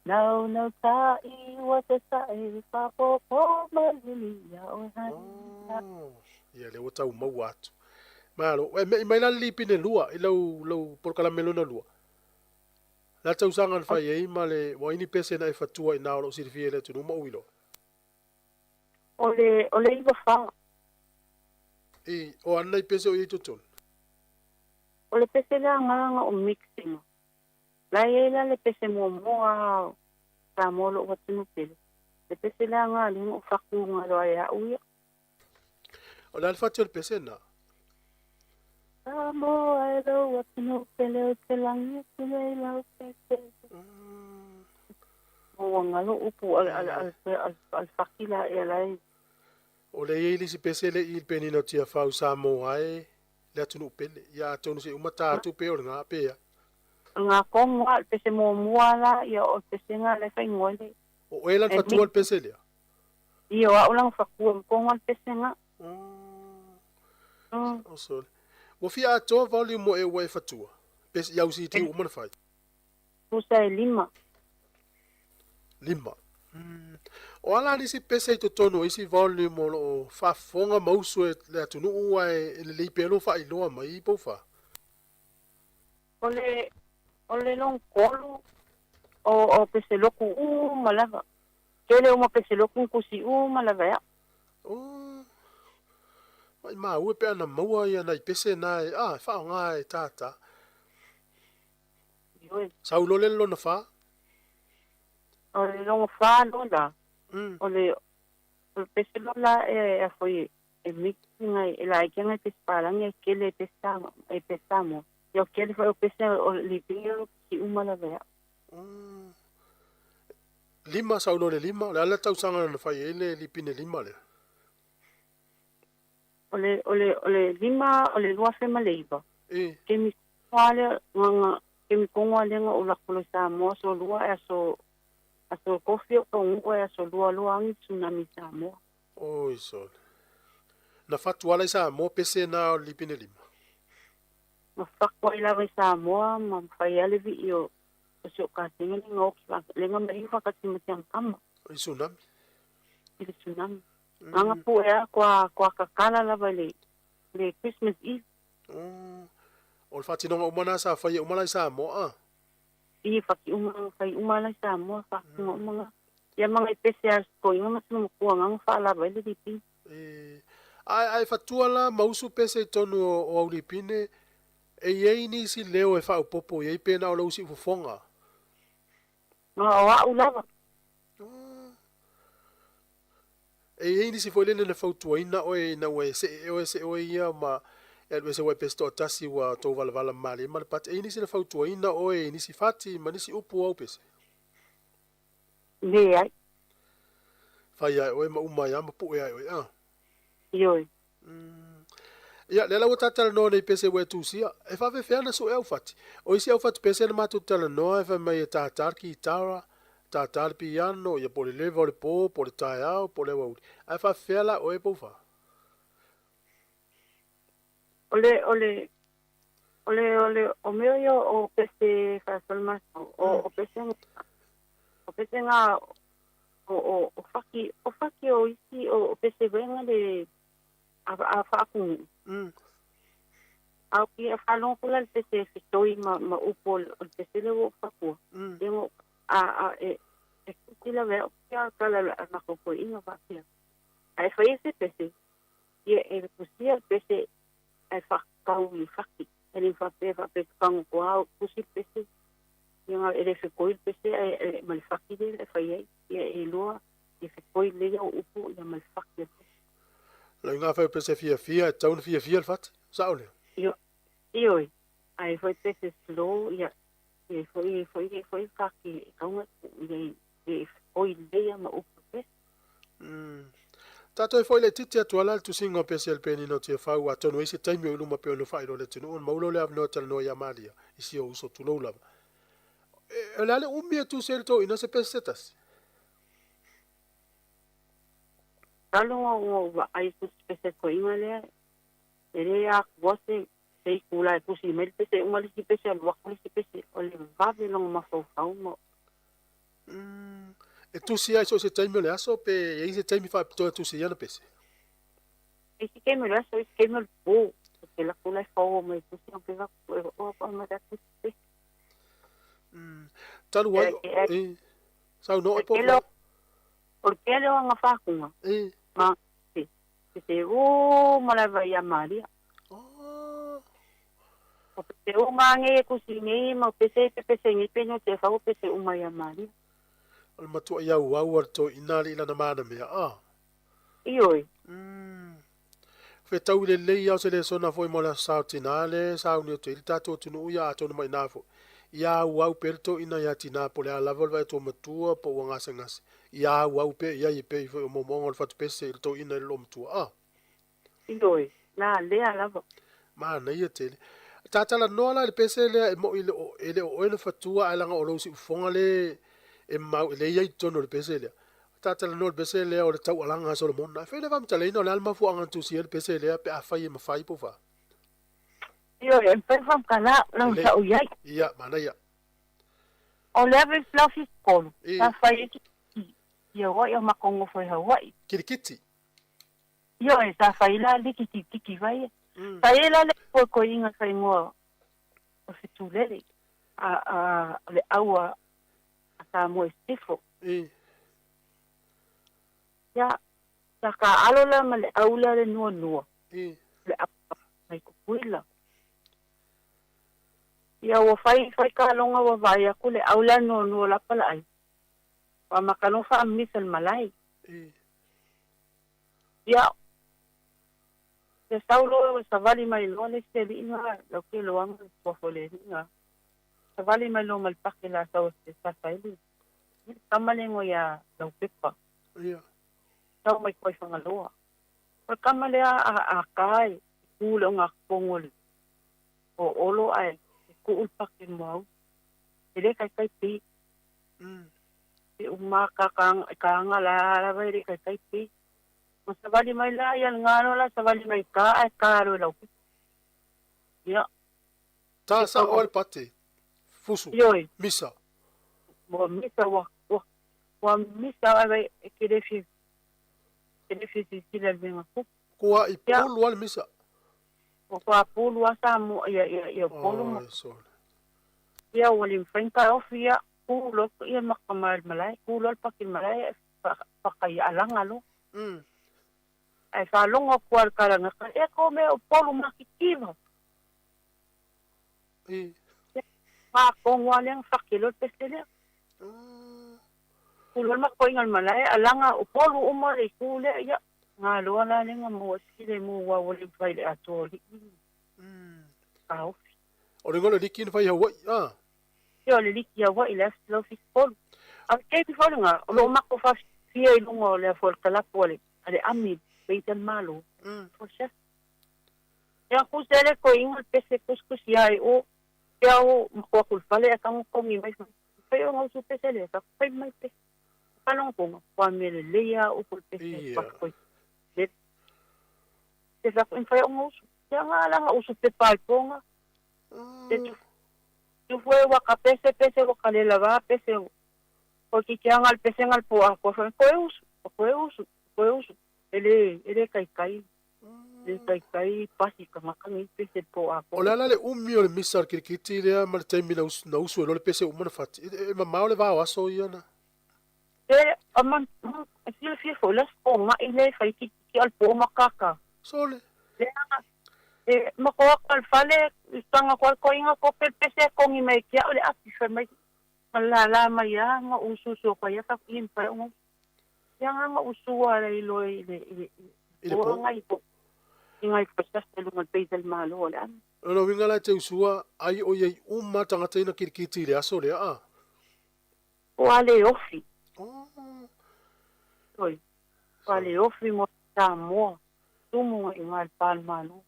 Naunautai ua te sa'i faapopo malili ia oe hai. Oh, ia lea ua tau maua atu. Malo, e me'i mai la le lipine lua i lau lau polokalame lona lua. La tausaga na fai ai ma le ua ai ni pese na e fatua i na o lou silafia i le atunuu ma ou iloa. O le o le 94. I, o ana i pese o i ai totonu. O le pese lea agaga o mixing. La e i ai la le pese muamua o Samoa o lou atunuu pele. Le pese lea agaga lea o fakuga loa e a'u ia. O le a le fati o le pese na? Samoa e lou atunuu pele o te lagi atu nei lau pese. Ua galo upu a le faki la ea la e. O lea e i ai le isi pese le i le penina o Tiafau Samoa e le atunuu pele. Ia atonu se i uma ta atu pe o le ga pe a. O le ga tonu a o le pese muamua la ia o le pese ga la e faaigoa le. O oe la na fatua le pese lea? Ia o a'u la na fatua ma tonu a le pese ga. Oh sole. Ua fia atoa volume o e ua e fatua? Pe i au CD uma na fai? Tusa e lima. Lima. O a la nisi pese i totonu o isi volume o lo o faafofoga ma usu e le atunuu ae e lelei pea lou faailoa mai i Poufa? O le o le lona tolu o o pese loku uma lava. Tele uma pese loku na tusi uma lava e a'u. Oh. Maimau e pe ana maua ia nai pese na e, ah, e faaaoga e tātā. Ioe. Sau loa le lona fa. O le lona fa lola. O le o le pese lola e a foi e mixinga e laiti aga e pese palagi ae kele e pese e pese Samoa. Ia o kele foi o pese o le lipigi o tusi uma lava e a'u. Lima sau loa le lima, o le a le tausaga na fai ai le lipine lima lea? O le, o le, o le lima, o le 2009. E. Kemi koa lea, nga, kemi kongo lea nga o lako le Samoa aso lua e aso, aso kofi o kaunuu e aso lua loa angi tsunami Samoa. Oi sole. Na fatu ala i Samoa pese na o le lipine lima. Ma faku ai lava i Samoa ma fai ai le vii o, o si o katenga le nga oki fa, le nga mai whakatima te kama. I tsunami. I le tsunami. Anga pu e a kua, kua kakala lava i le, le Christmas Eve. O le faatinoga uma na sa fai e uma la i Samoa a? I whaki uma, fai uma la i Samoa, whakatinoga uma nga. Ia manga i pese a koinga ma sina matua nga whaalava i le lipi. E, ae, ae fatua la ma usu pese i tonu o, o Aulipine, e i ai nisi leo e faaopoopo i ai pe na o lou siufofoga. Nga o a'u lava. E i ai nisi foi lele na fautuaina oe ina ua e see oe see oe ia ma e alu ese ua e pese toatasi ua tou valavala malie ma le pati. E i ai nisi na fautuaina oe i nisi fati ma nisi upu au pese? Leai. Fai ae oe ma uma ai a ma pue ae oe a. Ioe. Ia, lea la ua ta talanoa nei pese ua e tusia, e faafefea ana sue au fati. O isi au fati pese na matou talanoa e fai mai e tātā le kitara, tātā le piano, ia po o le leva o le pō, po o le taeao, po o le aoauli. Ae faafefea la oe Poufa? O le, o le, o le, o le, o mea ia o pese faasolomasa, o, o pese, o pese nga, o, o, o faki, o faki o isi, o, o pese wenga le, a, a faakunuu. A o ki a faalogo kula le pese e fetoi ma, ma upu o le, o le pese lea ua ou fatua. Lea ua, a, a, e, e kuti lava e a'u kia kala a matou toeaiina faapea. Ae fai e se pese, ia e kusia le pese ae faakau i faki. E le faapea faapea tago toa kusi le pese, ia nga e le fetoi le pese ae e ma le faki lea e fai ai. Ia e iloa e fetoi lelei au upu ia ma le faki o le pese. Lau iga fai o pese fiafia e tatau ona fiafia le fati. Sao lea? Ioe, ioe, ae foi pese slow ia e foi foi e foi faki e taunga ia e fetoi lelei ma upu o le pese. Tatou e foi laitiiti atu ala le tusiga o pese a le penina o Tiafau, atonu ai se taimi o i luma pei ona faailoa le atunuu ona maua loa le avanoa e talanoa ia Malia i si ou uso tulou lava. O le a le umi e tusi ai le toeaina se pese se tasi? Talu ua ou vaai i se pese toeaina lea, e le akua se se itula e tusi mai le pese uma le isi pese alu atu le isi pese, o le vave lona mafaufau ma. E tusi ai so o se taimi o le aso pe i ai se taimi faapitoa e tusi ai ana pese? I isi taimi o le aso, isi taimi o le po, ou te alu atu la e forward mai tusi au pe vaku e oo atu ma ta tusi pese. Talu ai, e, saunoa oe po o. O le tele o ana fatuga, ma te, te te uma lava ia Maria. O pese uma nei e tusi nei, ma o pese e pepese nei pe no te fau o pese uma ia Maria. O le matua i auau a le toeaina alii lana mana mea, a. Ioe. Fetau lelei lava o se lesona foi mo le Aso Sa o Tinā le sauni atu ai le tatou atunuu ia atonu mai ina foi. Ia auau pea le toeaina ia Tinā po o le a lava o le vaai atu o matua po ua gasegase. Ia auau pea i ai e pei foi o moomooga o le fatupese i le toeaina i le loomatua. A. Ioe, na lea lava. Manaia tele. Ta talanoa la i le pese lea e moi e le o oe na fatua ae leaga o lou siufofoga le e mau le i ai i totonu o le pese lea. Ta talanoa i le pese lea o le taualaga a Solomona. E fai le faamatalaina o le a le mafuaaga na tusia ai le pese lea pe afai e mafai po o fa. Ioe, e mafai ona faamatala lau Lelei. sa ou i ai. Ia, manaia. O le ave i Flaofisitolu, sa fai ai ki i Hawaii o makou nofo i Hawaii. Kirikiti. Ioe, sa fai la liki tiki vai. Sa i ai la le koikoiga i faingoa o Fetulele, a a le au a Samoa i Sisifo. Ia, sa kaalo la ma le au lea le nuanua, le au mai Tutuila. Ia, ua fai fai kaloga ua vaai atu le au lea nuanua la palaai, ua amata loa faamisa i le malae. Ia, se sau loa ua savali mai loa le isi alii na, lau ke loaga le suafa o le alii na, savali mai loa ma le pake la sau e sasa ai le tama le igoa ia Laupepa. Sau mai koa i Fagaloa. O le tama lea a ka e ku le ogatotonu o le o Olo ae e tuu le pake mo au. E le taitai pi. E uma ka ka ka la lava e le taitai pi. Ma savali mai la ia le galo la savali mai ka ae ka loa i lau pito. Ia. Ta sa oe le pate. Fusu. Ioe. Misa. Ua misa ua ua ua misa ae e ke le fia ke le fia silasila i le mea na tupu. Kua i pulu a le misa. Ua kua pulu a sa mo ia ia ia Upolu ma. Oi sole. Ia ua le mafai ona taofi ia ku loa ia maka mai le malae ku loa le paki le malae ae faakaialaga loa. Ae faalogo atu lava i le kalagata, e ko mea o Upolu makikiva. Ma tonu lava lea na faki loa le pese lea. Ku loa le makoiga o le malae, alaga Upolu uma le itu lea, ia, galoa la lea na maua ai se filemu aua ua le mafai i le atoa o alii taofi. O le igoa o le liki na fai i Hawaii, a? Ia, o le liki i Hawaii, le afi lau 70. A o le taimi foi lena, o lo o matou faafia i luga o le afu o le kalapu a le a le ami pei le Malo. For chef. Ia ku se le koiga le pese kusikusi ai o ke au ma ko aku le fale a tago togi mai fai o ngau su pese le ka fai mai pese. Kalongo konga kwa me le leia o ko le pese pa koi. Le te fa ko fai o ngau su. Ia nga la nga usu pe pai ponga. Te tu tu fue wa ka pese pese wa ka le lava pese o ki ke anga le pese nga le po a ko fa ko e usu ko e usu ko e usu e le e le kai kai le kai kai pasi ka maka ni pese po a ko. O le a la le umi o le misa o le kirikiti lea ma le taimi na usu na usu ai loa le pese uma na fati. E mamao le vao aso ia na. E a man e silafia foi le aso toga'i le fai kirikiti a le po ma kaka. Sole. Le aga e moko atu a le fale i taga koa le koiga ko pe pese e kogi mai ke a'u le api fai mai ma lala mai a ma usuusu atu ai ia taku i mafai ona usu. Ia aga usua le iloa i le i le I le po. ngai po i ngai process i luga o le pei le Malo o le ami. O lona uiga la e te usua ai o i ai uma tagata ia na kirikiti i le aso lea a? O a le ofi. Oi. O a le ofi mo Samoa, tumu i ngai le pa o le Malo.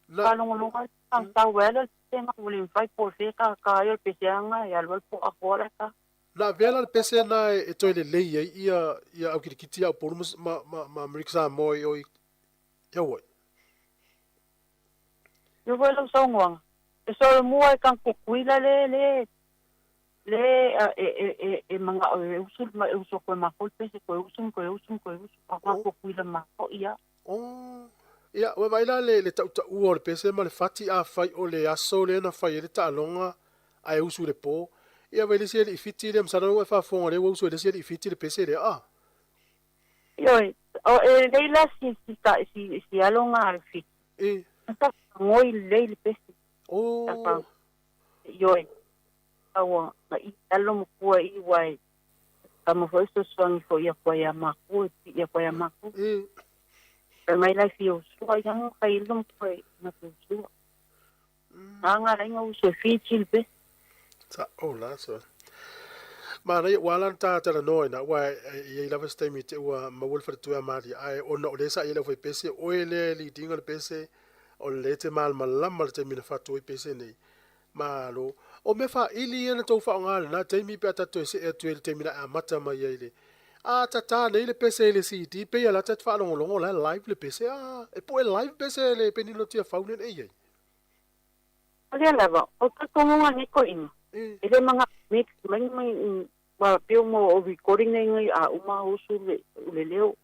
Faalogologo tau ai le pesega ua le mafai po o le fea kakā ai o le peseaga e alu ai le po'a koa le ka. Na avea la le pese na e toe lelei ai ia ia au kilikiti ia Upolu ma ma ma Amerika Samoa i o i Hawaii. Io foi lau saunoaga, e solomua e kang kukuila le le le e e e e mana'o e usu ma e usu koe makou le pese koe usu ma koe usu ma koe usu a Oh. kukuila makou ia. Oh. Ia, ua vaai la le le tautaua o le pese ma le fati afai o le aso lea na fai ai le taaloga ae usu i le po. Ia vai le isi alii Fiti lea masalo ua e faafofoga lea ua usu ai le isi alii Fiti le pese lea a. Ioe, o e lelei la si si ta si si alo ga a le Fiti. E. Na tafagoi lelei le pese. Oh. Tafa ioe, aua na i alo ma kua i uae tama foi fesoasoani foi ia kua ia makou e pii ia kua ia makou. E. Fai mai la e fia usua ia ga kai ilo ma kua na te usua. Aga la inga usu e Fiti le pese. Sa o la so. Manaia, ua ala ona ta talanoa ina ua e i ai lava se taimi te ua maua le faletua ia Maria, ae ona o lea sa i ai le aufaipese, oe lea e lead ina le pese, o lea e te malamalama le taimi na fatu ai pese nei. Malo. O mea faili ia na tou faaaoga i lena taimi pe a ta toe see atu ai i le taimi na e amata mai ai le a tata nei le pese i le CD pei a la ta te faalogologo la e live le pese a e po'e live pese le penina Tiafau nei na e i ai. O lea lava, o tatou nga nei koʻiga, e le maga mix mai mai ma peo mo o recording nei ngai a uma usu le le leo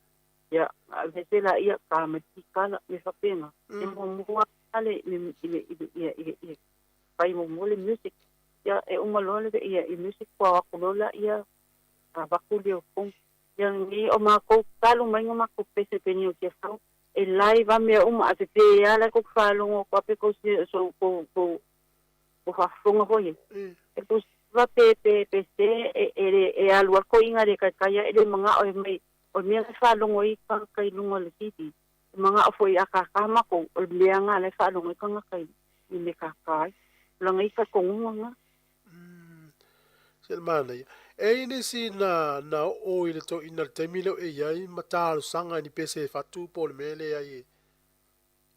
ia a vese la ia ka ma tikala me fapenga e mo mua ale le le ia ia ia pai mo mo le music ia e uma loa le ia i music kua aku loa la ia a vaku leo fong ia ni o makou talu mai nga makou pese peni o tia fau e live a mea uma a pepe a la ko faalogo ko ape ko se so ko ko ko faafofoga foi e e ko va pe pe pe se e e le e alu a koiga le kaikaia e le maga'o e mai o mea e faalogo ai tagata i luga o le TV e maga'o foi a kākā makou o le mea ga la e faalogo ai tagata i i me kākā ai tulaga i talitonuga ga. Se le manaia. E i nisi na, na oo i le toeaina i le taimi lea o e i ai ma talosaga i ni pese e fatu po o le mea e leai e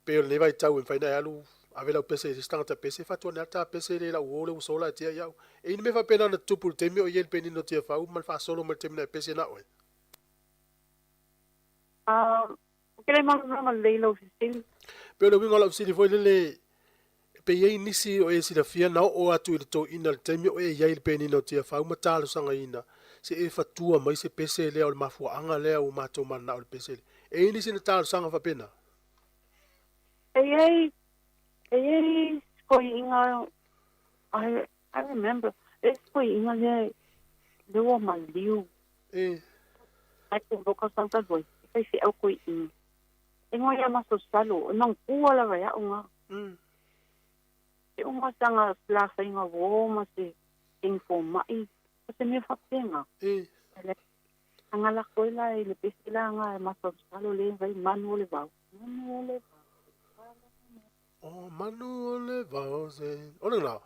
pei o lenei vaitau e mafai ona e alu ave lau pese i se isi tagata pese e fatu ane lava ta pese lea i lau uo lea ua sola e tia i au. E i ni mea faapena na tutupu i le taimi o i ai le penina o Tiafau ma le faasolo mai le taimi na e pese na oe? A, ou te le malamalama lelei i lau fesili. Pei o le uiga o lau fesili foi lele, pe i ai nisi o e silafia na oo atu i le toeaina i le taimi o e i ai i le penina o Tiafau ma talosagaina se e fatua mai se pese lea o le mafuaaga lea ua matou mananao i le pese lea. E i ai nisi na talosaga faapena? E i ai, e i ai si koiina, I, I remember, e si koiina lea, lea ua maliu. E. Ai ko loka tau talu ai, e faifeau koiina. E ngoe ia masalosalo, e mangua lava e a'u ga. E uma saga la faiga uō ma se teng fomaʻi o se mea faapega. E. Le aga lako ai la i le pese la aga e masalosalo le vai manu o le vao. Manu o le vao. O manu o le vao se. O lena.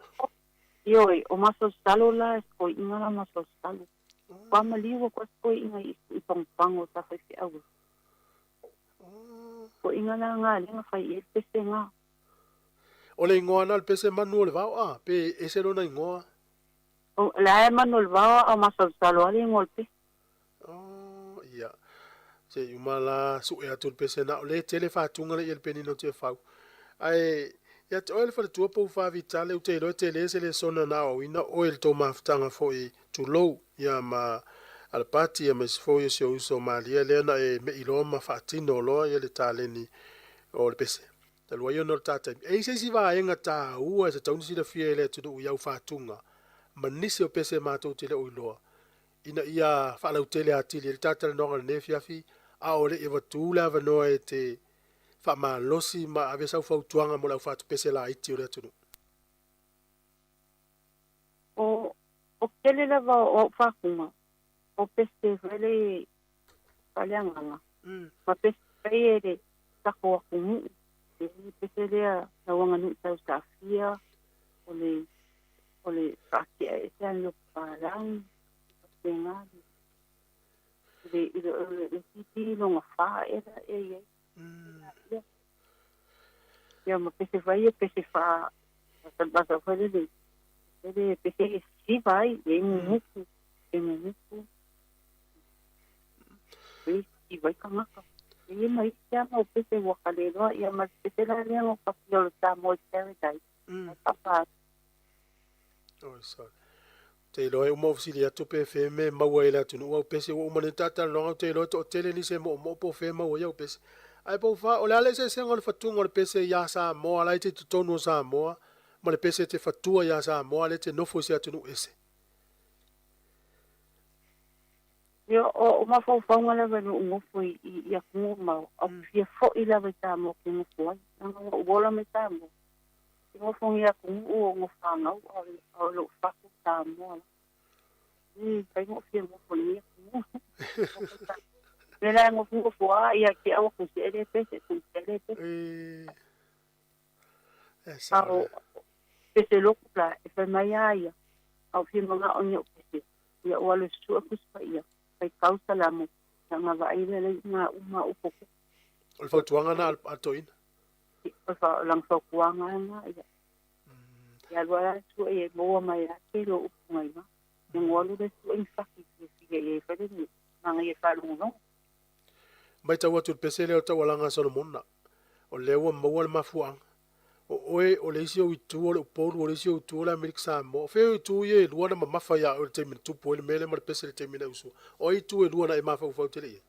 Ioe, o masalosalo la e koiʻiga la masalosalo. Kwa maliu ko koiʻiga i i pagopago o ta faifeau ai. Koiʻiga la aga le ga fai i ai le pese ga. O le igoa na o le pese manu o le vao a, pe ese lona igoa? O le ae manu o le vao a o masalosalo a le igoa o le pese. Oh, ia. Se i uma la sue atu le pese na o le tele faatuga le ia le penina o Tiafau. Ae, ia te oe le faletua pou Faavitale u te iloa e tele se lesona na aoaoina oe i le tou mafutaga foi tulou ia ma Alapati ia ma isi foi o si ou uso malie lea na e me'i loa ma faatino loa ia le taleni o le pese. Talu ai ona o le ta taimi. E i ai se isi vaega taua e tatau ona silafia e le atunuu i au faatuga ma nisi o pese matou te le o iloa ina ia faalautele atili ai le talatalanoaga i lenei afiafi a o le i avatu le avanoa e te faamalosi ma ave sau fautuaga mo le au fatupese laiti o le atunuu. O o tele lava o au faatuga o pese foi le faaleagaga ma pese foi e le tatou atunuu e le pese lea lau aganuu tausaafia o le o le faate'a ese ana o papalagi faapena le i le le le titi loga fa ea e i ai. Ia ma pese fai e pese fa sa fai le le pese e siva ai e mumuku e mumuku. E siva i kangaka. E mai sia ma pese wa kaleloa ia ma pese la lea ngo ka fia o le Samoa Paradise. Papa. Oi sorry. Te iloa e uma ofisili atu pe fe me maua i le atunuu au pese ua uma nei talanoaga ou te iloa e toatele nisi e moomoo po o fea e maua ai au pese. Ae pau fa, o le a le eseesega o le fatuga o le pese iā Samoa la e te i totonu o Samoa ma le pese e te fatua iā Samoa lea e te nofo i se atunuu ese? Ia, o mafaufauga lava i lou nofo i atunuu mamao, a ou fia fo'i lava i Samoa ou te nofo ai, leaga ua ou ola mai Samoa. Te nofo nei atunuu o nofanau a o lou fatu Samoa la. E mafai ona ou fia nofo i lenei atunuu. Mea la e nofonofo lava ia te au atu se ele pese, tu se ele pese. A o pese loku la e fai mai a ia, a o fia manao ni o pese. Ia o alu e susua Tusi Paia, fai kau Salamo, ia nga vaai lea le nga uma upo. O le fautuaga na a le toeaina. O lana fautuaga lena ia. Ia alu lava sue e maua mai lava tele o upu mai ina. Ia ona alu lea sue ni faki fiafia i ai foi le manaia e faalogologo. Matau atu i le pese lea o le taualaga a Solomona, o lea ua maua le mafuaaga. O oe, o le isi ou itu o le Upolu, o le isi ou itu o le Amerika Samoa. O fea itu ia e lua na mamafa iā oe i le taimi na tupu ai le mea lea ma le pese i le taimi na e usu ai? O ai itu e lua na e mafaufau tele i ai?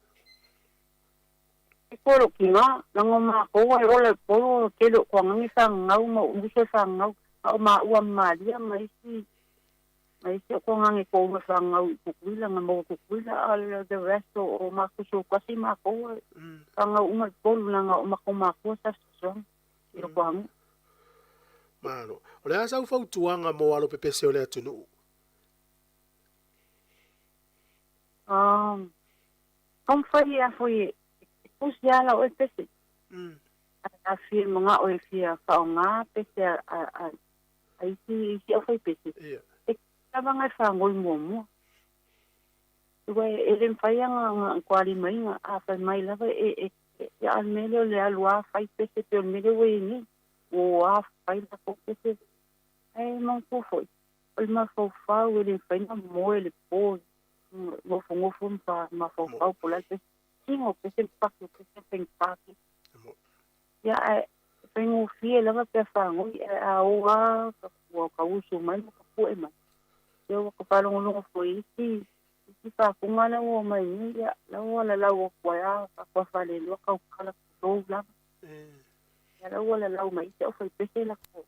E kua lou tina, leaga o matou e ola i Upolu o tele o toagagi fagagau ma ou uso e fagagau, a o maua ma Malia ma isi ma isi o toagagi e toulu e fagagau i Tutuila na maua Tutuila a o the rest o matou soutasi matou e fagagau uma i Upolu leaga o matou matua sa fesoasoani i loko aganuu. Malo. O le a sau fautuaga mo alo pepese o le atunuu? Taumafai e afoi e tusi a lau oe pese. A fia manao e fia faaaoga pese a isi isi aufaipese, e lava nga e fagoi muamua. Ua e le mafai lava ona toalimaina, a fai mai lava e a o le mea lea o le alu lava fai pese pei o le mea lea ua i ai nei, ua o lava fai latou pese. Ae manatua foi, o le mafaufau e le mafai ona moe i le po nofonofo ma mafaufau po o le a le pese tino, pese le paki, pese faigata tele. Ia ae faigofie lava pe a fagoi ae a o lava ua ka usu mai ma ka pu'e mai. Ia ua ka faalogologo foi i isi isi faatuga la ua omai nei, ia la ua lalau atu ai lava faatoa faalelua tautala tulou lava. Ia la ua lalau mai isi aufaipese latou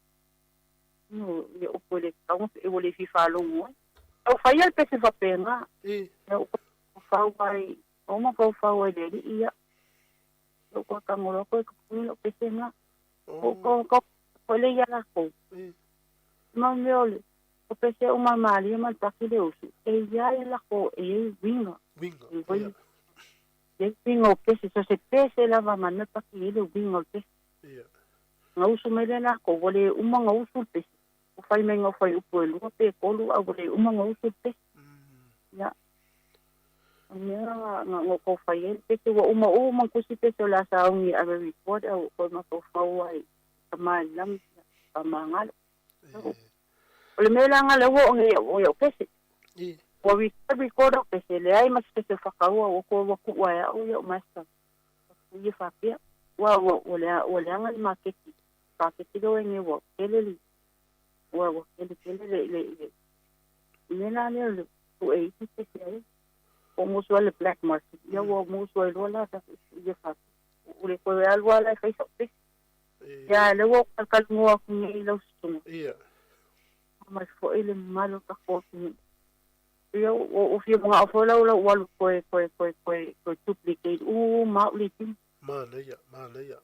no ia upu e le tatau ona ua le fia faalogo ai. Tau faia le pese faapena. Ia ou mafaufau ai, ou mafaufau ai i le alii ia. Ia ou toe tago loa toe totogi lou pese lena. Ou ko ko ko le ia lakou. Ma mea o le o pese uma malie ma le paki le usu, e ia e lako e iai uiga. Uiga, ia. E iai uiga o pese, so se pese lava ma le mea paki e iai le uiga o le pese. Ia. Gausu mai lea lakou, ua le uma gausu le pese. Ua fai mai ga fuaiupu e lua pe tolu a ua le uma gausu le pese. Ia. O le mea ga ga outou fai ai le pese, ua uma uma tusi pese o le a sauni e ave report a ua toe mafaufau ai i tama i le lagi, ia, faamagalo. O le mea la ga lea ua oo nei ia au pese. Ua record record au pese, leai ma se pese o fakaua ua toe ua tuu lava e au ia au master. Ia faapea, ua ua ua lea ua leaga le maketi, maketi lea ua i ai nei ua tele le ua ua tele tele le le le mea la lea o le pue isi pese ai. Ua musu ai le black market, ia ua musu ai loa la ia faapea. Ua le toe alu lava la e fai sau pese. Ia lea ua ou talatalanoa atu nei i lau susuga. Ia. Mai foi le mamalu o le tatou atunuu. Ia ua ou fia manao foi la ua alu toe toe toe toe toe duplicate uma au leitimi. Manaia, manaia.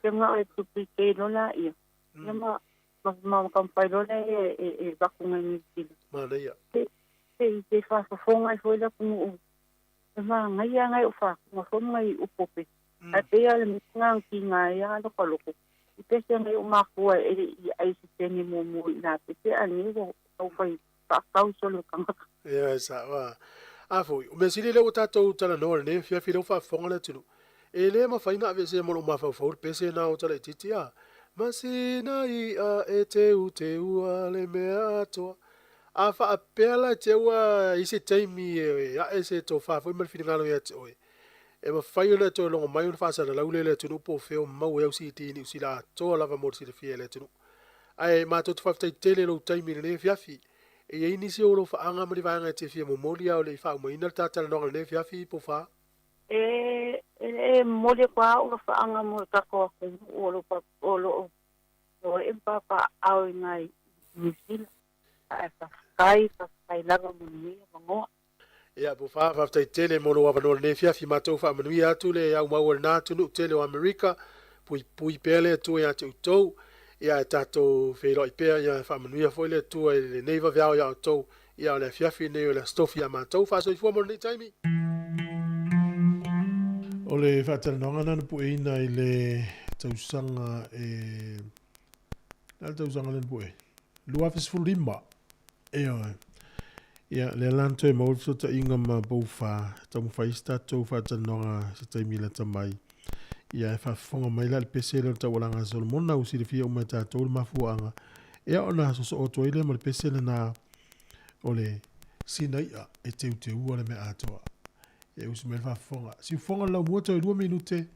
Fia manao e duplicate loa laia. Ia ma ma taumafai loa lea e e avatu nai Niu Sila. Manaia. Se se se faafofoga ai foi le atunuu. E manaia nai o faatuga foi ma nai upu o pese. Ae pei lava o le mea lena na tiga ai lava lota loto. I pese nai o matua e le i ai se sene muamua i na pese a nei ua taufai faatau solo i tagata. Ia, e sao. A foi, o mea sili lea ua tatou talanoa i lenei afiafi lea ua faafofoga le atunuu. E le mafai ona aveesea ma lou mafaufau le pese lena o tala itiiti a. Masina i'a e teuteua le mea atoa. A faapea la e te ua i se taimi e a'e se tofa foi ma le finagalo ia te oe, e mafai ona e toe logo mai ona faasalalau lea i le atunuu po o fea o maua ai au CD i Niu Sila atoa lava mo le silafia e le atunuu. Ae matou te faafetai tele i lou taimi i lenei afiafi. E i ai nisi o alofaaga ma ni vaega e te fia momoli a o le i faaumaina le ta talanoaga i lenei afiafi, Pofa? E e momoli atu lava au alofaaga mo le tatou atunuu o lo o lo o ee ma papaaao i ina i Niu Sila. Ae faafetai, faafetai lava mo lenei avanoa. Ia, Pofa, faafetai tele mo lou avanoa i lenei afiafi. Matou faamanuia atu le aumau o lena atunuu tele o Amerika. Puipui pea le Atua ia te outou. Ia, ae tatou feiloai pea, ia faamanuia foi le Atua i lenei vaveao ia outou. Ia, o le afiafi lenei o le Aso Tofi ia matou. Faasoifua mo lenei taimi. O le faatalanoaga lena na pueina i le tausaga e... Le a le tausaga lea na pue? 2015. Ioe. Ia, lea la na toe maua le fesootaiga ma Boufa, e taumafai ai se tatou faatalanoaga se taimi lata mai. Ia, e faafofoga mai la i le pese lea o le taualaga a Solomona, ua silafia uma e tatou le mafuaaga. Ia, ona sosoo atu ai lea ma le pese lena o le sina i'a e teuteua le mea atoa. Ia, usu mai le faafofoga. Siufofoga o le laumua toe 2 minute,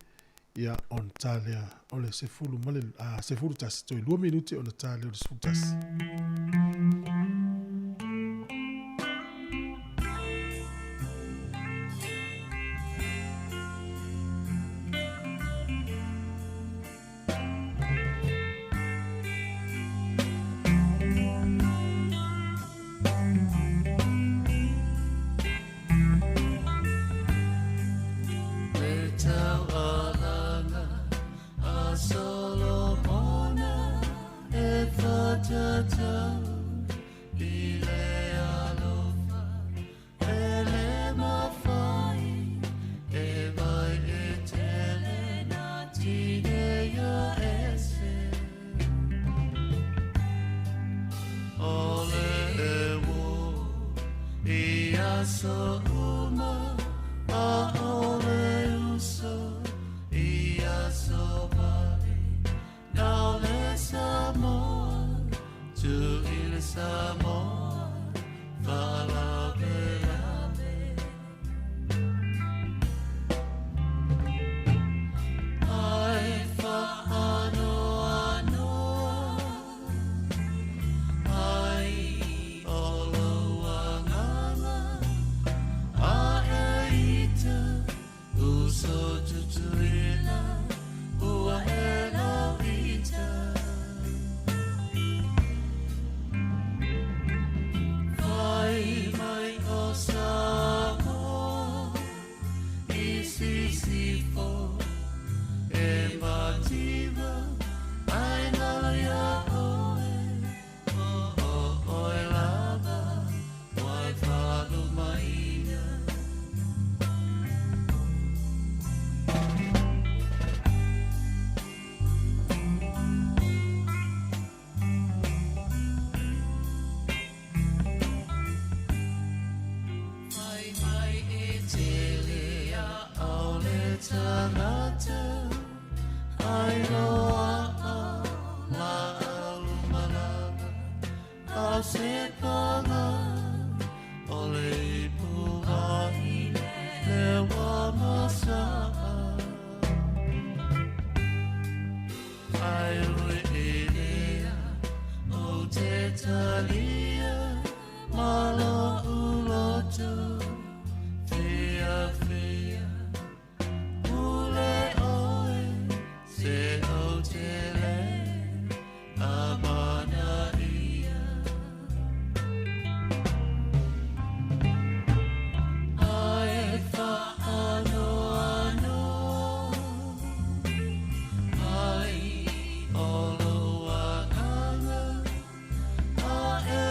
ia ona ta lea o le sefulu ma le 11, toe 2 minute ona ta lea o le 11. Le taualaga a Solomona e faatatau i le alofa e le mafai e vai e tele nā tineia ese. O le uō i aso uma a o le uso i aso vale. Na o le Samoa, tu i le Samoa, faalavelave. Ai faanoanoa ai o lou agaga a e ita uso Tutuila ua e lau ita. Fai mai o Samoa i Sisifo e mativa ai nalo iā oe o o oe lava wai faalumaina. Fai mai e tele a au le tagata ai loa'a laau malama a se paga o le ipu ahi le wa masa'a ai ui e lea o te talia ma lo'u loto fiafia pule oe se o te le amanaia. Ai faanoanoa ai o lou agaga a e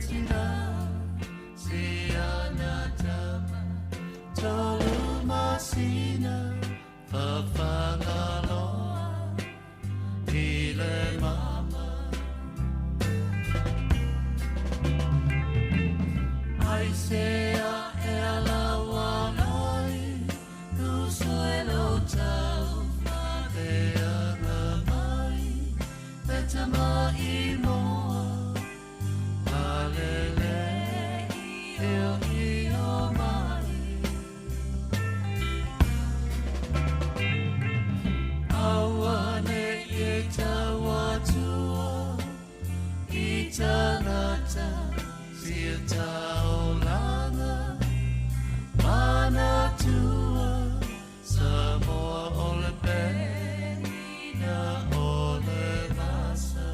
tina si ana tama tolu masina fafagaloa i le mama ai se a e ala wanai usuelo tau le aga mai le tama i moa alele i o i o mai aua ne i tau atua i tangata sia taolanga manatua Samoa o le penina o le vasa.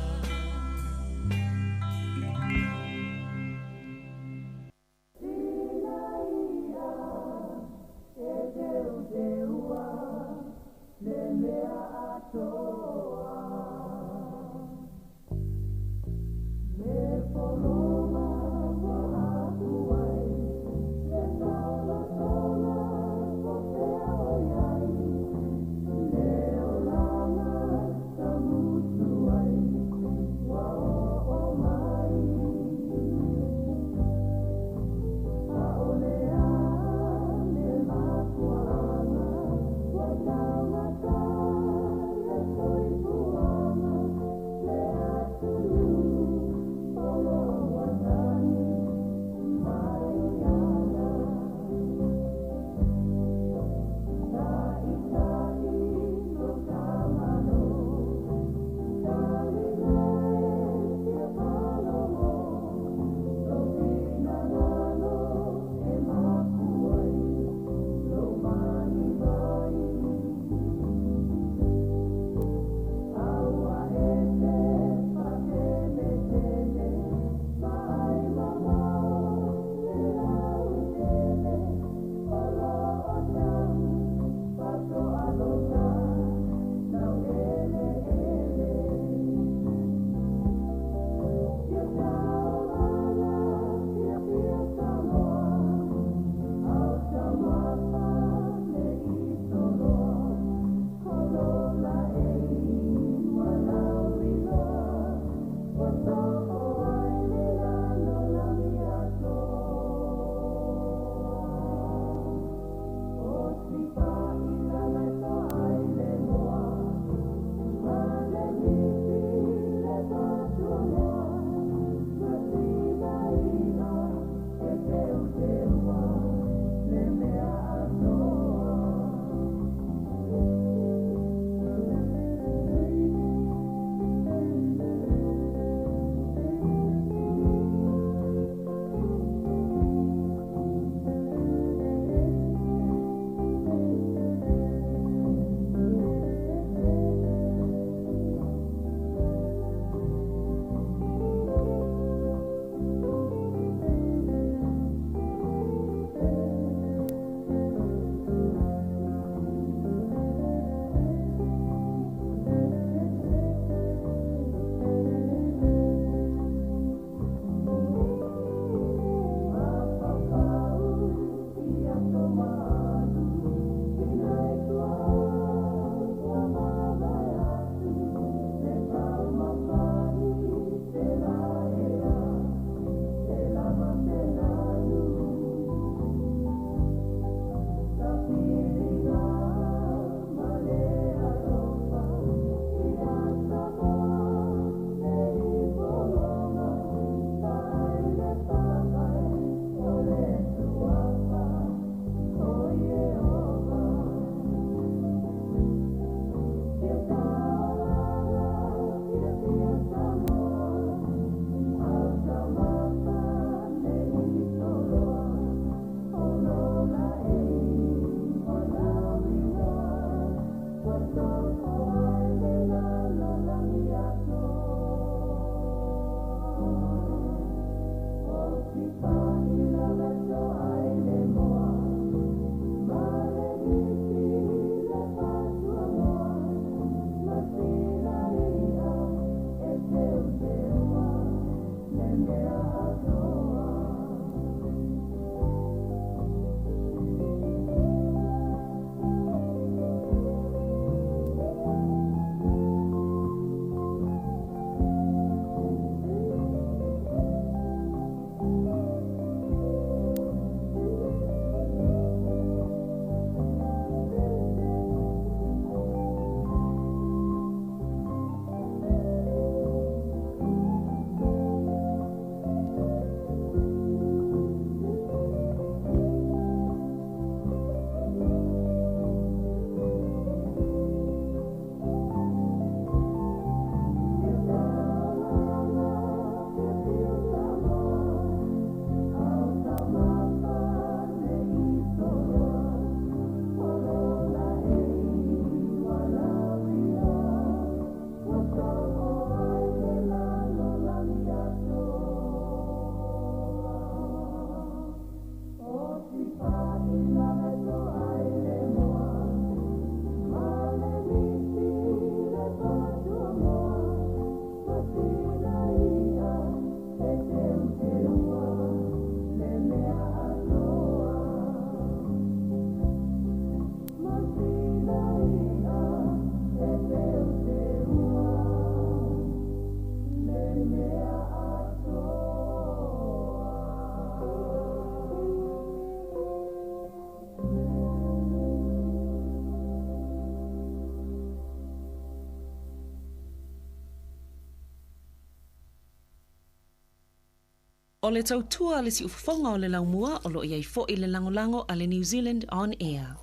O le tautua a le siufofoga o le laumua o lo o i ai foi le lagolago a le New Zealand On Air.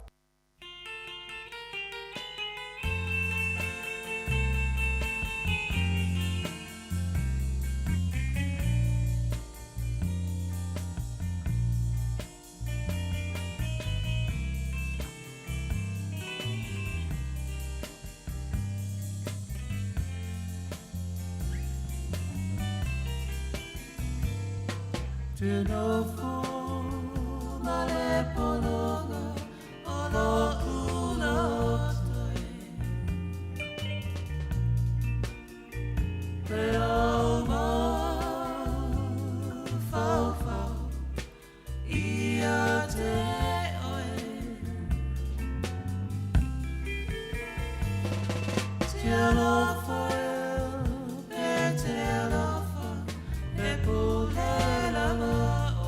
Te nofo ma le pologa o lo'u loto e. Le au mafaufau ia te oe. Te alofa e, te alofa e pule lava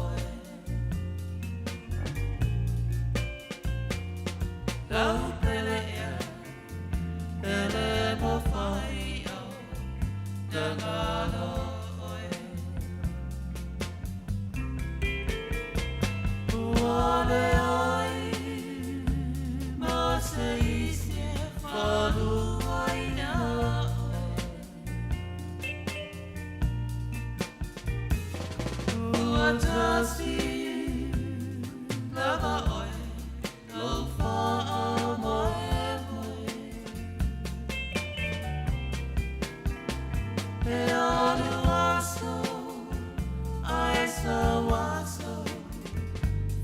oe. Lau pele ea, pele mo whai au, te ngalo oe. Ua le ai, ma se isi e whaluaina oe. Ua tasi lava oe, lou faamoemoe. E alu aso, ae sau aso,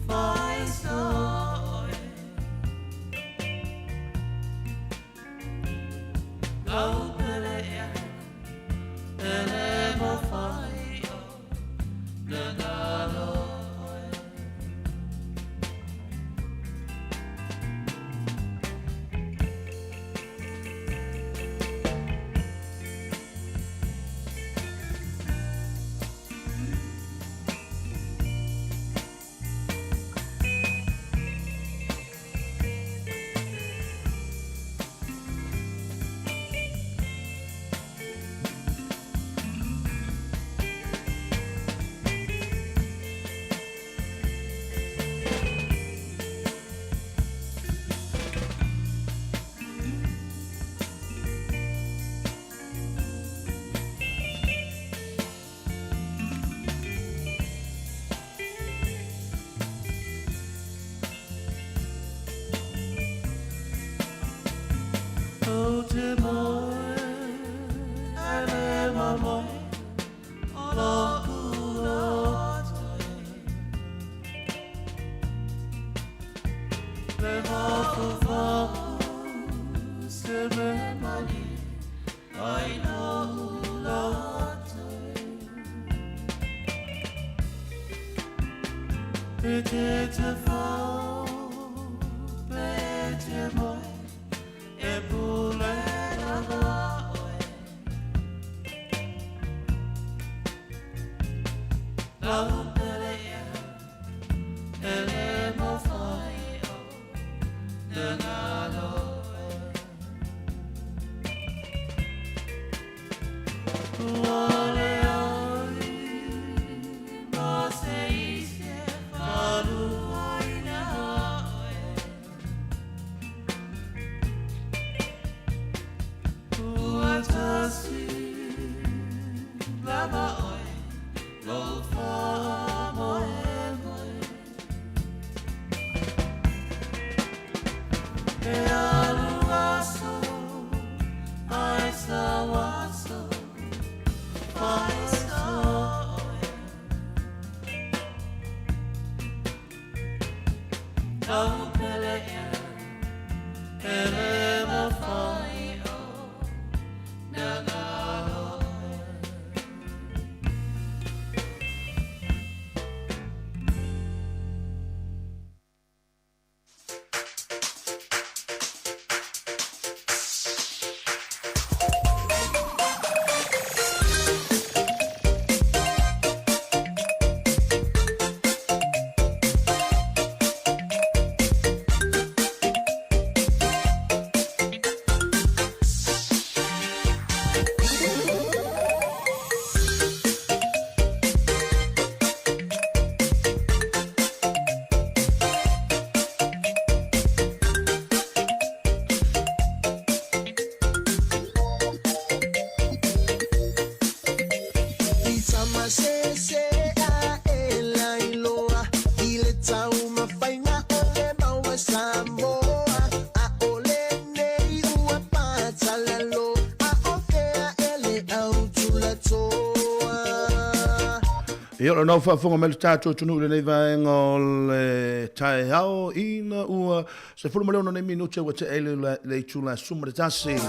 faiso oe. Lau pele ea, pele mo whai o, le ngalo oe. O te moe, ai le mamoe, o lo'u loto e. Le mafaufau se me mani, ai lo'u loto e. E te te fau, pe te moe, e pule lava oe. Lau pele ea, pele mo whai o, le ngalo e. Ua le ai, ma se isi e whaluaina oe. Ua tasi lava oe, lou faamoemoe. Ia, o lena ua faafofoga mai le tatou atunuu i lenei vaega o le taeao ina ua 16 nei minute ua tea ai le itula 11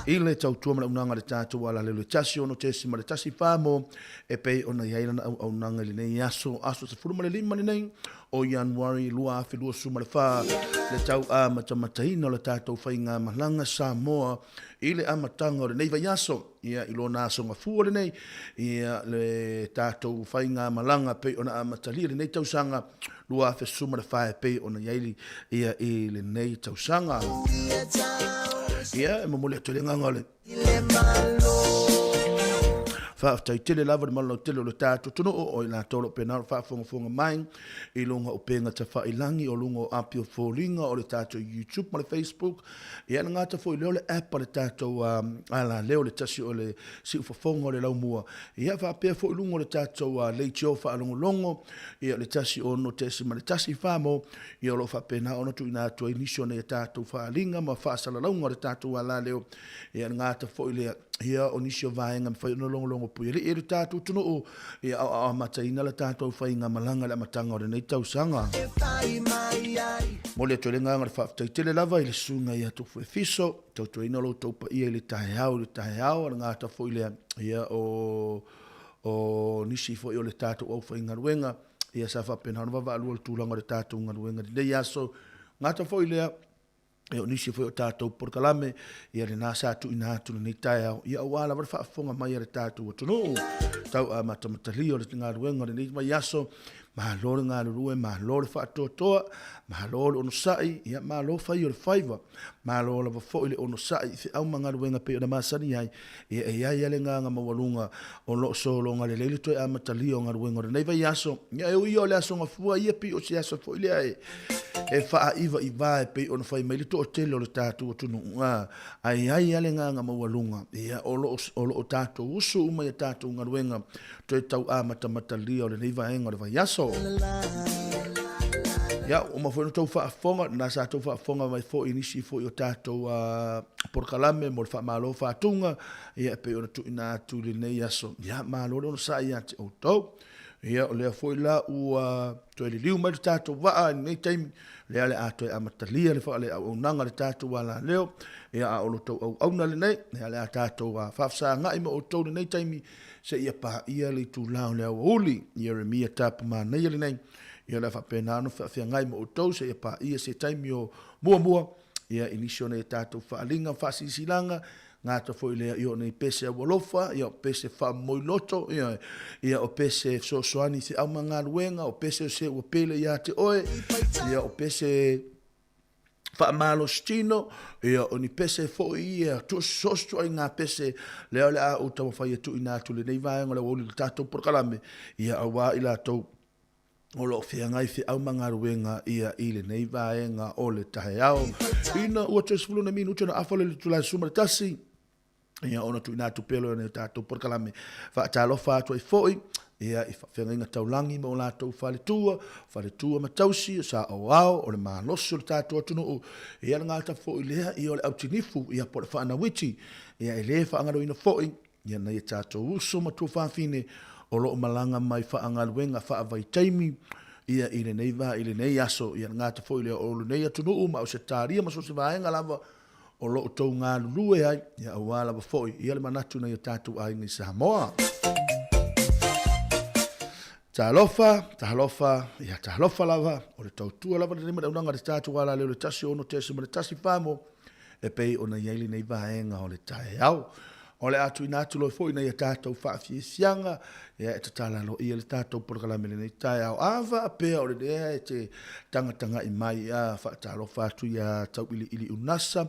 i le tautua ma le auaunaga a le tatou alaleo i le 1.1 mo e pei ona i ai lana auaunaga i lenei aso, aso 15 lenei o Ianuari 2024, le tau amatamataina o le tatou faigamalaga Samoa i le amataga o lenei vaiaso. Ia, i lona aso gafua lenei, ia, le tatou faigamalaga pei ona amatalia lenei tausaga 2014 e pei ona i ai ia i lenei tausaga. Ia, e momoli atu ai le agaga o le faafetai tele lava le malolautele o le tatou atunuu o i latou o lo o pena o faafogafoga mai i luga o upega tafailagi o luga o api o foliga o le tatou YouTube ma le Facebook. Ia le gata foi lea o le app a le tatou alaleo le tasi o le siufofoga o le laumua. Ia faapea foi luga o le tatou leitio faalogologo ia le 1.1 famo ia o lo o faapena ona tuuina atu ai nisi o nei tatou faaaliga ma faasalalauga o le tatou alaleo. Ia le gata foi lea ia o nisi o vaega mafai ona logologo puialii e le tatou atunuu ia a o amataina le tatou faigamalaga i le amataga o lenei tausaga. Momoli atu ai le agaga o le faafetai tele lava i le susuga ia Tofu Efiso, tautuaina lo outou paia i le taeao i le taeao, a le gata foi lea ia o o nisi foi o le tatou aufaigaluega ia sa faapena ona vaavaalua le tulaga o le tatou galuega i lenei aso. Gata foi lea E o nisi foi o tatou polokalame, ia lena sa tuuina atu lenei taeao, ia aua lava le faafofoga mai a le tatou atunuu. Tau amatamatalia o le galuega o lenei vaiaso, malo le galulue, malo le faatoatoa, malo le onosai, ia malo fai o le faiva, malo lava foi le onosai i feau ma galuega pei ona masani ai, ia e i ai lava le agaga maualuga o lo o sologa lelei le toe amatalia o galuega o lenei vaiaso. Ia e ui o le aso Gafua ia pei o se aso foi lea e e faaivaiva e pei ona fai mai le toatele o le tatou atunuu, a, ae i ai lava le agaga maualuga, ia, o lo o, o lo o tatou usu uma i a tatou galuega toe tau amatamatalia o lenei vaega o le vaiaso. Ia, ua uma foi ona tou faafofoga, na sa tou faafofoga mai foi i nisi foi o tatou polokalame mo le faamalo faatuga, ia, e pei ona tuuina atu i lenei aso. Ia, malo le onosai ia te outou. Ia, o lea foi la ua toe liliu mai le tatou vaa i lenei taimi, lea o le a toe amatalia le faaleauaunaga a le tatou alaleo, ia, a o lo outou auauna lenei, ia, o le a tatou faafesagai ma outou i lenei taimi, seia paia le itula o le aoauli. Ieremia Tapu manaia lenei, ia, o le a faapena ona faafeagai ma outou seia paia se taimi o muamua, ia, i nisi o nei tatou faaaliga ma faasilasilaga, Gata foi lea i o nei pese aualofa, ia o pese faamomoiloto, ia, ia o pese fesoasoani i se aumagaluega, o pese o se ua pele ia te oe, ia o pese faamalositino, ia o ni pese foi ia tuusososotuaiga pese lea o le a ou taumafai e tuuina atu i lenei vaega o le aoauli i le tatou polokalame, ia aua i latou o lo o feagai feau ma galuega ia i lenei vaega o le taeao. Ina ua toe 10 minute ona afa lea i le itula e 11, ia ona tuuina atu pea loa o tatou polokalame. Faatalofa atu ai foi ia i faafeagaiga taulagi ma o latou faletua, faletua ma tausi, o saoao, o le malosi o le tatou atunuu, ia le gata foi lea ia o le autinifu, ia po o le faanauiti, ia e le faagaloina foi Ia nai a tatou uso ma tuafafine o lo o malaga mai faagaluega faavaitaimi ia i lenei va i lenei aso, ia le gata foi lea o lenei atunuu ma Ausetalia ma so o se vaega lava o lo o tou galulue ai, ia aua lava foi ia le manatu i nai o tatou aiga i Samoa. Talofa, talofa, ia talofa lava, o le tautua lava lenei ma le auaunaga a le tatou alaleo i le 1.1 famo e pei ona i ai lenei vaega o le taeao. O le a tuuina atu loa foi nai a tatou faafiafiaga, ia e tatala aloaia le tatou polokalame i lenei taeao. A faapea o le lea e te tagatagai mai, a faatalofa atu ia Tauiliili Unasa,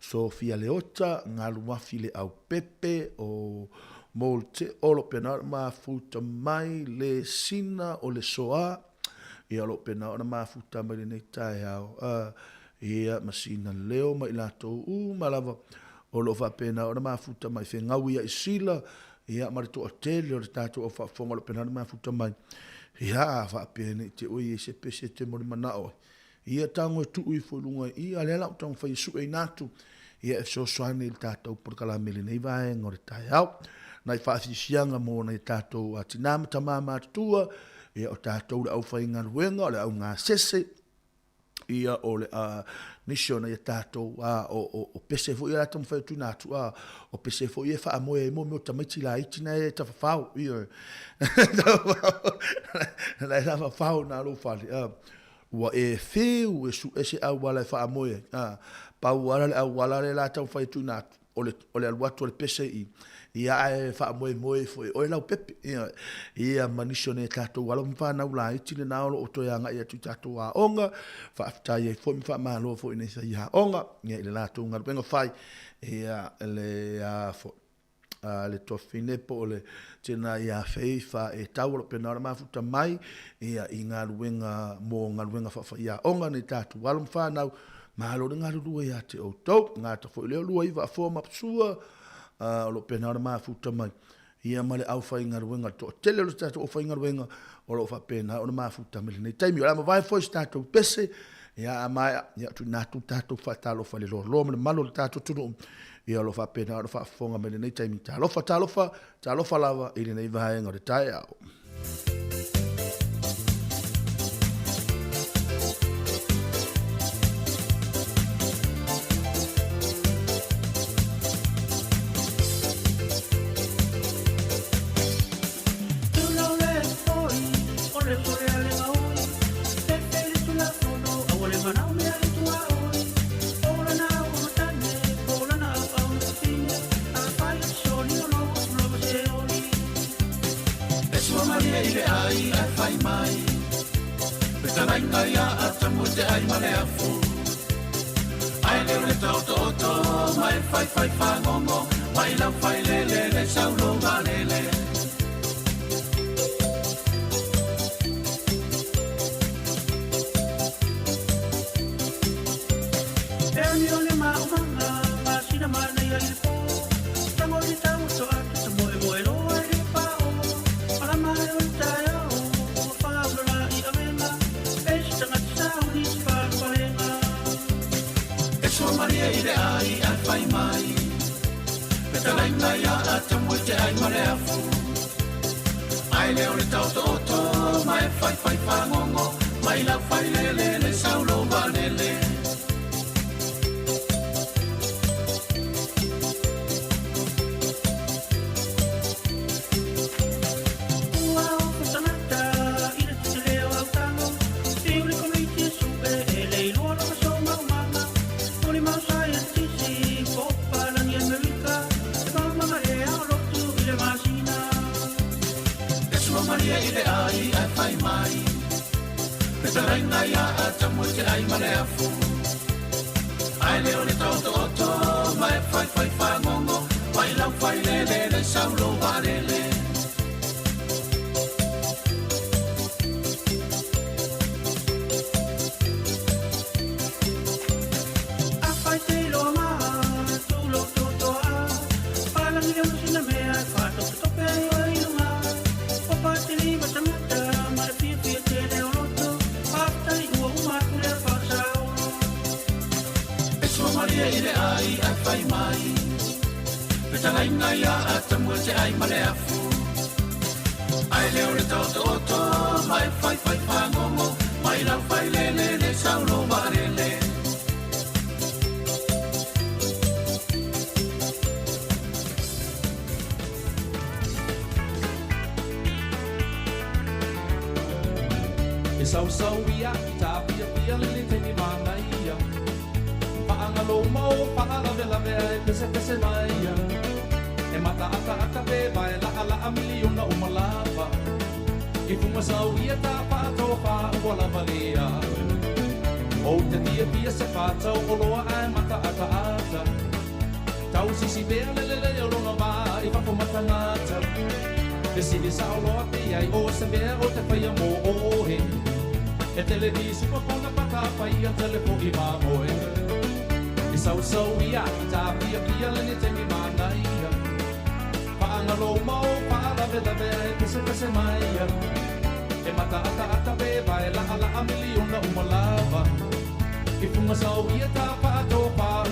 Sofia Leota, Galuafi Leaupepe, o Molte Olo pena ona mafuta mai le sina o le soa, ia o lo o pena ona mafuta mai lenei taeao. Ia, ma sina leo ma i latou uma lava o lo o faapena ona mafuta mai. Fegaui ia i Sila, ia, ma le toatele o le tatou au faafofoga o lo o pena ona mafuta mai. Ia, a faapea nei te oe i se pese te mo le manao ai. Ia, tago e tuu ifo i luga i i, a lea la ou taumafai e sueina atu. ia e fesoasoani i le tatou polokalame i lenei vaega o le taeao. Nai faasiasiaga mo nai tatou tina ma tama matutua, ia o tatou le aufaigaluega, o le augasese, ia o le nisi o nai a tatou o pese foi ia la taumafai e tuuina atu, o pese foi ia e faamoe ai mo mea o tamaiti laiti na e tafafao, ioe, na e tafafao na lou fale, ua e fiu e sue se auala e faamoe ai, pau lava le auala lea la taumafai e tuuina atu, o le, o le alu atu o le pese i, ia ae faamoemoe ifo e oe lau pepe. Ia, ia ma nisi o nei tatou alo ma fanau laiti lena o lo o toe agai atu i tatou aoga, faafetai ai foi ma faamalo foi i nei faiaoga, ia i le latou galuega fai, ia le a foi a le tuafafine po o le tina ia Faith e tau o lo o pena ona mafuta mai ia i galuega mo galuega faafaiaoga nei tatou alo ma fanau. Malo le galulue ia te outou. Gata foi lea o 29 Afoa ma Apasua, o lo o pena ona mafuta mai ia ma le aufaigaluega, le toatele o le tatou aufaigaluega o lo o faapena ona mafuta mai lenei taimi. O le a mavae foi se tatou pese, ia a maea, ia tuuina atu le tatou faatalofa i le loaloa ma le malu o le tatou atunuu, ia o lo o faapena ona faafofoga mai lenei taimi. Talofa, talofa, talofa lava i lenei vaega o le taeao.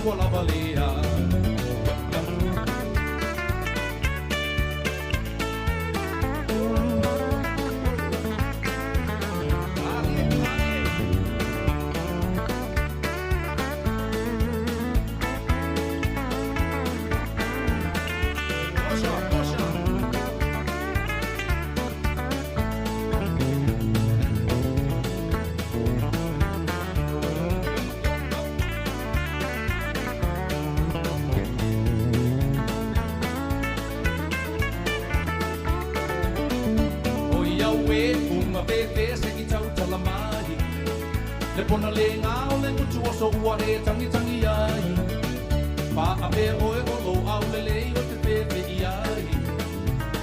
ua lava lea. O ia ue unga pepe se ki tau tala mahi. Le pona le ngā o le ngutu o so ua e tangi tangi ai. Pa a pe oe o lo au le lei o te pepe i ai.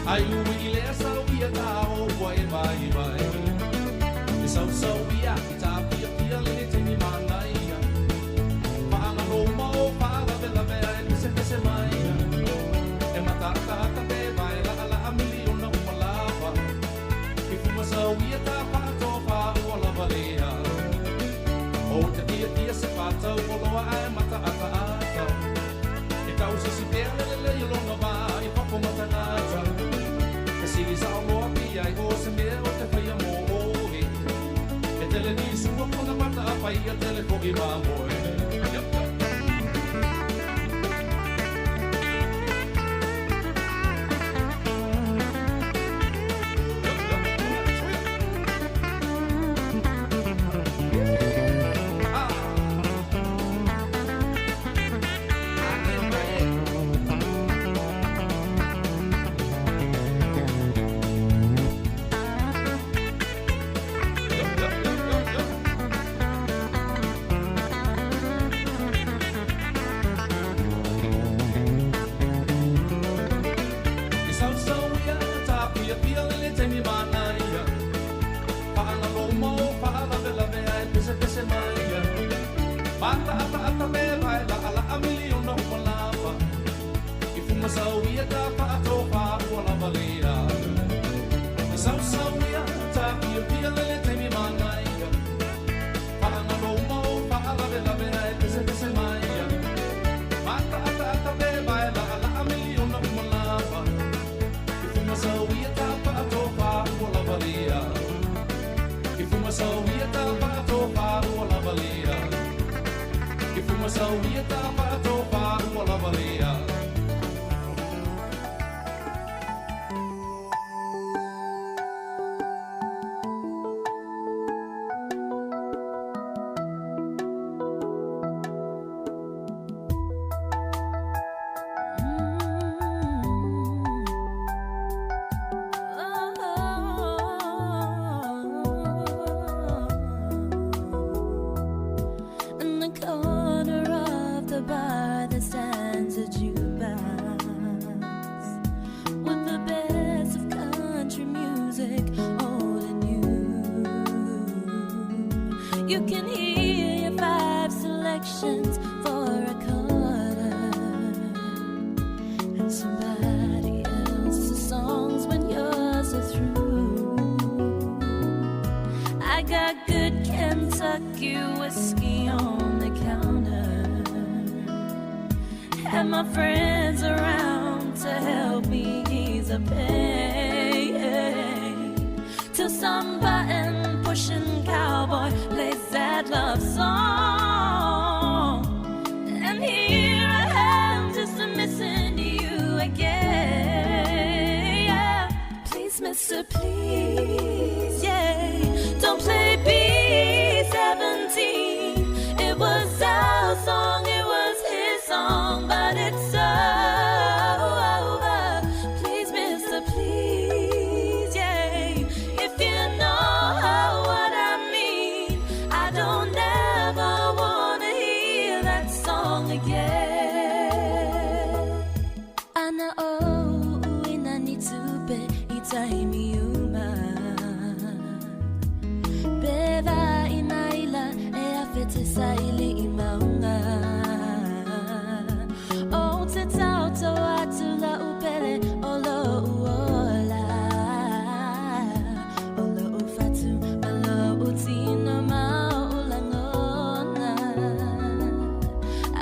Ai ui i lea sau ia tā o ua e mai mai. E sau sau ia ki tā pia pia le ne teimi manaia. Paanga lo ma o paanga vela vea e pese pese mai. E mata ata ata pe vai la ala a miliona uma lava. I fuma sau ia tā pāto pā ua lava lea. O te tia tia se pātau o loa ai mata ata ata. E tau sisi pea le le le i lona vā i papo matangata. E sili sa o loa pia i o se mea o te whaia mō oe. E tele ni sua kona mata a pai a tele ko i mā moe. Yep, yep. E sau sau ia tā pia pia le le teimi manaia. Paanga lo mo paanga vela vea e pese pese mai. Mata ata ata me vai la ala a miliona uma lava. I fuma sau ia tā paato pā ua lava lea. E sau sau ia tā pia pia le le teimi manaia. Paanga lo mo paanga vela vea e pese pese mai. Mata ata ata me vai la ala a miliona uma lava. I fuma sau ia tā paato pā ua lava lea. I fuma sau ia tā paato pā ua lava lea. I fuma sau ia tā paato pā ua lava lea. In the corner of the bar there stands a jukebox with the best of country music, old and new. You can hear your five selections for a quarter and somebody else's songs when yours are through. I got good Kentucky whiskey on the counter, and my friends around to help me ease the pain. Till some button pushing cowboy plays that love song, and here I am just missing you again. Yeah. Please, mister, please, yeah. Don't play B-17. It was our song, it was his song, but it's over. Please, mister, please, yeah. If you know what I mean, I don't ever wanna hear that song again. Ana o uina ni tupe i taimi uma. Beva i maila e awhete sa ili i maunga. O te tauto atu la upele o lo uola. O lo ufatu ma lo utino ma o ulangona.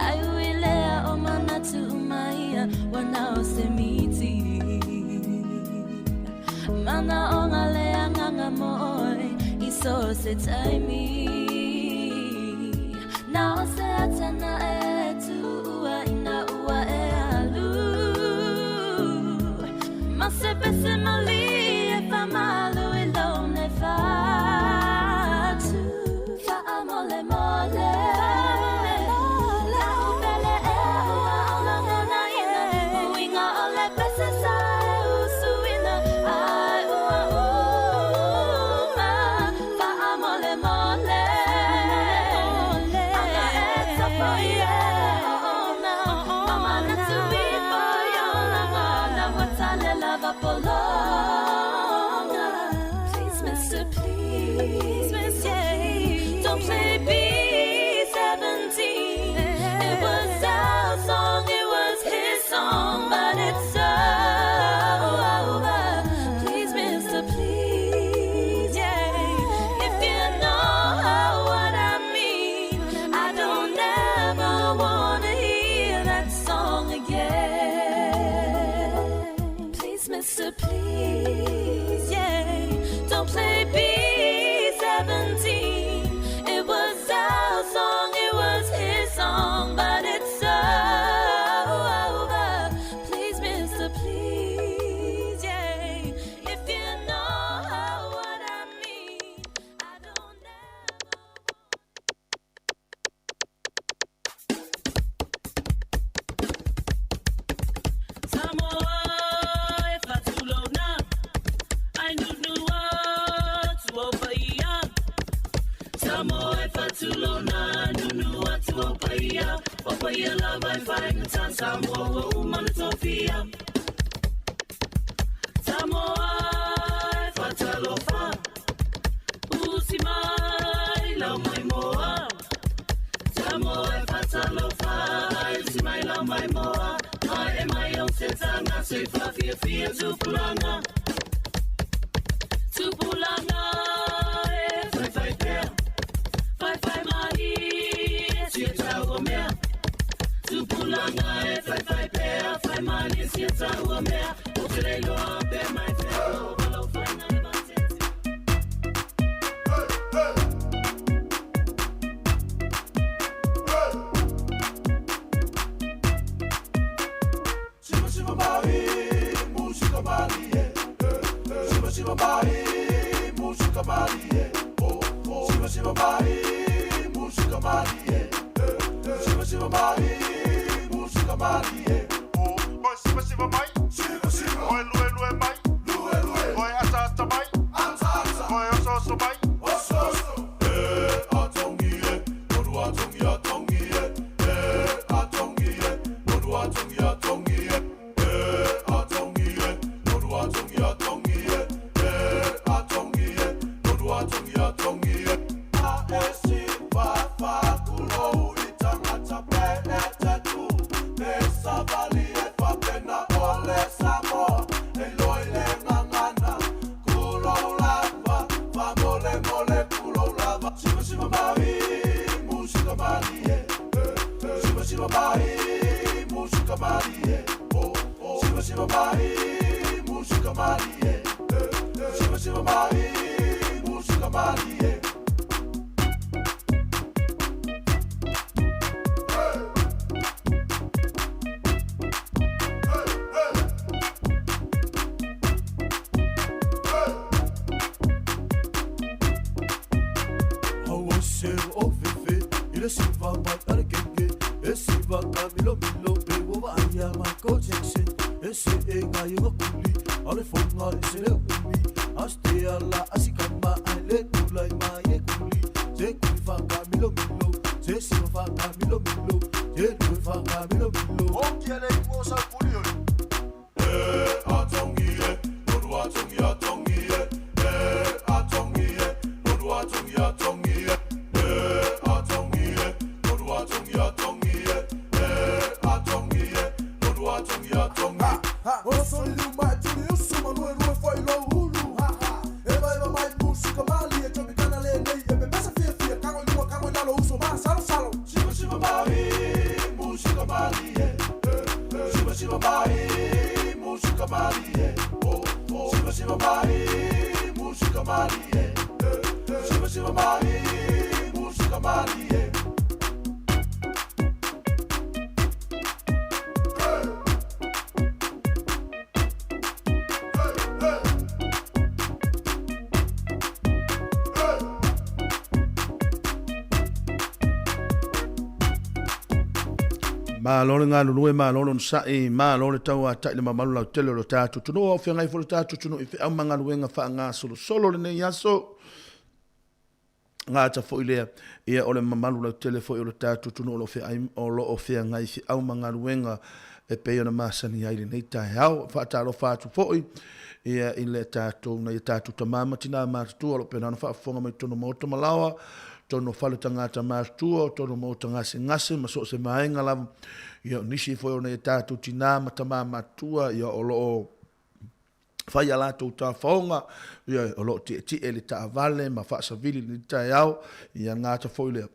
Ai ui Mana o ngā le anganga mo oi i so se taimi. Nā o se atana e tuua i nā ua e alu. Ma se pese mali e whamalu i lone whatu. Wha mole mole. Lau pele e ua olongona ina. Uinga o le pese sa e usuina. Ai ua uma. Wha mole mole. Anga e tapo i e ona. Mama na tui po i ona ngana. Watale lava polonga. Please, mister, please, mister, please. Don't play B-17. It was our song, it was his song, but it's over. Please, mister, please, yeah. If you know what I mean, I don't ever wanna hear that song again. Please, mister, please, yeah. Don't play B-17. It was our song, it was his song, but it's over. Please, mister, please, yeah. If you know what I mean, I don't Samoa e fatulona, ai nunua tuopaia. Samoa e fatulona, nunua tuopaia. Opaia lava e whaingata, Samoa ua umana tofia. Samoa e fatalofa, usi mai lau mai moa. Samoa e fatalofa, usi mai lau mai moa. Mai e mai o te tanga, se whawhia whia tupulanga. Tupulanga e whai whai pea. Whai whai mahi e sia tau mea. Tupulanga e whai whai pea, whai mahi e sia tau mea. O te reiloa pe mai te o walo whainga e matete. Shiva shiva mai, musika mali eh. Shiva shiva mai, musika mali eh. Shiva shiva mai, musika mali eh. Shiva shiva mai, musika mali eh. Oi shiva shiva mai, shiva shiva. Oi lue lue mai, lue lue. Oi ata ata mai, ata ata. Oi oso oso mai, oso oso. Eh, atongi eh, moru atongi atongi eh. Eh, atongi eh, moru atongi atongi eh. Eh, atongi eh, moru atongi atongi eh. Eh, atongi eh, moru atongi atongi eh. A e si fa fa kulo itangata pe e te tu. Te savali e fa pena ole Samoa. E loi le ngangana kulo lava. Fa mole mole kulo lava. Shiva shiva mai, musika mali eh. Shiva shiva mai, musika mali eh. Shiva shiva mai, musika mali eh. Shiva shiva mai, musika mali eh. Aua se o fefe, i le siva mai ale keke. E siva ka milo milo, pe ua vaai Michael Jackson. E se e ngai o kuli, ale fonga e se le umi. Aste ala asikama, ai le tulai mai e kuli. Se kuli whaka milo milo, se siva whaka milo milo, se lue whaka milo milo. O kia le ua sa kuli oi. Eh, atongi e, moru atongi atongi e. Eh, atongi e, moru atongi atongi e. Eh, atongi e, moru atongi atongi e. Eh, atongi e, moru atongi atongi. O soli uma tuli usuma lue lue foi lo ulu. Ha ha. Eva eva mai musika mali e chomi kana le nei e pepesa fia fia kango lua kango nalo uso ma salo salo. Shiva shiva mai, musika mali e. Shiva shiva mai, musika mali e. Shiva Siva mai, musika malie. Siva siva mai, musika malie. Malo le galulue, malo le onosai, malo le tauata'i le mamalu lautele o lo tatou atunuu. A o feagai foi lo tatou atunuu i feau ma galuega faagasolosolo lenei aso. Gata foi lea, ia o le mamalu lautele foi o lo tatou atunuu o lo o feai, o lo o feagai i feau ma galuega e pei ona masani ai lenei taeao. E faatalofa atu foi ia i le tatou, nai a tatou tama ma tina matutua o lo o pena ona faafofoga mai totonu o maota ma laoa, totonu o fale tagata matutua, totonu o maota gasegase ma so o se vaega lava. Ia o nisi foi o nai a tatou tina ma tama matutua ia o lo o fai a latou tafaoga, ia o lo o tietie i le taavale ma faasavili i lenei taeao, ia gata foi lea.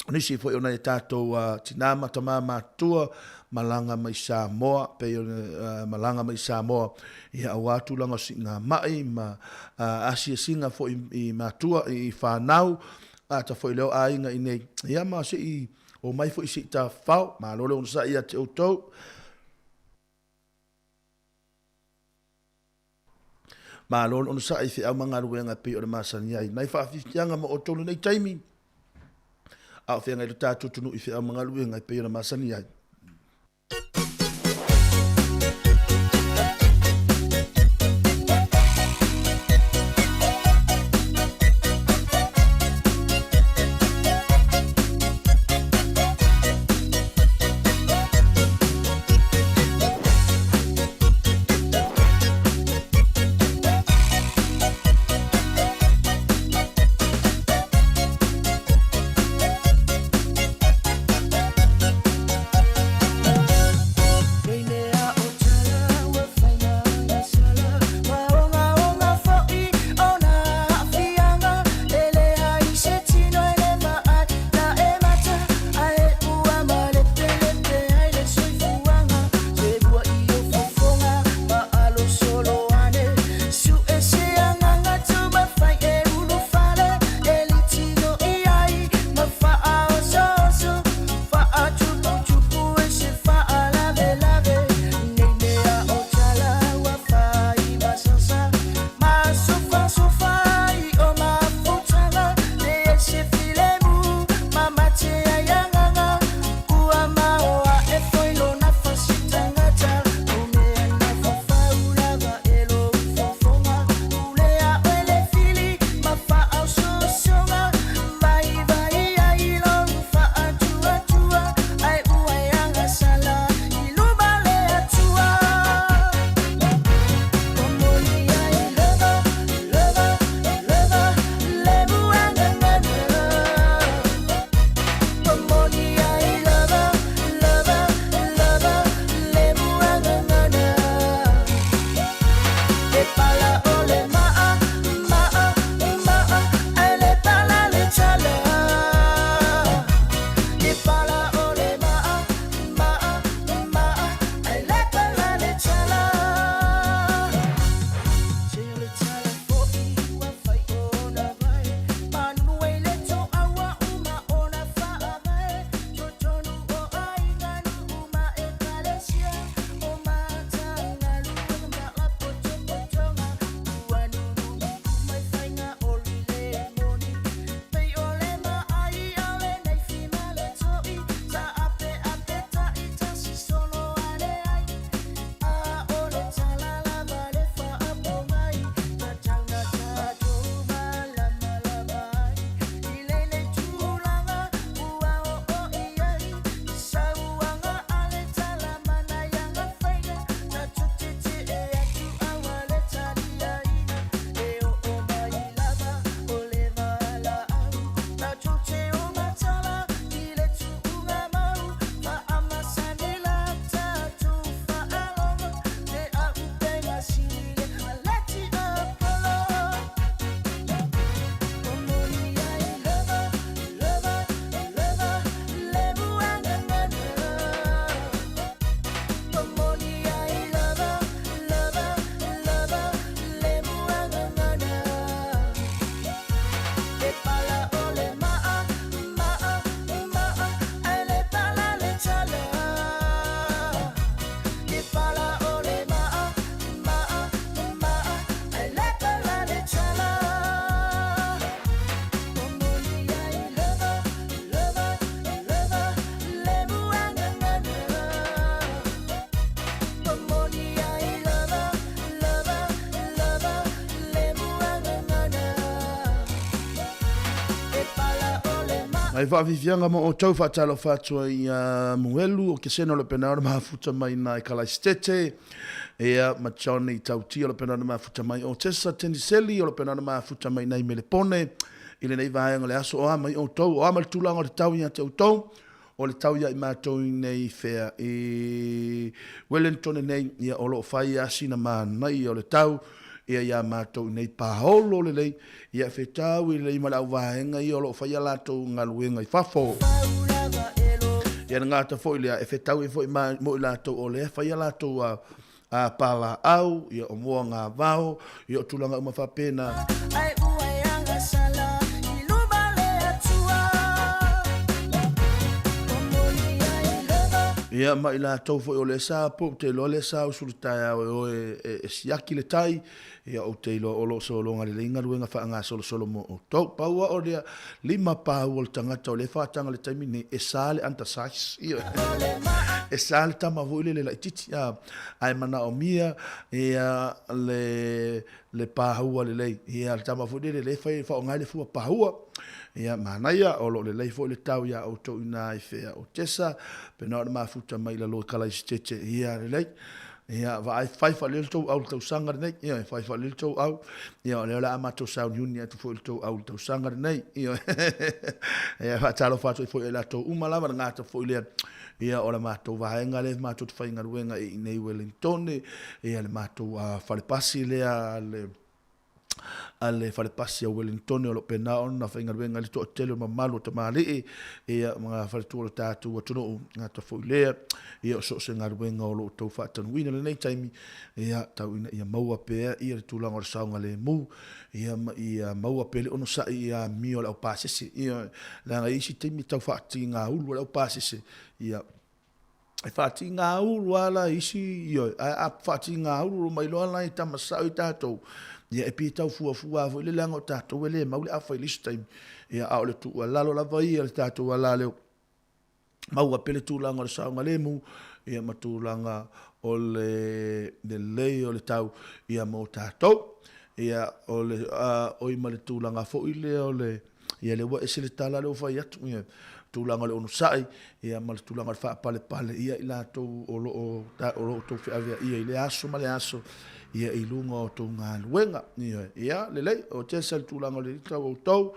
O nisi foi o nai a tatou tina ma tama matutua malaga mai Samoa, pei ona malaga mai Samoa, ia aua tulaga o siigamai ma asiasiga foi i matua, i fanau, gata foi lea o aiga i inei, ia ma se i omai foi se i tafafao. Malo le onosai ia te outou. Malo le onosai i feau ma galuega e pei o le masani ai. Nai faafiafiaga mo outou lenei taimi, a o feagai lo tatou atunuu i feau ma galuega e pei ona masani ai. Nai faafiafiaga mo outou faatalofa atu ai ia Muelu o Kesena o le pena o le mafuta mai na i Kalaisitete, ia ma Johnny Tautia o le pena o le mafuta mai o Tessa Teniseli o le pena o le mafuta mai nai Melepone i lenei vaega o le aso o a mai outou, o a mai le tulaga o le tau ia te outou, o le tau ia i matou i nei fea i Wellington nei, ia o lo o fai a sina manaia o le tau, ia iā matou i nei paolo lelei, ia fetaui lelei ma le auvaega ia o lo o fai a latou galuega i fafo. Ia le gata foi lea, e fetaui foi ma, mo i latou o lea e fai a latou a, a palaau, ia o moagavao, ia o tulaga uma faapena. Ia ma i latou foi o lea sa po, ou te iloa lea sa usu i le taeao e o e, e siaki le tai, ia ou te iloa o lo o sologa lelei galuega faagasolosolo mo outou. Pau lava o lea, lima pau o le tagata o lea e faataga i le taimi lenei, e sa le undersize. Ioe. E sa le tama foi lele laitiiti, a, ae manaomia ia le, le pahua lelei. Ia le tama foi lele lea e fai, faaaoga ai le fua pahua. Ia manaia, o lo o lelei foi le tau iā outou i ina i fea o Tesa, pena o le mafuta mai i lalo i Kalaisitete. Ia lelei. Ia, vaai, fai faalelei le tou au i le tausaga lenei. Ioe, fai faalelei le tou au. Ia, o lea o le a matou sauniuni atu foi i le tou au i le tausaga lenei. Ioe. Ia, faatalofa atu ai foi ia i latou uma lava, le gata foi lea, ia, o le matou vaega lea matou te faigaluega i inei i Wellington, ia, le matou falepasi lea a le a le falepasi a Uelintone o lo o pena ona faigaluega ai le toatele o le mamalu o tamalii ia ma ngā faletua o le tatou atunuu gata foi lea ia o so o se galuega o lo o tou faatanuina lenei taimi ia tau ina ia maua pea ia le tulaga o le saogalemu ia ma ia maua pea le onosai i amio a le aupasese ia leaga i isi taimi tau faatigaulu a le aupasese ia e faatigaulu lava la isi, ioe, ae a faatigaulu mai loa la i tama sao i tatou, ia e pei e tau fuafua foi le leaga o tatou e le mau le afa i le isi taimi. Ia a o le tuualalo lava ia le tatou ala leo, maua pea le tulaga o le saogalemu, ia ma tulaga o le lelei o le tau ia mo tatou. Ia o le oi ma le tulaga foi lea o le Ia lea ua ese le tala lea ua fai atu, ia tulaga o le onosai, ia ma le tulaga o le faapalepale ia i latou o lo o o lo o outou feaveaia i lea aso ma lea aso, ia i luga o tou galuega. Ia, ia lelei, o tesa le tulaga o le tau o outou,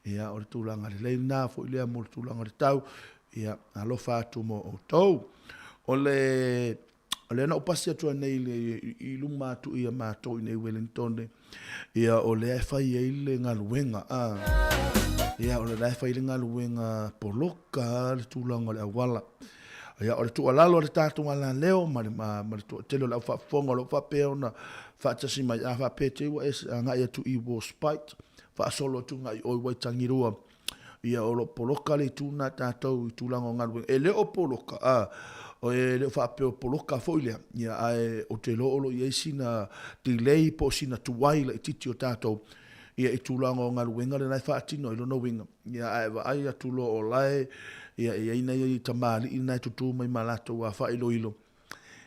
ia o le tulaga lelei lena foi lea mo le tulaga o le tau, ia alofa atu mo outou. O le O lea na ou pasi atu ai nei i luma atu ia matou i nei Wellington, ia o lea e fai ai le galuega, a, ia o lea e fai le galuega poloka le tulaga o le auala. Ia o le tuualalo a le tatou alaleo ma le, ma, ma le toatele o le au faafofoga o lo o faapea ona faatasi mai, a faapea te i ua e agai atu i Warspite, faasolo atu agai i o i Waitangirua, Ia o lo o poloka le itu lena tatou i tulaga o galuega. E le o poloka, a, e le o faapea o poloka foi lea, ia, ae ou te iloa o lo o i ai sina delay po o sina tuai laitiiti o tatou, ia, i tulaga o galuega lena e faatino ai lona uiga, ia, ae vaai atu loa o la e, ia, e i ai nai tamalii na e tutū mai ma latou faailoilo,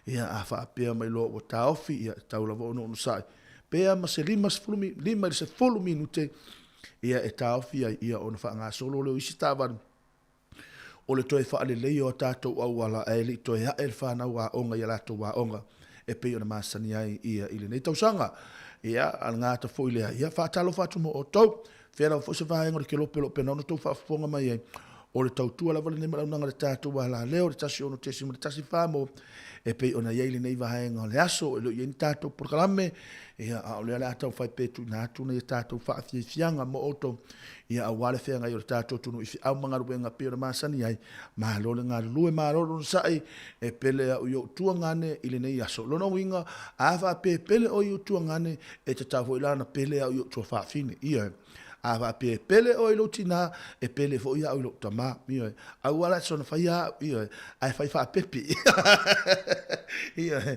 ia, a faapea mai loa ua taofi, ia, e tatau lava ona onosai pea ma se 50, 5 i le 10 minute, ia, e taofi ai, ia, ona faagasolo lea o isi taavale, o le toe faaleleia o a tatou auala ae le i toe ae le fanau aoga i a latou aoga e pei ona masani ai ia i lenei tausaga. Ia, a le gata foi lea, ia, faatalofa atu mo outou. Fea lava foi se vaega o le kelope o lo o pena ona outou faafofoga mai ai, o le tautua lava lenei malaunaga le tatou alaleo, le 16.14 mo e pei ona i ai lenei vaega o le aso, e le o i ai ni tatou polokalame, ia, a o lea o le a taumafai pea e tuuina atu nai a tatou faafiafiaga mo outou, ia, aua le feagai o le tatou atunuu i feau ma galuega e pei ona masani ai. Malo le galulue, malo le onosai, e pele au i ou tuagane i lenei aso. Lona uiga, a faapea e pele oe i ou tuagane, e tatau foi la ona pele au i ou tuafafine. Ioe. A faapea e pele oe i lou tinā, e pele foi au i lou tamā. Ioe. Aua la e soona faia au, ioe, ae fai faapepe. Ioe.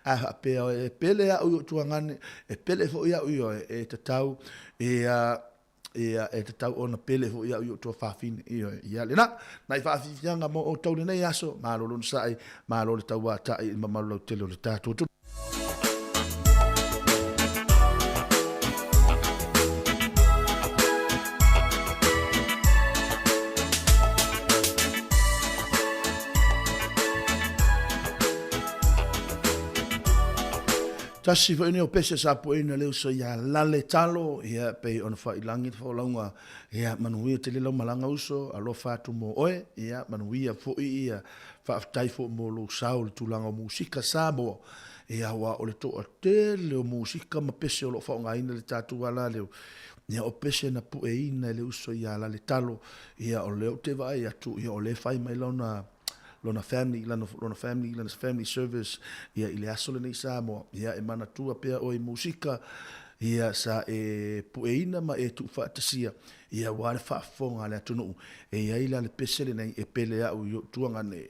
A faapea oe e pele au i ou tuagane, e pele foi au, ioe, e tatau ia ia e tatau ona pele foi au i ou tuafafine. Ioe. Ia lena. Nai faafiafiaga mo outou lenei aso, malo le onosai, malo le tauatai i le mamalu lautele o le tatou atunuu. Tasi foi nei o pese sa pueina le uso ia lale talo, ia pei ona faailagi le folauga, ia manuia tele lau malaga uso, alofa atu mo oe, ia manuia foi ia faafetai foi mo lou sao i le tulaga o musika Samoa, ia aua o le toatele o musika ma pese o lo o faaaogaina i le tatou ala leo, ia o pese na pueina e le uso ia lale talo, ia o lea ou te vaai atu, ia o lea e fai mai lona lona family, lana, lona family, lana family service, ia i le aso lenei Samoa, ia e manatua pea oe i musika, ia sa e pueina ma e tuufaatasia, ia aua le faafofoga a le atunuu, e i ai la le pese lenei e pele au i ou tuagane.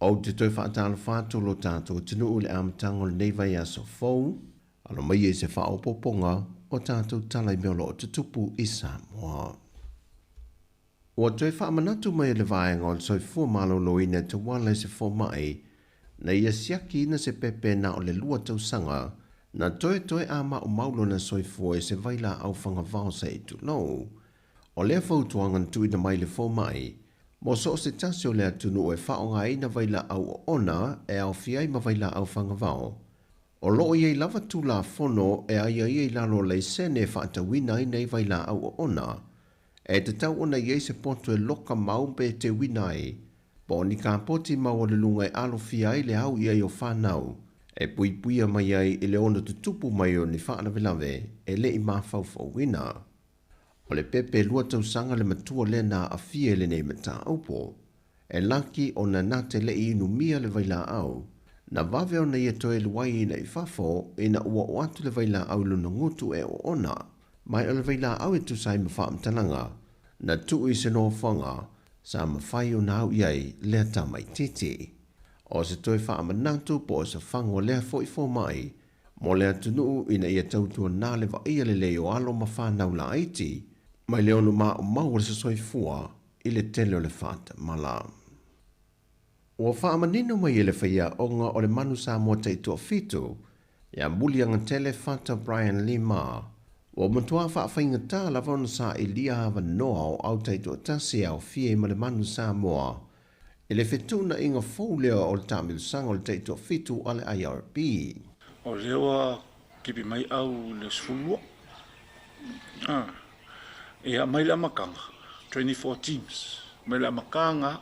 Ou te toe faatalofa atu lo tatou atunuu i le amataga o lenei vaiaso fou, alo mai i se faaopoopoga o tatou tala i mea o lo o tutupu i Samoa. Ua toe faamanatu mai e le Vaega o le Soifua Maloloina e tauala i se fomai na ia siakiina se pepe na o le 2 tausaga na toetoe a maumau lona soifua i se vailaau fagavao se i tulou. O lea fautuaga na tuuina mai le fomai mo so o se tasi o le atunuu e faaaogaina vailaau oona e aofia ai ma vailaau fagavao. O lo o i ai lava Tulafono e aiaia i lalo o laisene e faatauina ai nei vailaau oona. E tatau ona i ai se poto e loka mau pe teuina ai, po o ni kapoti maualuluga e alofia ai le au i ai o fanau, e puipuia mai ai i le ono tutupu mai o ni faalavelave e le i mafaufauina. O le pepe 2 tausaga le matua lea na aafia i lenei mataupu. E laki ona na te le i inumia le vailaau. Na vave ona ia toe luaiina i fafo ina ua oo atu le vailaau i lona gutu e oona. Mai o le vailaau e tusa ai ma faamatalaga na tuu i se nofoaga sa mafai ona au i ai lea tamaitiiti. O se toe faamanatu po o se fagoa lea foi fomai mo le atunuu ina ia tautuanā le vaaia lelei o alo ma fanau laiti mai le ono maumau o le soifua i le tele o le faatamala. Ua faamanino mai e le faiaoga o le Manu Samoa taitoafitu ia Muliagatele Fata Brian Lima. Ua matua faafaigatā lava ona sailia avanoa o au taitoatasi e aofia ai ma le Manu Samoa i le fetuunaiga fou lea o le taamilosaga o le taitoafitu a le IRB. O lea ua kipi mai au i le 12. Ia mai le amataga, 24 teams. Mai le amataga,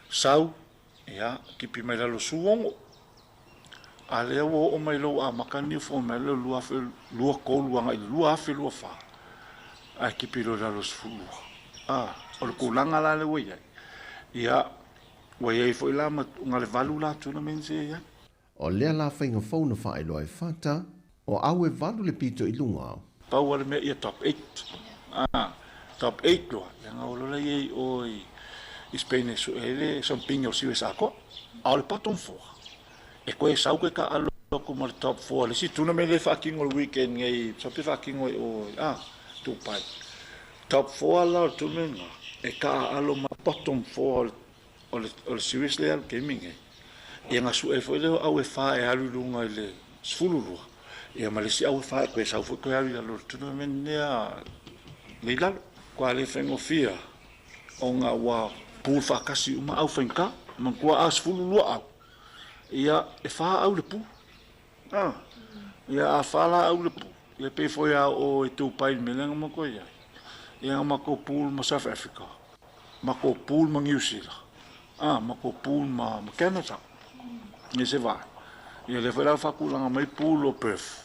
sau, ia, kipi mai lalo 16. A lea ua oo mai lou amata ni fo mai le 2023 agai i le 2024. Ae kipi loa i lalo 12. O le tulaga la lea ua i ai. Ia, ua i ai foi la ma na le 8 la tournaments e i ai. O lea la faiga fou na faailoa e Fata, o au e 8 le pito i luga. Pau lava le mea ia top 8. Top 8 loa, leaga o lola i ai o i Spain e sue ai le something o siu e sa atoa. A o le bottom 4, e koe sau koe ka alo atu ma le top 4 le isi tournament lea e faatino le weekend nei, masalo pe faatino e o Dubai. Top 4 la o le tournament lena, e taaalo ma bottom 4 o le series lea alu taimi nei. Ia na sue foi lea o au e 4 e alu i luga i le 12, ia ma le isi au e 4 e koe sau foi koe alu i lalo o le tournament lea le i lalo. Kua le faigofie ona ua pool faatasi uma au faigata, manatua a 12 au, ia e 4 au le pool. Ia a 4 la au le pool, ia pei foi a oo e Dubai i le mea lea na matou i ai. Ia na matou pool ma South Africa, matou pool ma New Zealand, matou pool ma Canada. Ia se vaai. Ia lea foi la ua faatulaga mai pool o Perth,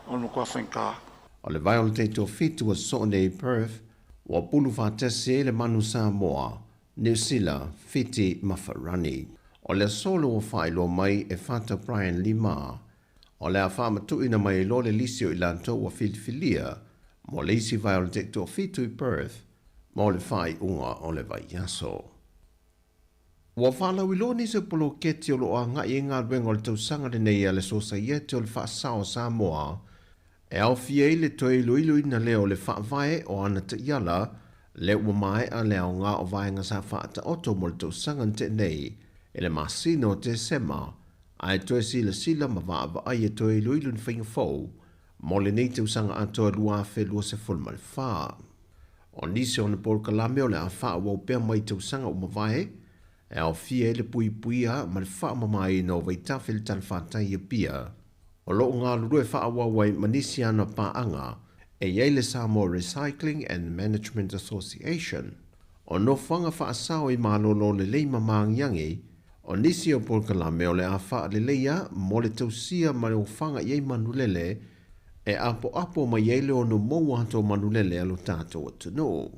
o le matua faigata. O le vae o le taitoafitu ua sosoo nei i Perth, ua pulu faatasi ai le Manu Samoa, Niu Sila, Fiti ma Farani. O le aso lea ua faailoa mai e Fata Brian Lima, o le a faamatuuina mai ai loa le lisi o i latou ua filifilia mo le isi vae o le taitoafitu i Perth mo le faaiuga o le vaiaso. Ua faalauiloa nisi o poloketi o lo o agai ai galuega o le tausaga lenei a le Sosaiete o le Faasao o Samoa e aofia ai le toe iloiloina lea o le faavae o ana taiala lea ua maea le aoga o vaega sa faataoto mo le tausaga na tea nei i le masina o Tesema ae toe silasila ma vaavaai e toe iloilo ni faiga fou mo lenei tausaga atoa 2024. O nisi o ana polokalame o le a faaauau pea mai tausaga ua mavae, e aofia ai le puipuia ma le faamamaina o vaitafe i le talafatai i Apia. O lo o galulue faaauau ai ma nisi ana paaga E i ai le Samoa Recycling and Management Association, o nofoaga faasao i malolo lelei ma magiagi, o nisi o polokalame o le a faaleleia mo le tausia ma le ofaga i ai manulele e apoapo mai ai le ono maua atu o manulele a lo tatou atunuu.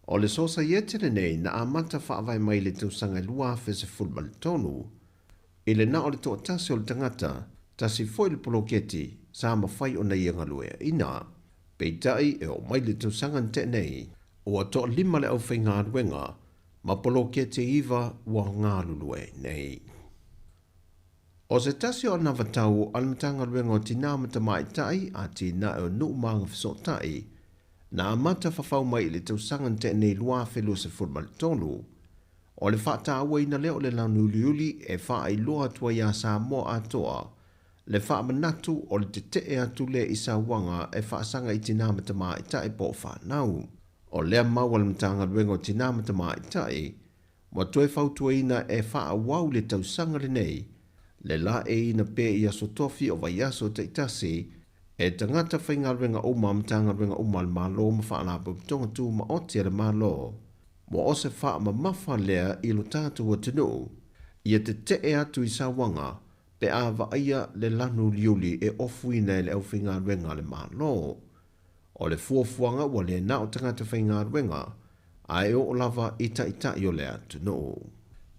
O le sosaiete lenei na amata faavae mai i le tausaga e 2013, i le na o le toatasi o le tagata, tasi foi le poloketi sa mafai ona ia galueaina. Peitai e oo mai le tausaga na tea nei, ua toalima le aufaigaluega ma poloketi e iva ua galulue ai nei. O se tasi o anavatau a le Matagaluega o Tinā ma Tamaitai, Atinae o Nuu ma Agafesootai, na amata fafau mai i le tausaga na tea nei 2023, o le faatauaina lea o le lanu uliuli e faailoa atu ai iā Samoa atoa le faamanatu o le tetee atu lea i sauaga e faasaga i tinā ma tamaitai po o fanau. O lea mau a le Matagaluega o Tinā ma Tamaitai, ua toe fautuaina e faaauau le tausaga lenei, le laeiina pea i aso tofi o vaiaso taitasi e tagata faigaluega uma a Matagaluega uma a le Malo ma Faalapotopotoga Tumaoti a le Malo. Ua o se faamamafa lea i lo tatou atunuu, ia tetee atu i sauaga pe a vaaia le lanu uliuli e ofuina e le aufaigaluega a le Malo. O le fuafuaga ua le na o tagata faigaluega, ae oo lava i taitai o le atunuu.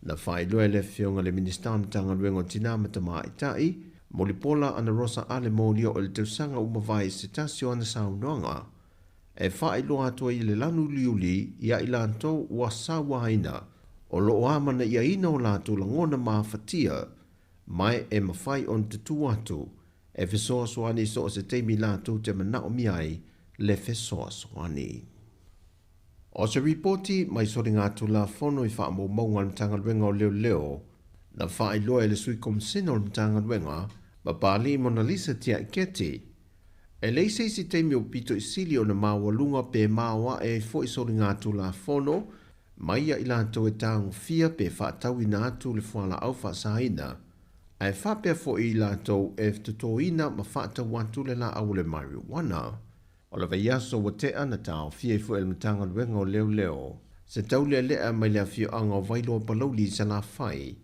Na faailoa e le Afioga i le Minisita o Matagaluega o Tinā ma Tamaitai, Mulipola Anarosa Ale Molioo i le tausaga ua mavae i se tasi o ana saunoaga e faailoa atu ai i le lanu uliuli ia i latou ua sauaina o lo o amanaiaina o latou lagona mafatia mae e mafai ona tutū atu e fesoasoani i so o se taimi latou te manaomia ai le fesoasoani. O se ripoti mai soligatulafono i faamaumauga a le Matagaluega o Leoleo na faailoa e le Sui Komisina o le Matagaluega, Papalii Monalisa Tiaiketi, e leai se isi taimi o pito i sili ona maualuga pe maoae ai foi soligatulafono mai ia i latou e tagofia pe faatauina atu le fualaau faasaina, ae faapea foi i latou e totoina ma faatau atu le laau o le marijuana. O le vaiaso ua tea na taofia ai foi e le Matagaluega o Leoleo se taulealea mai le afioaga o Vailoa Palauli i Salafai,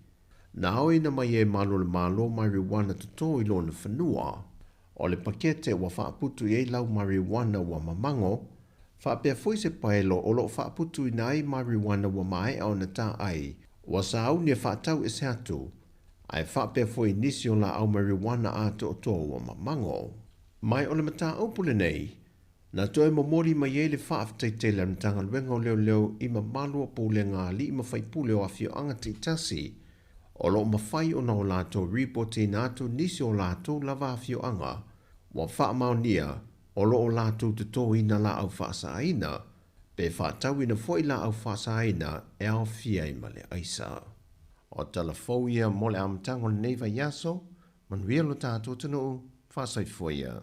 na aoina mai ai e Malo o le Malo marijuana toto i lona fanua. O le pakete ua faaputu i ai lau marijuana ua mamago, faapea foi se paelo o lo o faaputuina ai marijuana ua maea ona taai, ua sauni e faatau ese atu, ae faapea foi nisi o laau marijuana atoatoa ua mamago. Mai o le mataupu lenei, na toe momoli mai ai le faafetai tele a le Matagaluega o Leoleo i mamalu o pulega a alii ma faipule o afioaga taitasi o lo o mafai ona o latou ripotiina atu nisi o latou lava afioaga ua faamaonia o lo o latou totoina laau faasaaina pe faatauina foi laau faasaaina e aofia ai ma le aisa. O tala fou ia mo le amataga o lenei vaiaso, manuia lo tatou atunuu, faasoifua ia.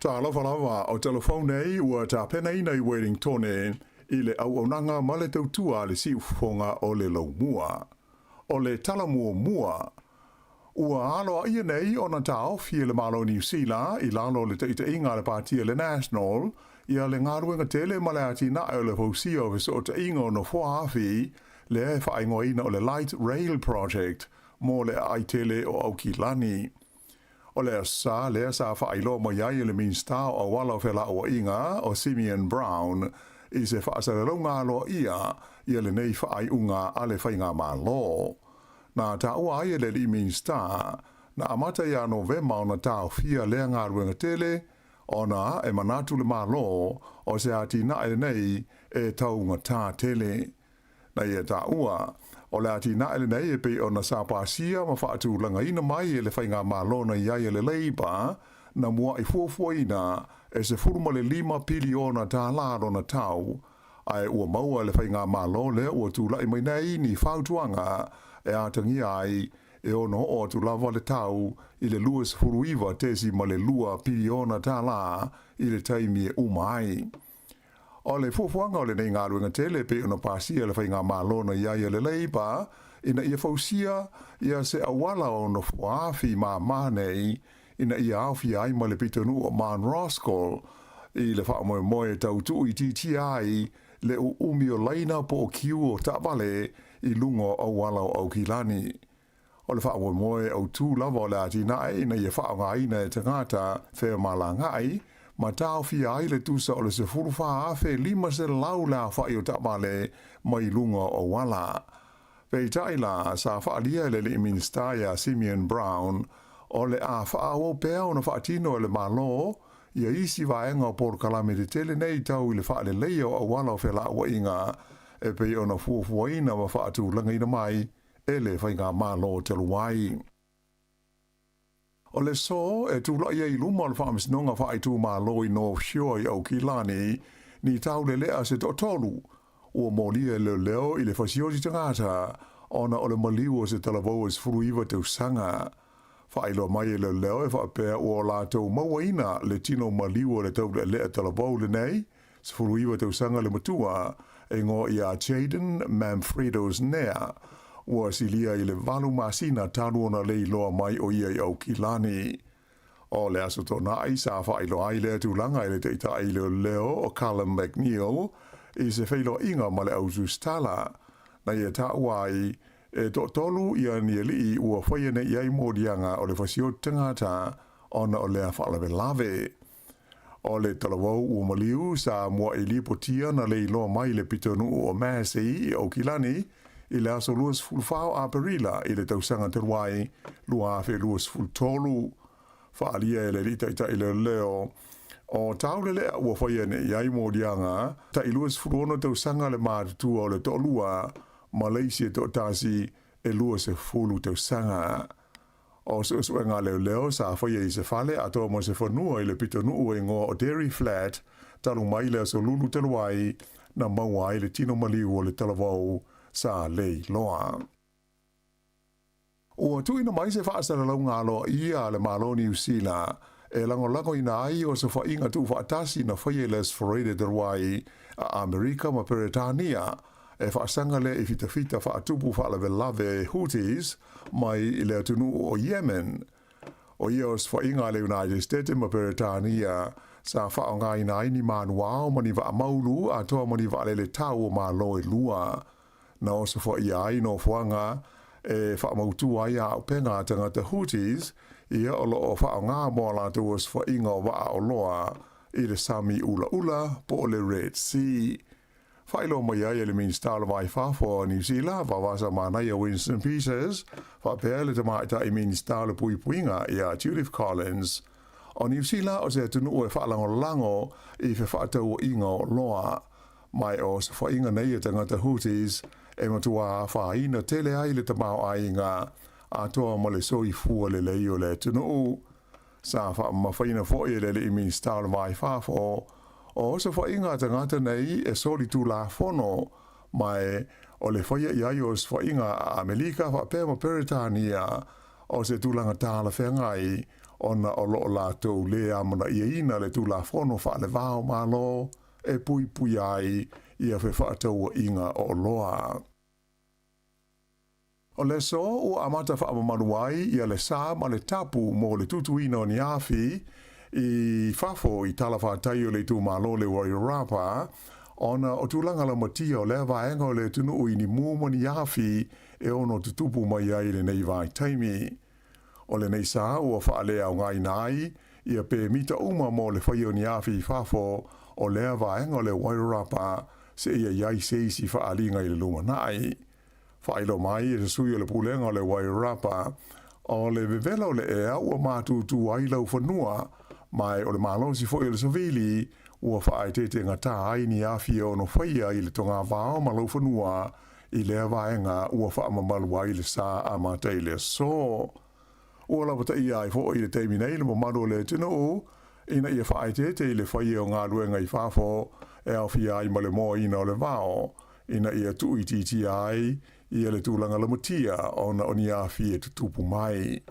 Talofa lava, o telefou nei ua tapenaina i Wellingtone i le auaunaga ma le tautua a le siufofoga o le Laumua. O le tala muamua ua aloaia nei ona taofi e le Malo o Niu Sila i lalo o le taitaiga a le Pāti a le National ia le galuega tele ma le atinae o le fausia o fesootaiga o nofoa afi lea e faaigoaina o le Light Rail Project mo le aai tele o Aukilani. O le aso Sa lea sa faailoa mai ai e le Minisita o Auala o Felauaiga o Simeon Brown i se faasalalauga aloaia ia lenei faaiuga a le Faigamalo. Na taua ai e le alii Minisita na amata ia Novema ona taofia lea galuega tele ona e manatu le Malo o se atinae lenei e taugatā tele. Na ia taua, o le atinae lenei e pei ona sa pasia ma faatulagaina mai e le Faigamalo na i ai e le Labour na mua'i fuafuaina e $15 piliona tālā lona tau, ae ua maua e le Faigamalo lea ua tula'i mai nei ni fautuaga e atagia ai e ono oo atu lava le tau i le $29.2 piliona tālā i le taimi e uma ai. O le fuafuaga o lenei galuega tele pei ona pasia e le Faigamalo na i ai a le Leipa ina ia fausia ia se auala o nofoaafi māmā nei ina ia aofia ai ma le pitonuu o Mount Roskill i le faamoemoe e tau tuuitiitia ai le uumi o laina po o kiu o taavale i luga o auala o Aukilani. O le faamoemoe autū lava o le atinae ina ia faaaogaina e tagata femalagaai ma taofia ai le tusa o le 14,500 le aofai o taavale mai luga o auala. Peitai la, sa faaalia e le alii Minisita ia Simeon Brown, o le a faaauau pea ona faatino e le Malo ia isi vaega o polokalame tetele nei tau i le faaleleia o auala o felauaiga e pei ona fuafuaina ma faatulagaina mai e le Faigamalo talu ai. O le aso e tulai ai i luma o le Faamasinoga Faaitumalo i North Shore i Aukilani ni taulelea se toatolu ua molia e leoleo i le fasioti tagata ona o le maliu o se talavou e 19 tausaga. Faailoa mai e leoleo e faapea ua o latou mauaina le tino maliu o le taulealea talavou lenei, 19 tausaga le matua, e igoa ia Jayden Manfredos Nea, ua silia i le valu masina talu ona leiloa mai o ia i Aukilani. O le Aso Toonai sa faailoa ai lea tulaga e le taitai leoleo o Callum McNeil i se feiloaiga ma le au Zustala, na ia taua ai e toatolu ia ni alii ua faia nei i ai moliaga o le fasioti tagata ona o lea faalavelave. O le talavou ua maliu sa muaʻi lipotia na leiloa mai le pitonuu o Massey i Aukilani i le aso 24 o Aperila i le tausaga talu ai 2023. Faaalia e le alii taitai leoleo o Taulelea ua faia nei i ai moliaga tai 26 tausaga le matutua o le toalua ma le isi e toatasi e 20 tausaga. O suesuega a leoleo sa faia i se fale atoa ma se fanua i le pitonuu e igoa o Dairy Flat talu mai le aso Lulu talu ai na maua ai le tino maliu o le talavou sa leiloa. Ua tuuina mai se faasalalauga aloaia a le Malo Niu Sila e lagolagoina ai osofaiga tuufaatasi na faia i le Aso Faraile talu ai a Amerika ma Peretania e faasaga lea i fitafita faatupu faalavelave Houthis mai i le atunuu o Yemen. O ia osofaiga a le United States ma Peretania sa faaaogaina ai ni manuao ma ni vaa maulu atoa ma ni vaalele tau o malo e lua. Na osofaia ai nofoaga e faamautu ai auupega a tagata Houthis ia o lo o faaaoga mo a latou osofaiga o vaa oloa i le sami ulaula po o le Red Sea. Faailoa mai ai e le Minisita o le Va i Fafo o Niu Sila, Vavasa Manaia Winston Peters, faapea le Tamaitai Minisita o le Puipuiga ia Judith Collins, o Niu Sila o se atunuu e faalagolago i fefaatauaiga o oloa mai o osofaiga nei a tagata Houthis e matuā afaina tele ai le tamaoaiga atoa ma le soifua lelei o le atunuu. Sa faamamafaina foi e le alii Minisita o le Va i Fafo o osofaiga a tagata nei e solitulafono ma e o le faia i ai o osofaiga a Amelika faapea ma Peretania o se tulaga talafeagai ona o lo o latou lē amanaiaina le Tulafono Faalevao Malo e puipuia ai ia fefaatauaiga o oloa. O le aso ua amata faamamalu ai ia le sa ma le tapu mo le tutuina o ni afi i fafo i talafatai o le itumalo le Wairarapa ona o tulaga laumatia o lea vaega o le atunuu i ni mu ma ni afi e ono tutupu mai ai i lenei vaitaimi. O lenei sa ua faaleaogaina ai ia pemita uma mo le faia o ni afi i fafo o lea vaega o le Wairarapa seia i ai se isi faaaliga i le lumanai. Faailoa mai e se sui o le Pulega o le Wairarapa, o le vevela o le ea ua matutu ai laufanua, ma o le malosi foi o le savili ua faaeteetegatā ai ni afi e ono faia i le togavao ma laufanua i lea vaega ua faamamalu ai le sa amata i le aso. Ua lapataia ai foi i le taimi nei le mamalu o le atunuu ina ia faaeteete i le faia o galuega i fafo e aofia ai ma le moaina o le vao ina ia tuuitiitia ai ia le tulaga lamatia ona o ni afi e tutupu mai.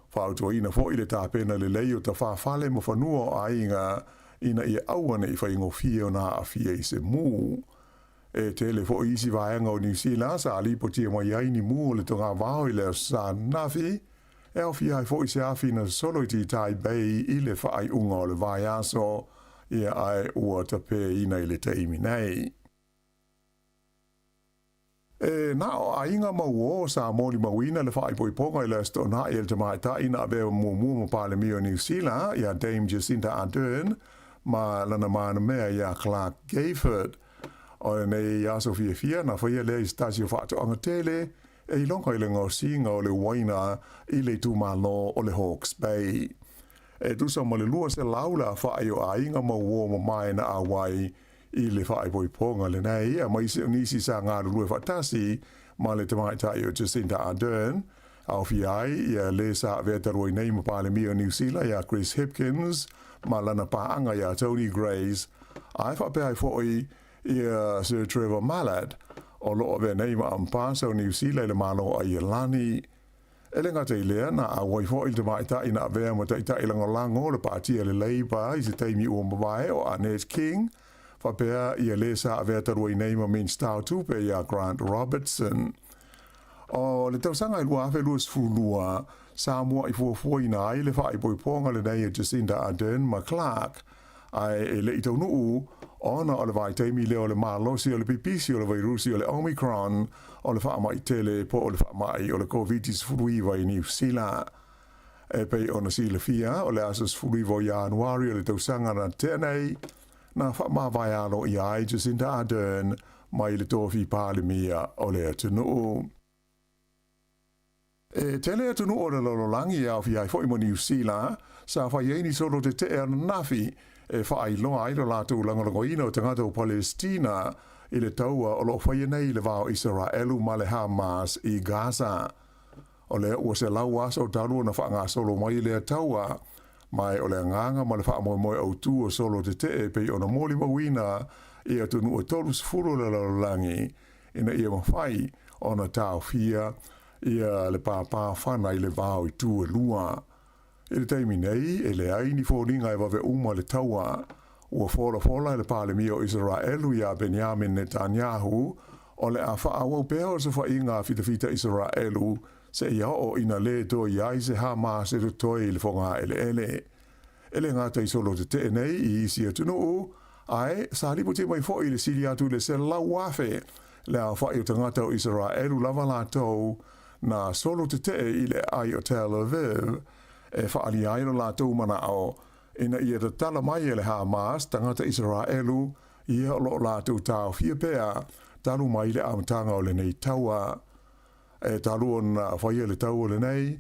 Fautuaina foi le tapena lelei o tafafale ma fanua o aiga ina ia aua ne i faigofie ona aafia i se mu. E tele foi isi vaega o Niu Sila sa lipotia mai ai ni mu o le togavao i le Aso Sa ananafi, e aofia ai foi se afi na sosolo i Titai Bay i le faaiuga o le vaiaso, ia ae ua tapeina i le taimi nei. E na o aiga mauō sa molimauina le faaipoipoga i le Aso Toonai e le tamaitai na avea muamua ma Palemia o Niu Sila ia Dame Jacinda Ardern ma lana manamea ia Clark Gayford. O lenei aso fiafia na faia lea i se tasi o faatoaga tele e iloga i le gaosiga o le uaina i le itumalo o le Hawke's Bay. E tusa ma le 200 le afa'i o aiga mauō mamae na auai i le faaipoipoga lenei, aemaise o nisi sa galulue faatasi ma le tamaitai o Jacinda Ardern, aofia ai ia le sa avea talu ai nei ma Palemia o Niu Sila ia Chris Hipkins ma lana paaga ia Tony Grace, ae faapea ai foi ia Sir Trevor Mallard, o lo o avea nei ma Ambassador o Niu Sila i le Malo o Aielani. E le gata i lea, na auai foi le tamaitai na avea ma taitai lagolago o le Pātia le Labour i se taimi ua mavae o Annette King, faapea ia le sa avea talu ai nei ma Minista o Tupe ia Grant Robertson. O le tausaga e 2022, sa mua'i fuafuaina ai le faaipoipoga lenei e Jacinda Ardern ma Clark, ae e le i taunuu ona o le vaitaimi lea o le malosi o le pipisi o le vairusi o le Omicron o le faamai tele po o le faamai o le Koviti-19 i Niu Sila. E pei ona silafia, o le aso 19 o Ianuari o le tausaga na tea nei, na faamavae aloaia ai Jacinda Ardern mai le tofi Palemia o le atunuu. E tele atunuu o le lalolagi e aofia ai foi ma Niu Sila, sa fai ai ni solo tetee ananafi e faailoa ai lo latou lagolagoina o tagata o Palestina i le taua o lo o faia nei i le va o Isaraelu ma le Hamas i Gaza. O lea ua 100 aso talu ona faagasolo mai lea taua, ma o le agaga ma le faamoemoe autū o solo tetee e pei ona molimauina i atunuu e 30 o le lalolagi ina ia mafai ona taofia ia le pāpā fana i le vao i tu e lua. I le taimi nei, e leai ni foliga e vave uma le taua. Ua folafola e le Palemia o Isaraelu ia Benjamin Netanyahu o le a faaauau pea osofaiga a fitafita Isaraelu seia oo ina lē toe i ai se Hamas e totoe i le fogaeleele. E le gata i solo tetee nei i isi atunuu, ae sa lipoti mai foi le sili atu i le 100,000 le aofa'i o tagata o Isaraelu lava latou na solo tetee i le aai o Tel Aviv e faaalia ai lo latou mana'o ina ia tatala mai e le Hamas tagata Isaraelu ia o lo o latou taofia pea talu mai le amataga o lenei taua. E talu ona faia le taua lenei,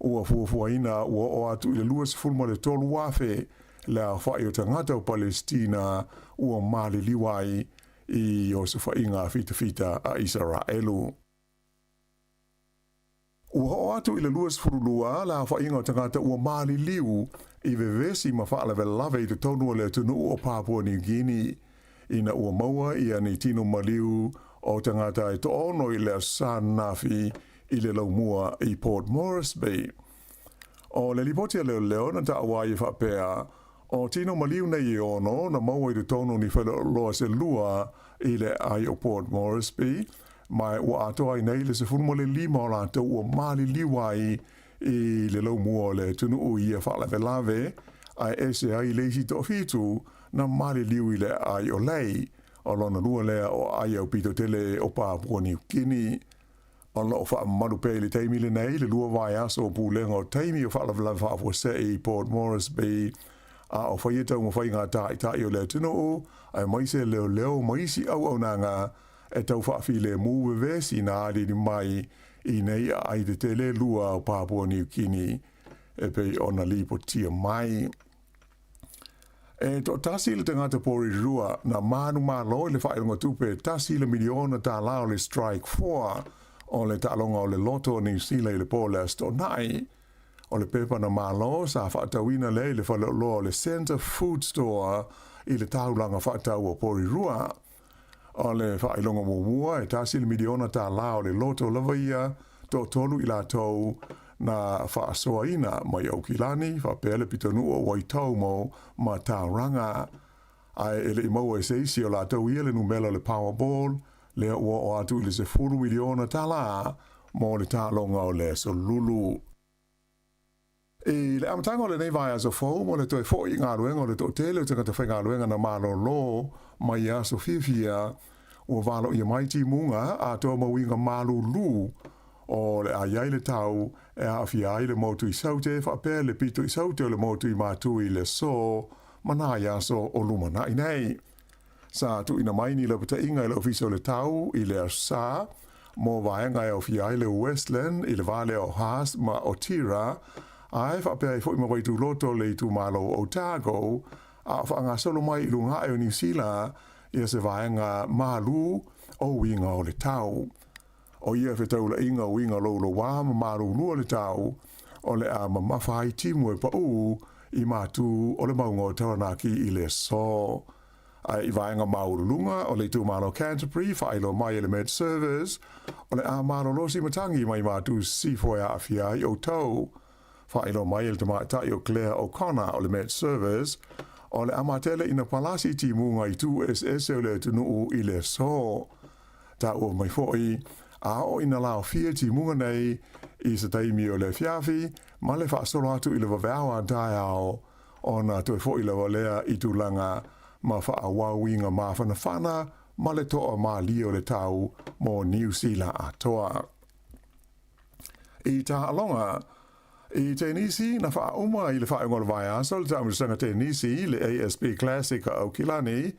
ua fuafuaina ua oo atu i le 23,000 le aofa'i o tagata o Palesitina ua maliliu ai i osofaiga fitafita a Isaraelu. Ua oo atu i le 22 le aofa'iga o tagata ua maliliu i vevesi ma faalavelave i totonu o le atunuu o Papua New Guinea, ina ua maua ia ni tino maliu o tagata e toaono i le Aso Sa ananafi i le laumua i Port Moresby. O le lipoti a leoleo na taua ai e faapea, o tino maliu nei e ono na maua i totonu o ni faleoloa se lua i le aai o Port Moresby, ma ua atoa ai nei le 15 o latou ua maliliu ai i le laumua o le atunuu i ia faalavelave, ae ese ai le isi toafitu na maliliu i le aai o Lae, o lona lua lea o aai aupito tele o Papua Niu Kini. O lo o faamamalu pea i le taimi lenei le lua vaiaso o pulega o taimi o faalavelave faafuasei i Port Moresby, a o faia taumafaiga a taitai o le atunuu aemaise leoleo ma isi auaunaga e tau faafilemu vevesi na aliali mai i nei aai tetele lua o Papua Niu Kini e pei ona lipotia mai. E toatasi le tagata Porirua na manumalo i le faailoga tupe e tasi le miliona tālā o le Strike 4 o le taaloga o le Loto o Niu Sila i le po o le Aso Toonai. O le pepa na malo sa faatauina lea i le faleoloa o le Centre Food Store i le taulaga faatau o Porirua. O le faailoga muamua, e $1 miliona o le loto lava ia, toatolu i latou na faasoaina mai Aukilani faapea le pitonuu o Waitomo ma Tauranga. Ae e le i maua e se isi o latou ia le numela o le Powerball, lea ua oo atu i le $10 miliona mo le taaloga o le Aso Lulu. I le amataga o lenei vaiaso fou mo le toe fo'i i galuega o le to'atele o tagata faigaluega na malōlō mai aso fiafia, ua valoia mai timuga atoa ma uiga malūlū o le a i ai le tau e aafia ai le motu i Saute faapea le pito i Saute o le motu i Matu i le aso ma nai aso o lumana'i nei. Sa tuuina mai ni lapataiga e le Ofisa o le Tau i le Aso Sa mo vaega e aofia ai le Westland i le va lea o Haast ma Otira, ae faapea ai foi ma Vaituloto le itumalo o Otago, a o faagasolo mai i luga ae o Niu Sila ia se vaega malū o uiga o le tau. O ia fetaulaiga o uiga loulouā ma malūlū o le tau, o le a mamafa ai timu e paū i matū o le mauga o Taranaki i le aso. Ae i vaega maualuluga o le itumalo Canterbury, faailoa mai e le Met Service, o le a malolosi matagi mai matū sisifo e aafia ai outou. Faailoa mai e le tamaitai o Claire O'Connor o le Met Service, o le a matele ina palasi timuga i itu eseese o le atunuu i le aso. Taua mai foi, a oo ina laofia timuga nei i se taimi o le afiafi, ma le faasolo atu i le vaveao a taeao, ona toe fo'i lava lea i tulaga ma faaauauiga mafanafana ma le to'a malie o le tau mo Niu Sila atoa. I taaloga i tenisi, na faauma i le faaiuga o le vaiaso le taamilosaga tenisi le ASB Classic a Aukilani,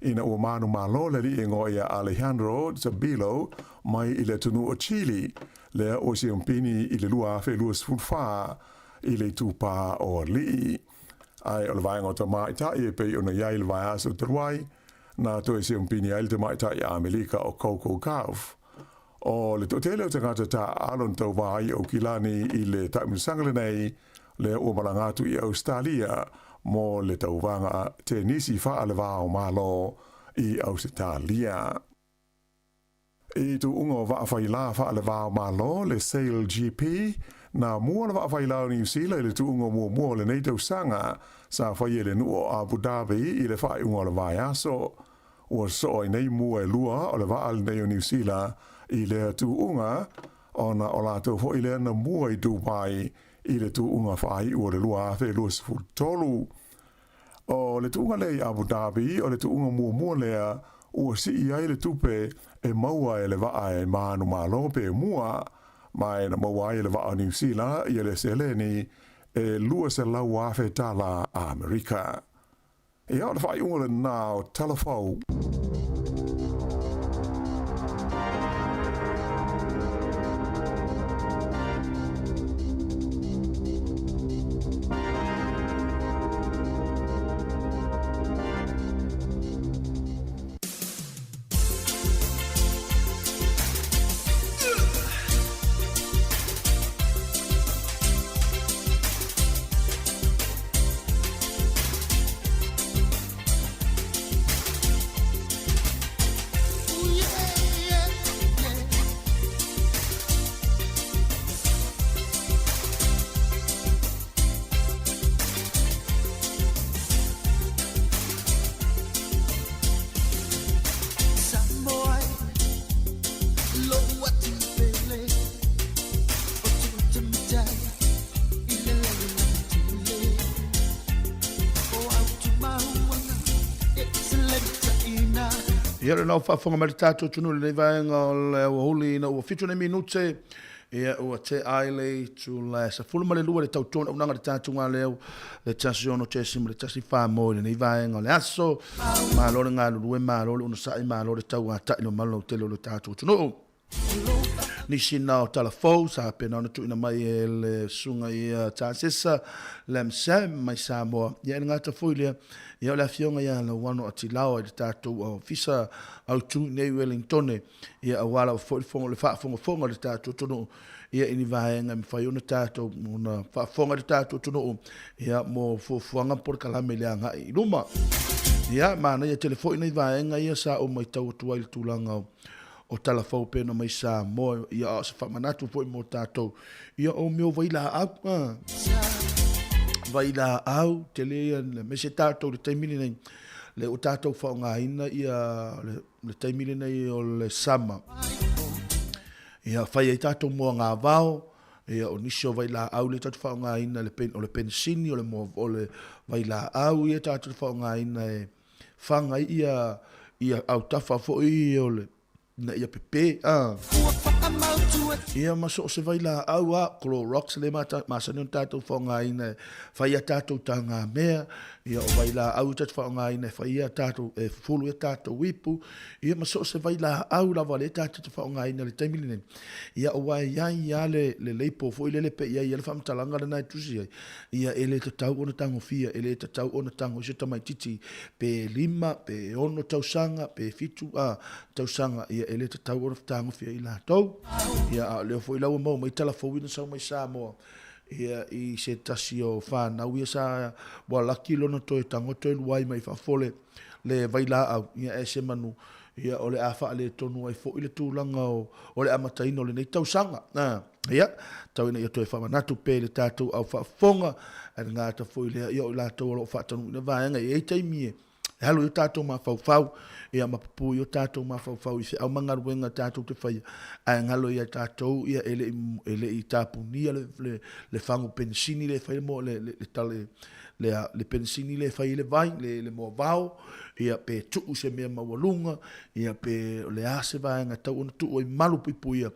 ina ua manumalo le alii igoa ia Alejandro Tabilo mai i le atunuu o Chile, lea ua siompini i le 2024 i le itupa o alii. Ae o le vaega o tamaitai e pei ona i ai le vaiaso talu ai, na toe siompini ai le tamaitai Amelika o Coco Gauff. O le toatele o tagata taaalo na tauva ai i Aukilani i le taamilosaga lenei, lea ua malaga atu i Ausetalia mo le tauvaga tenisi faale-va-o-Malo i Ausetalia. I tuuga o vaa failā faale-va-o-Malo, le Sail GP, na mua le vaa failā o Niu Sila i le tuuga muamua o lenei tausaga, sa faia i le nuu o Abu Dhabi i le faaiuga o le vaiaso. Ua sosoo ai nei mua e lua o le vaa lenei o Niu Sila i lea tuuga, ona o latou foi lea na mua i Dubai i le tuuga faaiu o le 2023. O le tuuga lea i Abu Dhabi o le tuuga muamua lea ua sii ai le tupe e maua e le vaa e manumalo pe mua, ma e na maua ai e le vaa o Niu Sila ia le seleni e $200,000 Amerika. Ia, o le faaiuga lenā o Tala Fou. Ia le nau faafofoga mai le tatou atunuu i lenei vaega o le aoauli ina ua 7 nei minute ia ua te ai le itula e 12 le tautoa auaunaga le tatou galeu le 16.14 mo i lenei vaega o le aso. Malo le galulue, malo le onosai, malo le tauatai le mamalu lautele o le tatou atunuu. Nisi na o tala fou sa pena ona tuuina mai e le susuga ia Tasesa Lam Sam mai Samoa. Ia e le gata foi lea, ia o le afioga ia Lauano Atilao i le tatou ofisa autu i nei Wellingtone, ia aua lava foi le faafogafoga a le tatou atunuu ia i ni vaega e mafai ona tatou ona faafofoga i le tatou atunuu ia mo fuafuaga ma polokalame i le agai i luma. Ia, manaia tele foi nei vaega ia sa ou matau atu ai i le tulaga o o tala fou pei ona mai Samoa, ia a o se faamanatu foi mo tatou, ia o mea o vailaau, a. Vailaau, tele ia, aemaise tatou i le taimi lenei, lea ua tatou faaaogaina ia le taimi lenei o le sama. Ia, fai ai tatou moagavao, ia o nisi o vailaau lea tatou te faaaogaina, o le penisini, o le moa, o le vailaau ia tatou te faaaogaina e faga ai ia ia autafa foi o le ina ia pepe a. Ia ma so o se vailaau a Clorox lea masani ona tatou faaaogaina e fai a tatou tagamea, ia o vailaau tatou faaaogaina e fai a tatou, e fufulu ai a tatou ipu, ia ma so o se vailaau lava lea tatou te faaaogaina i le taimi lenei. Ia aua e i ai lava le le label foi lele pe i ai le faamatalaga lena e tusi ai, ia e le tatau ona tagofia, e le tatau ona tago i se tamaitiiti pe 5, pe 6 tausaga, pe 7 a tausaga, ia e le tatau ona tagofia i latou. Ia a o lea foi la ua maua mai tala fou ina sau mai Samoa, ia i se tasi o fanau ia sa ua laki lona toe tago toe luai mai fafo le le vailaau, ia e se manu, ia o le a faaletonu ai foi le tulaga o, o le amataina o lenei tausaga. Ia, tau ina ia toe faamanatu pea i le tatou au faafofoga, ae le gata foi lea, ia o i latou o lo o faatanuuina vaega, e i ai taimi e alu i o tatou mafaufau, ia ma pupuu i o tatou mafaufau i feau ma galuega tatou te faia, ae galo ia tatou, ia e le i, e le i tapunia le, le, le fagu penisini lea e fai mo le, le, le, le, le, le penisini lea e fai ai le vai, le, le moavao, ia pe tuu se mea maualuga, ia pe o le a se vaega e tatau ona tuu ai malupuipuia,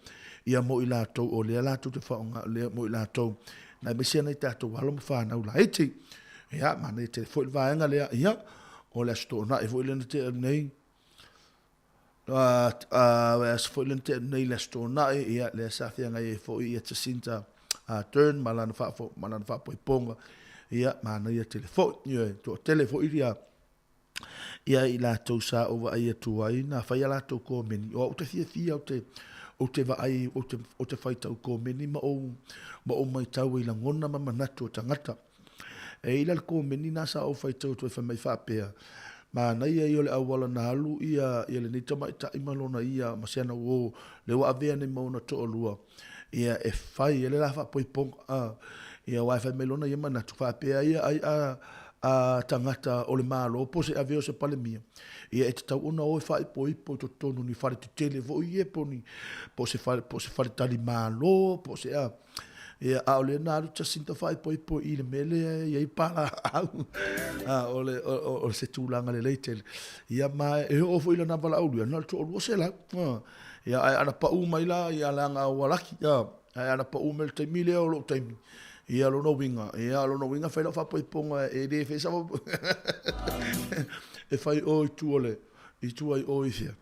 ia mo i latou o lea latou te faaaoga, lea mo i latou, aemaise nai tatou alo ma fanau laiti. Ia, manaia tele foi le vaega lea, ia, o le Aso Toonai foi lea na tea nei, a aso foi lea na tea nei le Aso Toonai, ia, lea sa feagai ai foi ia Jacinta Ardern ma lana faafo, ma lana faapoipoga, ia, manaia tele foi, ioe, toatele foi ia, ia i latou sa ou vaai atu ai, na fai a latou komeni, o au te fiafia, ou te, ou te vaai, ou te, ou te faitau komeni ma ou, ma ou maitau i lagona ma manatu o tagata. E i la le komeni na sa ou faitau atu ai fai mai faapea, manaia ia o le auala na alu ia, ia lenei tamaitai ma lona ia ma si ana uō, lea ua avea nei ma ona toalua, ia e fai ai le la faapoipoga. A, ia aua e fai mai lona ia manatu faapea ia ai a, a tagata o le Malo po o se ave o se Palemia, ia e tatau ona o e faaipoipo i totonu ni fale tetele foi ia po o ni, po o se fale, po o se faletali Malo po o se a. Ia, a o lea na alu Jacinta faaipoipo i le mea lea e i ai palaau. A, o le, o, o, o se tulaga lelei tele. Ia ma e oo foi i lana valaaulia, na o le 200. A. Ia, ae ana pau mai la, ia leaga ua laki, ia, ae ana pau mai le taimi lea o lou taimi, ia lona uiga, ia lona uiga fai lau faapoipoga e le fai sa e fai o i tua le, i tua i o i fea.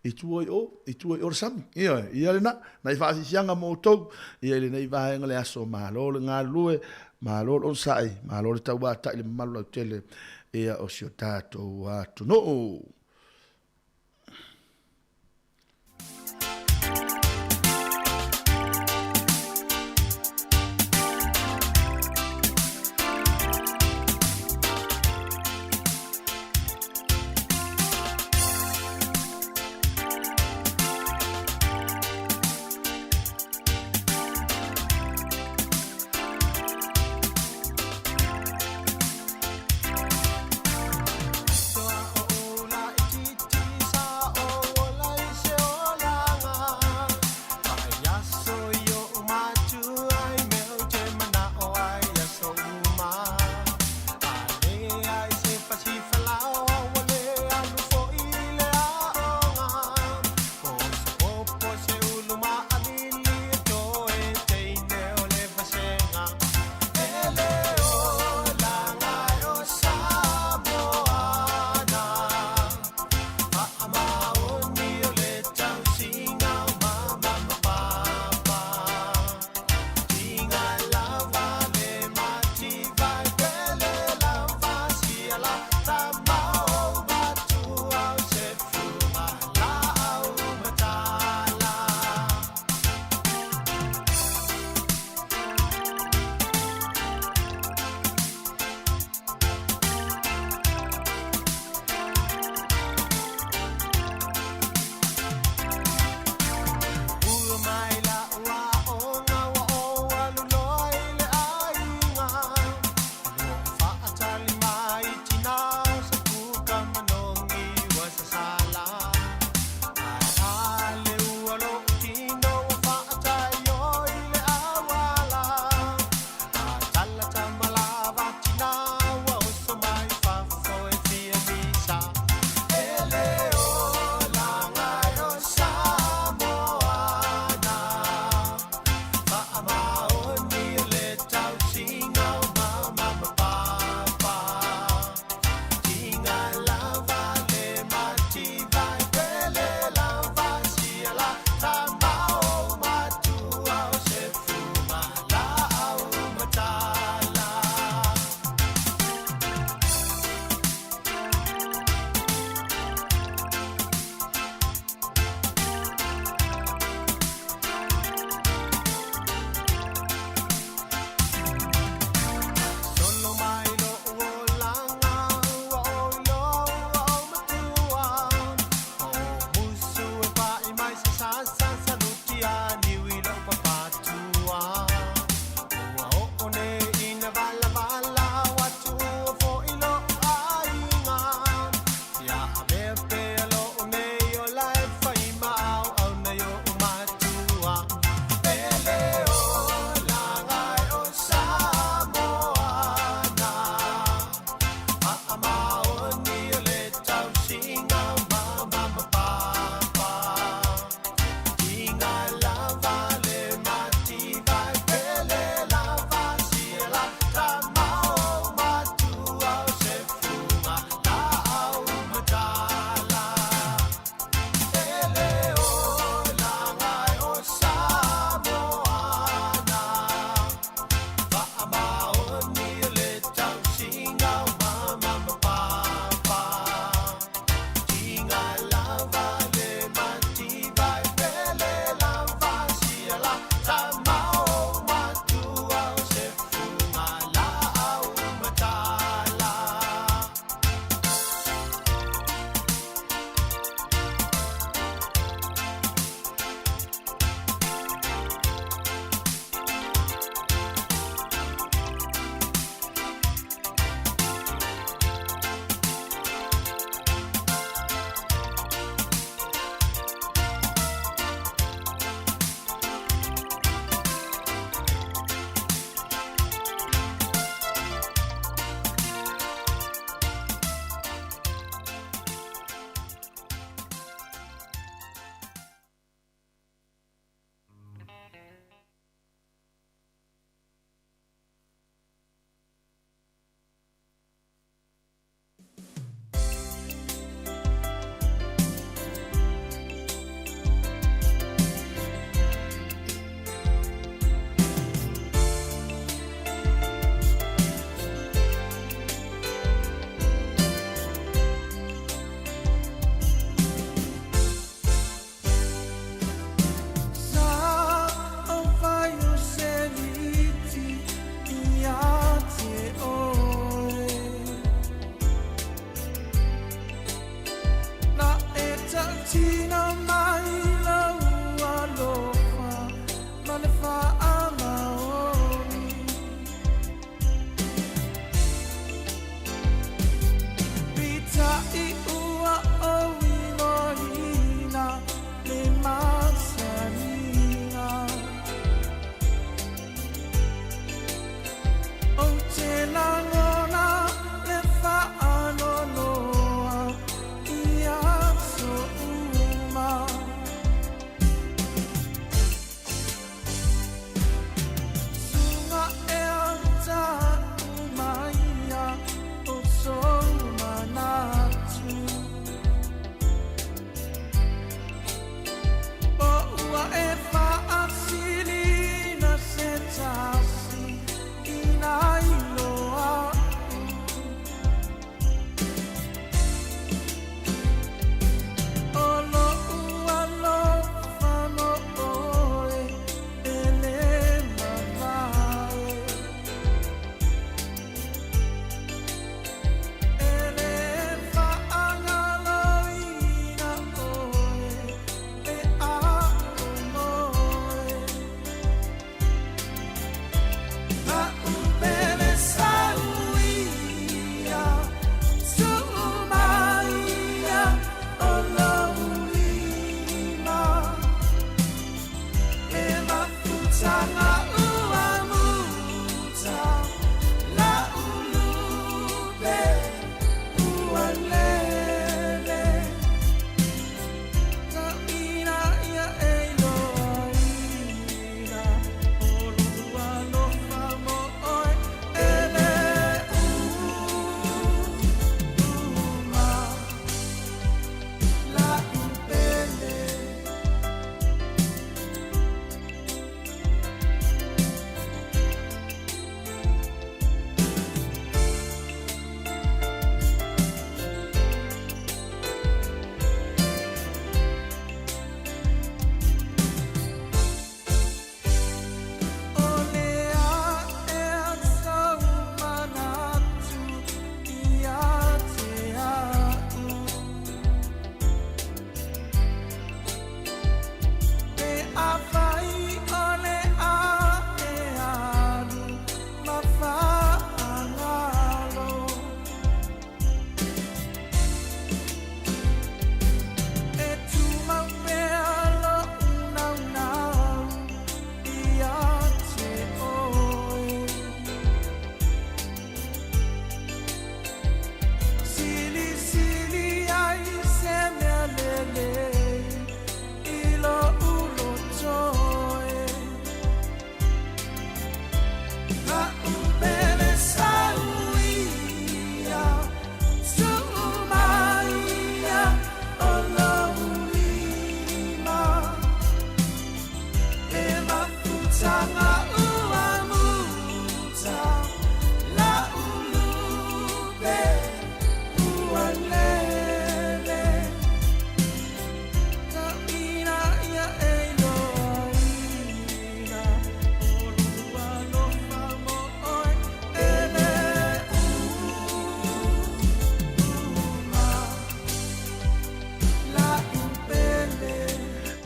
I tua i o, i tua i o le sami. Ia, ia lena, nai faafiafiaga mo outou, ia i lenei vaega le aso, malo le galulue, malo le onosai, malo le tauatai le mamalu lautele, ia o si o tatou atunuu.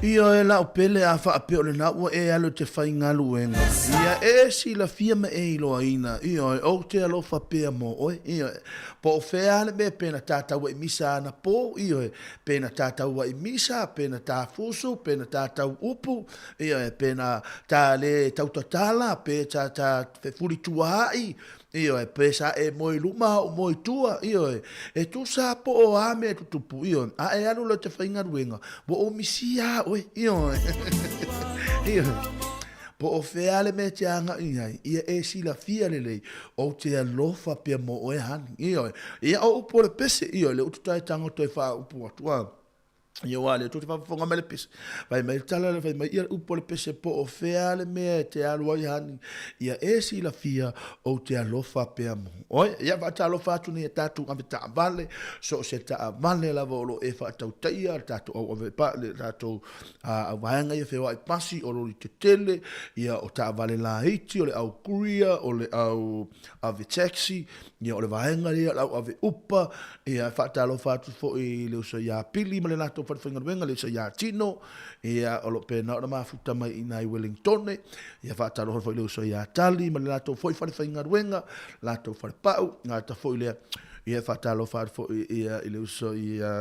Ioe lau pele a faapea o lena ua e alu e te faigaluega, ia e silafia ma e iloaina, ioe, ou te alofa pea mo oe, ioe, po o fea lava le mea pe na ta taua'i misa anapo, ioe, pe na ta taua'i misa, pe na ta fusu, pe na ta tau upu, ioe, pe na ta le tautatala, pe ta ta fefulisua'i, Ioe, pe sa e moe i luma a o moe i tua, ioe, e tusa po o a mea e tutupu, ioe, a e alu loa i te faigaluega, ua ou misia a oe, ioe, ioe. Po o fea le mea e te agai ai, ia e silafia lelei, ou te alofa pea mo oe honey, ioe. Ia o upu o le pese, ioe, le utu tae tagoto e faaupu atu, a. Ia wā le tō te whakafonga mai le pese. Whai mai tala le whai mai ia upo le pese po o whea le mea e te alu ai hani. Ia e silafia o te alofa pea mo. Oi, ia wha alofa atu nei e tātou ave taavale, so se taavale lava o lo e whaatautaia, le tātou au ave pa, le tātou au vaenga ia whewa i pasi o rori te tele, ia o taavale laiti, o le au kuria, o le au ave taxi, Ia, o le vaega lea o le au ave upa, ia, e faatalofa atu foi i le uso iā Pili ma le latou falefaigaluega, le uso iā Tino, ia, o lo o pena ona mafuta mai i ina i Wellingtone, ia, faatalofa foi i le uso iā Tali ma le latou foi falefaigaluega, latou falepau, gata foi lea, ia, e faatalofa atu foi ia, i le uso iā,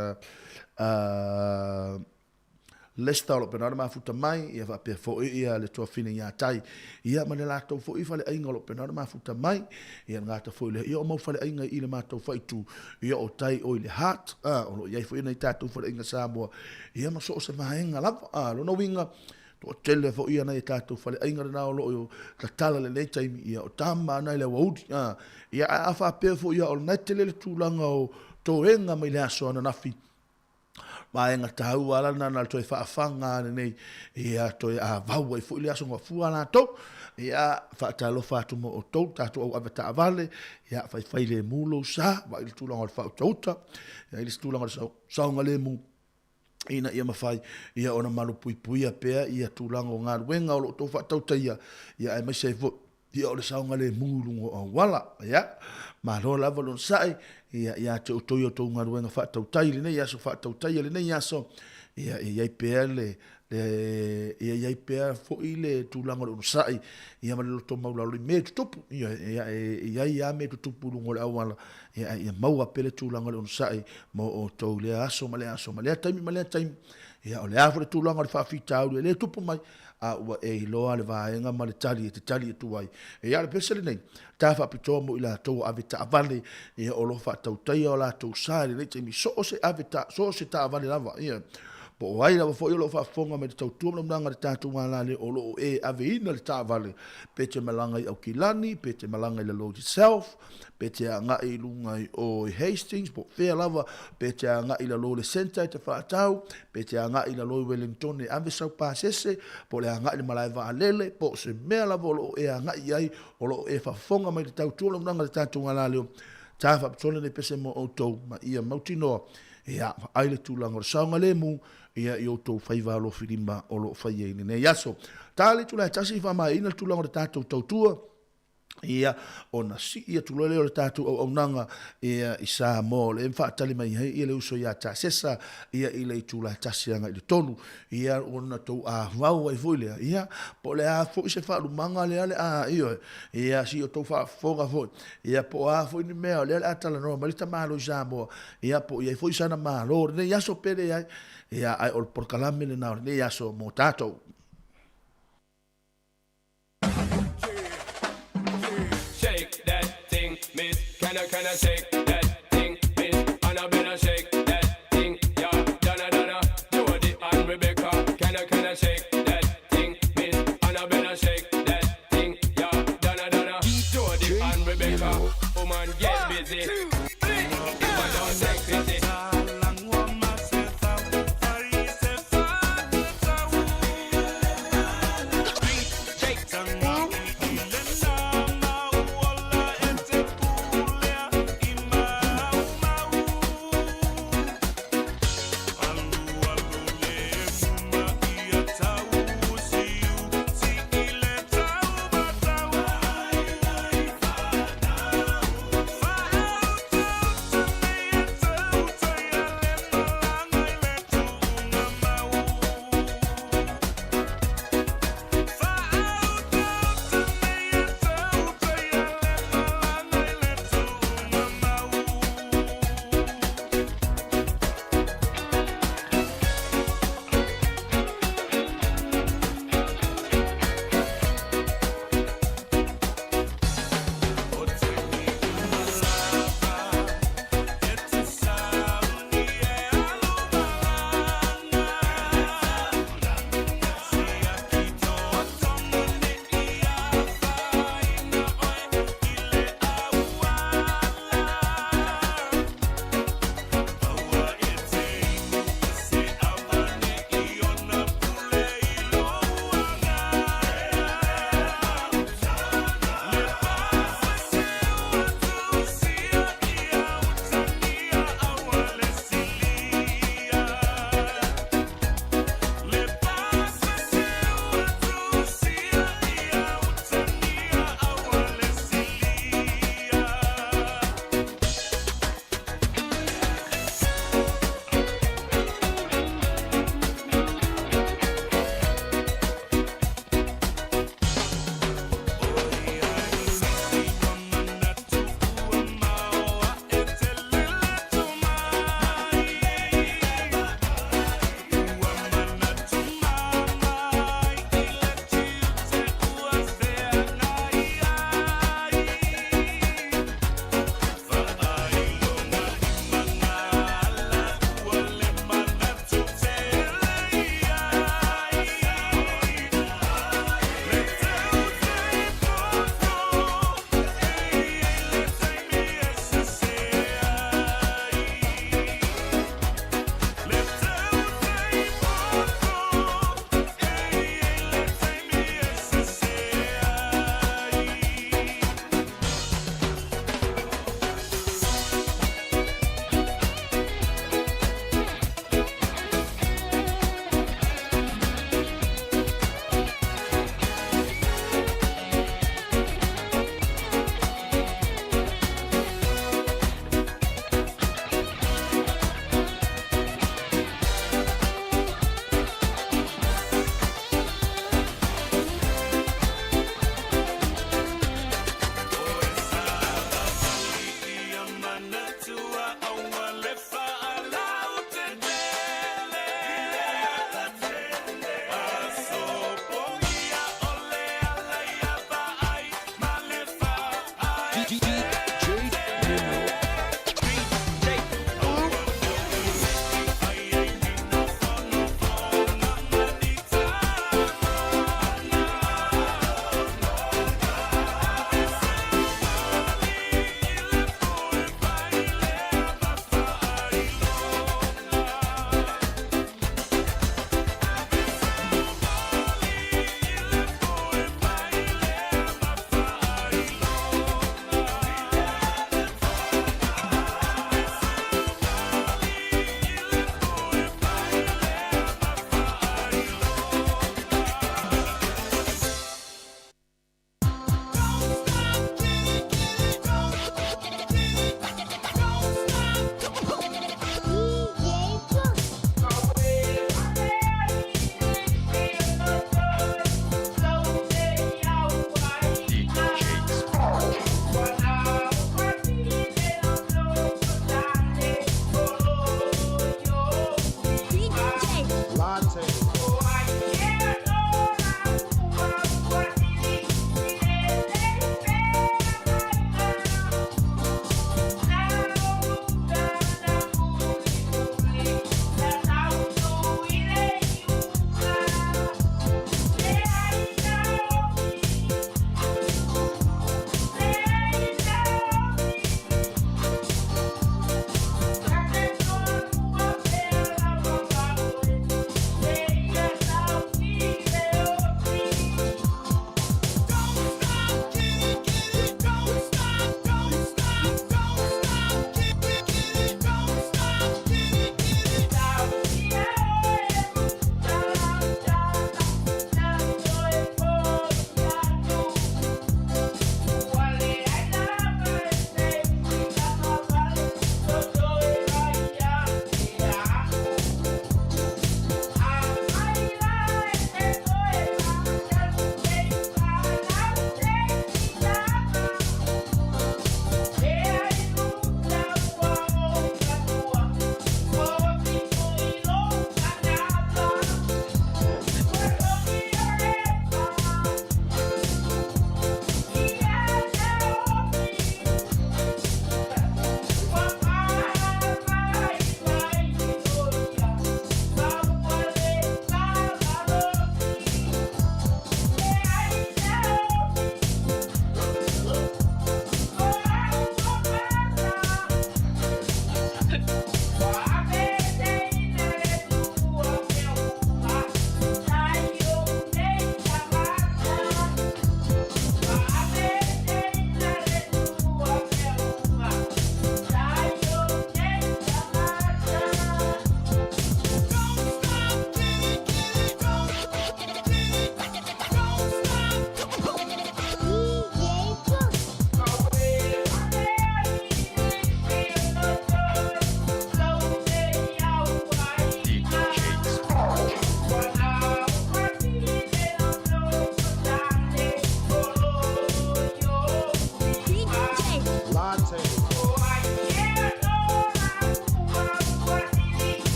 Lester o lo o pena ona mafuta mai, ia faapea foi ia le tuafine ia Tai, ia ma le latou foi faleaiga o lo o pena ona mafuta mai, ia le gata foi lea, ia o mau faleaiga i le matou faitu, ia o Tai o i le Heart, a, o lo o i ai foi nai tatou faleaiga Samoa, ia ma so o se vaega lava, a, lona uiga, toatele foi ia nai a tatou faleaiga lena o lo o tatala lenei taimi, ia o tama ana i le aoauli, a, ia ae a faapea foi ia o lena e tele le tulaga o toega mai le aso ananafi, Vaega taua ala lena na toe faafaga lenei ia toe avau ai foi le aso gafua latou. Ia faatalofa atu mo outou tatou au ave taavale, ia faifai lemu lou sa, vaai le tulaga o le faautauta, ia i le tulaga o le saogalemu ina ia mafai ia ona malupuipuia pea ia tulaga o galuega o lo o outou faatautaia, ia aemaise ai foi Ia o le saogalemu i luga o auala. Ia, malo lava le onosai, ia, ia te outou i outou galuega faatautai i lenei aso, faatautaia lenei aso, ia, ia i ai pea le, le, ia i ai pea foi le tulaga o le onosai, ia ma le loto maulalo i mea e tutupu, ia, ia, e i ai lava mea e tutupu i luga o le auala, ia, ia maua pea le tulaga o le onosai mo outou i lea aso ma lea aso, ma lea taimi ma lea taimi, ia, o le a foi le tulaga o le faafitauli e le tupu mai, a ua e iloa le vaega ma le tali e te tali atu ai. Ia o le pese lenei, ta faapitoa mo i latou o ave taavale, ia o lo o faatautaia o latou sa i lenei taimi, so o se ave ta, so o se taavale lava, ia, po o ai lava foi o lo o faafofoga mai le tautua ma le auaunaga a le tatou galale o lo o e aveina le taavale, pe te malaga i Aukilani, pe te malaga i le Lord itself, pe te agai i luga i o i Hastings, po o fea lava, pe te agai i lalo i le centre e te whaatau, pe te agai i lalo i Wellington e ave sau pasese, po o le agai i le malae vaalele, po o se mea lava o lo o e agai i ai, o lo o e faafofoga mai le tautua auaunaga a le tatou galaleo, ta faapitoa lenei pese mo outou, ma ia mautinoa, ia, vaai le tulaga o le saogalemu, ia i outou faiva alofilima o lo o faia i lenei aso. Ta le itula e tasi i faamaeaina le tulaga o le tatou tautua, ia, ona sii atu loa lea o le tatou auaunaga ia, i Samoa, o lea e faatali mai ai ia le uso ia Tasesa ia, i le itula e 1 agai i le 3, ia, ona tou avau ai foi lea, ia, po o le a foi se faalumaga lea le a, ioe, ia, si o tou faafofoga foi, ia, po o a foi ni mea o lea le a talanoa mai le tamalo i Samoa, ia, po o i ai foi sana malo o lenei aso pe leai, ia, ae o le polokalame lena o lenei aso mo tatou. Shake that thing, miss. Can I, can I shake that thing, miss? Annabella, shake that thing, yeah. Donna, Donna, Jody and Rebecca. Can I, can I shake that thing, miss? Annabella, shake that thing, yeah. Donna, Donna, Jody and Rebecca. Woman, get busy. If I don't take pity.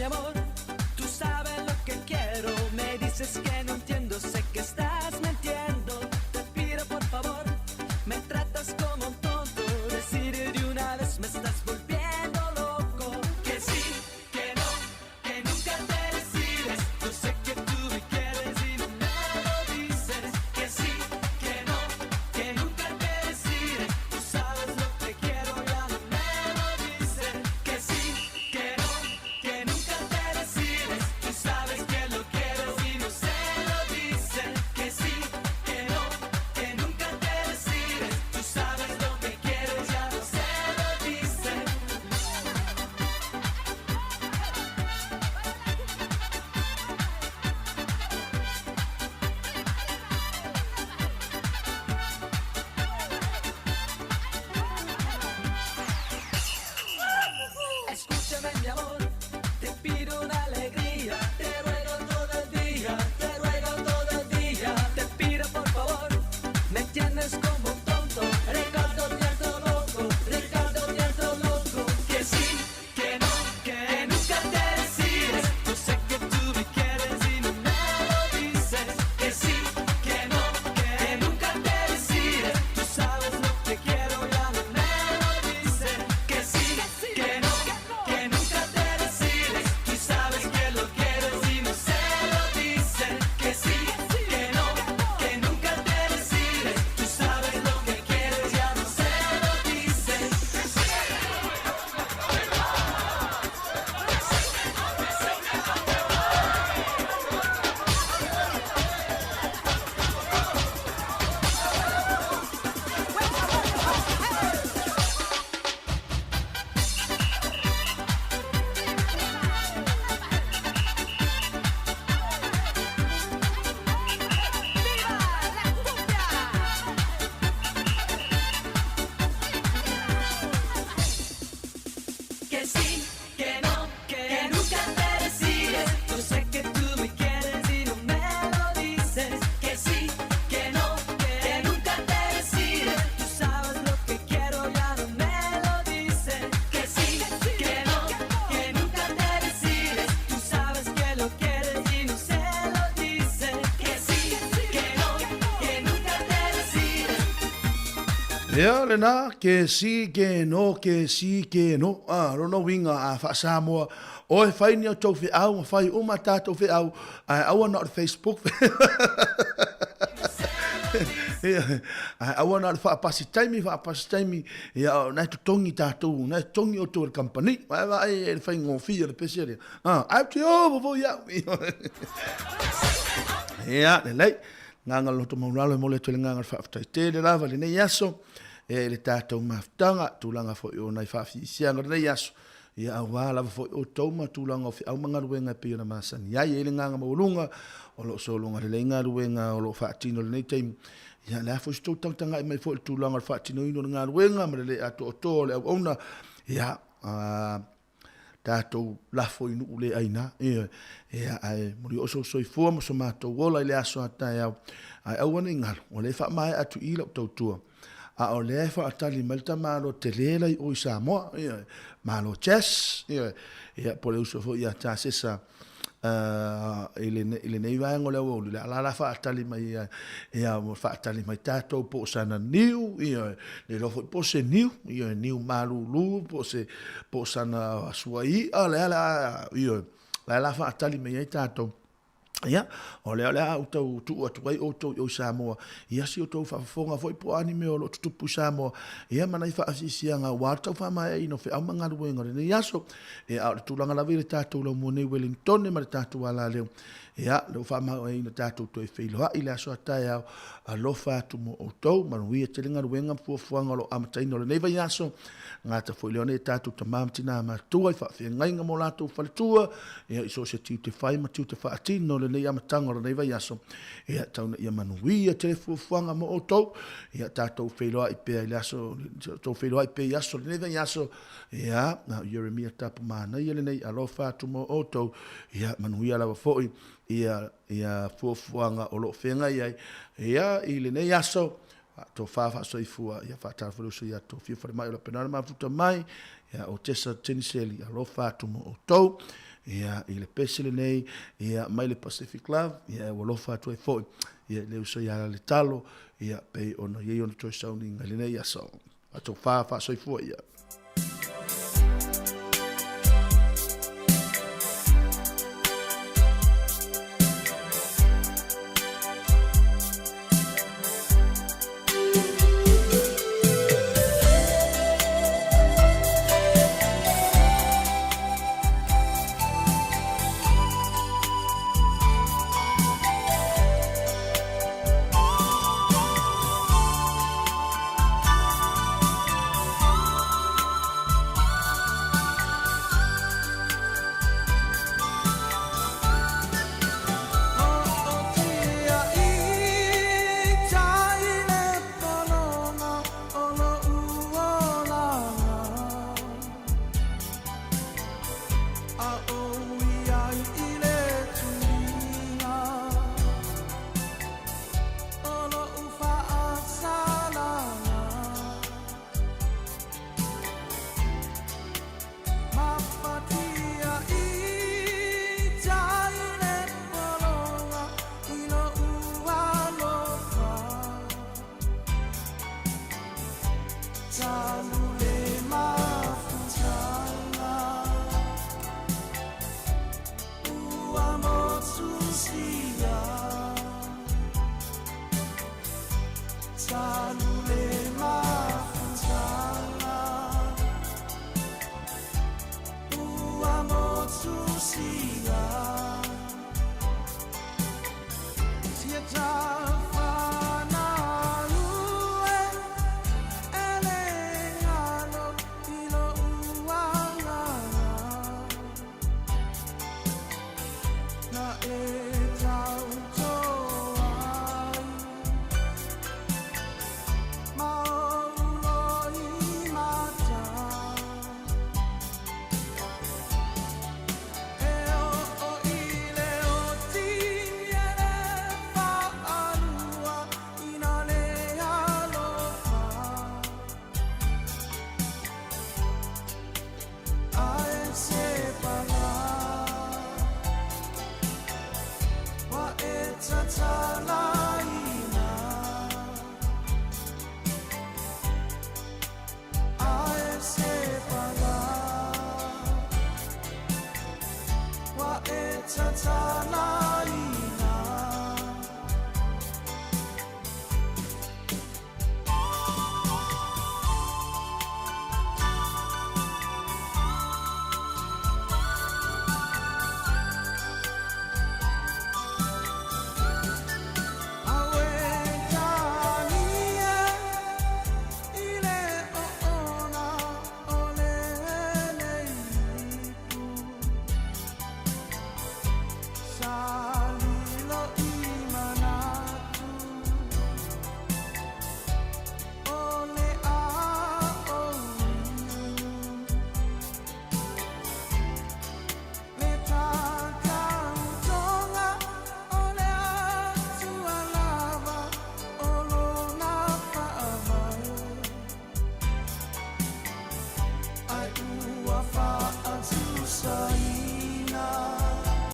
amor, tú sabes lo que quiero. Me dices que no entiendo, sé que estás mintiendo. Te pido por favor, me tratas como un tonto. Decir de una vez me estás volviendo loco. Que sí, que no, que nunca te decides. Yo sé que tú me quieres y no me lo dices. Que sí, que no, que nunca te decides. Tú sabes lo que quiero, ya no me lo dices. Que sí, que no, que nunca te decides. Tú sabes que lo quieres y no se lo dices. Que sí, que no, que nunca te decides. Tú sabes lo que quieres, ya no se lo dices. Escúchame mi amor, te pido una alegría, te ruego todo el día, te ruego todo el día, te pido por favor, me tienes como un tonto, Ricardo cierto loco, Ricardo cierto loco, que sí, que no, que nunca te decides, yo sé que tú me quieres y no me lo dices, que sí, que no, que nunca te decides, tú sabes lo que quiero, ya no me lo dices, que sí, que no, que nunca te decides, tú sabes que lo quieres y no se lo dices, que sí, que no, que nunca te decides, tú sabes lo que quieres, ya no se lo dices. Que sí, que no, que nunca te decides. Yo sé que tú me quieres y no me lo dices. Que sí, que no, que nunca te decides. Tú sabes lo que quiero, ya no me lo dices. Que sí, que no, que nunca te decides. Tú sabes que lo quieres y no se lo dices. Que sí, que no, que nunca te decides. Ia lena, ke si, ke no, ke si, ke no. A, lona uiga a faa-Samoa, o e fai ni a outou feau, ma fai uma a tatou feau, ae aua na o le Facebook. Ia, ae aua na o le faapasi taimi, faapasi taimi, ia o na e totogi tatou, na e totogi outou e le kamupani. Ae vaai e le faigofie o le pese lea. A, ae ou te ovo foi au. Ia, lelei. Agaga loto maualalo e momoli atu ai le agaga o le faafetai tele lava i lenei aso e le tatou mafutaga, tulaga foi o nai faafiisiaga o lenei aso, ia aua lava foi outou ma tulaga o feau ma galuega e pei ona masani ai. E i ai le agaga maualuga o lo o sologa lelei galuega o lo o faatino i lenei taimi. Ia le a foi se tou tagatagai mai foi i le tulaga o le faatinoina o le galuega ma le le atoatoa o le auauna, ia, tatou lafo i nuu le aina. Ioe. Ia, ae muli oo sou soifua ma so matou ola i le aso a taeao. Ae aua ne i galo, ua le faamaea atu i i lau tautua. A o lea e faatali mai le tamaloa tele la i o i Samoa. Ioe. Malo Jess. Ioe. Ia, po o le uso foi ia Tasesa i lenei vaega o le aoauli, le a la faatali mai ia, ia faatali mai tatou po o sana niu, ia, le iloa foi po o se niu, ia, niu malulu, po o se, po o sana suai'a, le a le a, ia, la la faatali mai ai tatou. Ia, o lea o le a ou tau tuu atu ai outou i o i Samoa, ia si outou faafofoga foi po o a ni mea o lo o tutupu i Samoa, ia ma nai faasiasiaga aua le tau faamaeaina o feau ma galuega o lenei aso. Ia, a o le tulaga lava i le tatou laumua nei Wellingtone ma le tatou alaleo, ia, lea ua faamaoiaina tatou toe feiloai i le aso a taeao, alofa atu mo outou, manuia tele galuega ma fuafuaga o lo o amataina o lenei vaiaso, gata foi lea ona i tatou tama ma tina matua i faafeagaiga ma o latou faletua, ia, i so o se tiute fai ma tiute faatino o lenei amataga o lenei vaiaso, ia, tau ina ia manuia tele fuafuaga mo outou, ia, tatou feiloai pea i le aso, tatou feiloai pea i aso o lenei vaiaso, Ia, na o Ieremia Tapu manaia lenei, alofa atu mo outou, ia manuia lava foi ia, ia fuafuaga o lo o feagai ai, ia, i lenei aso, tofa faasoifua, ia faatalofa le uso ia Tofia Falemai o Lapenala Mafuta mai, ia o Tessa Teniseli, alofa atu mo outou. Ia, i le pese lenei, ia, mai le Pacific Love, ia, e ua alofa atu ai foi, ia, i le uso ia Letalo, ia, pei ona i ai ona toe sauniga i lenei aso. Faatofa, faasoifua ia.